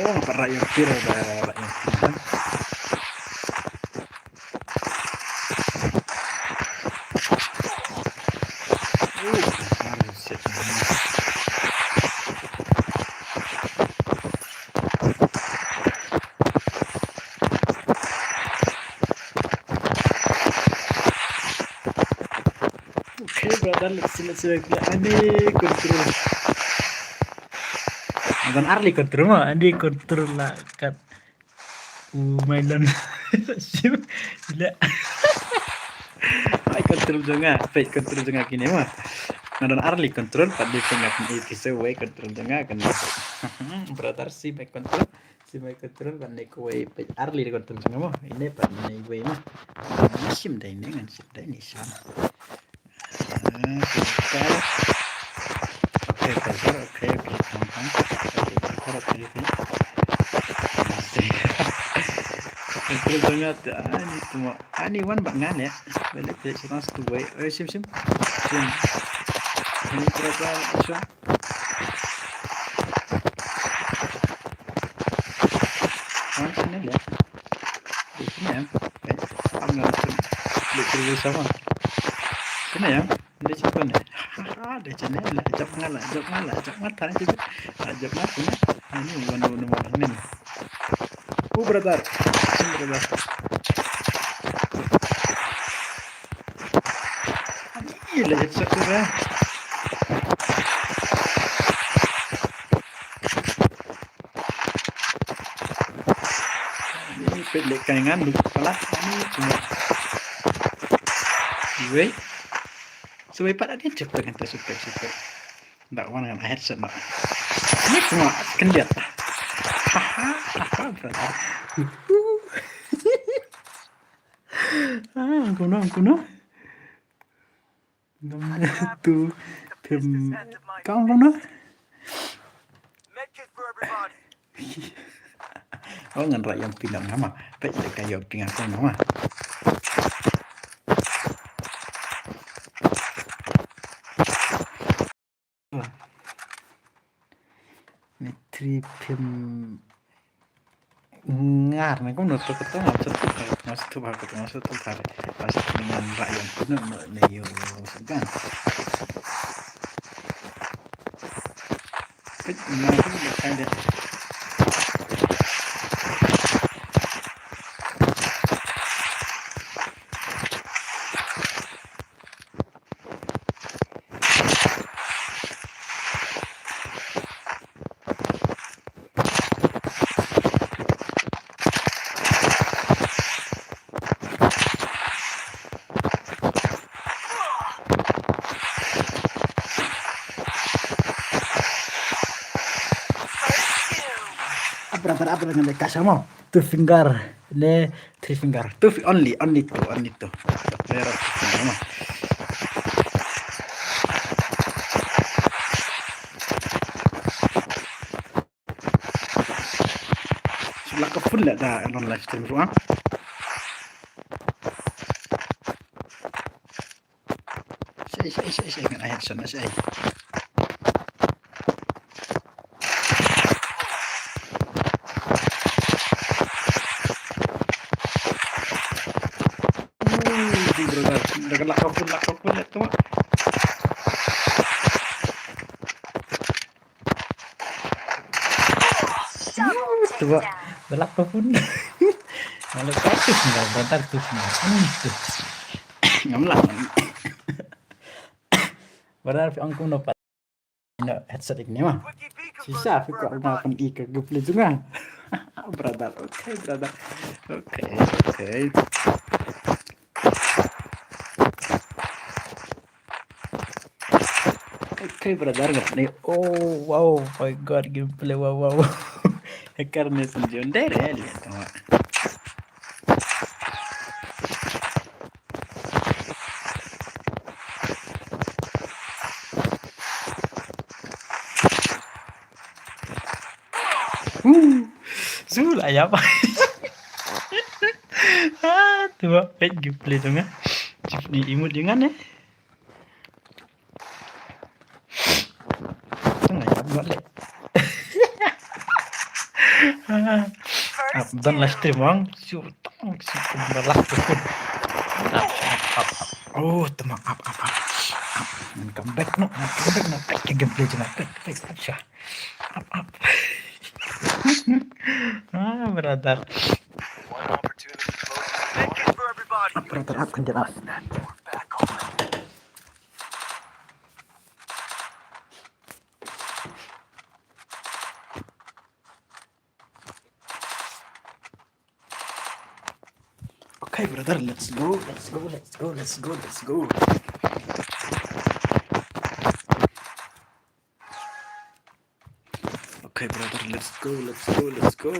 Oh, para yang pira da, para yang pira. Oh, para set. Okay, brother, let's see, let's see, let's see. Ani control. Ngan early control ma, ani control la kat. Oh, my lord. Sim, sila. Ai control jong nga, peit control jong nga kine ma. Ngan early control, pat di pyngat ni kisawei control jong nga kan. Brother, si my control. Si my control ban ne kawei peit early control jong nga mo. Ine pat ne wei mo. Ngan shim dei ne, ngan shim dei ne shim. Ah, okay, okay. Okay, okay, okay, okay, okay, okay. Control jong nga te, ani tu mo. Ani wan bad nga ne. Balik te, shim tu wei. Eh, shim, shim. Shim. Ani tu apa, shim. Wan sini ya. Di sini ya. Eh, ang nggak langsung di sini sama. Sini ya. Di sini ya. Haha, di sini lah. Jap ngalah, jap ngalah, jap ngalah. Ah, jap ngalah. Ini wan, wan, wan, ini. Oh, brother. Sini, brother. Ani, la headshot tu dah. Ani, peit leh kai ngan duk pala. Ani, cuma. Wei. Suwei pat ada check kan tu, check, check. Dak wan ngan headshot mak. Ani cuma kendiat. Haha, haha, brother. Ah, kuno, kuno. Ngam tu phim kang kuno. Oh, ngan rak ïam pynang nama. Peit leh ka ïam pynang kuno nama. Ni three phim ngar ne kumno to, to ngam sngewthuh, ngam sngewthuh bha, ngam sngewthuh bha. Pas ngan rak ïam kumno ne ïoh sngewthuh. Peit ngan kumno ka dei. Apa, apa, apa dengan mereka sama? Two finger, ne, three finger. Two fi-, only, only two, only two. The player of two finger, no? Lada non live stream ruang. Sei, sei, sei, sei, ngan ai headshot na sei. Ui, di brother, dah kelak kau pun, kelak kau pun, lihat tu. Tua, belak tu pun. Kalau kau tu semua, brother tu semua. Hmm, tu. Ngam lah. Brother, ang kumno pat. No, headset ik ni ma. Shisha, phi kwah nga pyn-i ka gameplay jong nga. Brother, okay, brother. Okay, okay. Okay, brother, ngat ni. Oh, wow, my God, gameplay, wow, wow. Hacker ni sendiri, dere, lihat tu. Huh. Zul ayam. Ah, tu ba pet gameplay tu nga. Chip ni imut dengan eh. Tengah ya buat leh. Up dan live stream bang. Su tang su kumbalah tu. Up, up, up, up. Oh, teman up, up, up. Up. Ngan come back no, ngan come back no. Pet ke gameplay je na. Pet, pet, pet, syah. Up, up. Ah, brother. Up, brother, up, kan dia up. Okay, brother, let's go, let's go, let's go, let's go, let's go. Okay, brother, let's go, let's go, let's go.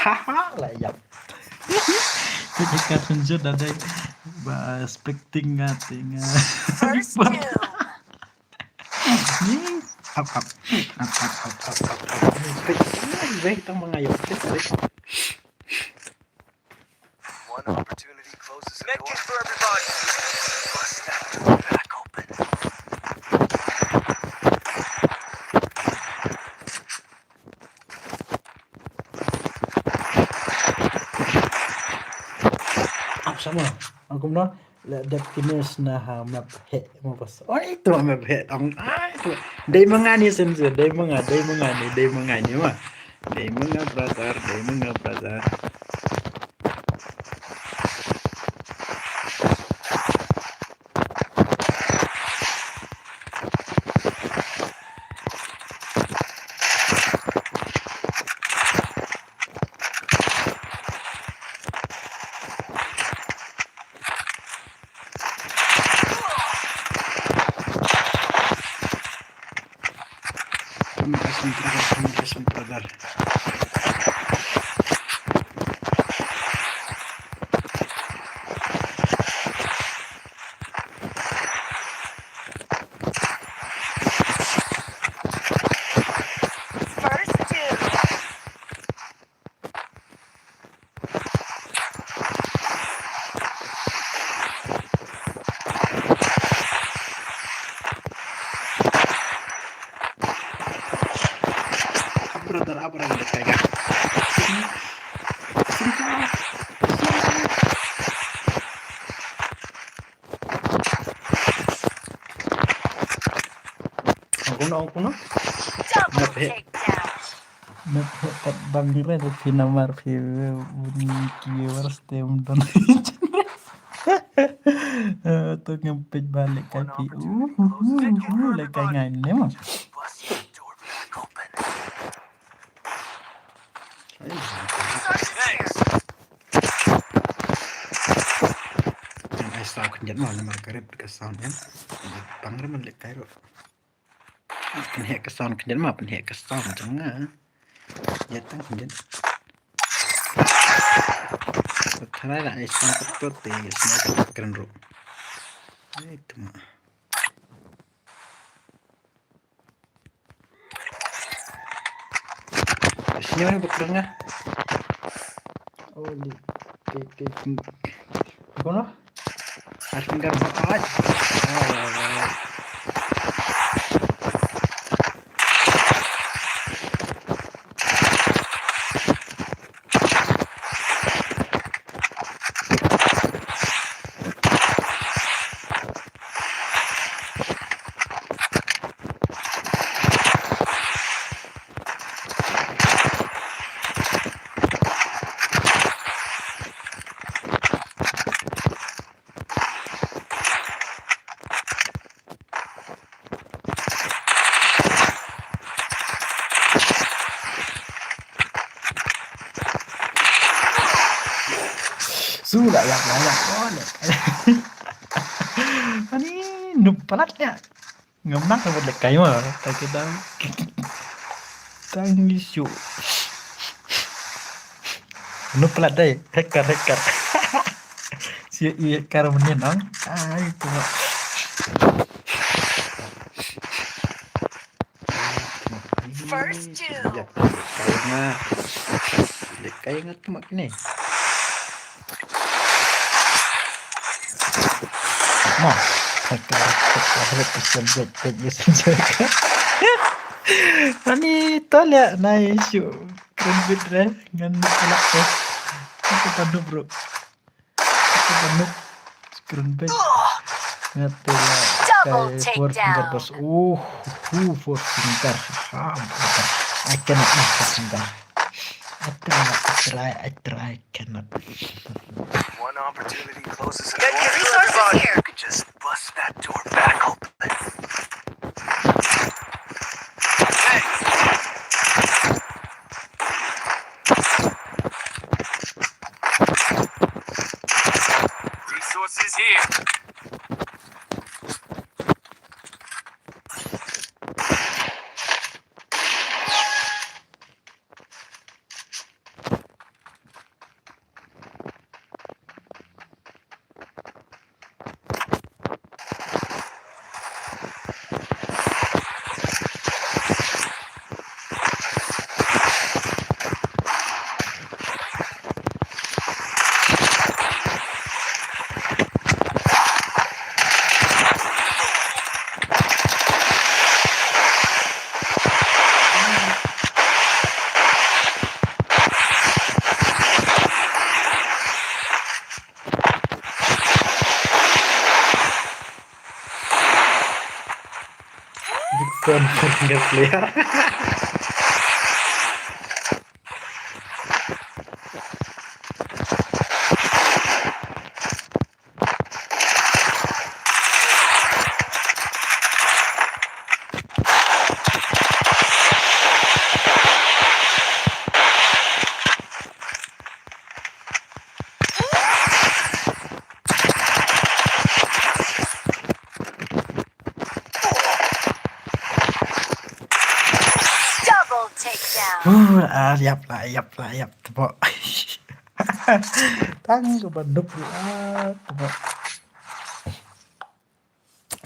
Haha, lah yap. Jadi ka tunjuk dah dai ba expecting nga tengah. First kill. Ni, up, up. Up, up, up, up, up, up. Ni, weh, weh, tang mengayo. Weh, weh. One opportunity closes the door. Medkit for everybody. Bust that door back open. Up sama. Aku mana? La dep finish na ha map heh mo bos. Oh, itu map heh tong. Ah, itu. Dei ma nga ni sensor, dei ma nga, dei ma nga ni, dei ma nga ni ma. Dei ma nga brother, dei ma nga brother. Come on, let's meet, brother. Come on, let's meet, brother. First two. Brother, apa yang mereka? Ong kumno, ong kumno? Double takedown. Map heh kat bang re, phi namar phi bun ki viewers te ym don. Eh, to ngam peit ba lehkai phi. Uh, uh, uh, uh, lehkai ngai ne ma. Ngan ai sound khyndiat ma, namar ka rep ka sound em. Pang re man lehkai ruh. Pynheh ka sound khyndiat ma, pynheh ka sound jong nga. Ïa tang khyndiat. Tharai la ai sniper to te sniper kren ro. Ai tuma. Sini mana bakar nga? Oh, di, di, di, kono? Ar finger ba, ai. Su la yak la yak. Oh, la yak. Ani nup palat nya. Ngam nang ka bot lek kai ma. Ta ki dang. Tang ni shu. Nup palat dai. Hacker, hacker. Si i hacker menyen ang. Ai tu. First two. Ya. Kai nga. Lek kai nga tu mak ni. Nah, hacker, hacker, hacker, hacker, hacker, hacker. Ani tolak na isu. Kren bit re ngan pala ko. Itu padu bro. Itu padu. Kren bit. Ngate la. Double kai four finger takedown. Boss. Oh, two four finger. Ha, I cannot make four finger. I try, I try, I try. Cannot. One opportunity closes the door. Get your resources here. You could just bust that door back open. Hey. Resources here. Big fan, fan player. Double takedown. Uh, ah, yap lah, yap lah, yap. Tepuk. Tang ke banduk lah, tepuk.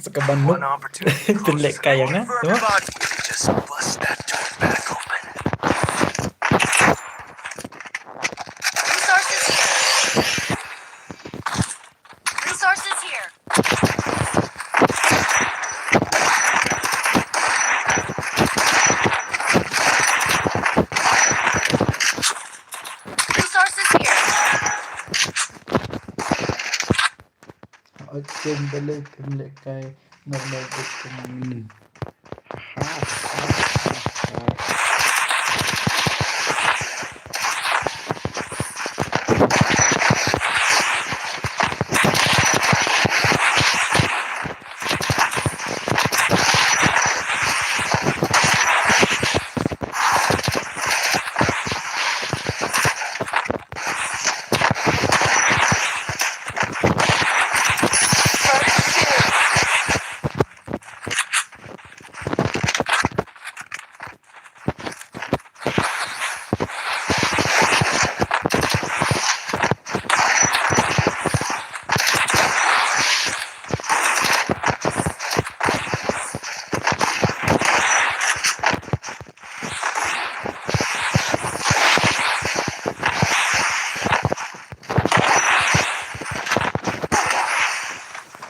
Saka banduk. Pelek kayang, eh, tepuk. Just bust that door back open. Resources here. Resources here. Resources here. Action balik, pelek kai normal.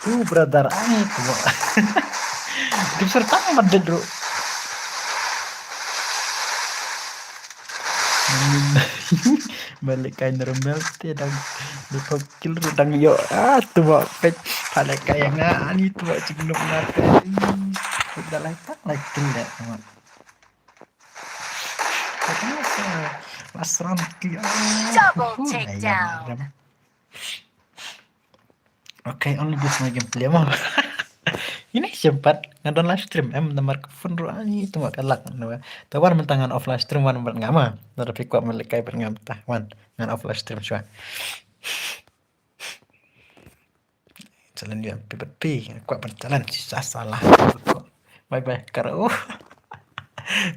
Tu brother, ai tu. Di serta ma ded ru. Balik kai normal te dang di pokil ru dang yo. Ah tu ba pet balik kai yang ani tu ba cik nuk nate. Udah lai tak lai kill deh tu. Last round kill. Double takedown. Okay, only this my gameplay mo. Ini sempat ngadon live stream em namar ka phone ru ani tu ma kalak. Tawar mentang ngan off live stream wan ber ngama. Tapi kuat melekai ber ngam tah wan ngan off live stream shuwa. Challenge U M P berpi kuat ber challenge sisa salah. Bye bye karo.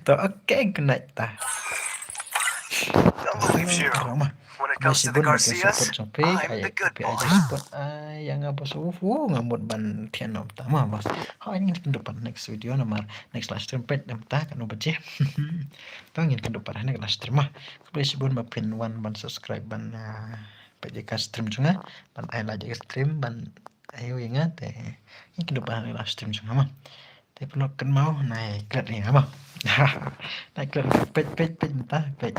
To okay, good night tah. Don't believe you. When it comes to the Garcias, I'm the good boy. Support ai yang apa su ngamut ban thian nom ta ma bos. Ha ngin kyndup pat next video namar next live stream pet dem ta kan ubaje. To ngin kyndup pat next live stream ma. Khublei shibun ba phin wan ban subscribe ban pet ïa ka stream jong nga ban ai like ïa ka stream ban ayu ïa nga te ngin kyndup pat next live stream jong nga ma. Te pynlong kynmaw nai klet ïa nga ma. Nai klet ïa nga pet pet pet mynta pet.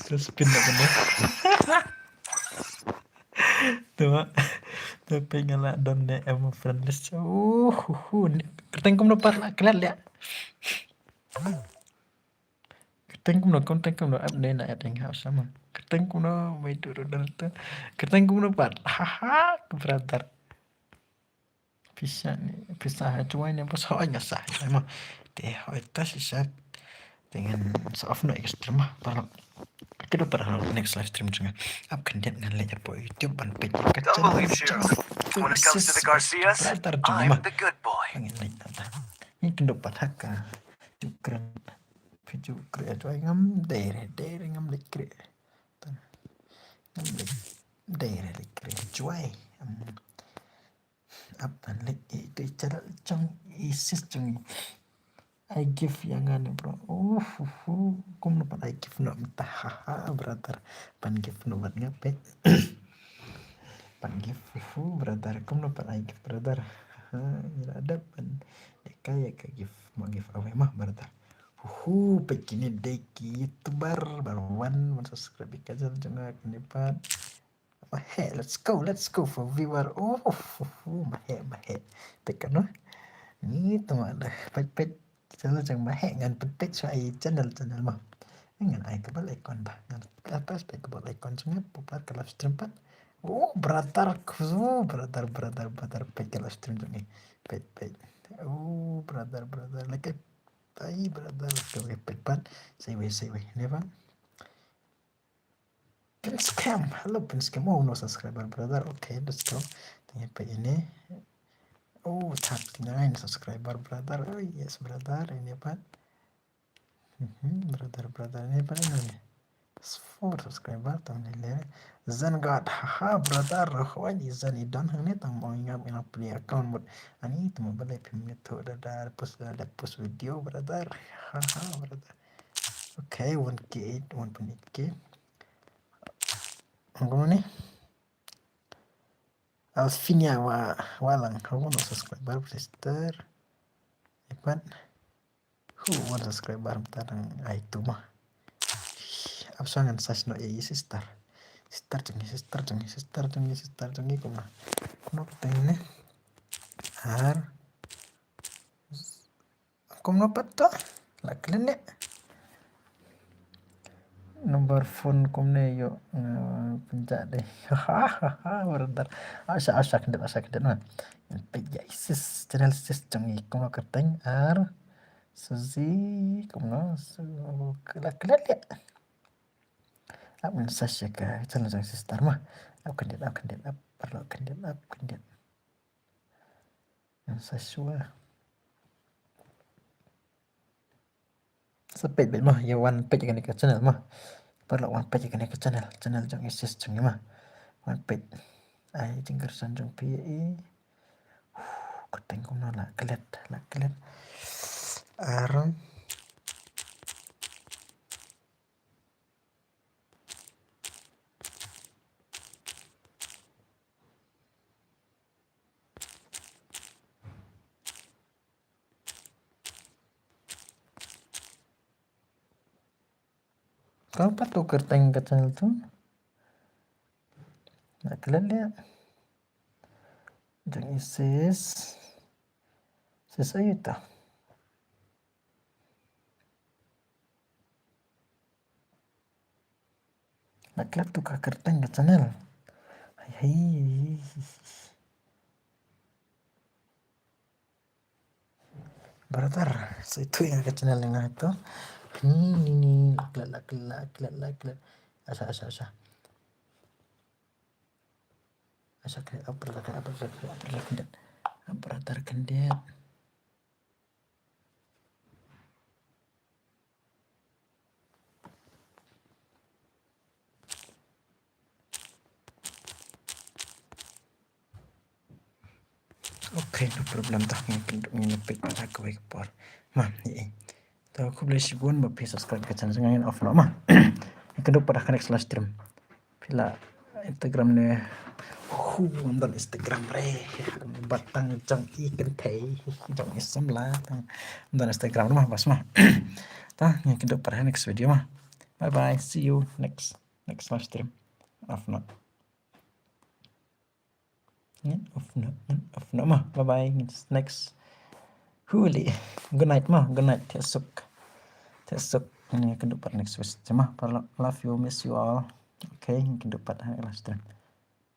Terus spin na kena. Tu ma. Tapi nga la don ne em friend list. Uh, uh, uh. Kyrteng kumno pat la klet ïa. Kyrteng kumno, kyrteng kumno, ap ne na ap eng ha sama. Kyrteng kumno, mai tu ru dan tu. Kyrteng kumno pat. Haha, brother. Pisa ni, pisa ha chuai ni, pas hoi nga sa, chuai ma. Te hoi ta sisa. Dengan sa off no extra ma, paralok. Kita para next live stream jong nga. Ap khyndiat ngan leit hapoh YouTube ban peit ka channel jong Garcias. Brother jong nga ma. Ngan leit ta ta. Ni kyndup pat ha ka. Jukren. Phi ju kre, ai ngam dei re, dei re ngam leit kre. Ngam leit, dei re leit kre, juai. Ap ban leit i te channel jong i sis jong i. Ai gift ïa nga ne bro. Uh, uh, uh. Kumno pat ai gift noh mynta, haha, brother. Ban gift noh bad nga peit. Ban gift, uh, uh, brother. Kumno pat ai gift, brother. Haha, ïa la dep ban. Dei ka ïa ka gift, mo gift away ma, brother. Huhu, peit kine dei ki YouTuber bar wan ban subscribe ïa ka channel jong nga kine pat. Mahe, let's go, let's go for viewer. Oh, huhu, mahe, mahe. Peit kano. Ni tu ma da. Peit, peit. Channel jong mahe ngan peit peit shuwa ai channel, channel ma. Ngan ai ka bell icon ba. Ngan atas peit ka bell icon jong nga pop ka live stream pat. Oh, brother, oh, brother, brother, brother, peit ka live stream jong nga. Peit, peit. Oh, brother, brother, like Ai brother, okay, okay, peit pat. Sei wei, sei wei. Never. Prince Cam. Hello, Prince Cam. Oh, no subscriber, brother. Okay, let's go. Tanya peit ini. Oh, thirty-nine subscriber, brother. Oh, yes, brother. Ini pat. Mhm, brother, brother. Ini pat ini. Four subscriber, tam ni le. Zengad, haha, brother, hoi, Zen i don hangne, tam ong ngam ina play account mut. Ani, tam balei phim ne tu, brother, post, ada post video, brother. Haha, brother. Okay, one K eight, one point eight K. Ang kumne? Alfinia wa, walang, hawa no subscriber, sister. Ipan. Hu, one subscriber mynta dang ai tu ma. Ap shuwa ngan search noh ïa i sister. Sister jong ngi, sister jong ngi, sister jong ngi, sister jong ngi kumno. Kumno kata ne. Ar. Kumno pat to. La klet ne. Number phone kumne ïoh, eh, pynjah dei. Ha ha ha, brother. Asha, asha khyndiat, asha khyndiat na. Peit ïa i sis, channel sis jong ngi kumno kyrteng ar. Suzy, kumno, su, la klet ïa. Ap ngan search ïa ka channel jong sister ma. Ap khyndiat, ap khyndiat, ap paralok khyndiat, ap khyndiat. Ngan search shuwa. Sa peit beit mo, ïa wan peit kane ka channel mo. Paralok wan peit kane ka channel, channel jong i sis jong ngi mo. Wan peit. Ai jingkyrsan jong phi ïa i. Kyrteng kumno la klet, la klet. Ar. Kam pat tu kyrteng ka channel tu. Nga klet leh. Jong i sis. Sis aïu ta? Nga klet tu ka kyrteng ka channel. Hai hai. Brother, sa itu ïa ka channel nga tu. Hmm, ni ni, la klet, la klet, la klet, la klet. Asha, asha, asha. Asha klet, apa la klet, apa la klet, apa la klet. Brother Kendet. Okay, no problem, tah ngin pyn-, ngin peit pat ha kawei ka por. Ma, ïa. Tah khublei shibun ba phi subscribe ka channel jong nga, ngin off noh ma. Ngin kynduh pat ha ka next live stream. Phi la Instagram ne. Hu, ym don Instagram re. Batang jong i kynthei, jong i samla. Ym don Instagram ma, bas ma. Tah ngin kynduh pat ha next video ma. Bye bye. See you next, next live stream. Off noh. Ngin off noh, ngin off noh ma. Bye bye. Ngin next. Huli. Good night ma. Good night. Thiah suk. Thiah suk. Ngin kynduh pat next video ma. Paralok, love you, miss you all. Okay, ngin kynduh pat ha next live stream.